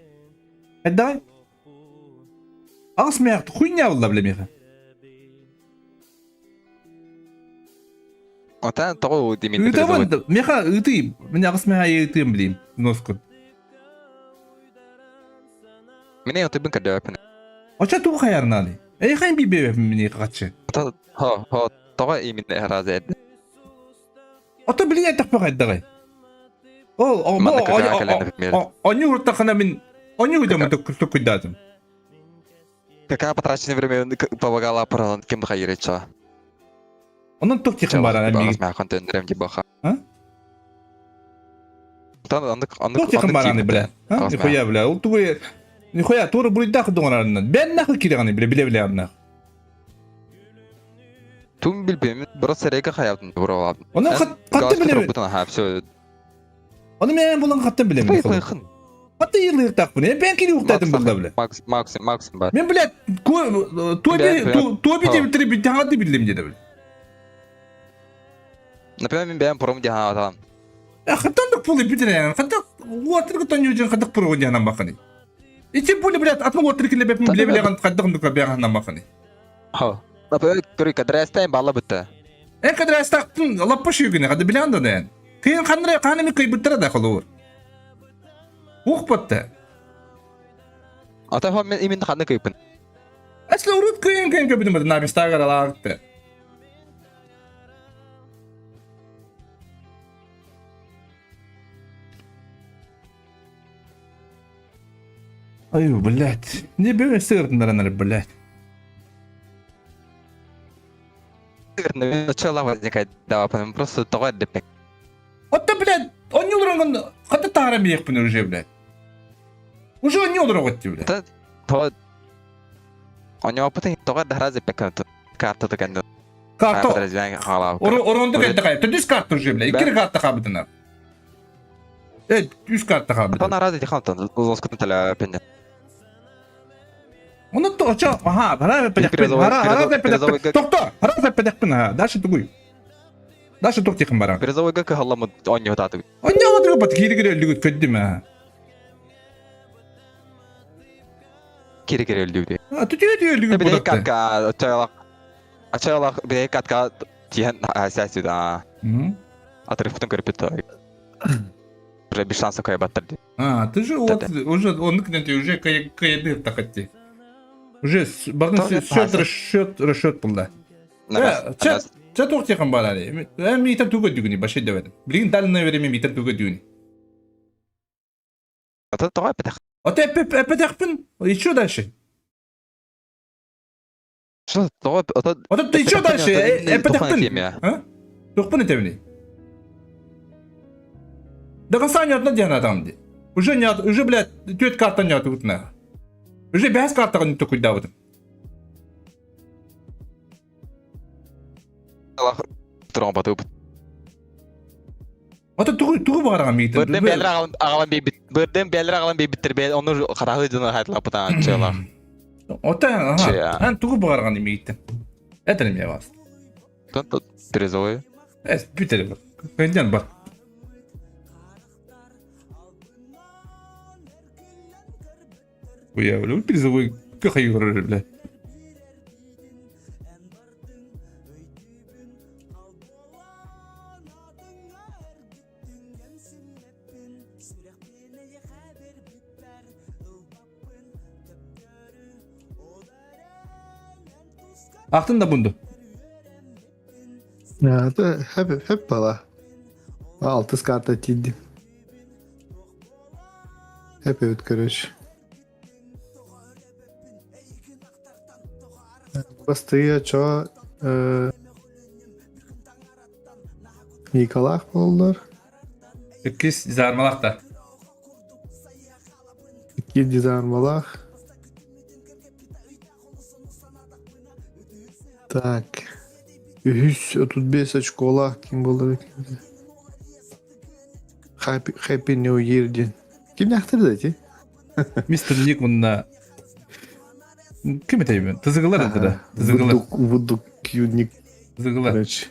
Давай. Агыс маяк хуйня була биле меха. Ата того демин. Ыытамын меха ыытый. Мен агыс маяк ыытым билим. Носкун. Мине отыбын кадәпин. Оча ту хаярнали. Эй хайм би бебе мине качы. Ата хо хо того именно разы. Ата билин этак багайдагай. Ол о они уртахана мин они уйдам тукуйдатым. Какая потраченное время помогала аппарат кем хайреча. Онон тук тихын баран ми. А? Тук тихын баран бля. А? Нихуя бля. Ол тугуй нихуя тура буйдах дуңарарынан. Бен нахыл кирегани бля биле биле аннах. Тум билбем, просто река хаябын буралап. Оны катты билем. Все. Оны мен булан катты билем. Катты йылык такпын. Мен кири уктадым булда биле. Макс Макс Макс бар. Мен биле тоби тоби деп тири бит хаты билем деди биле. Например, мен бәм пором диян атам. Хаттан да пулы битре. Хатта уатыр гытан южын хаттык пуру диян бакыны. Ичи пулы биле атма уатыр киле беп биле биле хаттык нука бян бакыны. Ха. Например, көрі кадрастайм бала бітті. Э кадрастактын лаппа шүйгүнө кады биле анда ден. Кыйын канры канымы кый буттара да холур. Ух батты. Ата хо мен именно ханы кыйпын. Әслі урут кыйын кыйын көбүтүм бата набистагар алаагты. Ай, блядь. Не бе сыртындаран, блядь. Начало возникает, да, просто того депек. Отто, блядь, он не уранган, хата таарам биэхпин уже, блядь. Уже он не ураготти, блядь. То У него потом того дара запекан карта такая. Карта. Оронду кэлдэ кай. Түдүс карта уже, блядь. Икки карта хабытына. Э, үс карта хабытына. Тон аразы дихантан, лоскутын таля пенде. Оны то чо, ага, хара педехпин, хара хара педехпин. Тохто, хара педехпин, ага. Дальше тугуй. Дальше тук тихым баран. Призовой гак халламы оньо тату. Оньо тату бат кири кири өлдүгүт көддүм а. Кири кири өлдүгүт. А түтү тү өлдүгүт Бирей катка чайлак. Ачайлак бирей катка тиен сәсү да. Отрывтын көрүп бит. Уже без шанса кая баттыр ди. А, ты же вот уже он ты уже каядыр тахатти. Уже бардын счет расчет расчет был да. Чэ чэ туох тихан барари. Э митер туга дүгүни башай дэведим. Билигин дальное время митер туга дүгүни. Ата тоҕо эппэтэх. Ата эппэтэхпин. Еще дальше. Что тоҕо ата Ата ты еще дальше эппэтэхпин. А? Туохпун этэбиний? До конца не одна диана там ди. Уже не уже, блядь, түөт карта не отутна. Уже бэс картаҕа не токуйдаабытым. Ата тугу тугу баҕараҕа миитин. Бырдын бэлэр аҕалан аҕалан биэрбит бырдын бэлэр аҕалан биэрбиттэр бэл ону хараһы дьоно хайтлаппытаан чыалах. Ота аха ан тугу баҕараҕан миитин. Это не вас. Тон призовой. Эс бүтэр. Көнден бар. Уя, бля, призовой кахай бля. Ахтын да бунду. Это хэп хэп бала. Алтыс карта тиийдим. Хэп эбит короче. Бастыйа чо Николах буоллар. Иккис дизармалах да. Икки дизармалах. Так. Үһүс 35 очколаах ким буолар Happy, Happy New Year диэн. Кимнээхтэр да ити? Мистер Ник мунна ким этэйбин? Тызыгылар это да. Тызыгылар. Вудук Ник. Тызыгылар. Короче.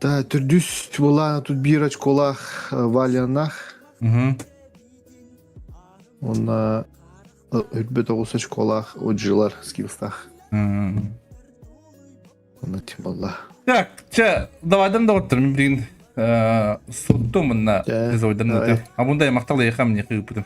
Да, төрдүс буолаана тут биир очколаах Валянах. Угу. Онна үрбөт оҕус очколаах Оджилар скиллстаах. Онно тим болла. Так, чэ, давайдан доҕоттор, мин билигин суттум мынна призовойдан. А бундай мактал ехам не кыыппытым.